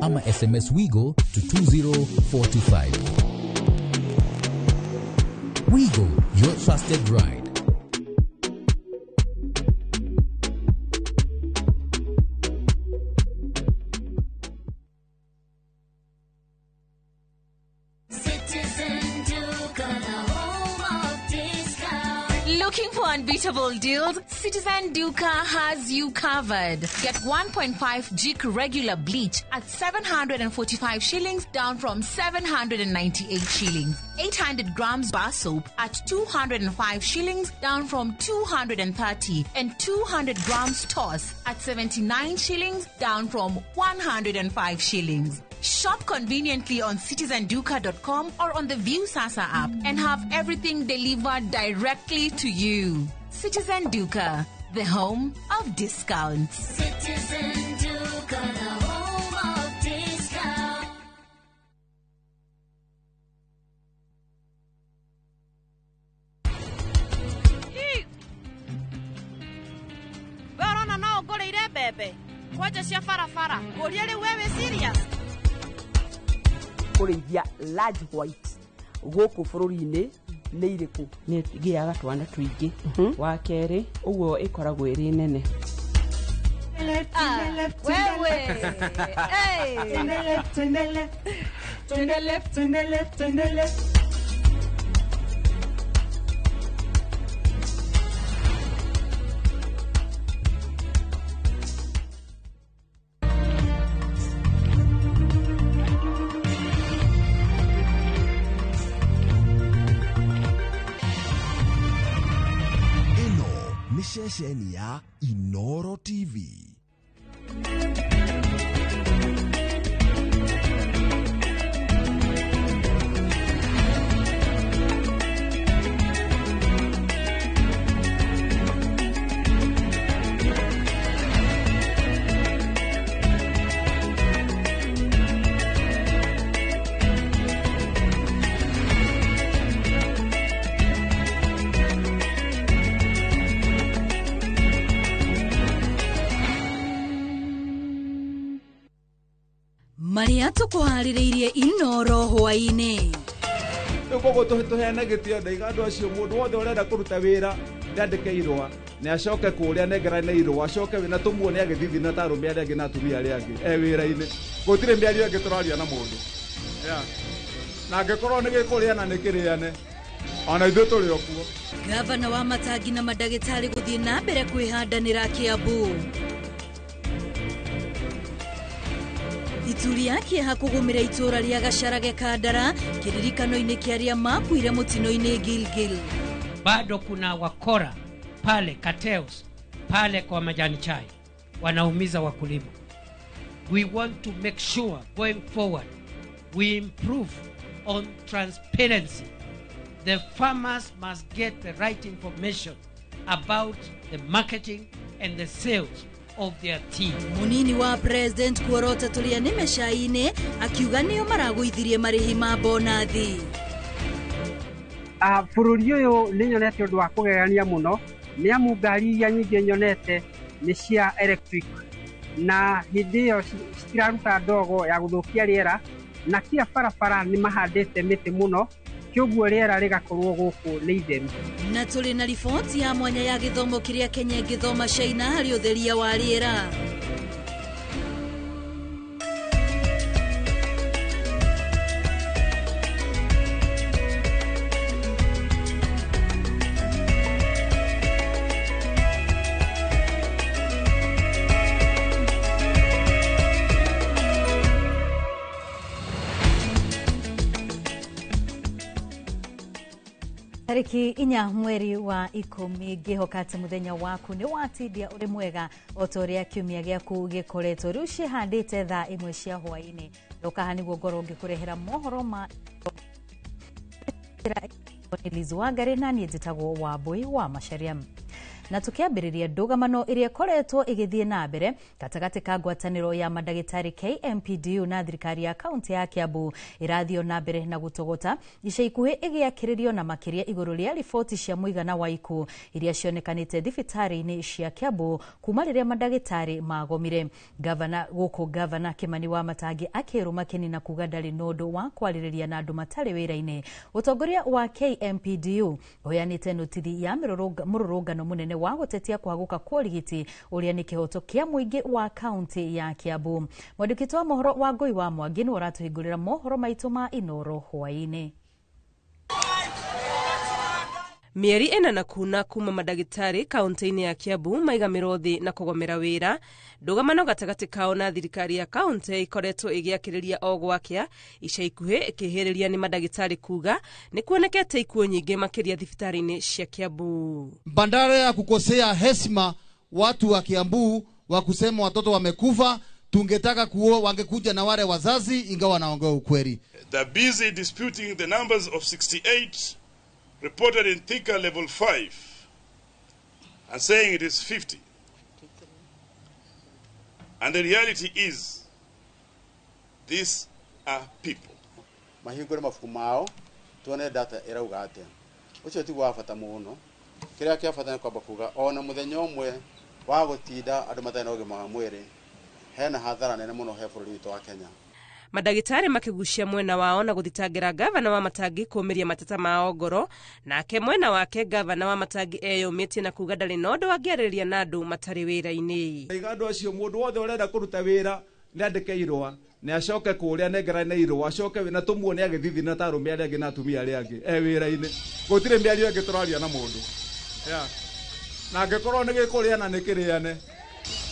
Ama SMS Wigo to 20425. Wigo, your trusted ride. Looking for unbeatable deals? Citizen Duka has you covered. Get 1.5 Jik regular bleach at 745 shillings, down from 798 shillings. 800 grams bar soap at 205 shillings, down from 230. And 200 grams toss at 79 shillings, down from 105 shillings. Shop conveniently on citizenduka.com or on the Viusasa app and have everything delivered directly to you. Citizen Duka, the home of discounts. Citizen Duka, the home of discounts. We ũrona no ũngũrĩire mbembe kwanja cia barabara ngũrie rĩu we wĩ serious? Kũrĩithia large white gũkũ bũrũri-inĩ nĩ irĩkũ? Nĩ gĩaga twana tũingĩ. Wa kerĩ ũguo ĩkoragwo ĩrĩ nene. Wewe. Hey. Twende left, twende left, twende left, twende left. Ĩno nĩ ceceni ya Inoro TV. Marĩa tũkũharĩrĩirie Inoro hwaĩ-inĩ. Rĩu koguo tũheane gĩtĩo ndaiga andũ acio, mũndũ wothe ũrenda kũruta wĩra nĩandĩke irũa, nĩ acoke kũrĩa nengerane irũa, acoke wĩna tũmuone agĩthithina ta arũme arĩa angĩ na atumia arĩa angĩ e wĩra-inĩ. Gũtirĩ mĩario ĩngĩ tũraria na mũndũ. Yeah. Na angĩkorwo nĩ gĩkũrĩana nĩ kĩrĩane, ona ithuĩ tũrĩ o kuo. Gavana wa matangi na mandagĩtarĩ gũthiĩ na mbere kwĩhandanĩra Kiambu. Ituri ya kĩeha kũgũmĩra itũra rĩa Gacarage Kandara kĩririkano-inĩ kĩa arĩa makuire mũtino-inĩ Gilgil. Bado kuna wakora pale cartels pale kwa majani chai wanaumiza wakulima. We want to make sure going forward we improve on transparency. The farmers must get the right information about the marketing and the sales of their tea. Munini wa president kuorota tũrĩa nĩme cai-inĩ akiuga nĩo maragũithirie marĩhi ma bonathi. Bũrũri ũyũ nĩ nyonete ũndũ wa kũgegania mũno, nĩ amu ngari iria nyingĩ nyonete nĩ cia electric, na hĩndĩ ĩyo citiraruta ndogo ya gũthũkia rĩera, na kila barabara nĩ mahandĩte mĩtĩ mũno, kĩoguo rĩera rĩgakorwo gũkũ nĩ itheru. Na tũrĩ na riboti ya mwanya ya gĩthomo kĩrĩa Kenya ĩngĩthoma China harĩ ũtheria wa rĩera. Tariki 4 mweri wa 10, ngĩhoka atĩ mũthenya waku nĩ watindia ũrĩ mwega o ta ũrĩa kiumia gĩaku gĩkoretwo. Rĩu ciĩhandĩte thaa 1 cia hwaĩ-inĩ, ndoka haha nĩguo ngorwo ngĩkũrehera mohoro ma Liz Wangari, na niĩ njĩtagwo Wambui wa Macharia. Na tũkĩambĩrĩria ndũgamano ĩrĩa ĩkoretwo ĩgĩthiĩ na mbere gatagatĩ ka ngwatanĩro ya mandagĩtarĩ KMPDU na thirikari ya kaunti ya Kiambu ĩrathiĩ na mbere na gũtogota ica ikuhĩ ĩgĩakĩrĩrio na makĩria igũrũ rĩa riboti cia mũigana wa ikuũ iria cionekanĩte thibitarĩ-inĩ cia Kiambu kuma rĩrĩa mandagĩtarĩ magomire. Gavana gũkũ Gavana Kimani wa Matangi akĩrũma kĩni na kuga ndarĩ na ũndũ wa kwarĩrĩria na andũ matarĩ wĩra-inĩ. Ũtongoria wa KMPDU ũheanĩte notithi ya mũrũrũngano mũnene wa gũtetia kwagũka kwa ũrigiti ũrĩa nĩ kĩhoto kĩa mũingĩ wa kaunti ya Kiambu. Mwandĩki wa mohoro wa Ngũi wa Mwangi nĩwe ũratũhingũrĩra mohoro maitũ ma Inoro hwaĩ-inĩ. Mĩeri ĩna kuna kuma mandagĩtarĩ kaunti-inĩ ya Kiambu maigamĩrwo thĩ na kũgomera wĩra, ndũgamano gatagatĩ kao na thirikari ya kaunti ikoretwo ĩgĩakĩrĩria o gwakĩa, ica ikuhĩ ĩkĩhĩrĩria nĩ mandagĩtarĩ kuga nĩ kuonekete ikuũ nyingĩ makĩria thibitarĩ-inĩ cia Kiambu. Badala ya kukosea heshima watu wa Kiambu wa kusema watoto wamekufa, tungetaka kuo wangekuja na wale wazazi, ingawa wanaongea ukweli. They're busy disputing the numbers of 68 reported in Thika level 5 and saying it is 50. And the reality is, these are people. Mahingũre mabuku mao tuone data ĩrauga atĩa. Ũcio tiguo wa bata mũno. Kĩrĩa kĩa bata nĩ kwamba kuga ona mũthenya ũmwe wa gũtinda andũ matarĩ na ũgima wa mwĩrĩ hena hathara nene mũno he bũrũri witũ wa Kenya. Mandagĩtarĩ makĩgucia mwena wao na gũthitangĩra gavana wa Matangi kũmĩria mateta mao ngoro, nake mwena wake gavana wa Matangi eyũmĩtie na kuga ndarĩ na ũndũ angĩarĩrĩria na andũ matarĩ wĩra-inĩ. Iga andũ acio mũndũ wothe ũrenda kũruta wĩra nĩ andĩke irũa, nĩ acoke kũrĩa anengerane irũa, acoke na tũmuone agĩthithi na ta arũme arĩa angĩ na atumia arĩa angĩ e wĩra-inĩ. Gũtirĩ mĩario ĩngĩ tũraria na mũndũ. Na angĩkorwo nĩ gĩkũrĩana nĩ kĩrĩane.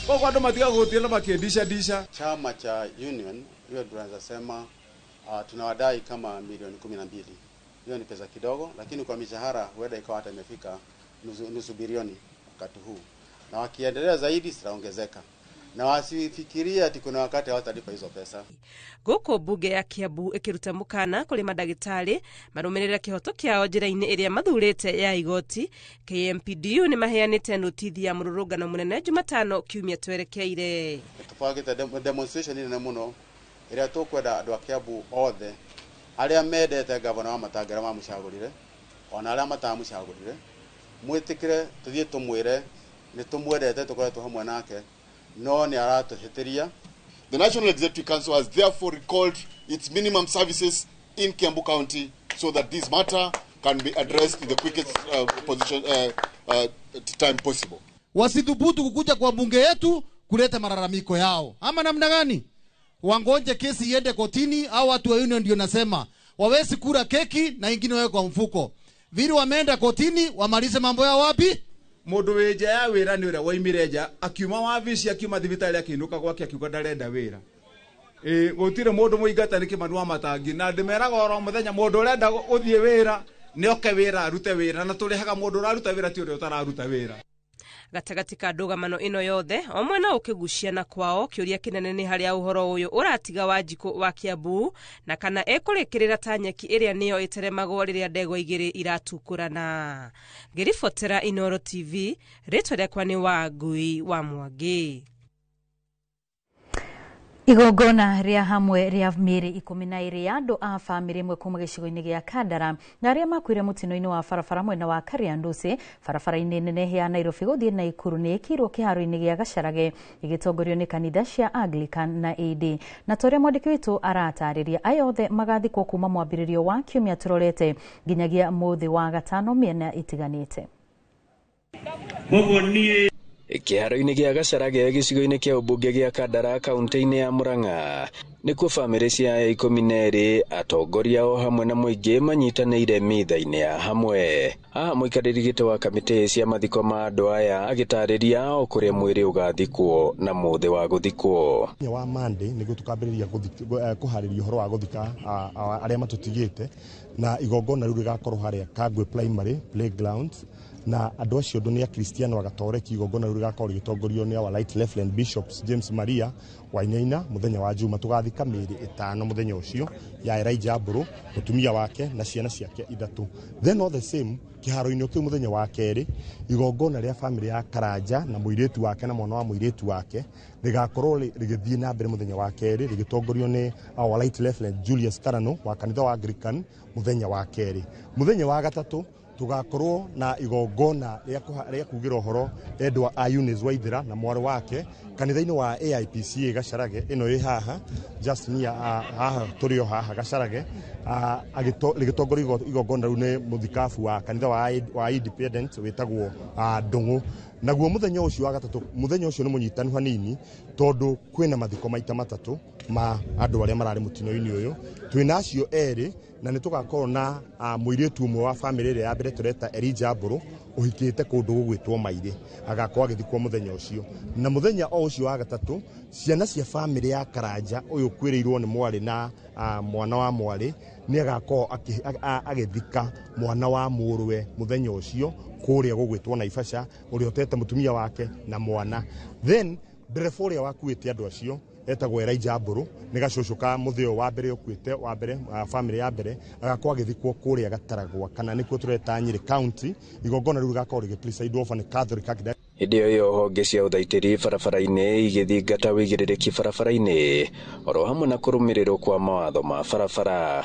Koguo andũ matiga gũthiĩ na makĩndica ndica. Chama cha union hiyo tunaweza sema tunawadai kama milioni 12. Hiyo ni pesa kidogo, lakini kwa mishahara huenda ikawa hata imefika nusu bilioni wakati huu. Na wakiendelea zaidi zitaongezeka. Na wasifikirie ati kuna wakati hawatalipa hizo pesa. Gũkũ mbunge ya Kiambu ĩkĩruta mũkana kũrĩ mandagĩtarĩ marũmĩrĩre kĩhoto kĩao njĩra-inĩ ĩrĩa mathurĩte ya igoti. KMPDU nĩ maheanĩte notithi ya mũrũrũngano mũnene Jumatano kiumia twerekeire. Tũbangĩte demonstration nene mũno ĩrĩa tũkwenda andũ a Kiambu othe arĩa mendete gavana wa Matangi arĩa mamũcagũrire ona arĩa matamũcagũrire mwĩtĩkĩre tũthiĩ tũmwĩre nĩ tũmwendete, tũkoretwo hamwe nake no nĩ aratũhĩtĩria. The National Executive Council has therefore recalled its minimum services in Kiambu County so that this matter can be addressed in the quickest time possible. Wasithubutu kukuja kwa bunge yetu kuleta malalamiko yao. Ama namna gani? Wangoje kesi iende kotini, au watu wa union ndio nasema wawezi kula keki na ingine wawe kwa mfuko. Vile wameenda kotini wamalize mambo yao wapi? Mũndũ wĩ nja ya wĩra nĩ ũrĩa waimire nja akiuma wabici akiuma thibitarĩ akĩinũka gwake akiuga ndarenda wĩra. Gũtirĩ mũndũ mũingata nĩ Kimani wa Matangi, na ndĩmeraga oro mũthenya mũndũ ũrenda gũthiĩ wĩra nĩ oke wĩra arute wĩra, na tũrĩhaga mũndũ ũraruta wĩra ti ũrĩa ũtararuta wĩra. Gatagatĩ ka ndũgamano ĩno yothe o mwena ũkĩgucia na kwao, kĩũria kĩnene nĩ harĩa ũhoro ũyũ ũratiga Wanjikũ wa Kiambu na kana ekũrĩkĩrĩra ta nyeki ĩrĩa nĩyo ĩteremagwo rĩrĩa ndegwa igĩrĩ iratukũrana. Ngĩribotera Inoro TV, rĩtwa rĩakwa nĩ Wangui wa Mwangi. Igongona rĩa hamwe rĩa mĩĩrĩ 12 ya andũ a bamĩrĩ ĩmwe kuma gĩcigo-inĩ gĩa Kandara na arĩa makuire mũtino-inĩ wa barabara mwena wa Kariandusi barabara-inĩ nene ya Nairobi gũthiĩ Naikuru nĩ ĩkĩirwo kĩharo-inĩ gĩa Gacarage ĩgĩtongorio nĩ kanitha cia Anglican na AD. Na torĩa mwandĩki witũ aratarĩria, aya othe magathikwo kuma mwambĩrĩrio wa kiumia tũrorete nginyagia mũthĩ wa gatano mĩena ĩtiganĩte. Kĩharo-inĩ gĩa Gacarage gĩcigo-inĩ kĩa ũmbunge gĩa Kandara kaunti-inĩ ya Murang'a nĩkuo bamĩrĩ cia aya 12 atongoria o hamwe na mũingĩ manyitanĩire mitha-inĩ ya hamwe. Haha mũikarĩri gĩtĩ wa kamĩtĩ cia mathiko ma andũ aya agĩtarĩria o kũrĩa mwĩrĩ ũgathikwo na mũthĩ wa gũthikwo. Mũthenya wa Monday nĩguo tũkambĩrĩria kũharĩria ũhoro wa gũthika arĩa matũtigĩte, na igongona rĩu rĩgakorwo harĩa Kangwe Primary Playgrounds Na andũ acio ũndũ nĩ Akristiano Agatoreki. Igongona rĩu rĩgakorwo rĩgĩtongorio nĩ our Right Reverend Bishops James Maria Wainaina. Mũthenya wa Juma tũgathika mĩĩrĩ 5 mũthenya ũcio, ya Elijah Mbũrũ, mũtumia wake na ciana ciake 3. Then all the same, kĩharo-inĩ kĩu mũthenya wa kerĩ, igongona rĩa famĩlĩ ya Karanja na mũirĩtu wake na mwana wa mũirĩtu wake rĩgakorwo rĩgĩthiĩ na mbere mũthenya wa kerĩ, rĩgĩtongorio nĩ our Right Reverend Julius Karano wa kanitha wa Anglican mũthenya wa kerĩ. Mũthenya wa gatatũ tugakorwo na igongona rĩa kugĩra ũhoro endwa a Eunice Waithera na mwarĩ wake kanitha-inĩ wa AIPCA Gacarage ĩno ĩ haha, just near haha tũrĩ o haha Gacarage, rĩgĩtongorio igongona rĩu nĩ mũthikabu wa kanitha wa Independent wĩtagwo Ndũng'ũ. Naguo mũthenya ũcio wa gatatũ, mũthenya ũcio nĩ mũnyitanu hanini tondũ kwĩna mathiko maita matatũ ma andũ arĩa mararĩ mũtino-inĩ ũyũ. Twĩna acio erĩ, na nĩ tũgakorwo na mũirĩtu ũmwe wa famĩlĩ ĩrĩa ya mbere tũreta Elijah Mbũrũ, ũhikĩte kũndũ gũgwĩtwo Mairĩ, agakorwo agĩthikwo mũthenya ũcio. Na mũthenya o ũcio wa gatatũ, ciana cia famĩlĩ ya Karanja ũyũ ũkuĩrĩirwo nĩ mwarĩ na mwana wa mwarĩ, nĩ agakorwo agĩthika mwana wa mũrũwe mũthenya ũcio kũrĩa gũgwĩtwo Naivasha, ũrĩa ũtete mũtumia wake na mwana. Then ndereba ũrĩa wakuĩte andũ acio etagwo Elijah Mbũrũ, nĩ gacũcũ ka mũthĩ ũyũ wa mbere ũkuĩte wa mbere, famĩlĩ ya mbere, agakorwo agĩthikwo kũrĩa Gataragwa, kana nĩkuo tũreta Nyĩrĩ County. Igongona rĩu rĩgakorwo rĩgĩ-preside over nĩ Catholic Archdiocese. Hĩndĩ ĩyo honge cia ũthaitĩri barabara-inĩ igĩthingata wĩigĩrĩrĩki barabara-inĩ oro hamwe na kũrũmĩrĩrwo kwa mawatho ma barabara.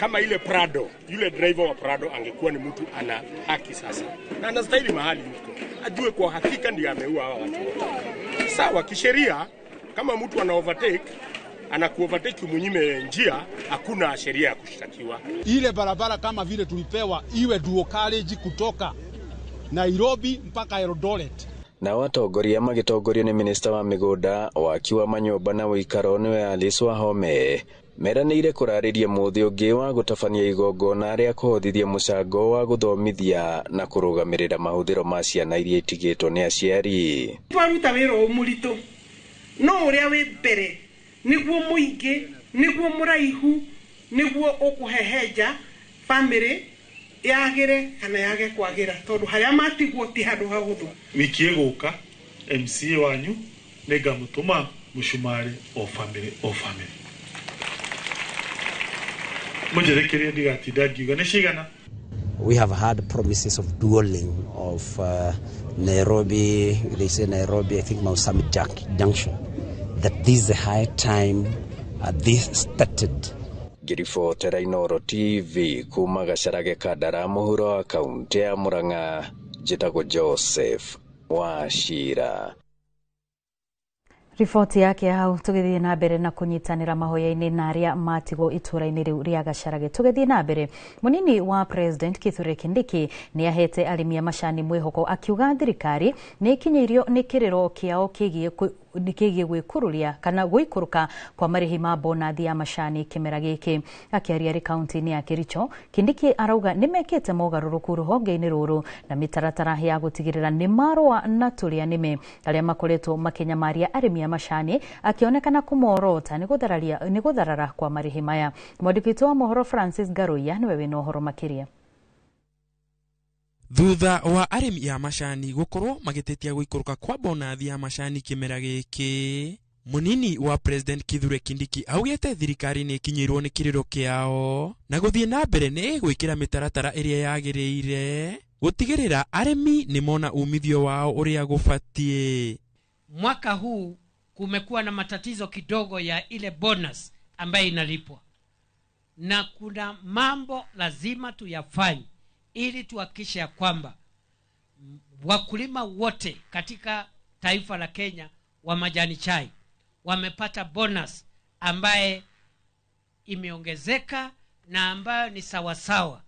Kama ile Prado, yule driver wa Prado angekuwa ni mtu ana haki sasa na anastahili mahali yuko, ajue kwa hakika ndiye ameua hawa watu wote. Sawa, kisheria kama mtu ana overtake, anaku-overtake umunyime njia, hakuna sheria ya kushtakiwa. Ile barabara kama vile tulipewa iwe dual carriage kutoka Nairobi mpaka Eldoret. Nao atongoria magĩtongorio nĩ minista wa mĩgũnda, waki wa manyũmba na ũikaro nĩwe Alice Wahome, meranĩire kũrarĩria mũthĩ ũngĩ wa gũtabania igongona rĩa kũhothithia mũcango wa gũthomithia na kũrũgamĩrĩra mahũthĩro ma ciana iria itigĩtwo nĩ aciari. Twaruta wĩra ũyũ mũritũ, no ũrĩa wĩ mbere nĩguo mũingĩ, nĩguo mũraihu, nĩguo ũkũhehenja bamĩrĩ yagĩre kana yage kwagĩra, tondũ harĩa matigwo ti handũ hahũthũ. Wiki ĩgũka MCA wanyu nĩngamũtũma mũcumarĩ o bamĩrĩ o bamĩrĩ. Mũnjĩtĩkĩrie ndigatinda ngiuga nĩ cigana. We have had promises of dualling of Nairobi, they say Nairobi, I think Mount Summit Junction, that this is the high time this started. Ngĩribotera Inooro TV kuma Gacarage Kandara, mũhuro wa kaunti ya Murang'a, njĩtagwo Joseph Wachira. Riboti yake hau. Tũgĩthiĩ na mbere na kũnyitanĩra mahoya-inĩ na arĩa matigwo itũra-inĩ rĩu rĩa Gacarage. Tũgĩthiĩ na mbere, mũnini wa President Kithure Kindiki nĩ ahete arĩmi a macani mwĩhoko, akiuga thirikari nĩ ĩkinyĩirio nĩ kĩrĩro kĩao kĩgiĩ gwĩkururia kana gũikũrũka kwa marĩhi ma bonathi ya macani kĩmera gĩkĩ. Akĩaria arĩ kaunti-inĩ ya Kericho, Kindiki arauga nĩ mekĩte mogarũrũku rũhonge-inĩ rũrũ na mĩtaratara ya gũtigĩrĩra nĩ marũa na tũrĩa nĩme arĩa makoretwo makĩnyamaria arĩmi a macani, akĩonekana kũmorota nĩ gũtharara kwa marĩhi maya. Mwandĩki witũ wa mohoro Francis Ngaruiya nĩwe wĩna ũhoro makĩria. Thutha wa arĩmi a macani gũkorwo magĩtetia gũikũrũka kwa bonathi ya macani kĩmera gĩkĩ, mũnini wa President Kithure Kindiki augĩte thirikari nĩ ĩkinyĩirwo nĩ kĩrĩro kĩao na gũthiĩ na mbere nĩ ĩgwĩkĩra mĩtaratara ĩrĩa yagĩrĩire gũtigĩrĩra arĩmi nĩ mona umithio wao ũrĩa gũbatiĩ. Mwaka huu kumekuwa na matatizo kidogo ya ile bonus ambayo inalipwa, na kuna mambo lazima tuyafanye ili tuhakikishe ya kwamba wakulima wote katika taifa la Kenya wa majani chai wamepata bonus ambaye imeongezeka na ambayo ni sawasawa.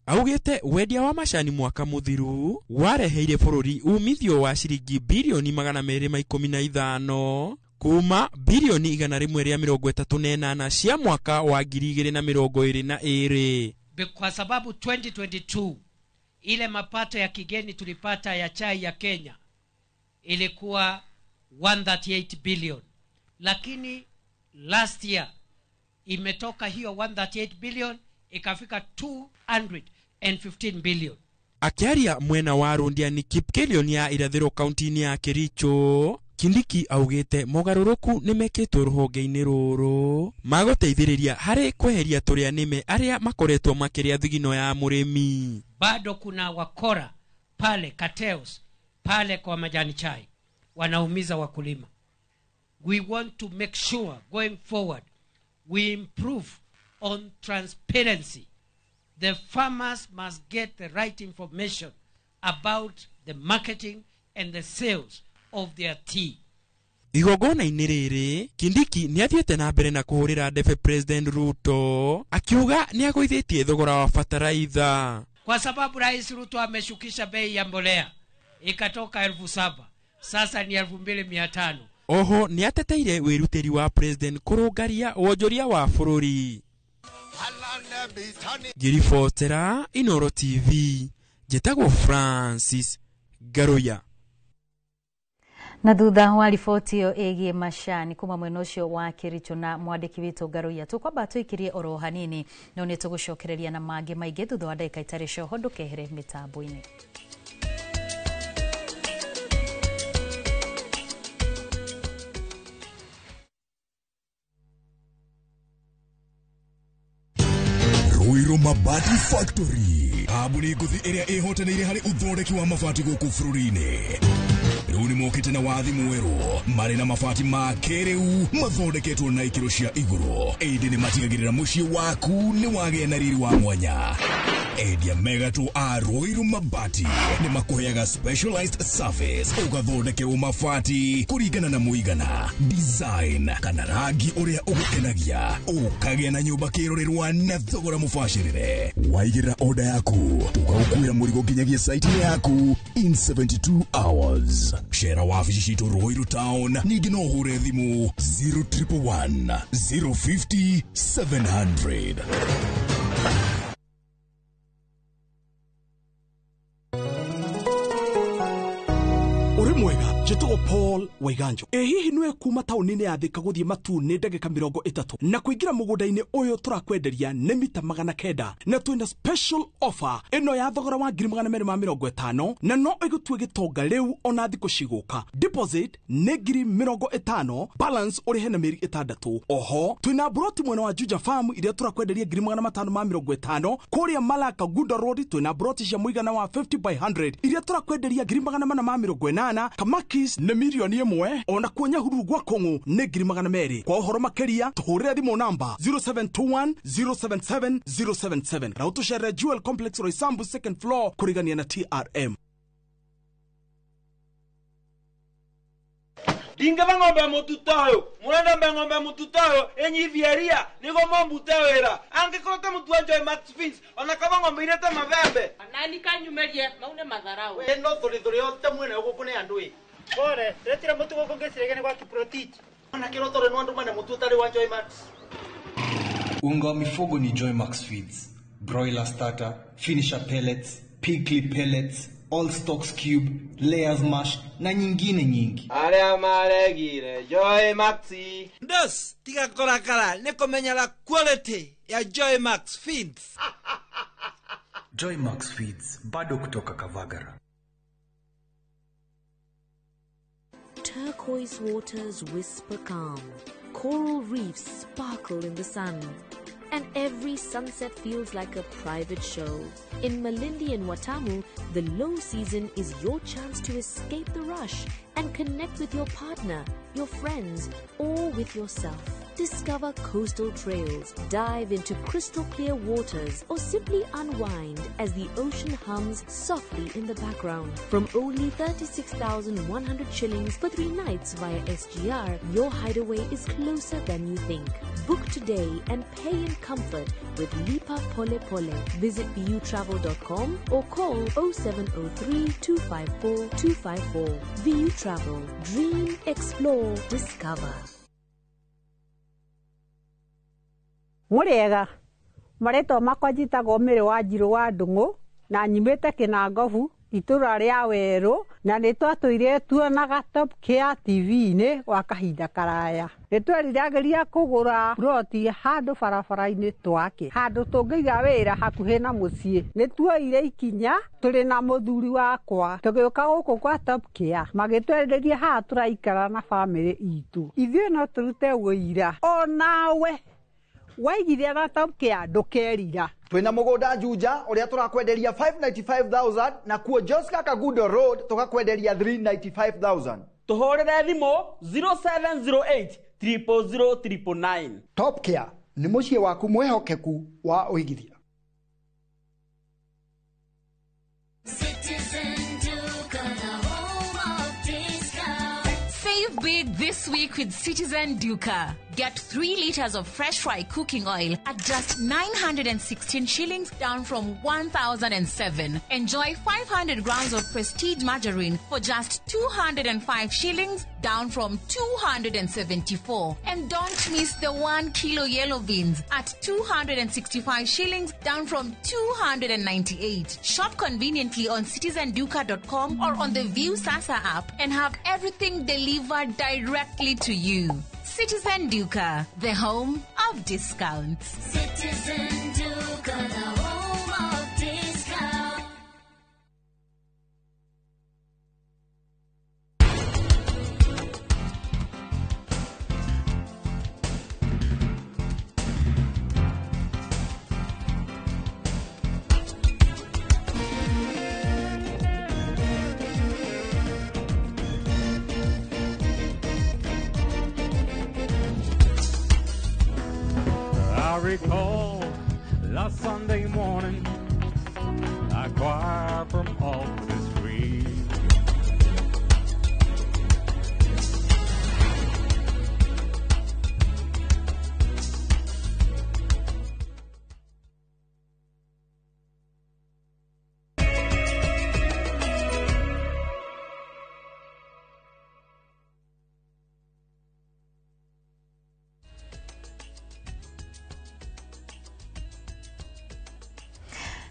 Augĩte wendia wa macani mwaka mũthiru wareheire bũrũri umithio wa ciringi birioni 215 kuma birioni 138 cia mwaka wa 2022. Kwa sababu 2022 ile mapato ya kigeni tulipata ya chai ya Kenya ilikuwa 138 billion, lakini last year imetoka hiyo 138 billion ikafika 215 billion. Akĩaria mwena wa Rundiani Kipkelion ya irathĩro kaunti-inĩ ya Kericho, Kindiki augĩte mogarũrũku nĩmekĩtwo rũhonge-inĩ rũrũ magũteithĩrĩria harĩ kweheria tũrĩa nĩme arĩa makoretwo makĩrĩa thigino ya mũrĩmi. Bado kuna wakora pale cartels pale kwa majani chai wanaumiza wakulima. We want to make sure going forward we improve on transparency. The farmers must get the right information about the marketing and the sales of their tea. Igongona-inĩ rĩrĩ, Kindiki nĩ athiĩte na mbere na kũhũrĩra ndebe President Ruto akiuga nĩ agũithĩtie thogora wa bataraitha. Kwa sababu Rais Ruto ameshukisha bei ya mbolea ikatoka 7,000 sasa ni 2,500. Oho nĩ ateteire wĩrutĩri wa President kũrũngaria wonjoria wa bũrũri. Ngĩribotera Inooro TV, njĩtagwo Francis Ngaruya. Na thutha wa riboti ĩyo ĩgiĩ macani kuma mwena ũcio wa Kericho na mwandĩki witũ Ngaruiya, tũkwamba tũikirie oro hanini no nĩ tũgũcokereria na mangĩ maingĩ thutha wa ndagĩka itarĩ coho. Ndũkehere mĩtambo-inĩ. Ruiru Mabati Factory, kambuni ngũthi ĩrĩa ĩhotanĩire harĩ ũthondeki wa mabati gũkũ bũrũri-inĩ. Rĩu nĩmokĩte na wathi mwerũ marĩ na mabati ma kĩrĩu mathondeketwo na ikĩro cia igũrũ, ĩndĩ nĩmatigagĩrĩra mũciĩ waku nĩ wagĩa na riri wa mwanya. Endia megatũ a Ruiru Mabati nĩmakũheaga specialized service ũgathondekerwo mabati kũringana na mũigana, design kana rangi ũrĩa ũgũkenagia, ũkagĩa na nyũmba kĩrorerwa na thogora mũbacĩrĩre. Waigĩrĩra order yaku tũgagũkuĩra mũrigo nginyagia site yaku in 72 hours. Cera wabici citũ Ruiru Town, ningĩ no ũhũre thimũ 0111 050 700. Uri mwega, njĩtagwo Paul Waiganjo. Ĩ hihi nĩwe kuma taũni-inĩ ya Thika gũthiĩ Matu nĩ ndagĩka 30 na kũingĩra mũgũnda-inĩ ũyũ tũrakwenderia nĩ mita 900 na twĩna special offer ĩno ya thogora wa 250,000 na no ĩgũtue gĩtonga rĩu ona thikũ cigũka. Deposit nĩ 50,000, balance ũrĩhe na mĩeri 6. Oho twĩna broti mwena wa Juja Farm iria tũrakwenderia 550,000. Kũrĩa Malaka Gunda Road twĩna broti cia mũigana wa 50 by 100 iria tũrakwenderia 480,000. Kamakis nĩ 1,000,000, ona kuo Nyahururu gwa Kũng'ũ nĩ 200,000. Kwa ũhoro makĩria tũhũrĩre thimũ namba 0721 077 077 na ũtũcerere Jewel Complex Roysambu second floor kũrigania na TRM. Ndingĩba ng'ombe mũtuta ũyũ, mũrenda mbe ng'ombe mũtuta ũyũ ĩnyithie ria nĩguo mũmbute wĩra. Angĩkorwo ta mũtu wa Joy Max Beans, ona kaba ng'ombe irete mabembe. Nani kanyumerie maune matharau. We no thũrĩ yote mwene gũkũ nĩ andũ ĩ. Pole, retira mũtu gũkũ ngĩciragia nĩ gwa Kiprotich. Ona kĩroto rĩ no andũ mane mũtu ũtarĩ wa Joy Max. Unga wa mifugo ni Joy Max Feeds, broiler starter, finisher pellets, pigly pellets, all stocks cube, layers mash na nyingine nyingi. Arĩa maregire Joy Max. Ndos, tiga kũrakara nĩ kũmenyera quality ya Joy Max Feeds. Joy Max Feeds bado kutoka Kavagara. Turquoise waters whisper calm, coral reefs sparkle in the sun, and every sunset feels like a private show. In Malindi and Watamu, the low season is your chance to escape the rush and connect with your partner, your friends, or with yourself. Discover coastal trails, dive into crystal clear waters, or simply unwind as the ocean hums softly in the background. From only 36,100 shillings for 3 nights via SGR, your hideaway is closer than you think. Book today and pay in comfort with Lipa Pole Pole. Visit vutravel.com or call 0703 254 254. VU Travel. Dream, explore, discover. Mũrĩega, marĩtwa makwa njĩtagwo Mary Wanjirũ wa Ndung'u na nyumĩte Kĩnangobu Itũra rĩa werũ na nĩ twatũire tuonaga Top Care TV-inĩ gwa kahinda karaya. Nĩ tweriragĩria kũgũra ploti handũ barabara-inĩ twake, handũ tũngĩiga wĩra hakuhĩ na mũciĩ. Nĩ tuoire ikinya tũrĩ na mũthuri wakwa tũgĩũka gũkũ kwa Top Care, magĩtwenderia haha tũraikara na bamĩrĩ itũ. Ithuĩ no tũrute wũira onawe waigithia na Top Care ndũkerira. Twina mugunda Juja uria turakwenderia 595,000 na kuo Joska Kagudo Road tukakwenderia 395,000. Tuhurire thimu 0708 000 999. Top Care ni muciĩ waku mwihokeku wa uigithia. Save big this week with Citizen Duka. Get 3 liters of fresh fry cooking oil at just 916 shillings, down from 1,007. Enjoy 500 grams of Prestige margarine for just 205 shillings, down from 274. And don't miss the 1 kilo yellow beans at 265 shillings, down from 298. Shop conveniently on citizenduka.com or on the View Sasa app and have everything delivered directly to you. Citizen Duka, the home of discounts. Citizen Duka, the home of discounts. I recall last Sunday morning, a choir from off the street.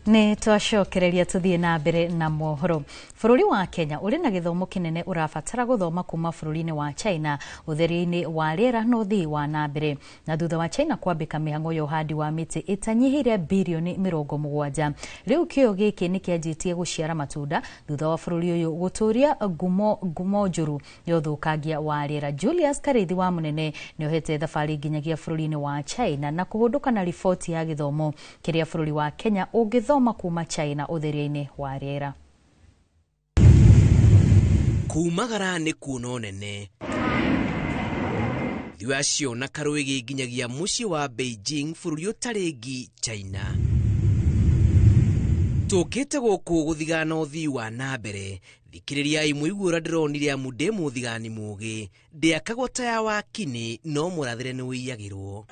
Nĩ twacokereria tũthiĩ na mbere na mohoro. Bũrũri wa Kenya ũrĩ na gĩthomo kĩnene ũrabatara gũthoma kuma bũrũri-inĩ wa China ũtheri-inĩ wa rĩera na ũthii wa na mbere. Na thutha wa China kwambĩka mĩhang'o ya ũhandi wa mĩtĩ ĩtanyihĩire birioni 70, rĩu kĩo gĩkĩ nĩ kĩanjĩtie gũciara matunda thutha wa bũrũri ũyũ gũtũria ngumo njũru ya ũthũkangia wa rĩera. Julius Karithi wa Mũnene nĩ ohete thabarĩ nginyagia bũrũri-inĩ wa China na kũhũndũka na riboti ya gĩthomo kĩrĩa bũrũri wa Kenya ũngĩthoma kuma China ũtheri-inĩ wa rĩera. Kumagara nĩ kuona nene thiwacio na karũĩ nginyagia mũciĩ wa Beijing bũrũri ũtarĩ ngi China. Tũkĩte gũkũ gũthigana ũthii wa na mbere. Thikĩrĩriai mũigue ũrĩa ndĩronire amu ndĩ mũthigani mũũgĩ, ndĩakagwo ta ya wakini no mũrathĩre nĩ ũiyagĩrwo.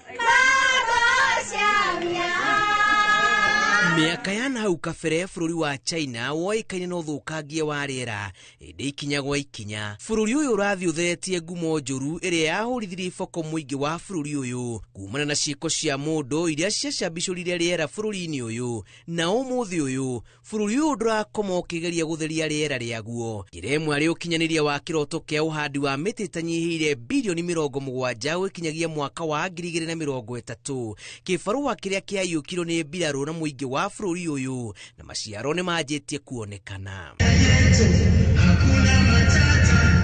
Mĩaka ya nahau kabere bũrũri wa China woĩkaine na ũthũkangia wa rĩera ĩndĩ ikinya gwa ikinya bũrũri ũyũ ũrathiĩ ũtheretie ngumo njũru ĩrĩa yahũrithirie iboko mũingĩ wa bũrũri ũyũ kumana na ciĩko cia mũndũ iria ciacambicũrire rĩera bũrũri-inĩ ũyũ. Na ũmũthĩ ũyũ bũrũri ũyũ ndũrakoma ũkĩgeria gũtheria rĩera rĩaguo. Njĩra ĩmwe arĩ ũkinyanĩria wa kĩroto kĩa ũhandi wa mĩtĩ ĩtanyihĩire birioni 70 gũkinyagia mwaka wa 2030, kĩbarũa kĩrĩa kĩaiyũkirwo nĩ mbirarũ na mũingĩ wa bũrũri ũyũ na maciaro nĩ manjĩtie kuonekana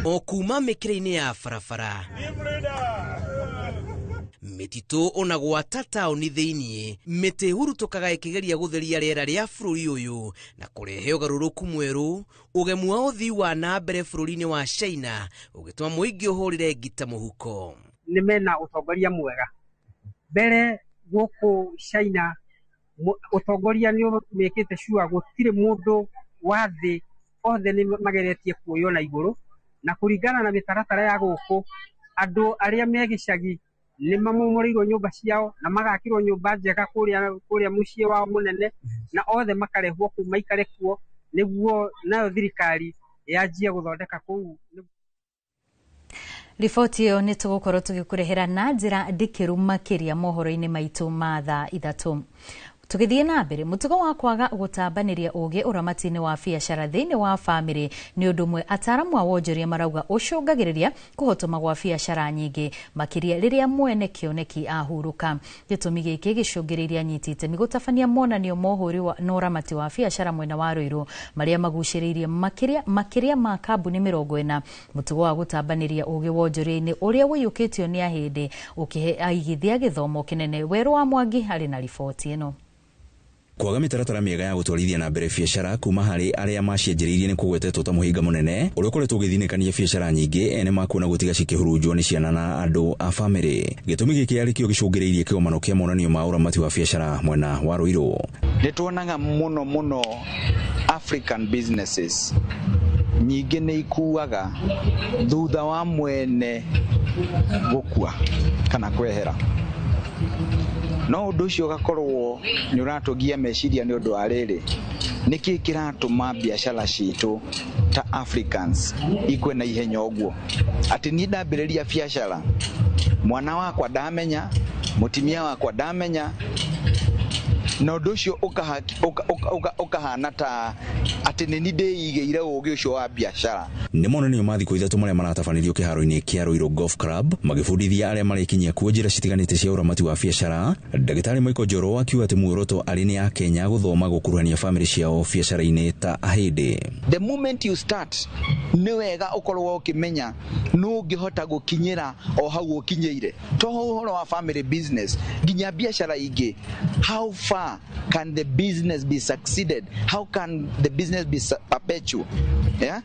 o kuma mĩkĩra-inĩ ya barabara, mĩtitũ ona gwata taũni thĩiniĩ, mĩtĩ ĩhurutũkaga ĩkĩgeria gũtheria rĩera rĩa bũrũri ũyũ na kũrehe ũgarũrũku mwerũ. Ũgemu wa ũthii wa na mbere bũrũri-inĩ wa China ũgĩtũma mũingĩ ũhũrĩre ngita mũhuko. Nĩ mena ũtongoria mwega mbere gũkũ China. Ũtongoria nĩ mekĩte sure gũtirĩ mũndũ wa thĩ, othe nĩ mageretie kuoywo na igũrũ, na kũringana na mĩtaratara ya gũkũ andũ arĩa me gĩcagi nĩ mamomoreirwo nyũmba ciao na magakĩrwo nyũmba njega kũrĩa mũciĩ wao mũnene, na othe makarehwo kũu maikare kuo nĩguo nayo thirikari yanjie gũthondeka kũu. Riboti ĩyo nĩ tũgũkorwo tũgĩkũrehera na njĩra ndikĩru makĩria mohoro-inĩ maitũ ma thaa 3. Tũgĩthiĩ na mbere, mũtugo wa kwaga gũtambanĩria ũgĩ ũramati-inĩ wa biacara thĩinĩ wa bamĩrĩ nĩ ũndũ ũmwe ataaramu a wonjoria marauga ũcũngagĩrĩria kũhotoma gwa biacara nyingĩ, makĩria rĩrĩa mwene kĩoneki ahurũka. Gĩtũmi gĩkĩ gĩcũngĩrĩirie anyiti itemi gũtabania monanio ma ũhũri na ũramati wa biacara mwena wa Ruiru marĩa magucĩrĩirie makĩria ma kambuni 40. Mũtugo wa gũtambanĩria ũgĩ wonjoria-inĩ ũrĩa ũiyũkĩtio nĩ ahĩndĩ ũkĩhe aigithia gĩthomo kĩnene. Werũ wa Mwangi arĩ na riboti ĩno. Kwaga mĩtaratara mĩega ya gũtwarithia na mbere biacara kuma harĩ arĩa macianjĩrĩirie nĩ kũgwetetwo ta mũhĩnga mũnene ũrĩa ũkoretwo ũgĩthinĩkania biacara nyingĩ ene makuona gũtiga cikĩhurunjwo nĩ ciana na andũ a bamĩrĩ. Gĩtũmi gĩkĩ arĩ kĩo gĩcũngĩrĩirie kĩgomano kĩa monanio ma ũramati wa biacara mwena wa Ruiru. Nĩ tuonaga mũno mũno African businesses nyingĩ nĩ ikuaga thutha wa mwene gũkua kana kwehera, no ũndũ ũcio ũgakorwo nĩ ũratũgia meciria nĩ ũndũ wa rĩrĩ, nĩkĩ kĩratũma biacara citũ ta Africans ikue na ihenya ũguo, atĩ niĩ ndambĩrĩria biacara mwana wakwa ndamenya, mũtumia wakwa ndamenya, na ũndũ ũcio ũkahana ta atĩ nĩ niĩ ndĩigĩire ũgĩ ũcio wa biacara. Nĩ monanio ma thikũ 3 marĩa maratabanĩrio kĩharo-inĩ kĩa Ruiru Golf Club magĩbundithia arĩa marĩkinyia kuo njĩra citiganĩte cia ũramati wa biacara. Ndagĩtarĩ Michael Njoro akiuga atĩ muoroto arĩ nĩ a Kenya gũthoma gũkuruhania bamĩrĩ ciao biacara-inĩ ta ahĩndĩ. The moment you start nĩ wega ũkorwo ũkĩmenya nũ ũngĩhota gũkinyĩra o hau ũkinyĩire, to ũhoro wa family business nginya biacara ingĩ. How far can the business be succeeded? How can the business be perpetual? Yeah?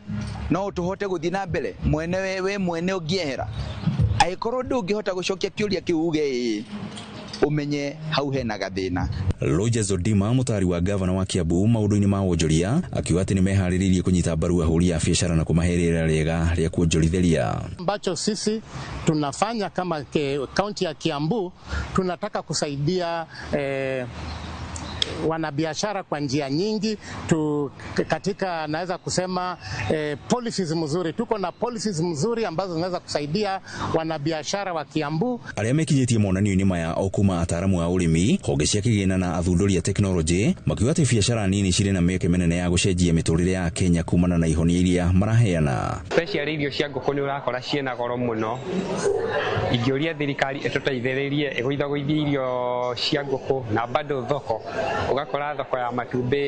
No tuhote gũthiĩ na mbere mwene we mwene ũngĩehera, angĩkorwo ndũngĩhota gũcokia kĩũria kĩu uge ĩĩ, ũmenye hau hena gathĩna. Rogers Odima, mũtari wa gavana wa Kiambu maũndũ-inĩ ma wonjoria, akiuga atĩ nĩmeharĩrĩirie kũnyita mbaru ahũri a biacara na kũmahe rĩera rĩega rĩa kuonjorithĩria. Ambacho sisi tunafanya kama kaunti ya Kiambu, tunataka kusaidia wanabiashara kwa njia nyingi tu, katika naweza kusema policies mzuri. Tuko na policies mzuri ambazo zinaweza kusaidia wanabiashara wa Kiambu. Arĩa mekinyĩtie monanio-inĩ maya o kuma ataaramu a ũrĩmi, honge cia kĩgĩna na athundũri a tekinoronjĩ makiuga atĩ biacara nini cirĩ na mĩeke mĩnene ya gũcenjia mĩtũrĩre ya Kenya kumana na ihonia iria maraheana. Especially irio cia ngũkũ nĩ ũrakora ciĩna goro mũno. Ingĩũria thirikari ĩtũteithĩrĩrie ĩgũithagũithie irio cia ngũkũ na bado thoko, ũgakora thoko ya matumbĩ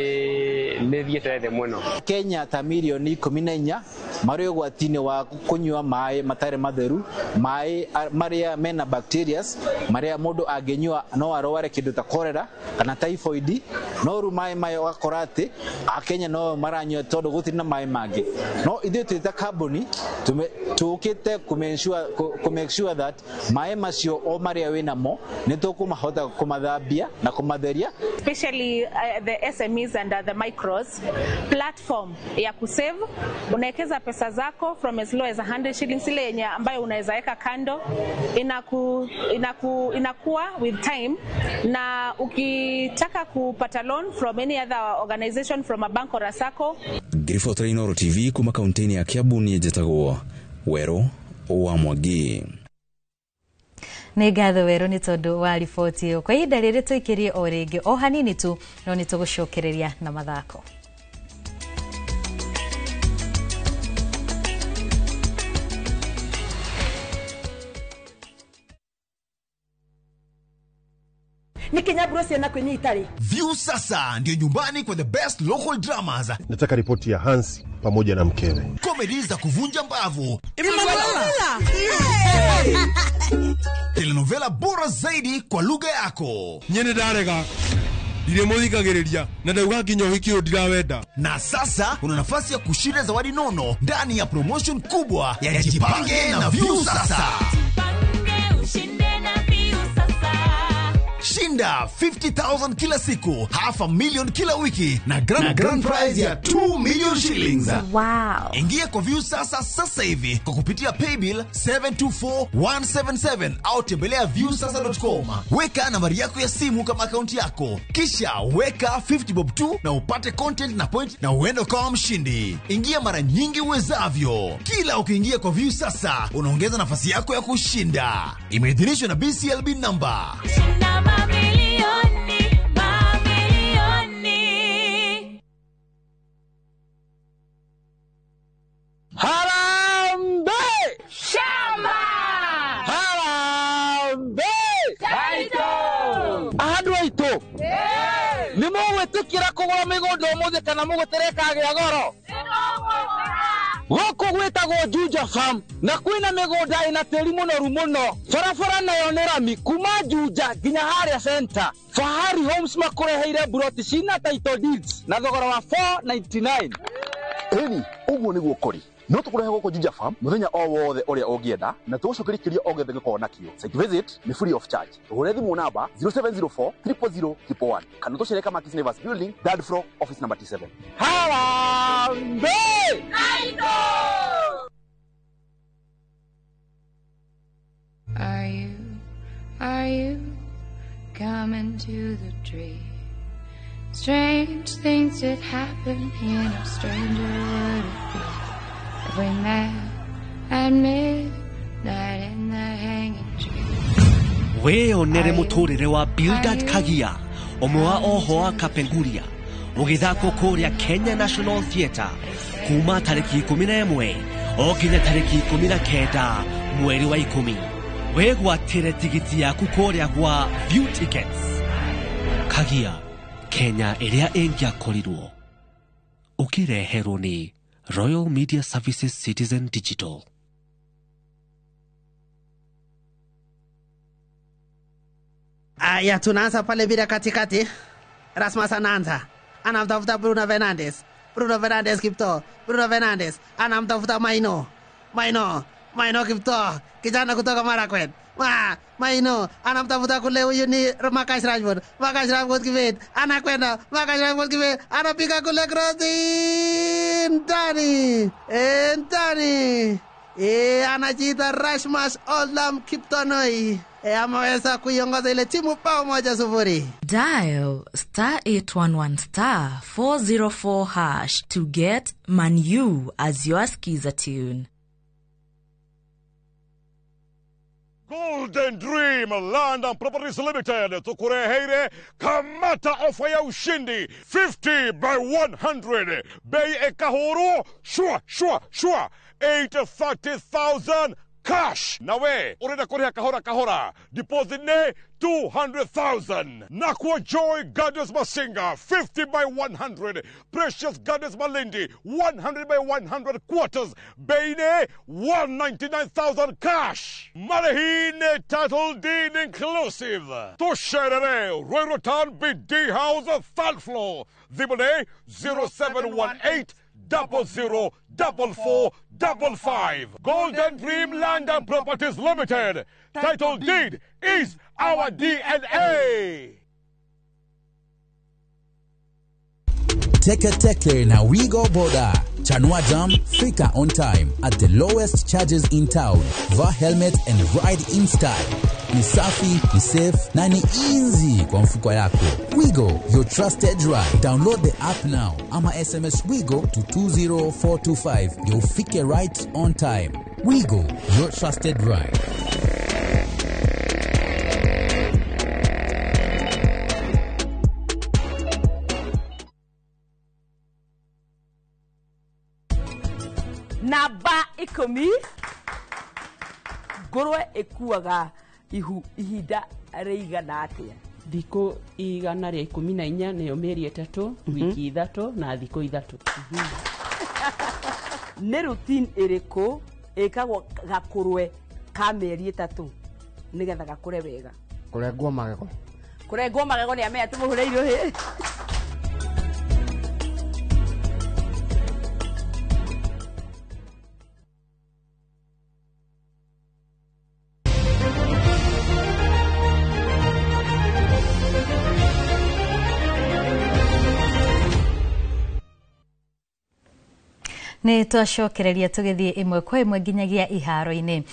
nĩ thiĩte thĩ mũno. Kenya ta mirioni 14 marĩ ũgwati-inĩ wa kũnyua maĩ matarĩ matheru, maĩ marĩa mena bacterias marĩa mũndũ angĩnyua no arware kĩndũ ta cholera kana typhoid, no rĩu maĩ maya ũgakora atĩ akenya no maranyua tondũ gũtirĩ na maĩ mangĩ. No ithuĩ twĩ ta kambuni tũkĩte kũ make sure that maĩ macio o marĩa wĩnamo nĩ tũkũmahota kũmathambia na kũmatheria. Especially the SMEs and the micros platform ya kusave, unawekeza pesa zako from as low as 100 shillings ile yenye ambayo unaweza weka kando, inakuwa with time, na ukitaka kupata loan from any other organization, from a bank or a sacco. Ngiribotera Inooro TV kuma kaunti-inĩ ya Kiambu, niĩ njĩtagwo Werũ wa Mwangi. Nĩ ngatho Werũ nĩ tondũ wa riboti ĩyo. Kwa ihinda rĩrĩ tũikĩrie o rĩngĩ o hanini tu, no nĩ tũgũcokereria na mathako. View sasa ndio nyumbani kwa the best local dramas. Nataka ripoti ya Hans pamoja na mkewe. Comedy za kuvunja mbavu. Telenovela bora zaidi kwa lugha yako. Nyene ndarega. Ndiremuthikagiriria na ndauga nginya ũhiki ũyũ ndirawenda. Na sasa una nafasi ya kushinda zawadi nono ndani ya promotion kubwa ya Jipange na View sasa. Jipange ushinde na View sasa. Shinda 50,000 kila siku, 500,000 kila wiki na grand prize ya 2 million shillings. Wow. Ingia kwa View sasa sasa hivi kwa kupitia paybill 724177 au tembelea viewsasa.com. Weka nambari yako ya simu kama akaunti yako, kisha weka 50 bob tu na upate content na point na uende kama mshindi. Ingia mara nyingi uwezavyo. Kila ukiingia kwa View sasa unaongeza nafasi yako ya kushinda. Imeidhinishwa na BCLB number. Shinda mamilioni, mamilioni. Nĩmũretĩkĩra kũgũra mĩgũnda ũmũthĩ kana mũgũtere kagĩa goro? Gũkũ gwĩtagwo Juja Farm na kwĩna mĩgũnda ĩna tĩri mũnoru mũno. Barabara nayo nĩ rami kuma Juja nginya harĩa center. Fahari Homes makũreheire buroti cina title deeds na thogora wa 499. Ĩni, ũguo nĩguo kũrĩ. No tũkũrehe gũkũ Juja Farm mũthenya o wothe ũrĩa ũngĩenda na tũgũcokeria kĩũria o gĩothe ũngĩkorwo nakĩo. Site visit nĩ free of charge. Tũhũre thimũ namba 0704 000 111 kana tũcere Kamakis Neighbors Building, third floor, office number T7. Harambee! Are you coming to the tree? Strange things did happen here, no stranger would it be if we met at midnight in the hanging tree. Wĩyonere mũtũrĩre wa Bildad Kagia, ũmwe wa oho wa Kapenguria, ũgĩthakwo kũrĩa Kenya National Theatre kuma tarĩki 11 o nginya tarĩki 19 mweri wa 10. Wĩgwatĩre tigiti yaku kũrĩa gwa View Tickets. Kagia, Kenya ĩrĩa ĩngĩakorirwo. Ũkĩreherwo nĩ Royal Media Services Citizen Digital. Aya, tunaanza pale bila katikati. Rasmus anaanza, anamtafuta Bruno Fernandes. Bruno Fernandes Kipto. Bruno Fernandes anamtafuta Maino. Maino, Maino Kipto, kijana kutoka Marakwet. Maino anamtafuta kule, huyu ni Marcus Rashford. Marcus Rashford Kibet anakwenda, Marcus Rashford Kibet anapiga kule cross ndani, ndani. Anajiita Rasmus Olam Kiptonoi. Ameweza kuiongoza ile timu bao 1-0. Dial star 811 star 404 hash to get Manu as your skiza tune. Golden Dream Land and Properties Limited tukureheire kamata ofa ya ushindi 50 by 100 bei ekahuru shwa shwa shwa 830,000 cash. Nawe urenda kuriha kahora kahora, deposit ne 200,000. Nakwa Joy Gardens Masinga 50 by 100, Precious Gardens Malindi 100 by 100 quarters, bei ne 199,000 cash. Marehine title deed inclusive. Tusherere Royal Town BD House third floor. Thimũ 0718 00 44 55. Golden Dream Land and Properties Limited. Title deed is our DNA. Teke Teke na Wigo Boda. Chanua Jam, fika on time at the lowest charges in town. Vaa helmet and ride in style. Ni safi, ni safe na ni easy kwa mfuko yako. Wigo, your trusted ride. Download the app now ama SMS Wigo to 20425. Ndio ufike right on time. Wigo, your trusted ride. Namba 10 ngũrwe ĩkuaga ihu ihinda rĩigana atĩa? Thikũ 114 nĩyo mĩeri 3, wiki 3 na thikũ 3. Nĩ routine ĩrĩkũ ĩkagwo gakũrwe ka mĩeri 3 nĩgetha gakũre wega? Kũrengwo magego. Kũrengwo magego nĩ amenya tũmũhũre irio. Nĩ twacokereria tũgĩthiĩ ĩmwe kwa ĩmwe nginyagia iharo-inĩ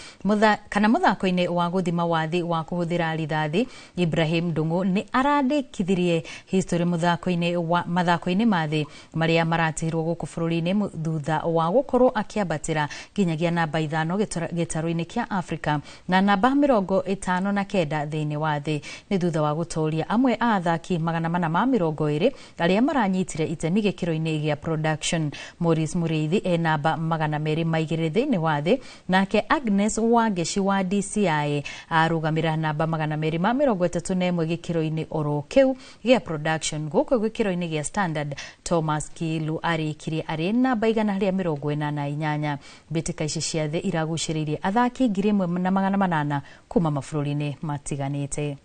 kana mũthako-inĩ wa gũthima wathi wa kũhũthĩra rithathi. Ibrahim Ndung'u nĩ arandĩkithirie history mũthako-inĩ wa mathako-inĩ ma thĩ marĩa maratĩirwo gũkũ bũrũri-inĩ thutha wa gũkorwo akĩambatĩra nginyagia namba 5 gĩtarũ-inĩ kĩa Africa na namba 59 thĩinĩ wa thĩ. Nĩ thutha wa gũtooria amwe a athaki 420 arĩa maranyitire itemi gĩkĩro-inĩ gĩa production. Maurice Mũrĩithi e namba 202 thĩinĩ wa thĩ, nake Agnes Wangeci wa DCI arũgamĩra namba 231 gĩkĩro-inĩ oro kĩu gĩa production. Gũkũ gĩkĩro-inĩ gĩa standard, Thomas Kilu arĩkirie arĩ namba 188. Mbĩtĩka ici cia thĩ iragucĩrĩirie athaki 1800 kuma mabũrũri-inĩ matiganĩte.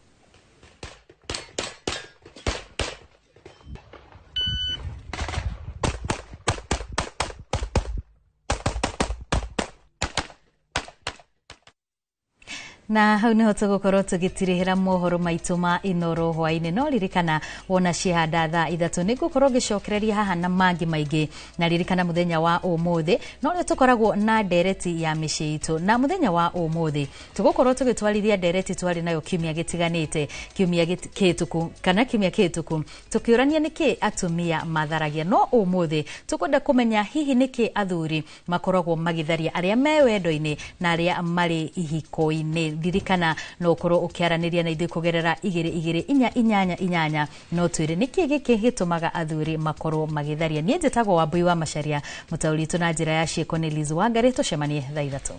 Na hau niho tũgũkorwo tũgĩtirĩhĩra mohoro maitũ ma Inoro hwaĩ-inĩ, no ririkana wona ciehanda thaa 3 nĩ ngũkorwo ngĩcokereria haha na mangĩ maingĩ. Na ririkana mũthenya wa ũmũthĩ no rĩo tũkoragwo na ndereti ya mĩciĩ itũ, na mũthenya wa ũmũthĩ tũgũkorwo tũgĩtwarithia ndereti twarĩ nayo kiumia gĩtiganĩte, kiumia kĩhĩtũku kana kiumia kĩhĩtũku tũkĩũrania nĩkĩ atumia matharagia, no ũmũthĩ tũkwenda kũmenya hihi nĩkĩ athuri makoragwo magĩtharia arĩa me wendo-inĩ na arĩa marĩ ihiko-inĩ. Ririkana no ũkorwo ũkĩaranĩria na ithuĩ kũgerera 2 2 4 8 8, no twĩre nĩkĩ gĩkĩ gĩtũmaga athuri makorwo magĩtharia. Niĩ njĩtagwo Wambui wa Macharia, mũtaũri witũ na njĩra ya ciĩko nĩ Liz Wangari. Tũcemanie thaa 3.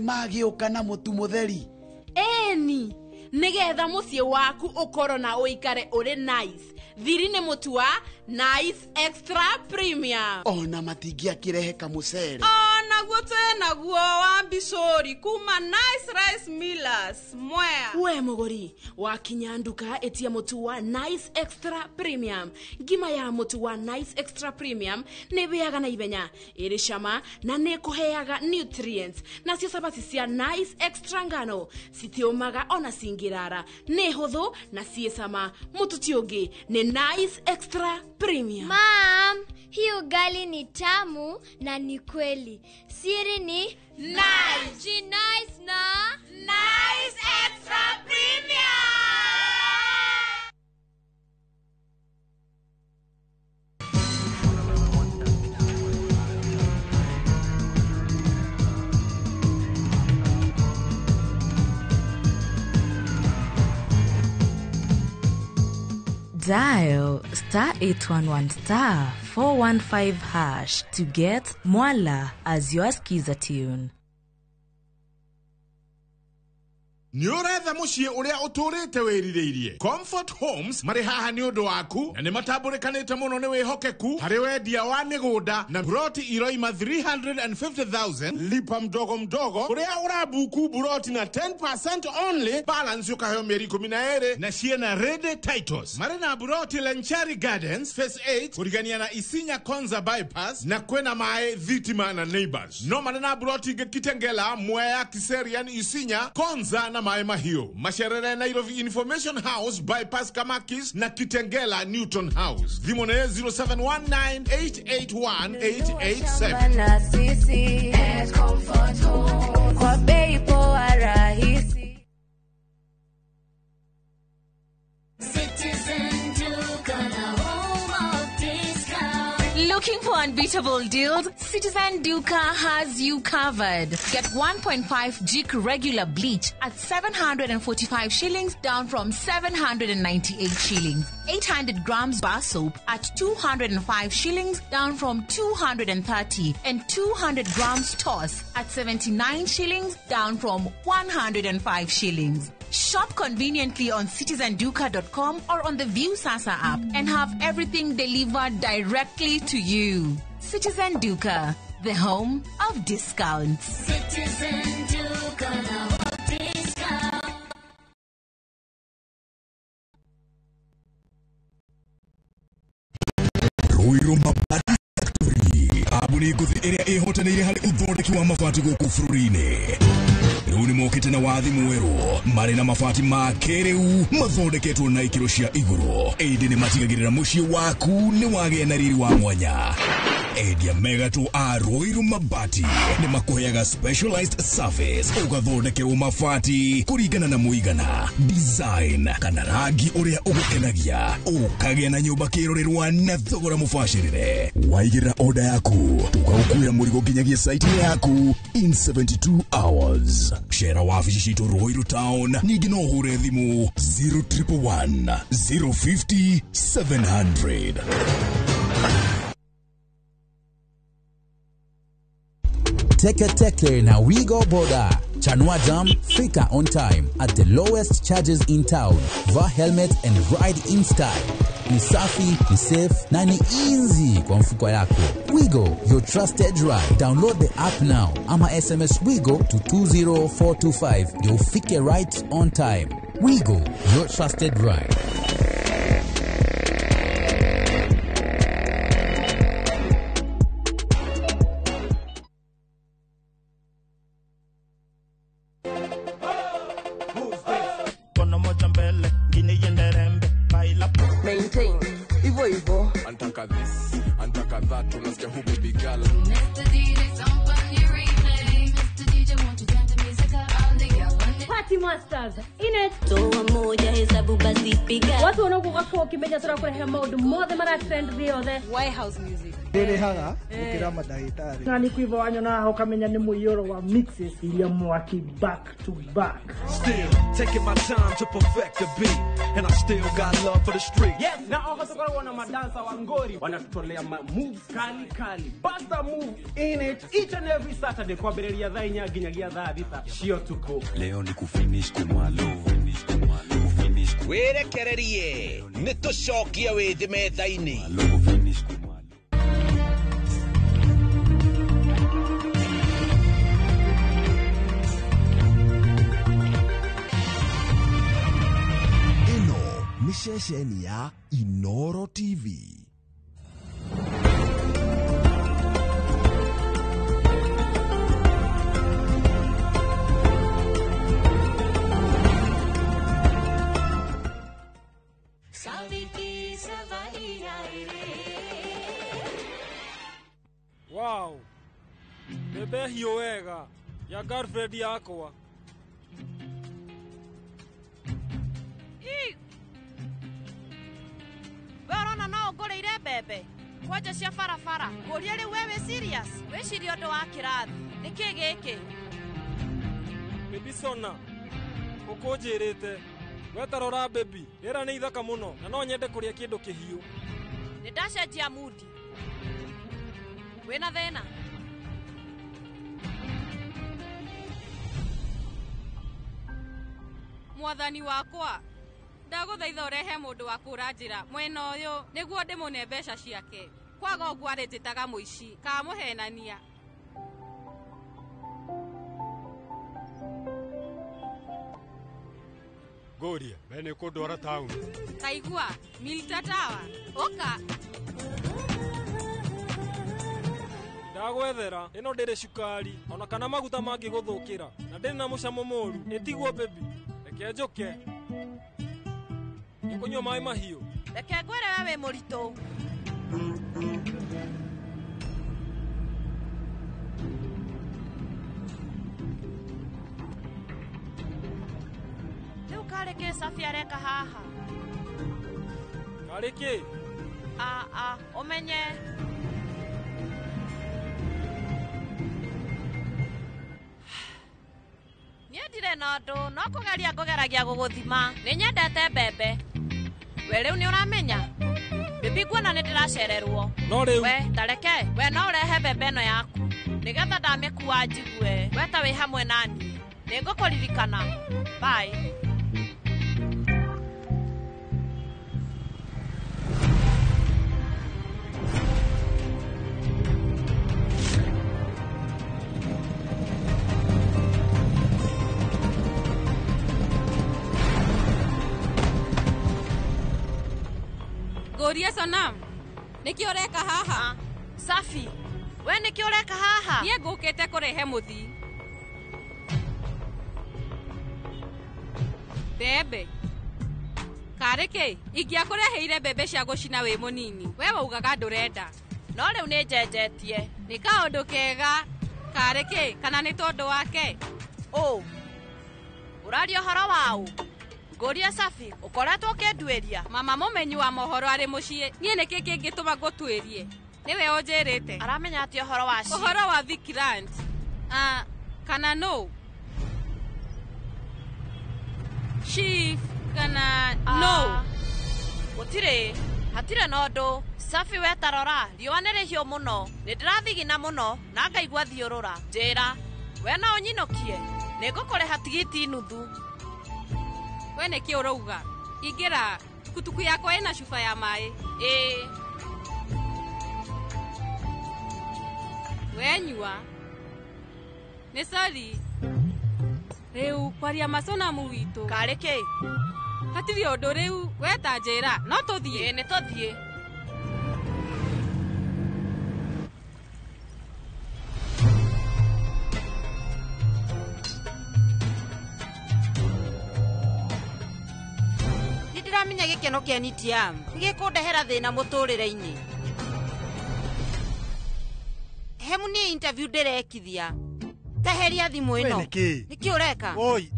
Magĩũka na mũtu mũtheri eni nĩgetha mũciĩ waku ũkorwo na ũikare ũrĩ nice. Thiri nĩ mũtu wa Nice Extra Premium. Ona matingĩakĩrehe kamũcere onaguo twĩnaguo wa mbicũri kuma Nice Rice Millers Mwea. We mũgũri wakinya nduka ĩtia mũtu wa Nice Extra Premium. Ngima ya mũtu wa Nice Extra Premium nĩ ĩhĩaga na ihenya, ĩrĩ cama na nĩ ĩkũheaga nutrients. Nacio cabaci cia Nice Extra ngano citiũmaga ona cingĩrara, nĩ hũthũ na ciĩ cama. Mũtu ti ũngĩ nĩ Nice Extra Premium. Mom, hii ugali ni tamu na ni kweli. Siri ni Nice. Nice na Nice Extra Premium. Dial star 811 star 415 hash to get Mwala as your skiza tune. Nĩ ũretha mũciĩ ũrĩa ũtũrĩte wĩrirĩirie. Comfort Homes marĩ haha nĩ ũndũ waku na nĩ matambũrĩkanĩte mũno nĩ wĩhokeku harĩ wendia wa mĩgũnda na buroti iroima 350,000 lipa mdogo mdogo kũrĩa ũrabuku buroti na 10% only, balance ũkaheo mĩeri 12 na ciĩna ready titles. Marĩ na buroti Lenchari Gardens Phase 8 kũrigania na Isinya Konza Bypass na kwĩna maĩ, thitima na neighbors. No marĩ na buroti ingĩ Kitengela, Mwea, Kiserian, Isinya, Konza na Maĩ Mahiũ. Macerere Nairobi Information House Bypass Kamakis na Kitengela Newton House. Thimũ nĩ 0719881887. Na sisi Comfort Home kwa bei poa rahisi. Citizen Duka, the home of discount. Looking for unbeatable deals? Citizen Duka has you covered. Get 1.5 Jik regular bleach at 745 shillings, down from 798 shillings. 800 grams bar soap at 205 shillings, down from 230. And 200 grams toss at 79 shillings, down from 105 shillings. Shop conveniently on citizenduka.com or on the View Sasa app and have everything delivered directly to you. Citizen Duka, the home of discounts. Citizen Duka, the home of discounts. Ruiru Mabati Factory kambuni ngũthi ĩrĩa ĩhotanĩire harĩ ũthondeki wa mabati gũkũ bũrũri-inĩ. Rĩu nĩ mokĩte na wathi mwerũ marĩ na mabati ma kĩrĩu mathondeketwo na ikĩro cia igũrũ, ĩndĩ nĩ matigagĩrĩra mũciĩ waku nĩ wagĩa na riri wa mwanya. Endia megatũ a Ruiru Mabati nĩ makũheaga specialized service ũgathondekerwo mabati kũringana na mũigana, design kana rangi ũrĩa ũgũkenagia, ũkagĩa na nyũmba kĩrorerwa na thogora mũbacĩrĩre. Waigĩrĩra order yaku tũgagũkuĩra mũrigo nginyagia site yaku in 72 hours. Cera wabici citũ Ruiru Town, ningĩ no ũhũre thimũ 0111 050 700. Teke Teke na Wigo Boda. Chanua Jam, fika on time at the lowest charges in town. Vaa helmet and ride in style. Ni safi, ni safe na ni easy kwa mfuko yako. Wigo, your trusted ride. Download the app now ama SMS Wigo to 20425 ndio ufike right on time. Wigo, your trusted ride. Maintain hivyo hivyo. Antaka this, antaka that, unasikia who baby girl. Mr. DJ, Mr. DJ, won't you turn the music up? All the girls want it. Party Masters in it. Toa moja hesabu basi piga. Watu wanaokuwa ukimenya turakurehe maundu mothe mara trend thĩ yothe. White House music. Ndĩrĩhaga gũkĩra mandagĩtarĩ. Na nĩ kũiva wanyona haha ũkamenya nĩ mũiyũro wa mixes iria mwaki back to back. Still taking my time to perfect the beat, and I still got love for the street. Yes, na oho tukoragwo na madansa wa ngori wanatutolea ma moves kali kali. Basta move in it each and every Saturday kwambĩrĩria thaa 4 nginyagia thaa 6 cia ũtukũ. Leo ni kufinish kumalo, finish kumalo, finish. Wĩrekererie nĩ tũcokie wĩthĩ metha-inĩ. Ĩno nĩ ceceni ya Inoro TV. Wow, mbembe hiũ wega ya girlfriend yakwa. Ii. We ũrona no ũngũrĩire mbembe kwanja cia barabara. Ngũrie rĩu we wĩ serious? Wĩcirie ũndũ wa kĩrathi. Nĩkĩ gĩkĩ? Baby Sona, ũkũnjĩrĩte we ta rora baby, rĩera nĩ ithaka mũno na no nyende kũrĩa kĩndũ kĩhiũ. Nĩ ndacenjia mudi. Wĩna thĩna? Mwathani wakwa, ndagũthaitha ũrehe mũndũ wa kũra njĩra mwena ũyũ nĩguo ndĩmũne mbeca ciake. Kwaga ũguo arĩnjĩtaga mũici kana mũhenania. Ngũrie, we nĩ ũkũndwara taũni. Taigua, Milta Tower, ũka. Ndagwethera ĩno ndĩrĩ cukari ona kana maguta mangĩgũthũkĩra na ndĩrĩ na mũcamo mũru. Ĩtiguo baby, reke njũke. Nĩkũnyua maĩ mahiũ. Reke ngwĩre we wĩ mũritũ. Rĩu karĩ kĩ Safi areka haha? Karĩ kĩ? A ũmenye. Niĩ ndirĩ na ũndũ no kũgeria ngũgeragia gũgũthima. Nĩ nyendete mbembe. We rĩu nĩ ũramenya? Baby nguona nĩ ndĩracererwo. No rĩu. We tareke, we no ũrehe mbembe ĩno yaku nĩgetha ndamĩkua njigue we ta wĩ hamwe na niĩ. Nĩ ngũkũririkana. Bye. Ngũrie Sonam, nĩkĩ ũreka haha? Safi, we nĩkĩ ũreka haha? Niĩ ngũkĩte kũrehe mũthi. Mbembe. Karĩ kĩ? Ingĩakũreheire mbembe cia gũcina wĩ mũnini. We waugaga ndũrenda. No rĩu nĩ njenjetie. Nĩ kaũndũ kega. Karĩ kĩ kana nĩ tondũ wake? Ũ. Ũraria ũhoro waũ? Ngũrie Safi, ũkoretwo ũkĩnduĩria. Mama mũmenyi wa mohoro arĩ mũciĩ. Niĩ nĩkĩ kĩngĩtũma ngũtuĩrie? Nĩwe ũnjĩrĩte. Aramenya atĩa ũhoro wa Chief? Ũhoro wa Vikrant. Kana no? Chief kana no? Gũtirĩ. Hatirĩ na ũndũ. Safi we tarora, riũa nĩ rĩhiũ mũno. Nĩ ndĩrathigina mũno na ngaigua thiũrũra. Njĩra, we no ũnyinũkie? Nĩ ngũkũrĩha tigiti nuthu. We nĩkĩ ũrauga? Ingĩra, tukutuku yakwa ĩna cuba ya maĩ. Ĩĩ. Wenyua. Nĩ sorry. Rĩu kwaria maconamu witũ. Karĩ kĩ? Hatirĩ ũndũ rĩu we ta njĩra, no tũthiĩ. Ĩĩ nĩ tũthiĩ. Nĩndĩramenya gĩkeno kĩa Nitiam nĩgĩkũndehera thĩna mũtũrĩre-inĩ. Hemu nĩ interview ndĩrekithia. Teheria thimũ ĩno. Nĩkĩ? Nĩkĩ ũreka? Oi.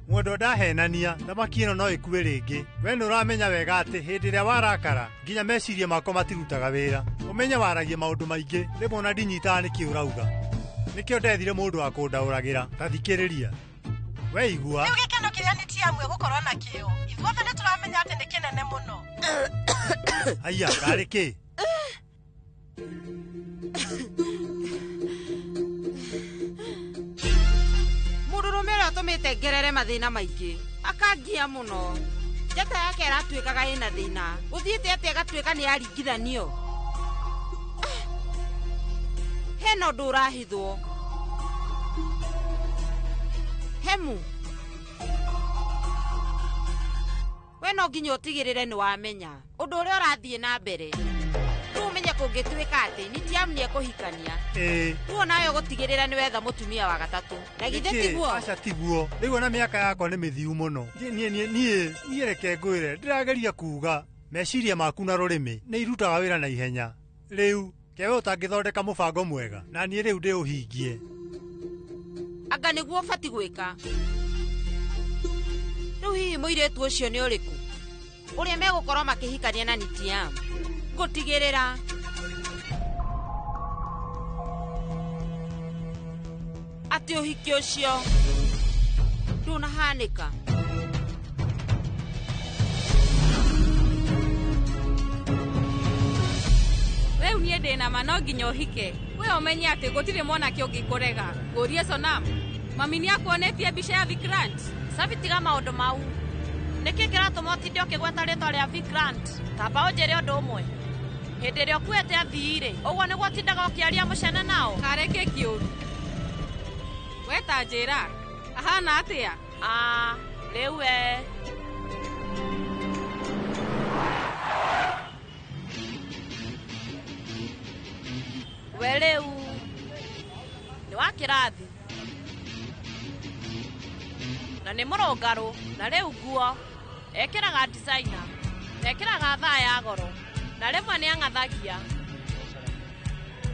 Mwendwa ndahenania, thamaki ĩno no ĩkue rĩngĩ. We nĩ ũramenya wega atĩ hĩndĩ ĩrĩa warakara nginya meciria makwa matirutaga wĩra. Ũmenye waragia maũndũ maingĩ, rĩmwe ona ndinyitaga nĩkĩ ũrauga. Nĩkĩo ndethire mũndũ wa kũndaũragĩra. Ta thikĩrĩria. We igua. Rĩu gĩkeno kĩrĩa Nitiam egũkorwo nakĩo, ithuothe nĩ tũramenya atĩ nĩ kĩnene mũno. Haiya, karĩ kĩ? Mũndũrũme ũrĩa ũtũmĩte ngerere mathĩna maingĩ akangia mũno. Njata yake ĩratuĩkaga ĩna thĩna. Ũthiĩte atĩa ĩgatuĩka nĩ yaringithanio? Hena ũndũ ũrahithwo. Hemu. We no nginya ũtigĩrĩre nĩ wamenya ũndũ ũrĩa ũrathiĩ na mbere. Rĩu ũmenye kũngĩtuĩka atĩ Nitiam nĩ ekũhikania. Ĩĩ. Rĩu onawe ũgũtigĩrĩra nĩ wetha mũtumia wa gatatũ. Na githĩ tiguo? Aca tiguo. Rĩu ona mĩaka yakwa nĩ mĩthiu mũno. Niĩ reke ngwĩre, ndĩrageria kuuga meciria maku na rũrĩmĩ nĩ irutaga wĩra na ihenya. Rĩu kewe ũtangĩthondeka mũbango mwega na niĩ rĩu ndĩũhingie. Anga nĩguo ũbatiĩ gwĩka. Rĩu hihi mũirĩtu ũcio nĩ ũrĩkũ? Ũrĩa megũkorwo makĩhikania na Nitiam. Ngũtigĩrĩra. Atĩ ũhiki ũcio ndũnahanĩka. Rĩu niĩ ndĩna ma no nginya ũhike. We ũmenye atĩ gũtirĩ mwanake ũngĩkũrega. Ngũrie Sonam. Mami nĩakuonetie mbica ya Vikrant? Safi tiga maũndũ mau. Nĩkĩ kĩratũma ũtinde ũkĩgweta rĩtwa rĩa Vikrant? Tamba ũnjĩre ũndũ ũmwe. Hĩndĩ ĩrĩa ũkuĩte athii-rĩ, ũguo nĩguo ũtindaga ũkĩaria mũcene nao? Karĩ kĩ kĩũru? We ta njĩra, ahana atĩa? Rĩu we. We rĩu nĩ wa kĩrathi. Na nĩ mũrũngarũ, na rĩu nguo ekĩraga designer, na ekĩraga thaa ya goro, na rĩmwe nĩ ang'athagia.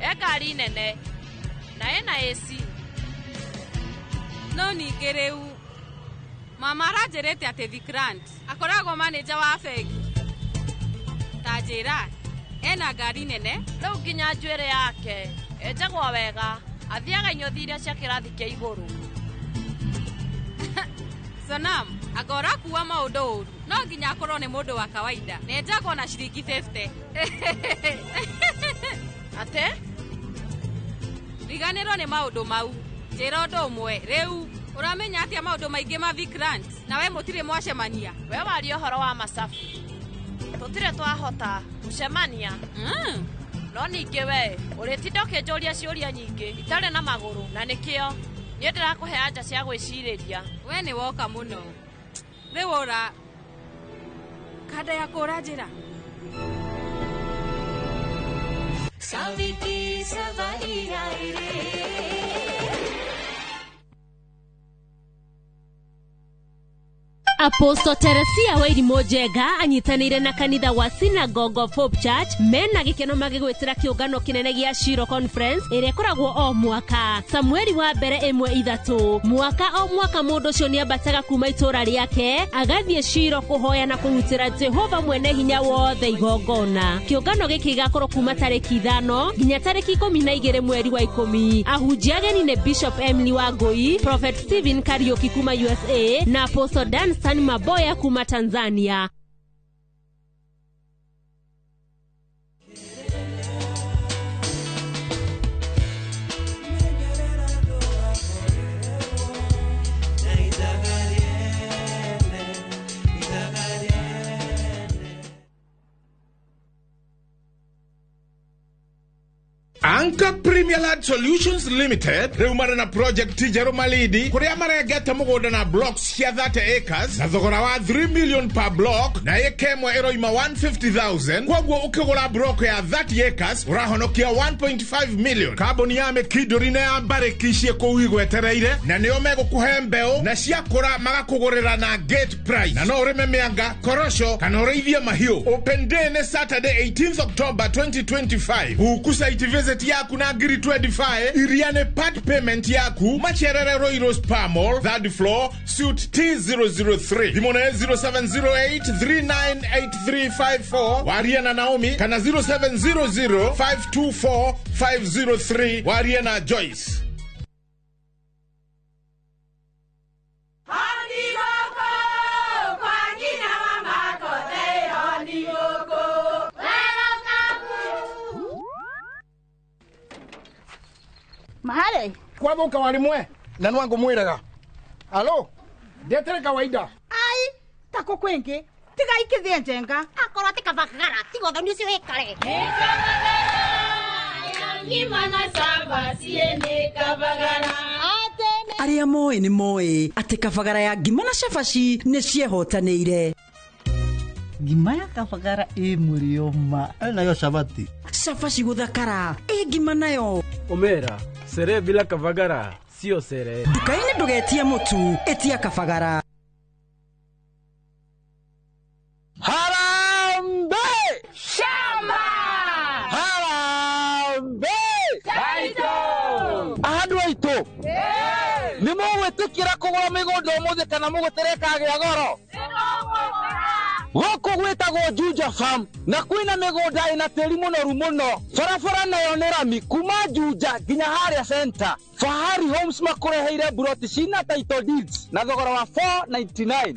E ngari nene, na ĩna AC. No ningĩ rĩu mama aranjĩrĩte atĩ Vikrant akoragwo manager wa bengi. Ta njĩra, ena ngari nene? Rĩu nginya njuĩrĩ yake enjagwo wega, athiaga inyũthi iria cia kĩrathi kĩa igũrũ. Sonam, anga ũrakuua maũndũ ũru. No nginya akorwo nĩ mũndũ wa kawaida. Na enjagwo na ciringi 50. Atĩ? Riganĩrwo nĩ maũndũ mau. Njĩra ũndũ ũmwe, rĩu ũramenya atĩa maũndũ maingĩ ma Vikrant na we mũtirĩ mwacemania? We waria ũhoro wa Masafi. Tũtirĩ twahota gũcemania. No ningĩ we ũrĩtinda ũkĩnjũria ciũria nyingĩ itarĩ na magũrũ, na nĩkĩo niĩ ndĩrakũhe anja cia gwĩcirĩria. We nĩ woka mũno. Rĩu ũra kanda ya kũra njĩra. Saviti savaria ire. Apostle Teresia Wairimu Njenga anyitanĩire na kanitha wa Synagogue of Hope Church mena gĩkeno magĩgwĩtĩra kĩũngano kĩnene gĩa Shiro Conference ĩrĩa ĩkoragwo o mwaka Samueli wa mbere 1:3 mwaka o mwaka mũndũ ũcio nĩambataga kuma itũra rĩake agathiĩ Shiro kũhoya na kũrutĩra Jehova mwene hinya wothe igongona. Kĩũngano gĩkĩ gĩgakorwo kuma tarĩki 5 nginya tarĩki 12 mweri wa 10. Ahunjia ageni nĩ Bishop Emily Wangui, Prophet Stephen Kariuki kuma USA na Apostle Danstan Maboya kuma Tanzania. Anchor Premier Land Solutions Limited riu marĩ na project njerũ Malindi kũrĩa marengete mũgũnda na blocks cia 30 acres na thogora wa 3 million per block na ĩka ĩmwe ĩroima 150,000. Kwoguo ũkĩgũra block ya 30 acres ũrahonokia 1.5 million. Kambuni ya Mĩkindũri na ya Mbarĩki ciĩ kũu igwetereire na nĩo megũkũhe mbeũ na ciakũra magakũgũrĩra na gate price, na no ũrĩme mĩanga, korosho kana ũrĩithie mahiũ. Open day nĩ Saturday 18th October 2025. Huku site visit yaku na ngiri 25 iria nĩ part payment yaku. Macerere Royal Spa Mall, 3rd floor, suite T003. Thimũ nĩ 0708 398354 warie na Naomi kana 0700 524 503 warie na Joyce. Mahale kwathuka warimwe na nwangu mwiraga alo ndetere kawaida ai tako kwingi tiga ikithie njenga akorwo ti kabagara tiga thoni ucio wikare Arĩa moĩ nĩ moĩ atĩ kabagara ya ngima na cabaci nĩ ciehotanĩire. Ngima ya kabagara ĩ mũrĩo ma nayo cabati cabaci gũthakara ĩ ngima nayo Omera sere bila kabagara sio sere. Nduka-inĩ ndũgetie mũtu, ĩtia kabagara. Harambee Shamba! Harambee Taito! Andũ aitũ nĩ mũgwĩtĩkĩra kũgũra mĩgũnda ũmũthĩ kana mũgũtere kagĩa goro? Gũkũ gwĩtagwo Juja Farm na kwĩna mĩgũnda ĩna tĩri mũnoru mũno. Barabara nayo nĩ rami kuma Juja nginya harĩa center. Fahari Homes makũreheire buroti cina title deeds na thogora wa 499.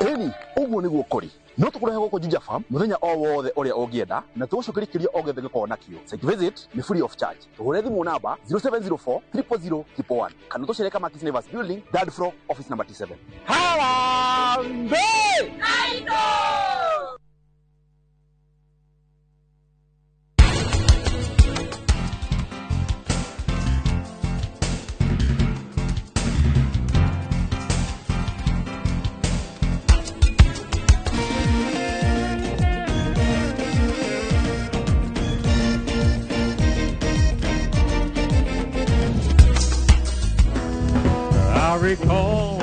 Ĩni ũguo nĩguo kũrĩ. No tũkũrehe gũkũ Juja Farm mũthenya o wothe ũrĩa ũngĩenda na tũgũcokeria kĩũria o gĩothe gĩkorwo nakĩo. Site visit nĩ free of charge. Tũhũre thimũ namba 0704 000 111 kana tũcere Kamakis Neighbors Building, third floor, office number T7. Harambee Taito! I recall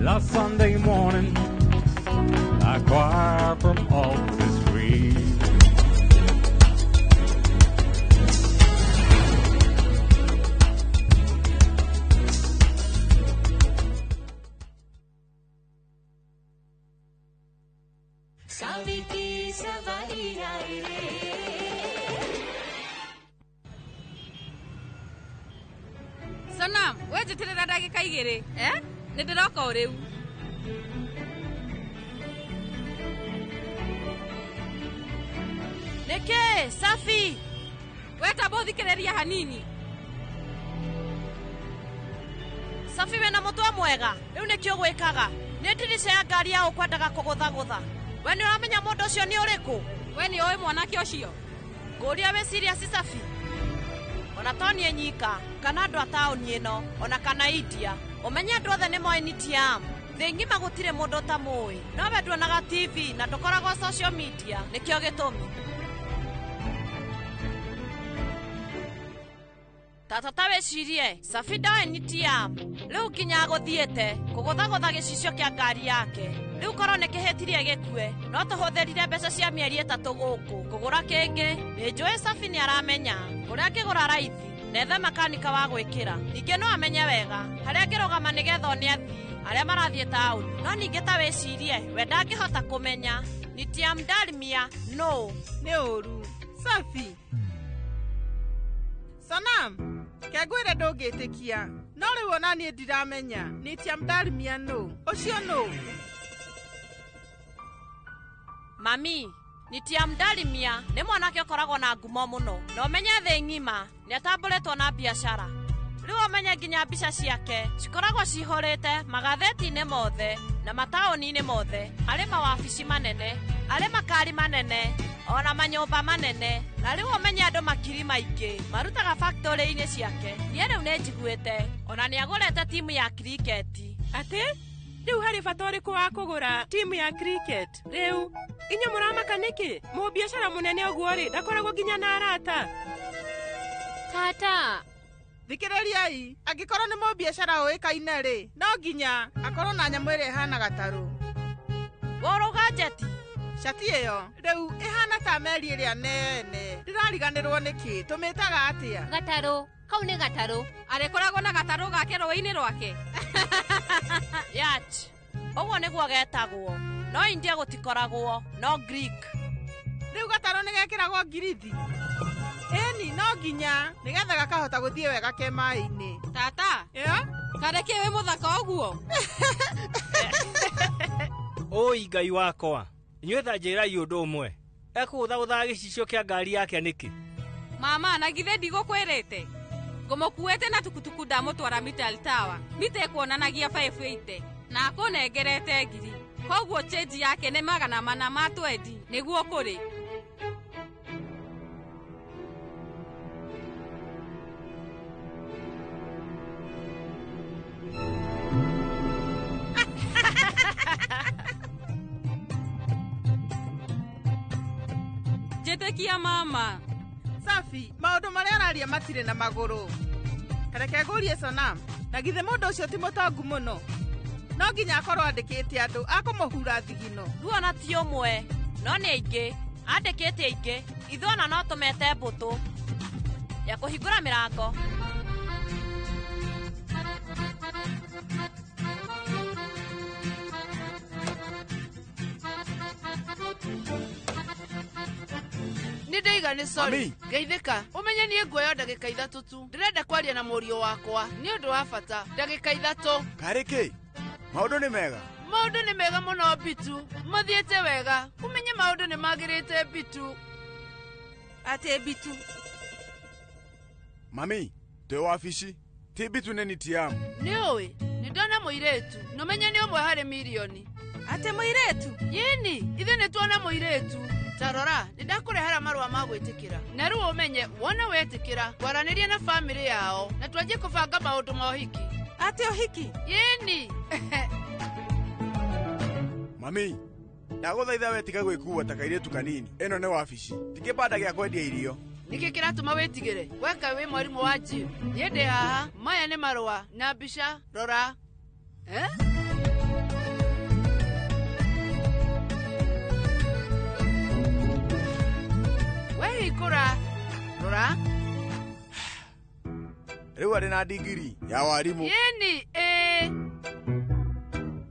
last Sunday morning, a choir from off the street. Sonam, we njitirira ndagika 2 eh? Nĩ ndĩroka o rĩu. Nĩkĩ Safi? We tamba ũthikĩrĩria hanini. Safi wĩna mũtwe mwega rĩu nĩkĩo gwĩkaga. Nĩ ndirica ya ngari ya ũkwendaga kũgũthagũtha. We nĩ ũramenya mũndũ ũcio nĩ ũrĩkũ? We nĩ ũĩ mwanake ũcio? Ngũria wĩ serious Safi? Ona to niĩ nyika kana andũ a taũni ĩno ona kana India ũmenye andũ othe nĩ moĩ Nitiam. Thĩ ng'ima gũtirĩ mũndũ ũtamũĩ. No we nduonaga TV na ndũkoragwo social media nĩkĩo gĩtũmi. Tata ta wĩcirie, Safi ndoĩ Nitiam. Rĩu nginya agũthiĩte kũgũthagũtha gĩcicio kĩa ngari yake. Rĩu korwo nĩ kĩhĩtirie gĩkue, no tũhũthĩrire mbeca cia mĩeri 3 gũkũ kũgũra kĩngĩ. Nĩ njũĩ Safi nĩ aramenya kũrĩa angĩgũra raithi na ethe makanika wa gwĩkĩra. Ningĩ no amenye wega harĩa angĩrũgama nĩgetha one athii arĩa marathiĩ taũni. No ningĩ ta wĩcirie, we ndangĩhota kũmenya Nitiam Dalmia no. Nĩ ũru. Safi. Sanam, kengwĩre ndũngĩtĩkia. No rĩu ona niĩ ndiramenya Nitiam Dalmia no. Ũcio no. Mami, Nitiam Dalmia nĩ mwanake ũkoragwo na ngumo mũno. Na ũmenye thĩ ng'ima nĩ atambũrĩtwo na biacara. Rĩu ũmenye nginya mbica ciake cikoragwo cihũrĩte magathĩti-inĩ mothe na mataũni-inĩ mothe, arĩ mawabici manene, arĩ makari manene, ona manyũmba manene. Na rĩu ũmenye andũ makiri maingĩ marutaga factory-inĩ ciake. Niĩ rĩu nĩ njiguĩte ona nĩ agũrĩte timu ya kriketi. Atĩ rĩu harĩ bata ũrĩkũ wa kũgũra timu ya cricket? Rĩu inyuĩ mũramaka nĩkĩ? Mũbiacara mũnene ũguo rĩ, ndakoragwo nginya na arata. Tata, thikĩrĩriai, angĩkorwo nĩ mũbiacara ũĩkaine rĩ, no nginya akorwo na nyamũ ĩrĩa ĩhana gatarũ. Worũga njeti. Cati ĩyo rĩu ĩhana ta meri ĩrĩa nene. Ndĩrariganĩrwo nĩkĩ? Tũmĩtaga atĩa? Gatarũ. Kau nĩ gatarũ. Arĩkoragwo na gatarũ gake rũĩ-inĩ rwake. Yacht. Ũguo nĩguo getagwo. No India gũtikoragwo, no Greek. Rĩu gatarũ nĩ gekĩragwo ngirithi. Ĩni no nginya nĩgetha gakahota gũthiĩ wega ke maĩ-inĩ. Tata, kareke wĩ mũthaka ũguo? Oi Ngai wakwa, inyuĩ ta njĩrai ũndũ ũmwe. Ekũgũthagũthaga gĩcicio kĩa ngari yake nĩkĩ? Mama, na githĩ ndigũkwĩrĩte? Ngũmũkuĩte na tukutuku ndamũtwara Mital Tower. Mita ĩkuonanagia 580 na akũnengerete 1000. Koguo change yake nĩ 420 nĩguo kũrĩ. Njĩtĩkia mama. Safi, maũndũ marĩa araria matirĩ na magũrũ. Kareke ngũrie Sanam, na githĩ mũndũ ũcio ti mũtongu mũno? No nginya akorwo andĩkĩte andũ akũmũhura thigino. Ruona ti ũmwe, no nĩ aingĩ. Andĩkĩte aingĩ. Ithuĩ ona no tũmete mbũtũ ya kũhingũra mĩrango. Nĩ ndaiga nĩ sorry. Geithĩka. Ũmenye niĩ nguoya ndagĩka 3 tu. Ndĩrenda kwaria na mũriũ wakwa. Nĩ ũndũ wa bata. Ndagĩka 3. Karĩ kĩ? Maũndũ nĩ mega. Maũndũ nĩ mega mũno Bitu. Mathiĩte wega. Ũmenye maũndũ nĩ magĩrĩte Bitu. Atĩ Bitu. Mami, twĩ wabici. Ti Bitu nĩ Nitiam. Nĩ ũĩ, nĩ ndona mũirĩtu. Na ũmenye nĩ ũmwe harĩ mirioni. Atĩ mũirĩtu? Yĩni, ithuĩ nĩ tuona mũirĩtu. Ta rora, nĩ ndakũrehera marũa ma gwĩtĩkĩra. Na rĩu ũmenye, wona wetĩkĩra, kwaranĩria na bamĩrĩ yao, na twanjie kũbanga maũndũ ma ũhiki. Atĩ ũhiki? Yĩni. Mami, ndagũthaitha we tiga gwĩkua ta kairĩtu kanini. Ĩno nĩ wabici, ti kĩbanda gĩa kwendia irio. Nĩkĩ kĩratũma wĩtigĩre? Weka wĩ mwarimũ wa gym. Niĩ ndĩ haha, maya nĩ marũa na mbica, rora. Eh? Wehingũra, rora. Rĩu arĩ na digiri ya warimũ. Yĩni, ĩĩ.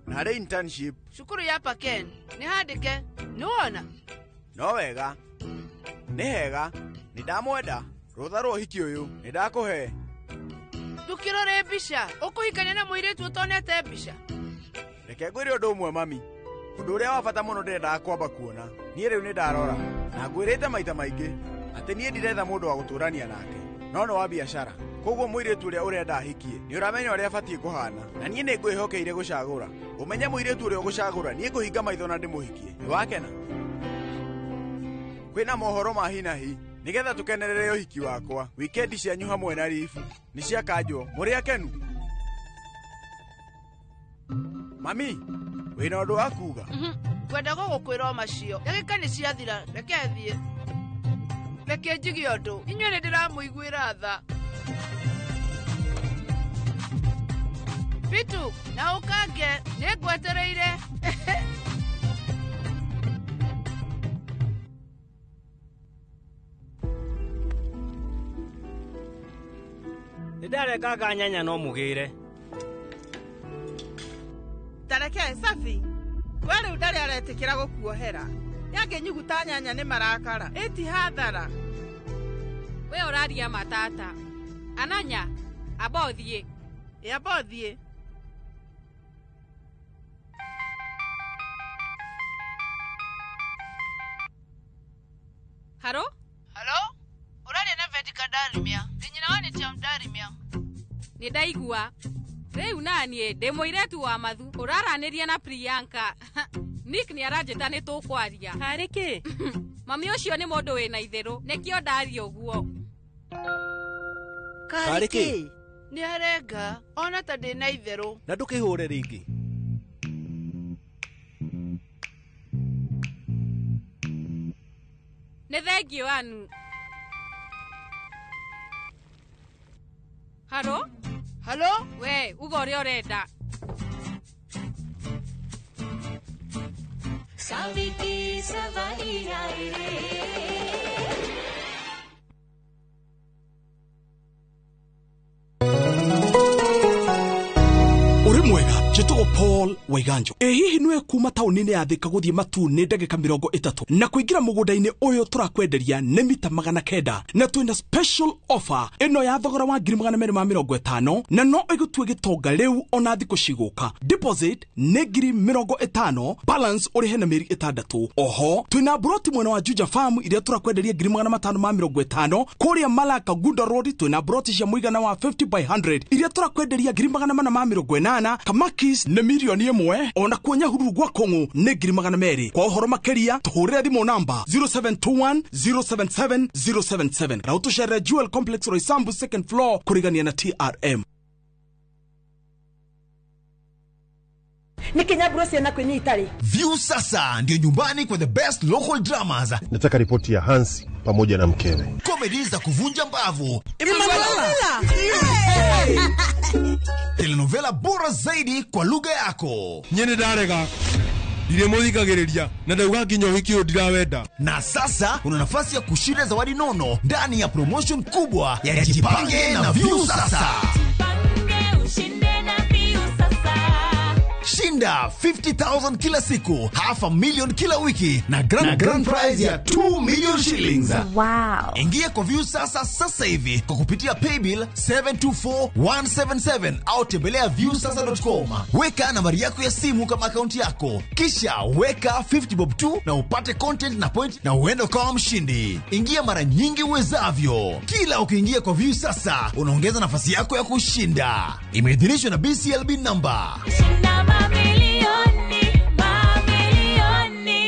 Na arĩ internship. Cukuru ya Paken, nĩ handĩke, nĩwona? No wega. Nĩ hega, nĩ ndamwenda. Rũtha rwa ũhiki ũyũ, nĩ ndakũhe. Ndũkĩrore mbica, ũkũhikania na mũirĩtu ũtonete mbica. Reke ngwĩre ũndũ ũmwe mami. Ũndũ ũrĩa wa bata mũno ndĩrendaga kwamba kuona. Niĩ rĩu nĩ ndarora. Na ngwĩrĩte maita maingĩ atĩ niĩ ndiretha mũndũ wa gũtũrania nake, no nĩ wa biacara. Koguo mũirĩtu ũrĩa ũrenda ahikie, nĩ ũramenya ũrĩa abatiĩ kũhana. Na niĩ nĩ ngwĩhokeire gũcagũra. Ũmenye mũirĩtu ũrĩa ũgũcagũra, niĩ ngũhinga maitho na ndĩmũhikie. Nĩ wakena? Kwĩna mohoro ma hi na hi, nĩgetha tũkenerere ũhiki wakwa. Wikendi cianyu hamwe na Rifu nĩ ciakanjwo. Mũrĩ akenu? Mami, wĩna ũndũ wa kuuga? Ngwenda gũgũkwĩra o macio. Ndagĩka nĩ ciathira, reke thiĩ. Reke njige ũndũ. Inyuĩ nĩ ndĩramũiguĩra tha. Bitu na ũkange nĩ ngwetereire. Nĩ ndarenganga nyanya no mũgĩre. Tareke Safi, we rĩu ndarĩ aretĩkĩra gũkuohera. Yangĩnyuguta nyanya nĩ marakara. Ĩti hathara. We ũraria matata. Ananya, amba ũthiĩ. Ĩ amba ũthiĩ. Haro? Halo? Ũraria na Vedika Ndarimia. Ndĩ nyina wa Nĩtia Ndarimia. Nĩ ndaigua. Rĩu naniĩ ndĩ mũirĩtu wa Mathu ũraranĩria na Priyanka. Nick nĩ aranjĩta nĩ tũkwaria. Harĩ kĩ? Mami ũcio nĩ mũndũ wĩna itherũ, nĩkĩo ndaria ũguo. Karĩ kĩ? Nĩ arenga, ona ta ndĩ na itherũ. Na ndũkĩhũre rĩngĩ. Nĩ thengiũ Anu. Haro? Halo? We, uga ũrĩa ũrenda. Saviti savai रे. Ũrĩ mwega, njĩtagwo Paul Waiganjo. Ĩ hihi nĩwe kuma taũni-inĩ ya Thika gũthiĩ Matuu nĩ ndagĩka 30 na kũingĩra mũgũnda-inĩ ũyũ tũrakwenderia nĩ mita 900 na twĩna special offer ĩno ya thogora wa 250,000 na no ĩgũtue gĩtonga rĩu ona thikũ cigũka. Deposit nĩ 50,000, balance ũrĩhe na mĩeri 6. Oho twĩna broti mwena wa Juja Farm iria tũrakwenderia 550,000. Kũrĩa Malaka Gunda Road twĩna broti cia mũigana wa 50 by 100 iria tũrakwenderia 480,000. Kamakis nĩ 1,000,000 ona kuo Nyahururu gwa Kũng'ũ nĩ 200,000. Kwa ũhoro makĩria tũhũrĩre thimũ namba 0721 077 077 na ũtũcerere Jewel Complex Roysambu second floor kũrigania na TRM. Nĩ kinyamburo ciana kwĩnyita rĩ. View sasa ndio nyumbani kwa the best local dramas. Nataka ripoti ya Hansi pamoja na mkewe. Comedy za kuvunja mbavu. Telenovela bora zaidi kwa lugha yako. Nyene ndarega. Ndirimũthikagĩrĩria na ndauga nginya ũhiki ũyũ ndirawenda. Na sasa una nafasi ya kushinda zawadi nono ndani ya promotion kubwa ya Jipange na View Sasa. Jipange ushinde na View Sasa. Shinda 50,000 kila siku, 500,000 kila wiki na grand prize ya 2 million shillings. Wow. Ingia kwa View Sasa sasa hivi kwa kupitia paybill 724177 au tembelea viewsasa.com. Weka nambari yako ya simu kama akaunti yako, kisha weka 50 bob tu na upate content na point na uende ukawa mshindi. Ingia mara nyingi uwezavyo. Kila ukiingia kwa View Sasa unaongeza nafasi yako ya kushinda. Imeidhinishwa na BCLB number. Shinda mamilioni, mamilioni.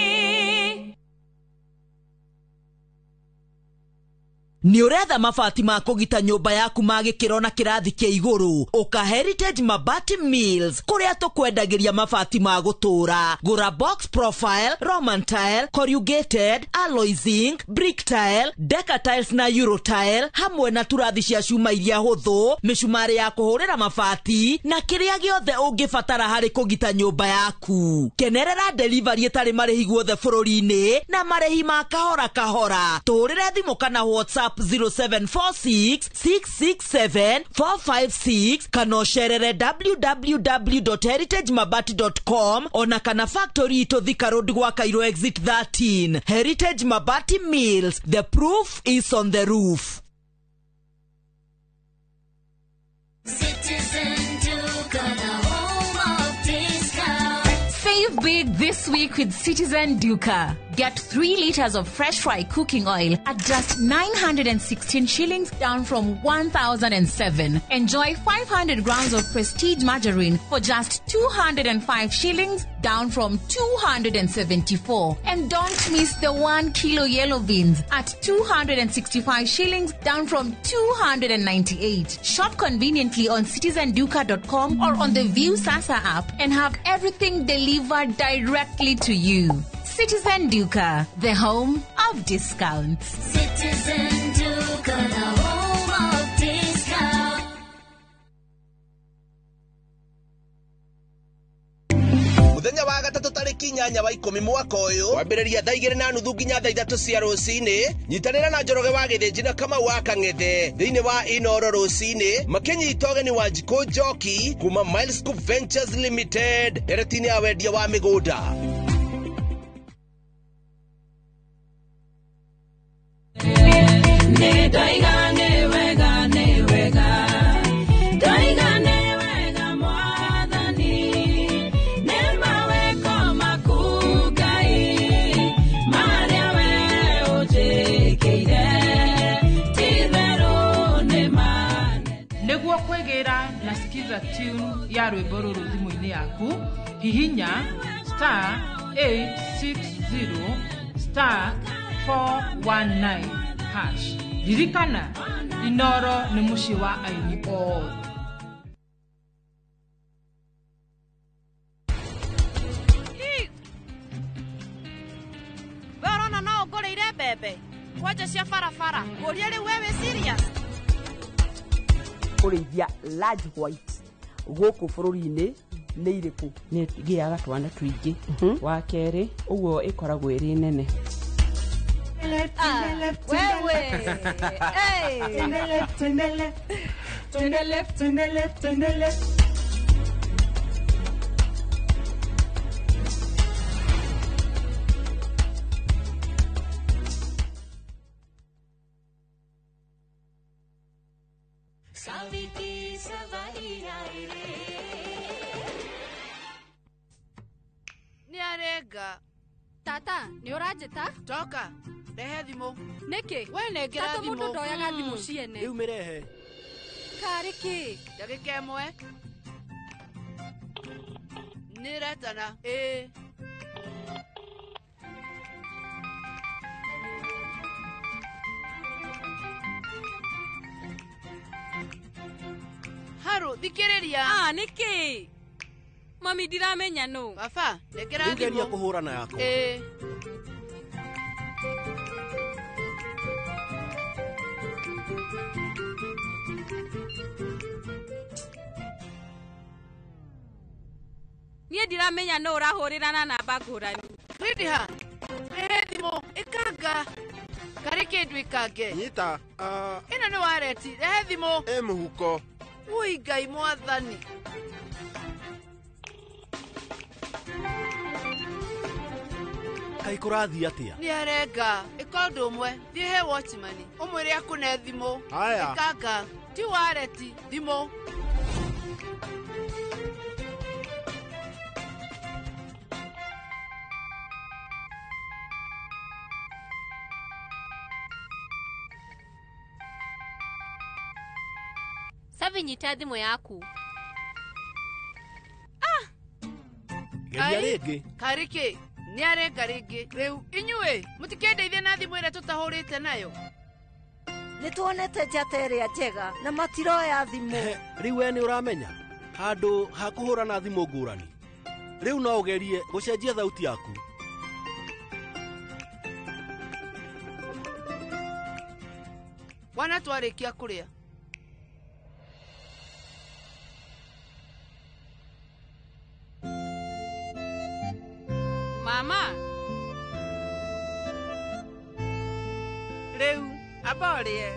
Nĩ ũretha mabati ma kũgita nyũmba yaku ma gĩkĩro na kĩrathi kĩa igũrũ? Ũka Heritage Mabati Mills kũrĩa tũkwendagĩria mabati ma gũtũũra. Gũra box profile, Roman tile, corrugated, alloy zinc, brick tile, deca tiles na euro tile, hamwe na turathi cia cuma iria hũthũ, mĩcumarĩ ya kũhũrĩra mabati na kĩrĩa gĩothe ũngĩbatara harĩ kũgita nyũmba yaku. Kenerera delivery ĩtarĩ marĩhi guothe bũrũri-inĩ na marĩhi ma kahora kahora. Tũhũrĩre thimũ kana WhatsApp 0746 667 456 kana ũcerere www.heritagemabati.com ona kana factory itũ Thika Road gwa Cairo exit 13. Heritage Mabati Mills, the proof is on the roof. Citizen Duka, the home of discount. Save big this week with Citizen Duka. Get 3 liters of fresh fry cooking oil at just 916 shillings, down from 1,007. Enjoy 500 grams of Prestige margarine for just 205 shillings, down from 274. And don't miss the 1 kilo yellow beans at 265 shillings, down from 298. Shop conveniently on citizenduka.com or on the View Sasa app and have everything delivered directly to you. Citizen Duka, the home of discounts. Citizen Duka, the home of discounts. Tarĩki 8 wa 10 mwaka ũyũ, kwambĩrĩria thaa 2:30 nginya thaa 3 cia rũcinĩ. Nyitanĩra na Njoroge wa Gĩthĩnji na Kamau wa Kang'ethe thĩinĩ wa Inoro rũcinĩ, makĩnyita ũgeni wa Njikũ Njoki kuma Miles Scoop Ventures Limited ndereti-inĩ ya wendia wa mĩgũnda. Nĩ wega, nĩ wega, ndoiga nĩ wega Mwathani, nĩ mawĩko maku Ngai, marĩa we ũnjĩkĩire, ti-itherũ nĩ manene. Nĩguo kwĩgĩra na skiza tune ya rwĩmbo rũrũ thimũ-inĩ yaku, hihinya star 860 star 419 hash. Ririkana, Inoro nĩ mũciĩ wa aini othe. We ũrona no ũngũrĩire mbembe kwanja cia barabara ngũrie rĩu we wĩ serious? Kũrĩithia large white gũkũ bũrũri-inĩ nĩ irĩkũ? Nĩ gĩaga twana tũingĩ. Wa kerĩ ũguo ĩkoragwo ĩrĩ nene. Wewe. Hey. To the left, to the left, to the left, to the left, to the left. Nĩ arenga. Tata, nĩ ũranjĩta? Toka, rehe thimũ. Nĩkĩ? We nengera Tata, thimũ. Mũndũ ndoyaga thimũ ciene. Rĩu mĩrehe. Karĩ kĩ? Ndagĩka ĩmwe. Nĩ ĩretana. Ĩĩ. Haru, thikĩrĩria. Ah, nĩkĩ? Mami, ndiramenya nũ. Baba, nengera Rĩu geria thimũ. kũhũra na yakwa. Ĩĩ. Niĩ ndiramenya nũ ũrahũrĩra na namba ngũrani. Rindiha, rehe thimũ, ĩkanga. Karĩ kĩndũ ĩkange. Nyita. Ĩno nĩ wareti, rehe thimũ. Ĩ mũhuko. Ui Ngai Mwathani. Kaĩ kũrathiĩ atĩa? Nĩ arenga. Ĩka ũndũ ũmwe, thiĩ he watchman, ũmwĩre akũne thimũ. Haya. Ĩkanga, ti wareti, thimũ. Savi, nyita thimũ yaku. Geria rĩngĩ. Karĩ kĩ? Nĩ arenga rĩngĩ. Rĩu inyuĩ mũtikĩndeithie na thimũ ĩrĩa tũtahũrĩte nayo. Nĩ tuonete njata ĩrĩa njega na matiroya thimũ. Rĩu we nĩ ũramenya handũ ha kũhũra na thimũ ngũrani. Rĩu no ũgerie gũcenjia thauti yaku. Wana twarĩkia kũrĩa. Mama. Rĩu, amba ũrĩe.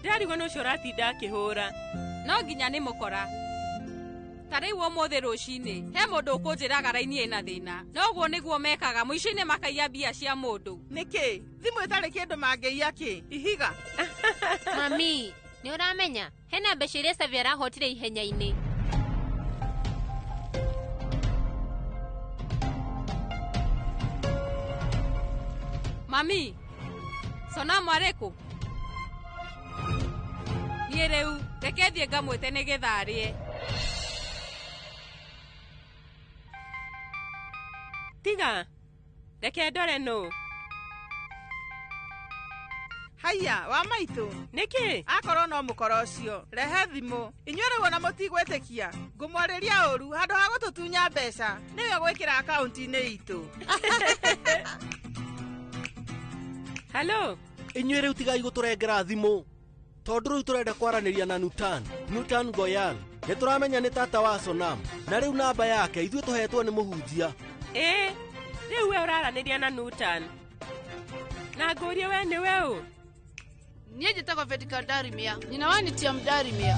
Ndarigwo nĩ ũcio ũratinda akĩhũra. No nginya nĩ mũkora. Ta rĩu ũmũthĩ rũcinĩ, he mũndũ ũkũnjĩraga raini ĩna thĩna. No ũguo nĩguo mekaga, mũico-inĩ makaiya mbia cia mũndũ. Nĩkĩ? Thimũ ĩtarĩ kĩndũ mangĩiya kĩ? Ihiga? Mami, nĩ ũramenya? Hena mbeca iria Savi arahotire ihenya-inĩ. Mami, Sonamu arĩ kũ? Niĩ rĩu, reke thiĩ ngamwĩte nĩgetha arĩe. Tiga, reke ndore nũ. Haiya, wa maitũ. Nĩkĩ? Akorwo no mũkora ũcio, rehe thimũ. Inyuĩ rĩu ona mũtigwĩtĩkia. Ngũmwarĩria ũru handũ ha gũtũtunya mbeca, nĩwe gwĩkĩra akaunti-inĩ itũ. Halo. Inyuĩ rĩu tigai gũtũrengera thimũ. Tondũ rĩu tũrenda kwaranĩria na Nutan, Nutan Goyal. Nĩ tũramenya nĩ tata wa Sonam, na rĩu namba yake ithuĩ tũhetwo nĩ mũhunjia. Ĩĩ, rĩu we ũraranĩria na Newton. Na ngũrie we nĩwe ũ? Niĩ njĩtagwo Vedika Darimia, nyina wa Nitiam Darimia.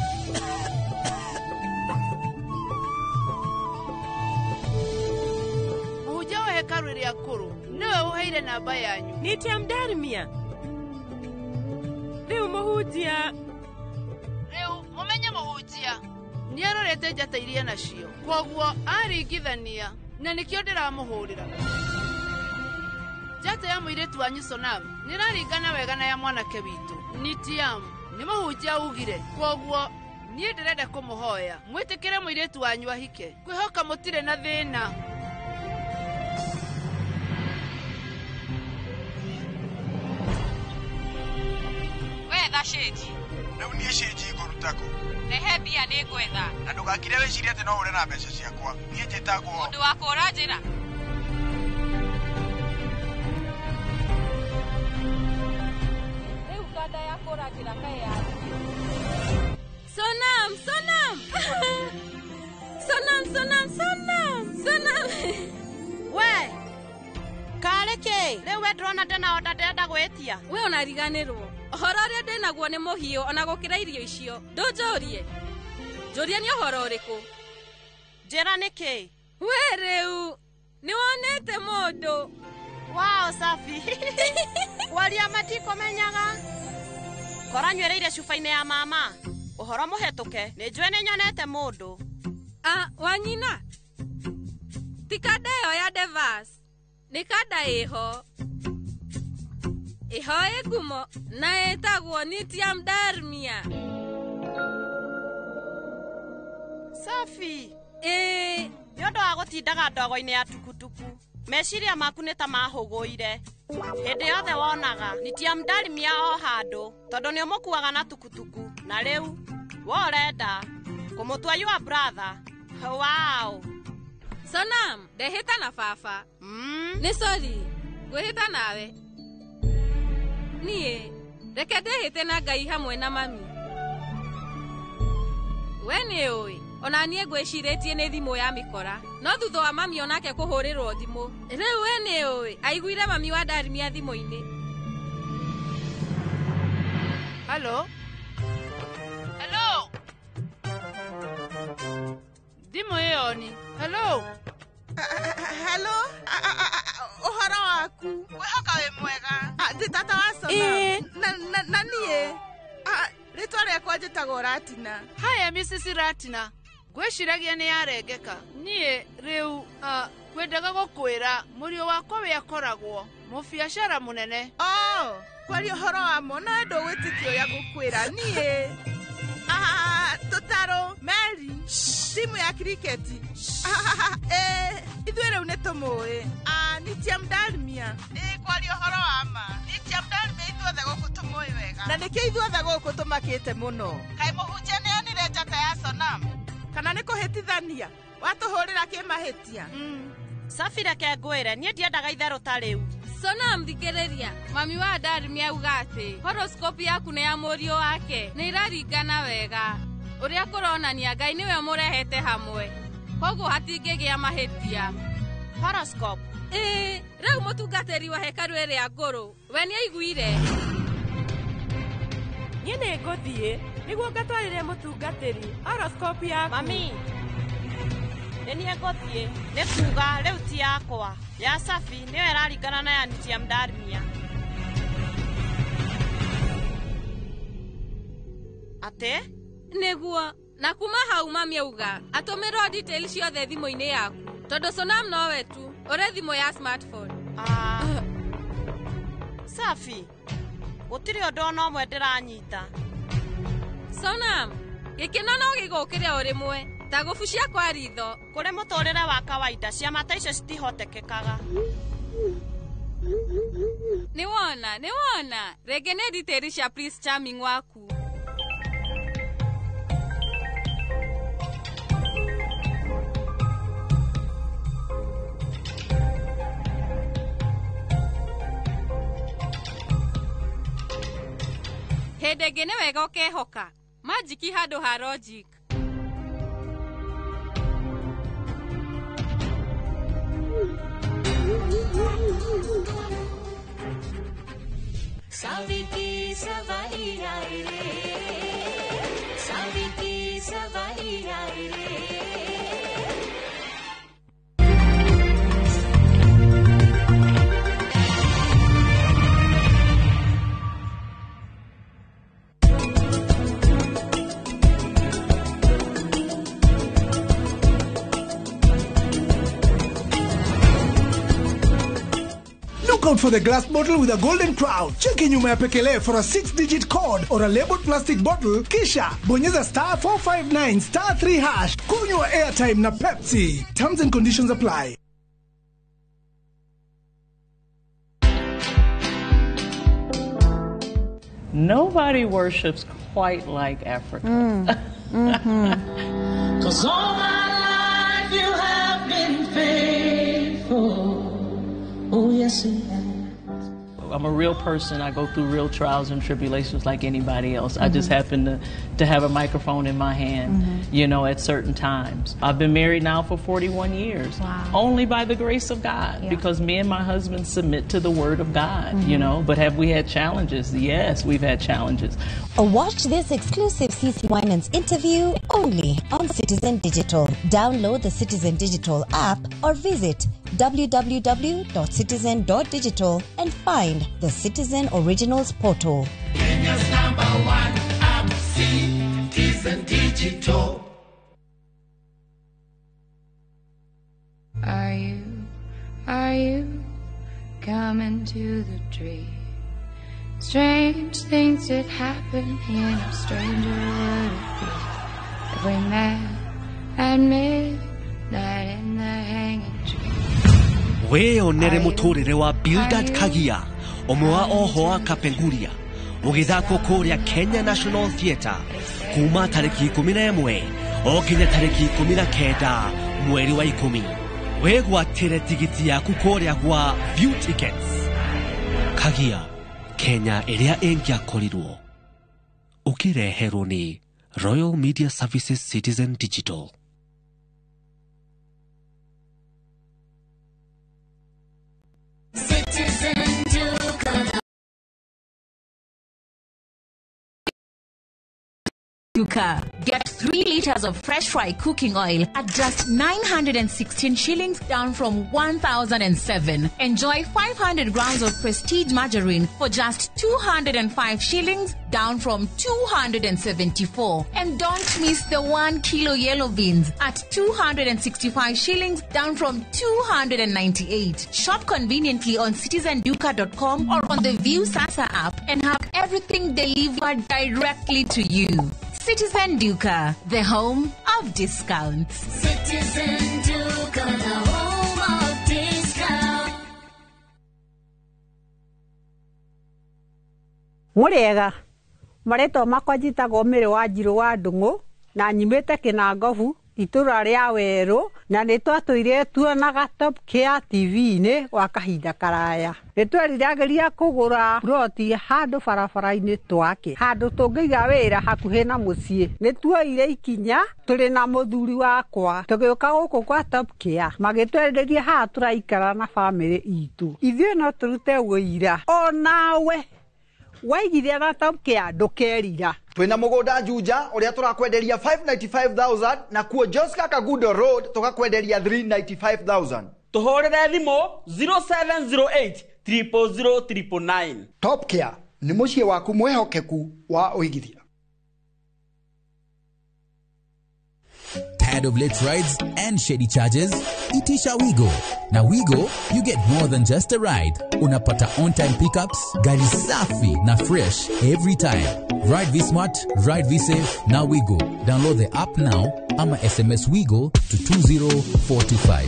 Mũhunjia wa hekarũ ĩrĩa ngũrũ nĩwe ũheire namba yanyu. Nitiam Darimia? Rĩu mũhunjia. Rĩu mũmenye mũhunjia nĩarorete njata iria nacio, kwoguo aringithania na nĩkĩo ndĩramũhũrĩra. Njata ya mũirĩtu wanyu Sonam nĩraringana wega na ya mwanake witũ Nitiam. Nĩ mũhunjia ugire, kwoguo niĩ ndĩrenda kũmũhoya mwĩtĩkĩre mũirĩtu wanyu ahike. Kwĩhoka mũtirĩ na thĩna. Wetha cĩnji. Rĩu niĩ cĩnji ngũruta kũ? Rehe mbia nĩ ngwetha. Na ndũgakire wĩcirie atĩ no ũre na mbeca ciakwa. Niĩ njĩtagwo mũndũ wa kũũra njĩra. Rĩu kanda ya kũũra njĩra kaĩ yathiĩ. Sonam, Sonam. Sonam, Sonam, Sonam, Sonam. We. Karĩ kĩ? Rĩu we ndĩrona ndĩna order ndĩrenda gwĩtia. We ũnariganĩrwo. Ũhoro ũrĩa ndĩnaguo nĩ mũhiũ ona gũkĩra irio icio. Ndũnjũrie. Njũria nĩ ũhoro ũrĩkũ? Njĩra nĩ kĩ? We rĩu nĩwonete mũndũ. Wao safi. Kwaria matikũmenyaga. Kora nyuĩrĩire cuba-inĩ ya mama. Ũhoro mũhetũke, nĩ njũĩ nĩ nyonete mũndũ. Ah, wanyina. Ti kanda ĩyo ya Devas. Nĩ kanda ĩho. Ĩho ĩ ngumo na ĩtagwo Nitiam Darmia. Safi. Ĩĩ, nĩ ũndũ wa gũtindaga ndogo-inĩ ya tukutuku. Meciria maku nĩ ta mahũgũire. Hĩndĩ yothe wonaga Nitiam Darmia o handũ, tondũ nĩ ũmũkuaga na tukutuku. Na rĩu we ũrenda kũmũtua your brother. Wow. Sonam, ndehĩta na baba. Nĩ sorry, ngwĩhĩta nawe. Niĩ, reke ndĩhĩte na Ngai hamwe na mami. We nĩ ũĩ, ona niĩ ngwĩcirĩtie nĩ thimũ ya mĩkora. No thutha wa mami onake kũhũrĩrwo thimũ. Rĩu we nĩ ũĩ, aiguire mami wa Darimia thimũ-inĩ. Halo? Halo? Thimũ ĩyo ni. Halo? Halo? Ũhoro waku? Ngwĩhoka wĩ mwega. Ndĩ tata wa Sonam. Na niĩ rĩtwa rĩakwa njĩtagwo Ratina. Haya Mrs. Ratina. Ngwĩciragia nĩ yarengeka. Niĩ rĩu ngwendaga gũkwĩra mũriũ wakwa we akoragwo mũbiacara mũnene. Oh, kwaria ũhoro wa mo na ndũgwĩtĩkia ũrĩa ngũkwĩra. Niĩ tũtarũ meri timu ya kiriketi. Ithuĩ rĩu nĩ tũmũĩ. Nitiam Darmia. Kwaria ũhoro wa ma. Nitiam Darmia ithuothe gũkũ tũmũĩ wega. Na nĩkĩo ithuothe gũkũ tũmakĩte mũno. Kaĩ mũhunjia nĩonire njata ya Sonam? Kana nĩ kũhĩtithania? Watũhũrĩra kĩmahĩtia? Safi reke ngwĩre, niĩ ndiendaga itherũ ta rĩu. Sonam thikĩrĩria, mami wa Darmia auga atĩ horoscope yaku nĩ ya mũriũ wake nĩ iraringana wega. Ũrĩa kũronania Ngai nĩwe ũmũrehete hamwe. Koguo hatingĩgĩa mahĩtia. Horoscope? Ĩĩ, rĩu mũtungatĩri wa hekarũ ĩrĩa ngũrũ, we nĩaiguire. Niĩ nĩ ngũthiĩ nĩguo ngatwarĩre mũtungatĩri horoscope yaku. Mami, nĩ niĩ ngũthiĩ, nĩ kuga rĩu ti yakwa. Ya Safi nĩyo ĩraringana na ya Nitiam Darmia. Atĩ? Nĩguo, na kuma hau mami auga atũmĩrwo details ciothe thimũ-inĩ yaku, tondũ Sonam nowe tu ũrĩ thimũ ya smartphone. Safi, gũtirĩ ũndũ ona ũmwe ndĩranyita. Sonam, gĩkeno no gĩgũkĩre o rĩmwe ta gũbucia kwa ritho. Kũrĩ mũtũrĩre wa kawaida ciama ta icio citihotekekaga. Nĩwona, nĩwona, rĩngĩ nĩ details cia Prince Charming waku. Hĩndĩ ĩngĩ nĩ wega ũkehoka majiki handũ ha logic. सावी की सवारी आए रे, सावी की सवारी आए रे। Look out for the glass bottle with a golden crown. Cheki nyuma ya pekele for a 6-digit code or a labeled plastic bottle. Kisha bonyeza star 459 star 3 hash. Kunywa airtime na Pepsi. Terms and conditions apply. Nobody worships quite like Africa. 'Cause all my life you have been faithful. Oh, yes, you have. I'm a real person. I go through real trials and tribulations like anybody else. I just happen to have a microphone in my hand, you know, at certain times. I've been married now for 41 years. Wow. Only by the grace of God, because me and my husband submit to the Word of God, you know. But have we had challenges? Yes, we've had challenges. Watch this exclusive CC Winans interview only on Citizen Digital. Download the Citizen Digital app or visit www.citizen.digital and find the Citizen Originals portal. Kenya's number one app, Citizen Digital. Are you coming to the tree? Strange things did happen here, no stranger would it be if we met at midnight in the hanging tree. Wĩyonere mũtũrĩre wa Bildad Kagia ũmwe wa oho wa Kapenguria ũgĩthakwo kũrĩa Kenya National Theatre kuma tarĩki 11 o nginya tarĩki 19 mweri wa 10. Wĩgwatĩre tigiti yaku kũrĩa gwa View Tickets. Kagia, Kenya ĩrĩa ĩngĩakorirwo. Ũkĩreherwo nĩ Royal Media Services Citizen Digital. Citizen Duka. Duka. Get 3 liters of fresh fry cooking oil at just 916 shillings, down from 1,007. Enjoy 500 grams of Prestige margarine for just 205 shillings, down from 274. And don't miss the 1 kilo yellow beans at 265 shillings, down from 298. Shop conveniently on citizenduka.com or on the View Sasa app and have everything delivered directly to you. Citizen Duka, the home of discounts. Citizen Duka, the home of discounts. Mũrĩega, marĩtwa makwa njĩtagwo Mĩrĩ wa Njirũ wa Ndung'u na nyumĩte Kĩnangobu itũra rĩa Werũ na nĩ twatũire tuonaga Top Care TV-inĩ gwa kahinda karaya. Nĩ tweriragĩria kũgũra ploti handũ barabara-inĩ twake, handũ tũngĩiga wĩra hakuhĩ na mũciĩ. Nĩ tuoire ikinya tũrĩ na mũthuri wakwa tũgĩũka gũkũ kwa Top Care, magĩtwenderia haha tũraikara na bamĩrĩ itũ. Ithuĩ no tũrute wũira onawe waigithia na Top Care ndũkerira. Twina mugunda Juja uria turakwenderia 595,000 na kuo Joska Kagudo Road tukakwenderia 395,000. Tuhurire thimu 0708 000 999. Top Care ni muciĩ waku mwihokeku wa uigithia. Tired of late rides and shady charges? Itisha Wigo. Na Wigo, you get more than just a ride. Unapata on-time pickups, gari safi na fresh every time. Ride V-Smart, ride V-Safe, na Wigo. Download the app now ama SMS Wigo to 20425.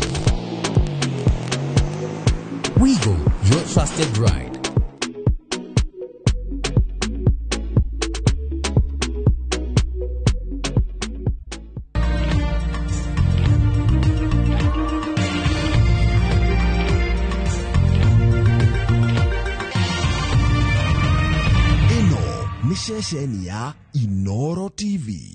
Wigo, your trusted ride. Ceceni ya Inoro TV.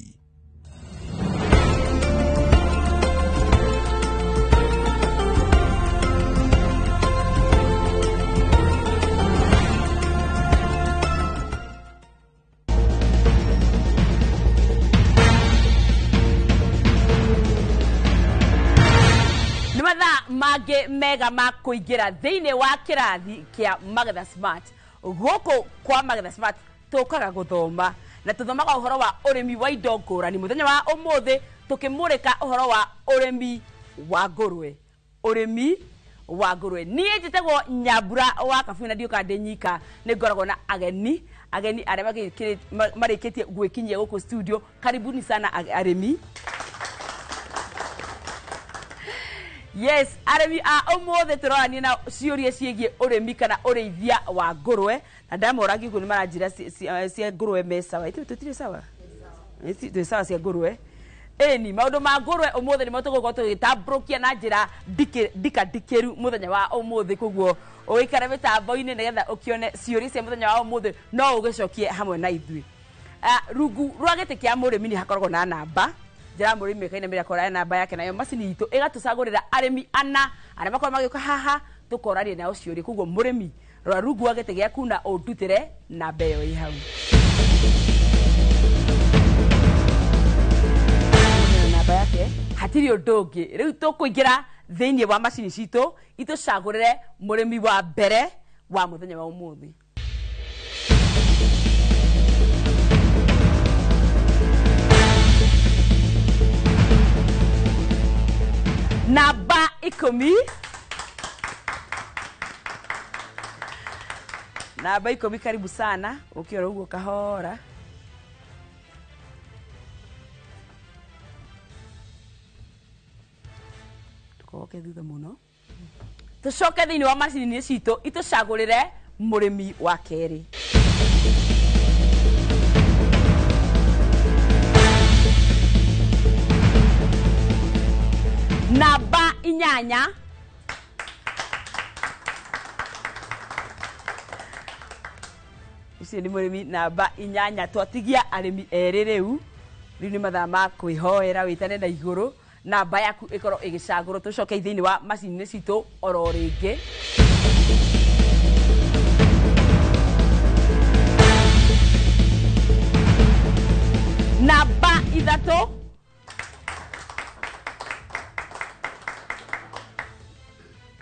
mangĩ mega ma kũingĩra thĩinĩ wa kĩrathi kĩa Magetha Smart. Gũkũ kwa Magetha Smart tũkaga gũthoma na tũthomaga ũhoro wa ũrĩmi wa indo ngũrani. Mũthenya wa ũmũthĩ tũkĩmũrĩka ũhoro wa ũrĩmi wa ngũrwe. Ũrĩmi wa ngũrwe. Niĩ njĩtagwo Nyambura wa Kabui na ndiũkaga ndĩ nyika, nĩ ngoragwo na ageni arĩa marĩkĩtie gwĩkinyia gũkũ studio. Karibuni sana arĩmi. Yes, arĩmi a ũmũthĩ tũrorania na ciũria ciĩgiĩ ũrĩmi kana ũrĩithia wa ngũrwe, na ndamoragia ũguo nĩ maranjĩra cia ngũrwe me sawa. Ithuĩ tũtirĩ sawa? Twĩ sawa cia ngũrwe. Ĩni, maũndũ ma ngũrwe ũmũthĩ nĩmo tũgũkorwo tũgĩtambũrũkia na njĩra ndikandikĩru mũthenya wa ũmũthĩ. Koguo ũikare mĩtambo-inĩ nĩgetha ũkĩone ciũria cia mũthenya wa ũmũthĩ no ũgĩcokie hamwe na ithuĩ. Rungu rwa gĩtĩ kĩa mũrĩmi nĩ hakoragwo na namba. Njĩra mũrĩmi ĩkaina mĩra namba yake, nayo macini itũ ĩgatũcagũrĩra arĩmi ana arĩa makorwo magĩũka haha tũkoraria nao ciũria. Koguo mũrĩmi, rora rungu wa gĩtĩ gĩaku na ũndutĩre namba ĩyo ĩ hau. Namba yake hatirĩ ũndũ ũngĩ. Rĩu tũkũingĩra thĩinĩ wa macini citũ itũcagũrĩre mũrĩmi wa mbere wa mũthenya wa ũmũthĩ. Namba 10. Namba 10, karibu sana. Ukiora uguo kahora. Tukoke thutha muno. Tucoke thĩinĩ wa macini citũ itũcagũrĩre mũrĩmi wa kerĩ. Namba 8. Ũcio nĩ mũrĩmi namba 8. Twatigia arĩmi erĩ rĩu. Rĩu nĩ mathaa ma kwĩhoera wĩtane na igũrũ. Namba yaku ĩkorwo ĩgĩcagũrwo. Tũcoke thĩinĩ wa macini citũ oro rĩngĩ. Namba 3.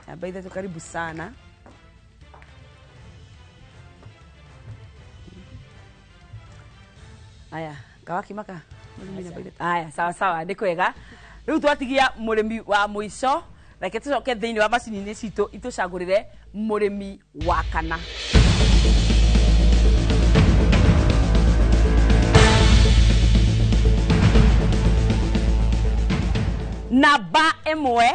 Namba 3, karibu sana. Aya, kawaki maka. Aya, sawa sawa, nĩ kwega. Rĩu twatigia mũrĩmi wa mũico, reke tũcoke thĩinĩ wa macini-inĩ citũ itũcagũrĩre mũrĩmi wa kana. Namba 1.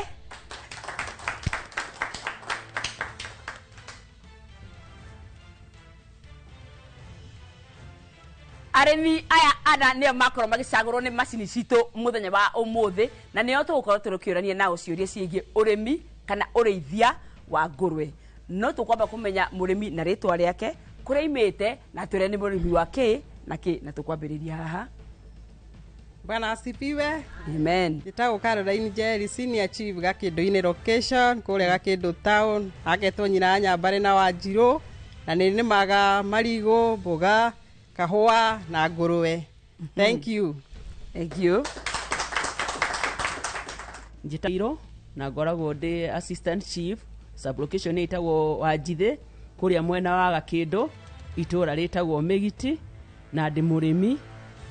Arĩmi aya ana nĩo makorwo magĩcagũrwo nĩ macini citũ mũthenya wa ũmũthĩ, na nĩo tũgũkorwo tũkĩũrania nao ciũria ciĩgiĩ ũrĩmi kana ũrĩithia wa ngũrwe. No tũkwamba kũmenya mũrĩmi na rĩtwa rĩake, kũrĩa aimĩte, na twĩre nĩ mũrĩmi wa kĩ na kĩ, na tũkwambĩrĩria haha. Bwana asifiwe. Amen. Njĩtagwo Caroline Njeri, senior chief Gakĩndũ-inĩ location kũrĩa Gakĩndũ town. Agetwo nyina Nyambare na Wanjirũ, na nĩ nĩmaga marigũ, mboga, kahũa na ngũrwe. Thank you. Thank you. Njĩtagwo na ngoragwo ndĩ assistant chief sub-location ĩtagwo Wanjithĩ kũrĩa mwena wa Gakĩndũ, itũra rĩtagwo Mĩgiti, na ndĩ mũrĩmi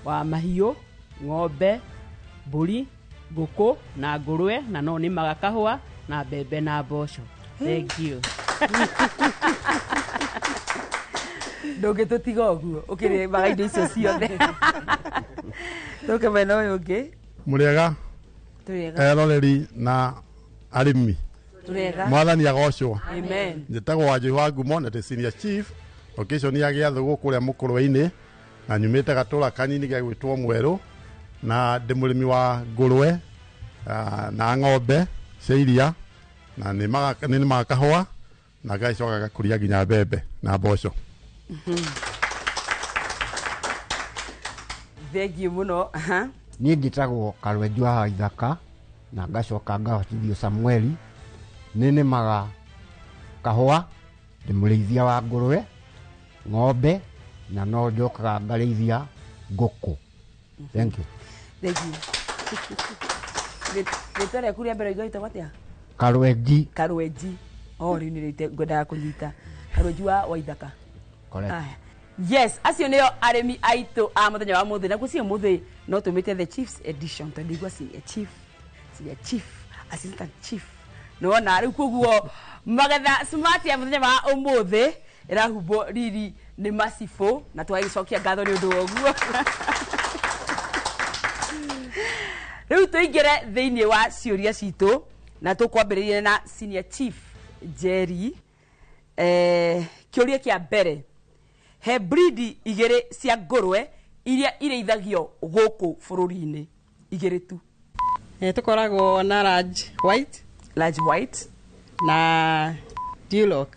wa mahiũ, ng'ombe, mbũri, ngũkũ na ngũrwe, na no nĩmaga kahũa na mbembe na mboco. Thank you. Ndũngĩtũtiga ũguo ũkĩrĩmaga indo icio ciothe. Tũke mwena ũyũ ũngĩ. Mũrĩega. Tũrĩega. Eroreri na arĩmi. Tũrĩega. Mwathani agocwo. Amen. Njĩtagwo Wanjũhi wa Ngumo na ndĩ senior chief location ya Gĩathũgũ kũrĩa Mũkũrwe-inĩ, na nyumĩte gatũra kanini gĩa gwĩtwo Mwerũ, na ndĩ mũrĩmi wa ngũrwe na ng'ombe cia iria, na nĩmaga kahũa na ngacoka ngakũria nginya mbembe na mboco. Thengiũ mũno. Niĩ njĩtagwo Karwenju wa Ithaka na ngacoka ngahotithio Samueli. Nĩ nĩmaga kahũa, ndĩ mũrĩithia wa ngũrwe, ng'ombe, na no njokaga ngarĩithia ngũkũ. Thank you. Thank you. Rĩtwa rĩaku rĩa mbere ũigua rĩtagwo atĩa? Karwenji. Karwenji o rĩu nĩ ngwendaga kũnyita Karwenji wa Waithaka. Correct. Aya. Yes, acio nĩo arĩmi aitũ a mũthenya wa mũthĩ na gũcio mũthĩ no tũmĩte the chiefs edition tondũ igua senior chief, senior chief, assistant chief, nĩwona rĩu koguo magetha smart ya mũthenya wa ũmũthĩ ĩrahumbwo riri nĩ macibũ na tũgagĩcokia ngatho nĩ ũndũ wa ũguo. Rĩu tũingĩre thĩinĩ wa ciũria citũ na tũkwambĩrĩria na senior chief Jerry. Kĩũria kĩa mbere, he breed igĩrĩ cia ngũrwe iria irĩithagio gũkũ bũrũri-inĩ, igĩrĩ tu. Tũkoragwo na large white, large white na Duloc.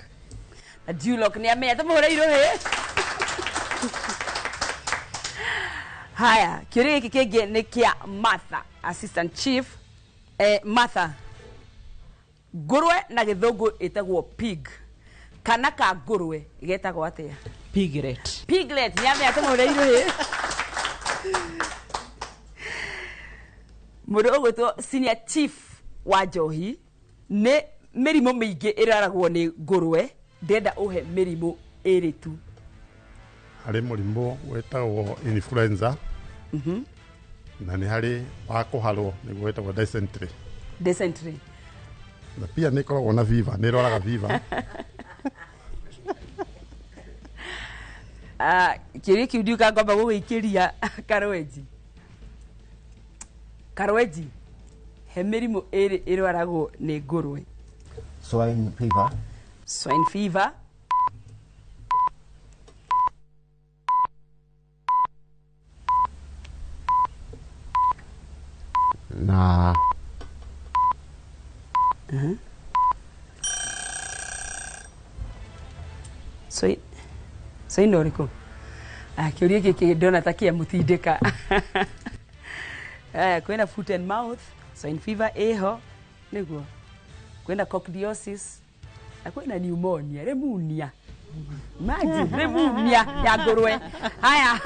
Na Duloc nĩ amenya, tũmũhũre irũhĩ. Haya, kĩũria gĩkĩ kĩngĩ nĩ kĩa Martha, assistant chief. Martha, ngũrwe na gĩthũngũ ĩtagwo pig, kana ka ngũrwe getagwo atĩa? Piglet. Piglet nĩ amenya, tũmũhũre irũhĩ. Mũndũ ũgwĩtwo senior chief wa Njohi, nĩ mĩrimũ mĩingĩ ĩraragwo nĩ ngũrwe, ndĩrenda ũhe mĩrimũ ĩrĩ tu. Harĩ mũrimũ wĩtagwo influenza, na nĩ harĩ wa kũharwo nĩguo wĩtagwo dysentery. Dysentery. Na pia nĩ ĩkoragwo na fever, nĩ ĩrwaraga fever. Kĩũria kĩu ndiũka ngomba gũgĩikĩria Karwenji. Karwenji, he mĩrimũ ĩrĩ ĩrwaragwo nĩ ngũrwe. Swine fever. Swine fever. Na Swine ũrĩkũ? Kĩũria gĩkĩ ndona ta kĩamũtindĩka. Kwĩna foot and mouth, swine fever ĩho, nĩguo. Kwĩna coccidiosis, na kwĩna pneumonia, pneumonia. Imagine, pneumonia ya ngũrwe. Haya,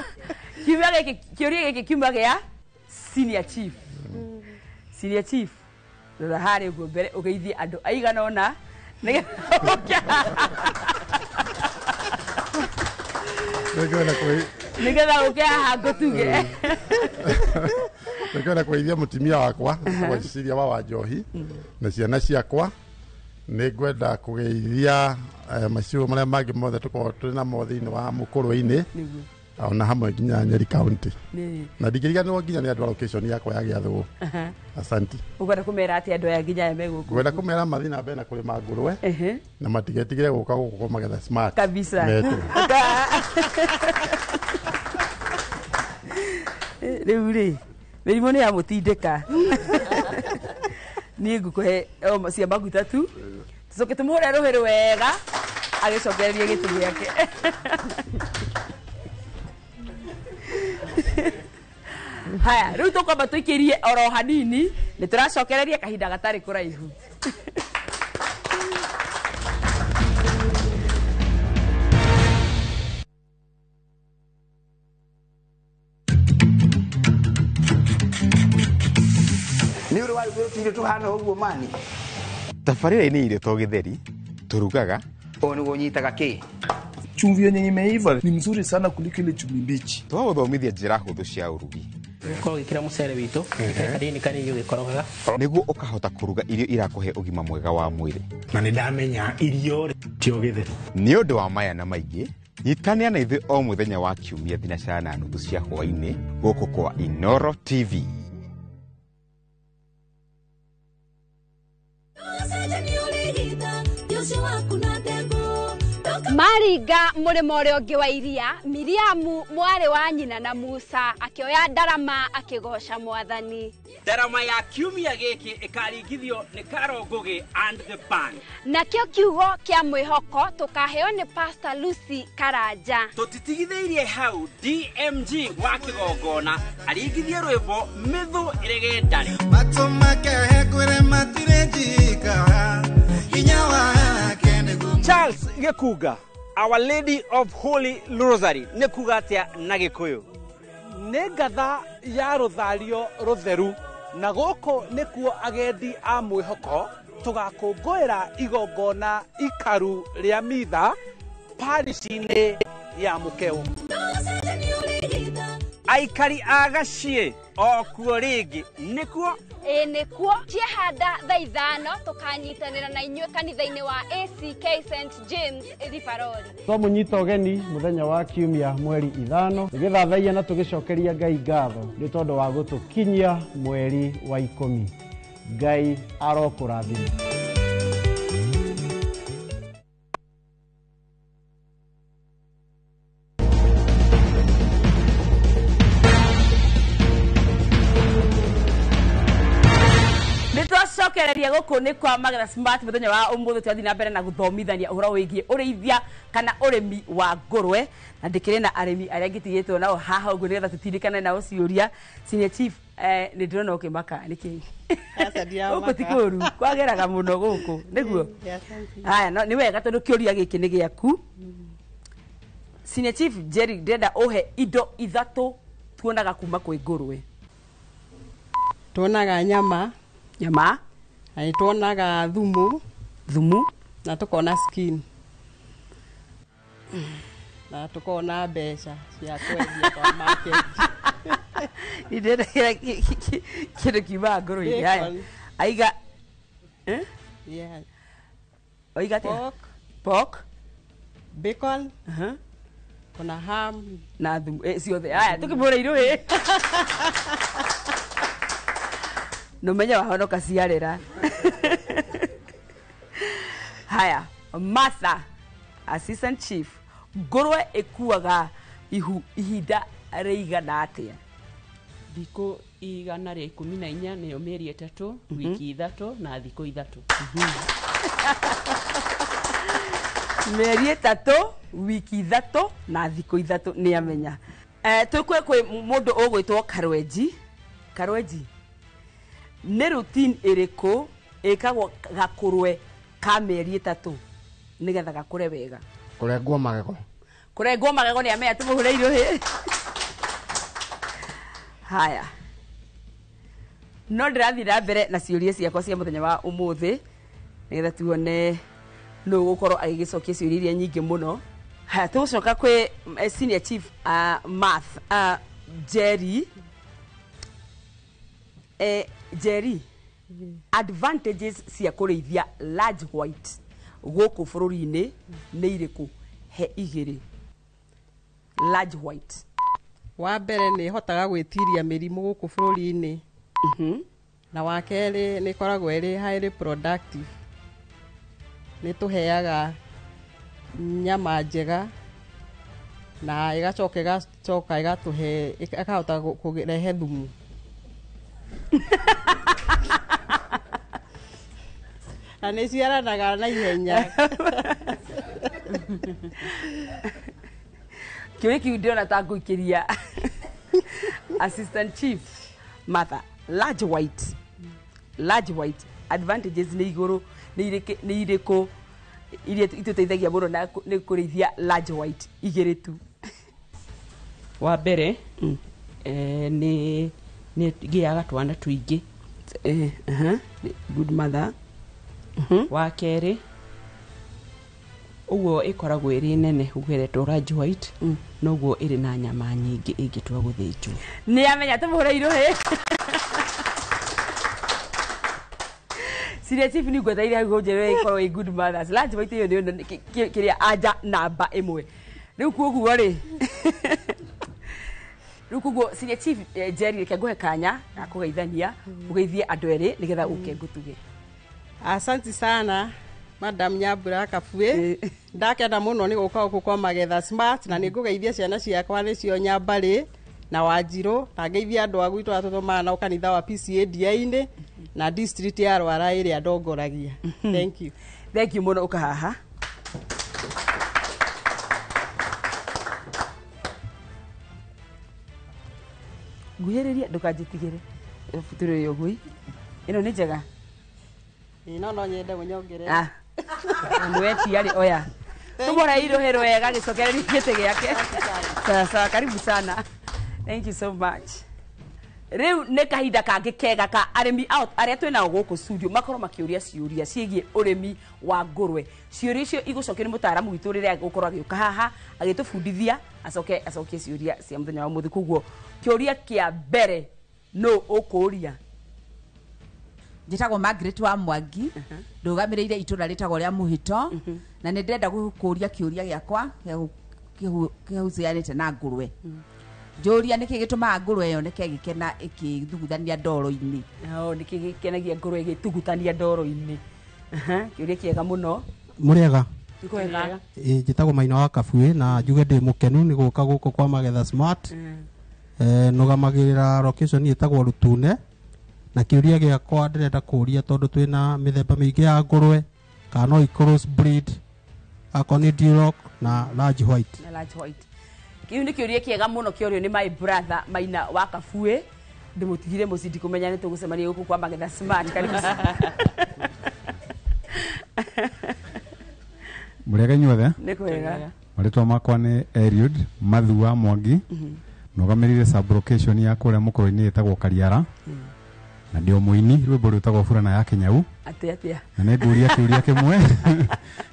kĩũria gĩkĩ kiuma gĩa senior chief. Senior chief, rora harĩa ũguo mbere ũgeithie andũ aigana ũna nĩgetha ũke haha ngũtuge. Nĩngwenda kũgeithia mũtumia wakwa wa Cecilia wa Njohi na ciana ciakwa. Nĩngwenda kũgeithia maciũ marĩa mangĩ mothe tũkoragwo twĩ namo thĩinĩ wa mũkũrwe-inĩ, ona hamwe nginya Nyeri County. Na ndingĩriganĩrwo nginya nĩ andũ a location yakwa ya Gĩathũgũ. Asante. Ũkwenda kũmera atĩa andũ aya nginya aya me gũkũ? Ngwenda kũmera mathiĩ na mbere na kũrĩma ngũrwe na matigetigĩre gũka gũkũ kwa magetha smart kabisa. Rĩu rĩ mĩrimũ nĩ yamũtindĩka. Niĩ ngũkũhe cia maguta tu, tũcoke tũmũhũre rũhĩ wega agĩcokererie gĩtĩ gĩake. Haya, rĩu tũkwamba tũikĩrie oro hanini, nĩ tũracokereria kahinda gatarĩ kũraihu. Nĩ ũrĩ warugĩrwo tũirio tũhana ũguo mani? Tabarĩra-inĩ irio to gĩtheri tũrugaga. Ũũ nĩguo ũnyitaga kĩ? Chumvi yenye imeiva ni mzuri sana kuliko ile chumvi mbichi. Twagũthomithia njĩra hũthũ cia ũrugi. Ũkorwo ũgĩkĩra mũcere witũ, ũgĩkĩra kanini kanini ũgĩkorogaga. Nĩguo ũkahota kũruga irio irakũhe ũgima mwega wa mwĩrĩ. Na nĩ ndamenya irio tio gĩtheri. Nĩ ũndũ wa maya na maingĩ, nyitanĩra na ithuĩ o mũthenya wa kiumia 4:30 cia hwaĩ-inĩ gũkũ kwa Inoro TV. Maringa mũrĩmo ũrĩa ũngĩ wa iria, Miriamu mwarĩ wa nyina na Musa akĩoya ndarama akĩgoca Mwathani. Ndarama ya kiumia gĩkĩ ĩkaringithio nĩ Carol Ngugi and the band. Nakĩo kiugo kĩa mwĩhoko tũkaheo nĩ Pastor Lucy Karanja. Tũtitigithĩirie hau, DMG wa kĩgongona aringithie rwĩmbo mĩthũ ĩrege ndarĩ. Matũ make kwĩre matirĩ njika, hinya wake nĩguo. Charles Gĩkunga, Our Lady of Holy Rosary nĩ kuga atĩa na Gĩkũyũ? Nĩ ngatha ya rũthario rũtheru, na gũkũ nĩkuo agendi a mwĩhoko Tũgakũngũĩra igongona ikaru rĩa mitha parish-inĩ ya Mũkeu. Aikari a gaciĩ o kuo rĩngĩ nĩkuo Ĩ nĩkuo ciehanda thaa 5 tũkanyitanĩra na inyuĩ kanitha-inĩ wa ACK St James Rivaroli. Twamũnyita ũgeni mũthenya wa kiumia mweri 5 tũgĩthathaia na tũgĩcokeria Ngai ngatho nĩ tondũ wa gũtũkinyia mweri wa 10. Ngai arokũrathima. Nĩtwacokereria gũkũ nĩ kwa Magetha Smart mũthenya wa ũmũthĩ twathiĩ na mbere na gũthomithania ũhoro wĩgiĩ ũrĩithia kana ũrĩmi wa ngũrwe, na ndĩkĩrĩ na arĩmi arĩa ngĩtigĩtwo nao haha ũguo nĩgetha tũtindĩkane nao ciũria. Senior Chief, nĩ ndĩrona ũkĩmaka nĩkĩ? Gũkũ ti kũũru, kwageraga mũno gũkũ nĩguo. Haya, no nĩ wega tondũ kĩũria gĩkĩ nĩ gĩaku. Senior Chief Jerry, ndĩrenda ũhe indo 3 tuonaga kuma kwĩ ngũrwe. Tuonaga nyama, nyama, na nĩ tuonaga thumu, thumu, na tukona skin, na tukona mbeca cia kwendia kwa market. Ndĩrenda kĩndũ kiumaga ngũrwe-inĩ. Haya, aiga eh? Yeah. Oiga atĩa? Pork. Pork. Bacon. Kuna ham na thumu ciothe. Haya, tukĩmũre irũĩ. Nũmenye wahonoka ciarĩra. Haya, Martha, Assistant Chief, ngũrwe ĩkuaga ihu ihinda rĩigana atĩa? Thikũ 114 nĩyo mĩeri 3, wiki 3 na thikũ 3. Mĩeri 3, wiki 3 na thikũ 3 nĩ amenya. Tũkwe kwĩ mũndũ ũgwĩtwo Karwenji. Karwenji, nĩ routine ĩrĩkũ ĩkagwo gakũrwe ka mĩeri 3 nĩgetha gakũre wega? Kũrengwo magego. Kũrengwo magego nĩ amenya, tũmũhũre irũhĩ. Haya, no ndĩrathiĩ na mbere na ciũria ciakwa cia mũthenya wa ũmũthĩ nĩgetha tuone nũ ũgũkorwo agĩgĩcokia ciũria iria nyingĩ mũno. Haya, tũgũcoka kwĩ Senior Chief Math Jerry. Jerry, advantages cia kũrĩithia large white gũkũ bũrũri-inĩ nĩ irĩkũ? He 2. Large white. Wa mbere nĩ ĩhotaga gwĩtiria mĩrimũ gũkũ bũrũri-inĩ. Na wa kerĩ nĩ ĩkoragwo ĩrĩ highly productive. Nĩ tũheaga nyama njega na ĩgacoka ĩgatũhe, ĩkahota kũrehe thumu. Na nĩ ciaranaga na ihenya. Kĩũria kĩu ndĩrona ta ngũikĩria Assistant Chief Martha. Large white, large white advantages nĩ igũrũ nĩ irĩkũ iria itũteithagia mũno na nĩ kũrĩithia large white? 2 tu. Wa mbere nĩ gĩaga twana tũingĩ. Good mother. Wa kerĩ ũguo ĩkoragwo ĩrĩ nene ũgeretwo large white, noguo ĩrĩ na nyama nyingĩ ĩngĩtua gũthĩnjwo. Nĩ amenya, tũmũhũre irũhĩ. Senior Chief nĩ ngwetereire hau ũnjĩre ĩkorwo ĩ good mothers. Large white ĩyo nĩyo kĩrĩa anja namba 1. Rĩu koguo rĩ, rĩu koguo Senior Chief Jerry, reke ngũhe kanya ga kũgeithania, ũgeithie andũ erĩ nĩgetha ũke ngũtuge. Asante sana Madam Nyambura Kabue. Ndakenda mũno nĩ gũka gũkũ kwa Magetha Smart, na nĩ ngũgeithia ciana ciakwa nĩcio Nyambarĩ na Wanjirũ, na ngeithia andũ a gwitũ arĩa tũthomaga nao kanitha wa PCADI-inĩ na district ya Rwara ĩrĩa ndongoragia. Thank you. Thank you mũno, ũka haha. Nguhĩrĩria ndũkanjĩtigĩre. Tũrĩ ũguo. Ĩno nĩ njega. No nyende mũnyongerere. Nĩwetia rĩ, oya. Tũmũre irũhĩ rwega gĩcokereria gĩtĩ gĩake. Sawa sawa, karibu sana. Thank you so much. Rĩu nĩ kahinda kangĩ kega ka arĩmi arĩa twĩ nao gũkũ studio makorwo makĩũria ciũria ciĩgiĩ ũrĩmi wa ngũrwe. Ciũria icio igũcokio nĩ mũtaaramu witũ rĩrĩa egũkorwo agĩũka haha agĩtũbundithia, acoke acokie ciũria cia mũthenya wa ũmũthĩ. Koguo kĩũria kĩa mbere nũ ũkũũria? Njĩtagwo Margaret wa Mwangi, ndũgamĩrĩire itũra rĩtagwo rĩa Mũhĩto, na nĩ ndĩrenda gũkũria kĩũria gĩakwa kĩhucianĩte na ngũrwe. Njũria nĩkĩ gĩtũmaga ngũrwe yoneke ĩgĩkena ĩkĩthugudania ndoro-inĩ? Nĩkĩ gĩkenagia ngũrwe ĩgĩtugutania ndoro-inĩ? Kĩũria kĩega mũno. Mũrĩega? Kwega. Njĩtagwo Maina wa Kabuĩ na njuge ndĩ mũkenu nĩ gũka gũkũ kwa Magetha Smart. Nũgamagĩrĩra location ĩtagwo Rutune, na kĩũria gĩakwa ndĩrenda kũũria tondũ twĩna mĩthemba mĩingĩ ya ngũrwe, kana no i breed, akorwo nĩ Duroc na large white. Na large white. Kĩu nĩ kĩũria kĩega mũno kĩorio nĩ my brother Maina wa Kabuĩ. Ndĩmũtigire mũciĩ ndikũmenya nĩ tũgũcemania gũkũ kwa Magetha Smart. Karibu. Mũrĩega inyuothe? Nĩ kwega. Marĩtwa makwa nĩ Eliud Mathu wa Mwangi, nũgamĩrĩire sub-location ya kũrĩa mũkũrũ-inĩ ĩtagwo Kariara, na ndĩ o mũini rwĩmbo rwĩtagwo Burana ya Kĩnyau. Atĩa? Na nĩ ngũria kĩũria kĩmwe,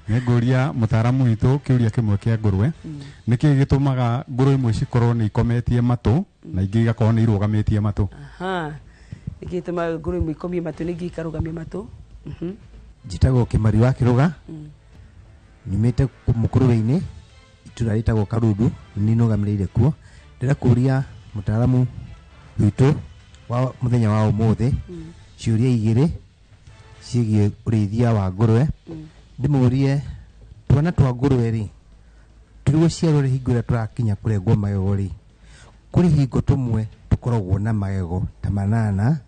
nĩ ngũria mũtaaramu witũ kĩũria kĩmwe kĩa ngũrwe. Nĩkĩ gĩtũmaga ngũrwe imwe cikorwo nĩ ikometie matũ na ingĩ igakorwo nĩ irũgamĩtie matũ? Nĩkĩ gĩtũmaga ngũrwe imwe ikomie matũ na ingĩ ikarũgamia matũ? Njĩtagwo Kĩmari wa Kĩrũga, nyumĩte mũkũrwe-inĩ itũra rĩtagwo Karundu, nĩ nũgamĩrĩire kuo. Ndĩrenda kũria mũtaaramu witũ wa mũthenya wa ũmũthĩ ciũria igĩrĩ ciĩgiĩ ũrĩithia wa ngũrwe. Ndĩmũrie twana twa ngũrwe rĩ, tũrĩ gũciarwo rĩ, hingo ĩrĩa tũrakinya kũrengwo magego rĩ, kũrĩ hingo tũmwe tũkoragwo na magego ta manana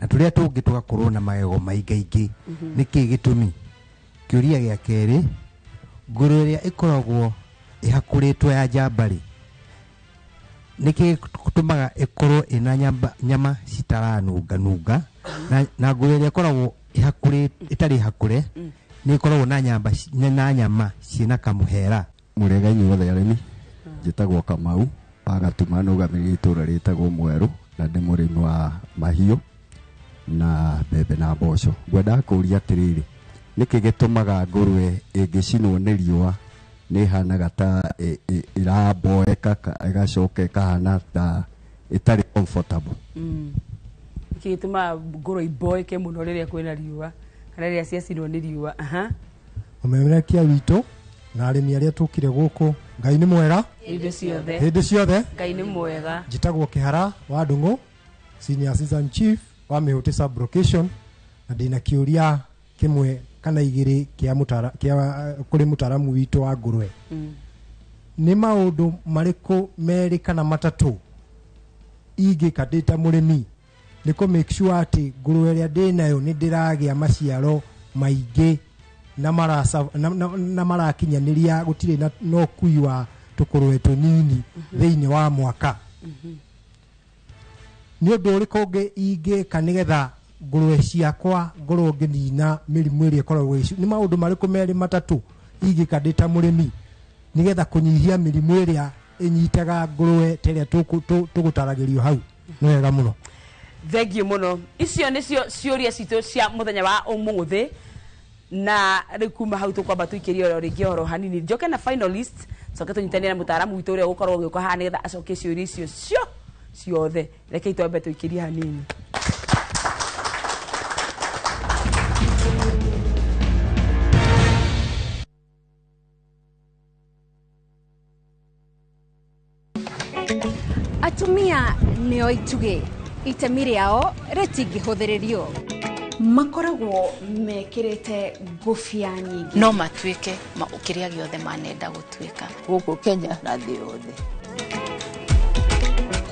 na tũrĩa tũngĩ tũgakorwo na magego maingaingĩ. Nĩkĩ gĩtũmi? Kĩũria gĩa kerĩ, ngũrwe ĩrĩa ĩkoragwo ĩhakũrĩtwo ya njamba rĩ, nĩkĩ gĩtũmaga ĩkorwo ĩna nyama citaranunganunga, na ngũrwe ĩrĩa ĩkoragwo ĩtarĩ hakũre nĩ ĩkoragwo na nyama ciĩna kamũhera? Mũrĩega inyuothe arĩmi, njĩtagwo Kamau wa Gatuma, nũgamĩrĩire itũra rĩtagwo Mwerũ, na ndĩ mũrĩmi wa mahiũ na mbembe na mboco. Ngwendaga kũũria atĩrĩrĩ, nĩkĩ gĩtũmaga ngũrwe ĩngĩcinwo nĩ riũa nĩ ĩhanaga ta ĩramboeka ĩgacoka ĩkahana ta ĩtarĩ comfortable? Nĩkĩ gĩtũmaga ngũrwe imboeke mũno rĩrĩa kwĩna riũa kana rĩrĩa ciacinwo nĩ riũa? Ũmemerekia witũ na arĩmi arĩa tũkire gũkũ, Ngai nĩ mwega hĩndĩ ciothe. Hĩndĩ ciothe Ngai nĩ mwega. Njĩtagwo Kĩhara wa Ndung'u, senior assistant chief wa Mĩhũtĩ sub-location, na ndĩna kĩũria kĩmwe kana igĩrĩ kĩa kũrĩ mũtaaramu witũ wa ngũrwe. Nĩ maũndũ marĩkũ merĩ kana matatũ ingĩka ndĩ ta mũrĩmi nĩ kũ make sure atĩ ngũrwe ĩrĩa ndĩnayo nĩ ndĩragĩa maciaro maingĩ na marakinyanĩria, gũtirĩ na ũkui wa tũkũrwe tũnini thĩinĩ wa mwaka? Nĩ ũndũ ũrĩkũ ũngĩ ingĩka nĩgetha ngũrwe ciakwa ngorwo ngĩnina mĩrimũ ĩrĩa ĩkoragwo nĩ maũndũ marĩkũ merĩ matatũ ingĩka ndĩ ta mũrĩmi nĩgetha kũnyihia mĩrimũ ĩrĩa ĩnyitaga ngũrwe ta ĩrĩa tũgũtaragĩrio hau? Nĩ wega mũno. Thengiũ mũno. Icio nĩcio ciũria citũ cia mũthenya wa ũmũthĩ, na rĩu kuma hau tũkwamba tũikĩrie oro rĩngĩ oro hanini, njoke na finalist, coke tũnyitanĩre na mũtaaramu witũ ũrĩa ũgũkorwo ũgĩũka haha nĩgetha acokie ciũria icio ciothe. Rekei twambe tũikĩrie hanini. Atumia nĩo itugĩ, itemi rĩao rĩtingĩhũthĩrĩrio. Makoragwo mekĩrĩte ngũbia nyingĩ. No matuĩke kĩrĩa gĩothe manenda gũtuĩka. Gũkũ Kenya na thĩ yothe.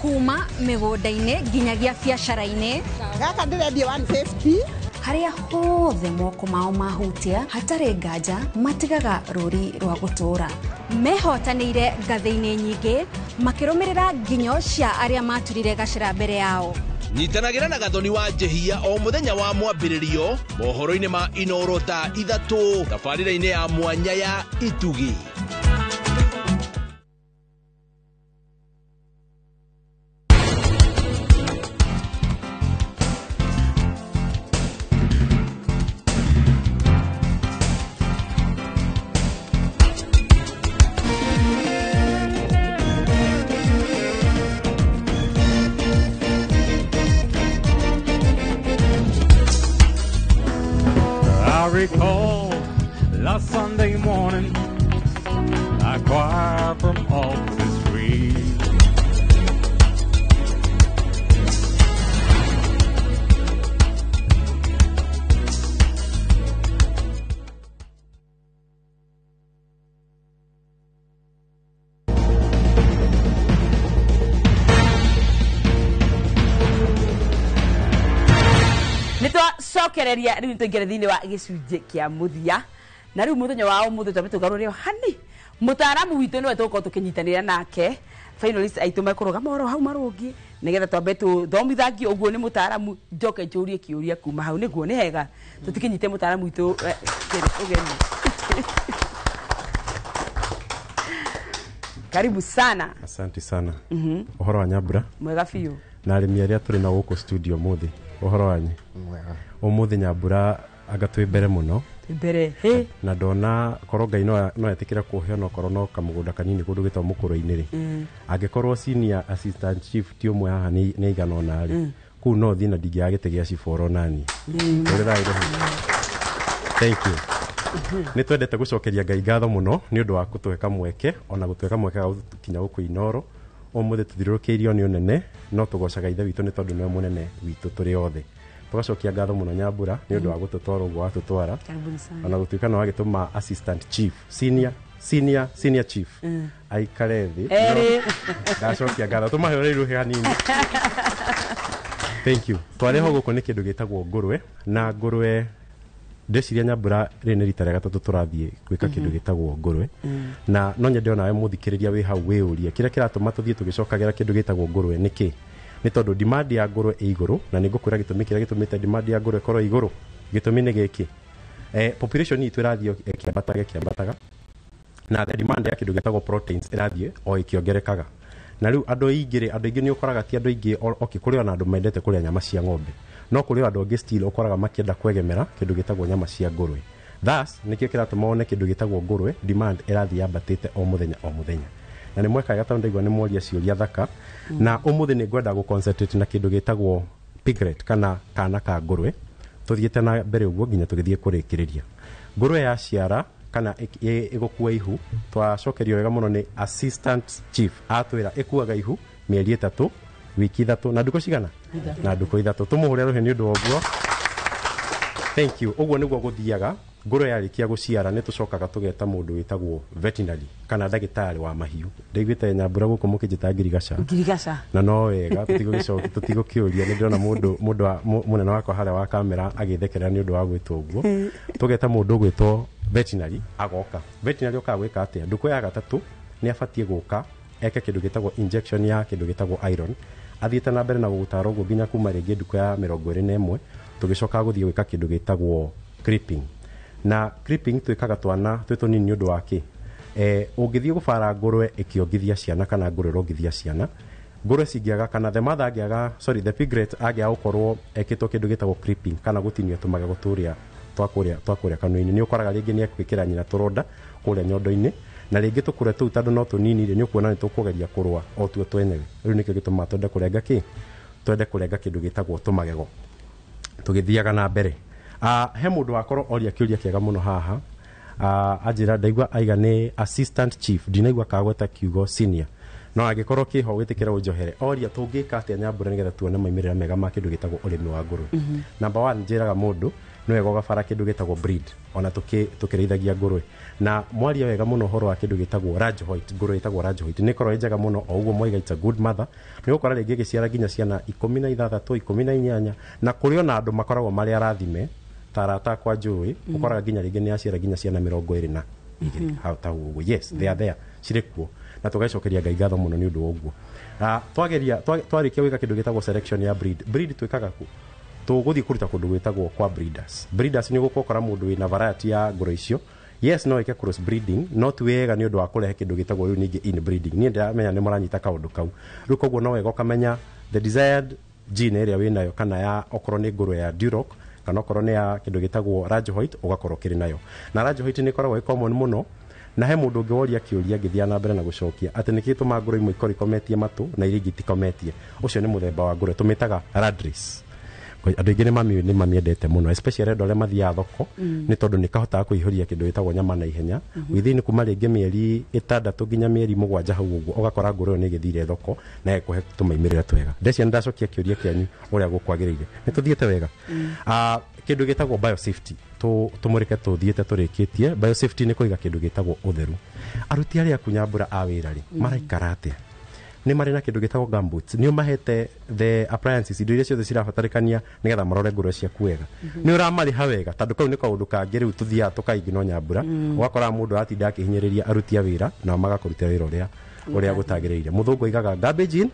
Kuma mĩgũnda-inĩ nginyagia biacara-inĩ. Gaka ndĩrendia 150. Harĩa hothe moko mao mahutia hatarĩ nganja matigaga rũri rwa gũtũũra. Mehotanĩire ngathĩ-inĩ nyingĩ makĩrũmĩrĩra nginyo cia arĩa maturire gacĩra mbere yao. Nyitanagĩra na Gathoni wa Njehia o mũthenya wa mwambĩrĩrio mohoro-inĩ ma Inoro thaa 3 tabarĩra-inĩ ya mwanya ya Itugi. recall last Sunday morning, a choir from off the street. Nä twacokereria rä u nä tåingä re thä inä wa gä cunjä kä a må thia na rä u må thenya wa å må thä twambe tå garå re o hani må taaramu witå nä we tå gũkorwo tå kä nyitanä ra nake finalist aitå mekå rå gama oro hau marå nä getha twambe tå thomithangio å guo nä må taaramu njoke njå rie kä å ria kuma hau nä guo nä hega tå tikä nyite må taaramu witå å geni. Karibu sana. Asante sana. Ũhoro wa Nyambura? Mwega biũ. Na arĩmi arĩa tũrĩ nao gũkũ studio ũmũthĩ, ũhoro wanyu? Mwega. Ũmũthĩ Nyambura anga twĩ mbere mũno. Mbere hĩ. Na ndona korwo Ngai no etĩkĩre kũhe onokorwo no kamũgũnda kanini kũndũ gwĩtagwo mũkũrũ-inĩ rĩ. Angĩkorwo senior assistant chief ti ũmwe haha nĩ aigana ũna rĩ, kũu no thiĩ na ndingĩaga gĩtĩ gĩa cibũ oro naniĩ. Ũrĩ thayũ roho. Thank you. Nĩ twendete gũcokeria Ngai ngatho mũno nĩ ũndũ wa gũtũhe kamweke ona gũtũhe kamweke ga gũkinya gũkũ Inooro. Ũmũthĩ tũthiũrũrũkĩirio nĩ ũnene no tũgocaga Ithe witũ nĩ tondũ nĩwe mũnene witũ tũrĩ othe. Tũgacokia ngatho mũno Nyambura nĩ ũndũ wa gũtũtwara ũguo watũtwara. Karibuni sana. Ona gũtuĩka nĩ wagĩtũma assistant chief, senior senior senior chief aikare thĩ. Erĩ. Ndacokia ngatho tũmahũrĩre iruhĩ hanini. Thank you. Twarehwo gũkũ nĩ kĩndũ gĩtagwo ngũrwe na ngũrwe ndeciria Nyambura rĩ nĩ rita rĩa gatatũ tũrathiĩ gwĩka kĩndũ gĩtagwo ngũrwe. Na no nyende onawe mũthikĩrĩria wĩ hau wĩyũrie kĩrĩa kĩratũma tũthiĩ tũgĩcokagĩra kĩndũ gĩtagwo ngũrwe nĩkĩ? Nĩ tondũ demand ya ngũrwe ĩ igũrũ na nĩ ngũkwĩra gĩtũmi kĩrĩa gĩtũmĩte demand ya ngũrwe ĩkorwo ĩ igũrũ. Gĩtũmi nĩ gĩkĩ, population itũ ĩrathiĩ ĩkĩambataga ĩkĩambataga na the demand ya kĩndũ gĩtagwo proteins ĩrathiĩ o ĩkĩongerekaga. Na rĩu andũ aingĩ rĩ, andũ aingĩ nĩ ũkoraga ti andũ aingĩ, okay, kũrĩ ona andũ mendete kũrĩa nyama cia ng'ombe no kũrĩ o andũ angĩ still ũkoraga makĩenda kwegemera kĩndũ gĩtagwo nyama cia ngũrwe. Thus nĩkĩo kĩratũma wone kĩndũ gĩtagwo ngũrwe demand ĩrathiĩ yambatĩte o mũthenya o mũthenya. Na nĩ mweka wega tondũ ndaigua nĩ mworia ciũria thaka. Na ũmũthĩ nĩ ngwenda gũ concentrate na kĩndũ gĩtagwo piglet kana kana ka ngũrwe tũthiĩte na mbere ũguo nginya tũgĩthiĩ kũrĩkĩrĩria. Ngũrwe yaciara kana ĩgũkua ihu, twacokerio wega mũno nĩ assistant chief atwĩra ĩkuaga ihu mĩeri 3 wiki 3 na ndukũ cigana? Na ndukũ 3. Tũmũhũre rũhĩ nĩ ũndũ wa ũguo. Thank you. Ũguo nĩguo gũthiaga. Ngũrwe yarĩkia gũciara nĩ tũcokaga tũgeta mũndũ wĩtagwo veterinary kana ndagĩtarĩ wa mahiũ. Ndaiguĩte Nyambura gũkũ mũkĩnjĩta ngirigaca. Ngirigaca. Na no wega tũtigũgĩcokia tũtigũkĩũria nĩ ndĩrona mũndũ mũnene wakwa harĩa wa kamera agĩthekerera nĩ ũndũ wa gwĩtwo ũguo. Tũgeta mũndũ ũgwĩtwo veterinary agoka. Veterinary okaga gwĩka atĩa? Ndukũ ya gatatũ nĩ abatiĩ gũka eke kĩndũ gĩtagwo injection ya kĩndũ gĩtagwo iron. Athiĩte na mbere na gũgũtara ũguo nginya kuma rĩngĩ ndukũ ya 21 tũgĩcoka gũthiĩ gwĩka kĩndũ gĩtagwo creeping. Na creeping twĩkaga twana twĩ tũnini nĩ ũndũ wa kĩ? Ũngĩthiĩ gũbara ngũrwe ĩkĩongithia ciana kana ngũrwe ĩrongithia ciana, ngũrwe cingĩaga kana the mother angĩaga, sorry, the piglet angĩaga gũkorwo ekĩtwo kĩndũ gĩtagwo creeping kana gũtinio tũmagego tũrĩa twa kũrĩa kanua-inĩ, nĩ ũkoraga rĩngĩ nĩ ekwĩkĩra nyina tũronda kũrĩa nyondo-inĩ na rĩngĩ tũkũrĩa tũu tondũ no tũnini rĩ, nĩ ũkuona nĩ tũkũgeria kũrũa o tuo twenyewe. Rĩu nĩkĩo gĩtũmaga twende kũrenga kĩ? Twende kũrenga kĩndũ gĩtagwo tũmagego. Tũgĩthiaga na mbere. He mũndũ wakorwo oria kĩũria kĩega mũno haha. Anjĩra ndaigua aiga nĩ assistant chief, ndinaigua kagweta kiugo senior. No angĩkorwo kĩho wĩtĩkĩra ũnjohere. Oria tũngĩka atĩa Nyambura nĩgetha tuone maumĩrĩra mega ma kĩndũ gĩtagwo ũrĩmi wa ngũrwe. Number 1 njĩraga mũndũ nĩ wega ũgabara kĩndũ gĩtagwo breed ona tũkĩrĩithagia ngũrwe. Na mwaria wega mũno ũhoro wa kĩndũ gĩtagwo Raj White, ngũrwe ĩtagwo Raj White nĩ ĩkoragwo ĩ njega mũno o ũguo mwaiga it's a good mother. Nĩ ũgũkora rĩngĩ ĩgĩciara nginya ciana 16 18 na kũrĩ ona andũ makoragwo marĩ arathime ta arata akwa njũĩ, ũkoraga nginya rĩngĩ nĩ aciara nginya ciana 22 hau ta ũguo. Yes, they are there, cirĩ kuo na tũgacokeria Ngai ngatho mũno nĩ ũndũ wa ũguo. Twageria twarĩkia gwĩka kĩndũ gĩtagwo selection ya breed. Breed twĩkaga kũ? Tũgũthiĩ kũruta kũndũ gwĩtagwo kwa breeders. Breeders nĩ ũgũkora mũndũ wĩna variety ya ngũrwe icio. Yes, no ĩke cross breeding, no ti wega nĩ ũndũ wa kũrehe kĩndũ gĩtagwo rĩu ningĩ inbreeding. Niĩ ndĩramenya nĩ mũranyita kaũndũ kau. Rĩu koguo no wega ũkamenya the desired gene ĩrĩa wĩnayo kana ya okorwo nĩ ngũrwe ya Duroc kana okorwo nĩ ya kĩndũ gĩtagwo Raj White ũgakorwo kĩrĩ nayo. Na Raj White nĩ ĩkoragwo ĩ common mũno na he mũndũ ũngĩ woria kĩũria ngĩthiĩ na mbere na gũcokia atĩ nĩkĩ gĩtũmaga ngũrwe imwe ikorwo ikometie matũ na iria ingĩ itikometie. Ũcio nĩ mũthemba wa ngũrwe tũmĩtaga Radris. Andũ aingĩ nĩ mamĩendete mũno, especially andũ arĩa mathiaga thoko, nĩ tondũ nĩ kahotaga kũihũria kĩndũ gĩtagwo nyama na ihenya, within kuma rĩngĩ mĩeri 6 nginya mĩeri 7 hau ũguo, ũgakora ngũrwe ĩyo nĩ ĩgĩthire thoko na ĩkũhe tũmaimĩrĩra twega. Ndecia nĩ ndacokia kĩũria kĩanyu ũrĩa gũkwagĩrĩire, nĩ tũthiĩte wega. Ah, kĩndũ gĩtagwo biosafety, tũmũrĩke tũthiĩte tũrĩkĩtie. Biosafety nĩ kũiga kĩndũ gĩtagwo ũtheru. Aruti arĩa aku, Nyambura, a wĩra rĩ, maraikara atĩa? Nĩ marĩ na kĩndũ gĩtagwo gumboots? Nĩ ũmahete the appliances, indo iria ciothe cirabatarĩkania nĩgetha marore ngũrwe ciaku wega? Nĩ ũramarĩha wega? Tondũ kau nĩ kaũndũ kangĩ rĩu tũthiaga tũkaingĩ Nyambura, ũgakora mũndũ aratinda akĩhinyĩrĩria aruti a wĩra, nao magakũrutĩra wĩra ũrĩa gũtagĩrĩire. Mũthũngũ aigaga garbage in,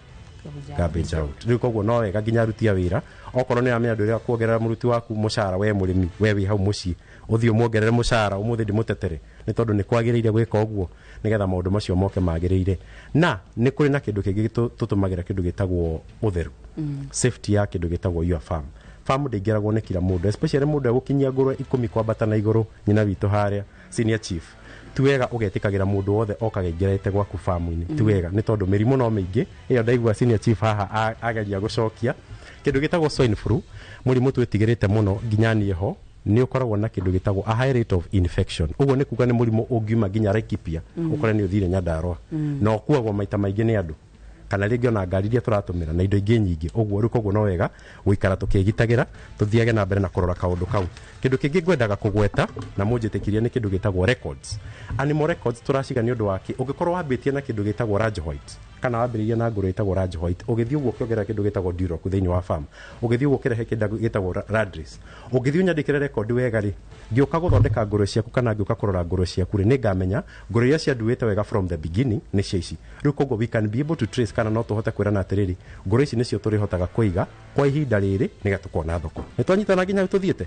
garbage out. Rĩu koguo no wega nginya aruti a wĩra, okorwo nĩ ũramenya ndũrĩa kuongerera mũruti waku mũcara, we mũrĩmi, we wĩ hau mũciĩ, ũthiĩ ũmuongerere mũcara ũmũthĩ, ndĩmũtetere, nĩ tondũ nĩ kwagĩrĩire gwĩka ũguo nĩgetha maũndũ macio moke magĩrĩire. Na nĩ kũrĩ na kĩndũ kĩngĩ tũtũmagĩra, kĩndũ gĩtagwo ũtheru, safety ya kĩndũ gĩtagwo your farm. Farm ndĩingĩragwo nĩ kila mũndũ, especially mũndũ egũkinyia ngũrwe 10 kwambata na igũrũ. Nyina witũ harĩa, senior chief, ti wega ũgetĩkagĩra mũndũ wothe okaga aingĩrĩte gwaku famu-inĩ. Ti wega, nĩ tondũ mĩrimũ no mĩingĩ. Ĩyo ndaigua senior chief haha ageria gũcokia kĩndũ gĩtagwo swine flu, mũrimũ twĩtigĩrĩte mũno nginya niĩ ho. Nĩ ũkoragwo na kĩndũ gĩtagwo a high rate of infection. Ũguo nĩ kuga nĩ mũrimũ ũngiuma nginya Laikipia, ũkore nĩ ũthire Nyandarũa, na ũkuagwo maita maingĩ nĩ andũ kana rĩngĩ ona ngari iria tũratũmĩra na indo ingĩ nyingĩ ũguo. Rĩu koguo no wega gũikara tũkĩgitagĩra, tũthiage na mbere na kũrora kaũndũ kau. Kĩndũ kĩngĩ ngwendaga kũgweta na mũnjĩtĩkirie nĩ kĩndũ gĩtagwo records, animal records. Tũraciga nĩ ũndũ wa kĩ? Ũngĩkorwo wambĩtie na kĩndũ gĩtagwo Large White, kana wambĩrĩirie na ngũrwe ĩtagwo Large White, ũgĩthiĩ ũguo ũkĩongerera kĩndũ gĩtagwo Duroc thĩinĩ wa farm, ũgĩthiĩ ũguo ũkĩrehe kĩndũ gĩtagwo Landrace, ũngĩthiĩ ũnyandĩkĩre record wega rĩ, ngĩũka gũthondeka ngũrwe ciaku kana ngĩũka kũrora ngũrwe ciaku rĩ, nĩngamenya ngũrwe iria cianduĩte wega from the beginning nĩ cia ici. Rĩu koguo we can be able to trace, kana no tũhote kwĩrana atĩrĩrĩ, ngũrwe ici nĩcio tũrĩhotaga kũiga kwa ihinda rĩrĩ nĩgetha tũkona thoko. Nĩ twanyitana nginya hau tũthiĩte.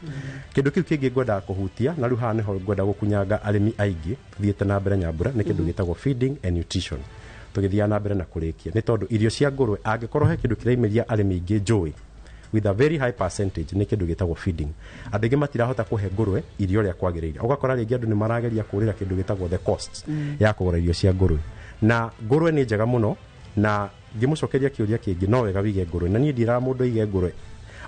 Kĩndũ kĩu kĩngĩ ngwendaga kũhutia, na rĩu haha nĩho ngwenda gũkunyanga arĩmi aingĩ tũthiĩte na mbere, Nyambura, nĩ kĩndũ gĩtagwo feeding and nutrition. Tũgĩthiaga na mbere na kũrĩkia, nĩ tondũ irio cia ngũrwe, angĩkorwo he kĩndũ kĩraimĩria arĩmi aingĩ njũĩ with a very high percentage, nĩ kĩndũ gĩtagwo feeding. Andũ aingĩ matirahota kũhe ngũrwe irio ũrĩa kwagĩrĩire. Ũgakora rĩngĩ andũ nĩ marageria kũrĩra kĩndũ gĩtagwo the cost ya kũgũra irio cia ngũrwe, na ngũrwe nĩ njega mũno. Na ngĩmũcokeria kĩũria kĩngĩ, no wega wige ngũrwe, na niĩ ndiĩraga mũndũ aige ngũrwe.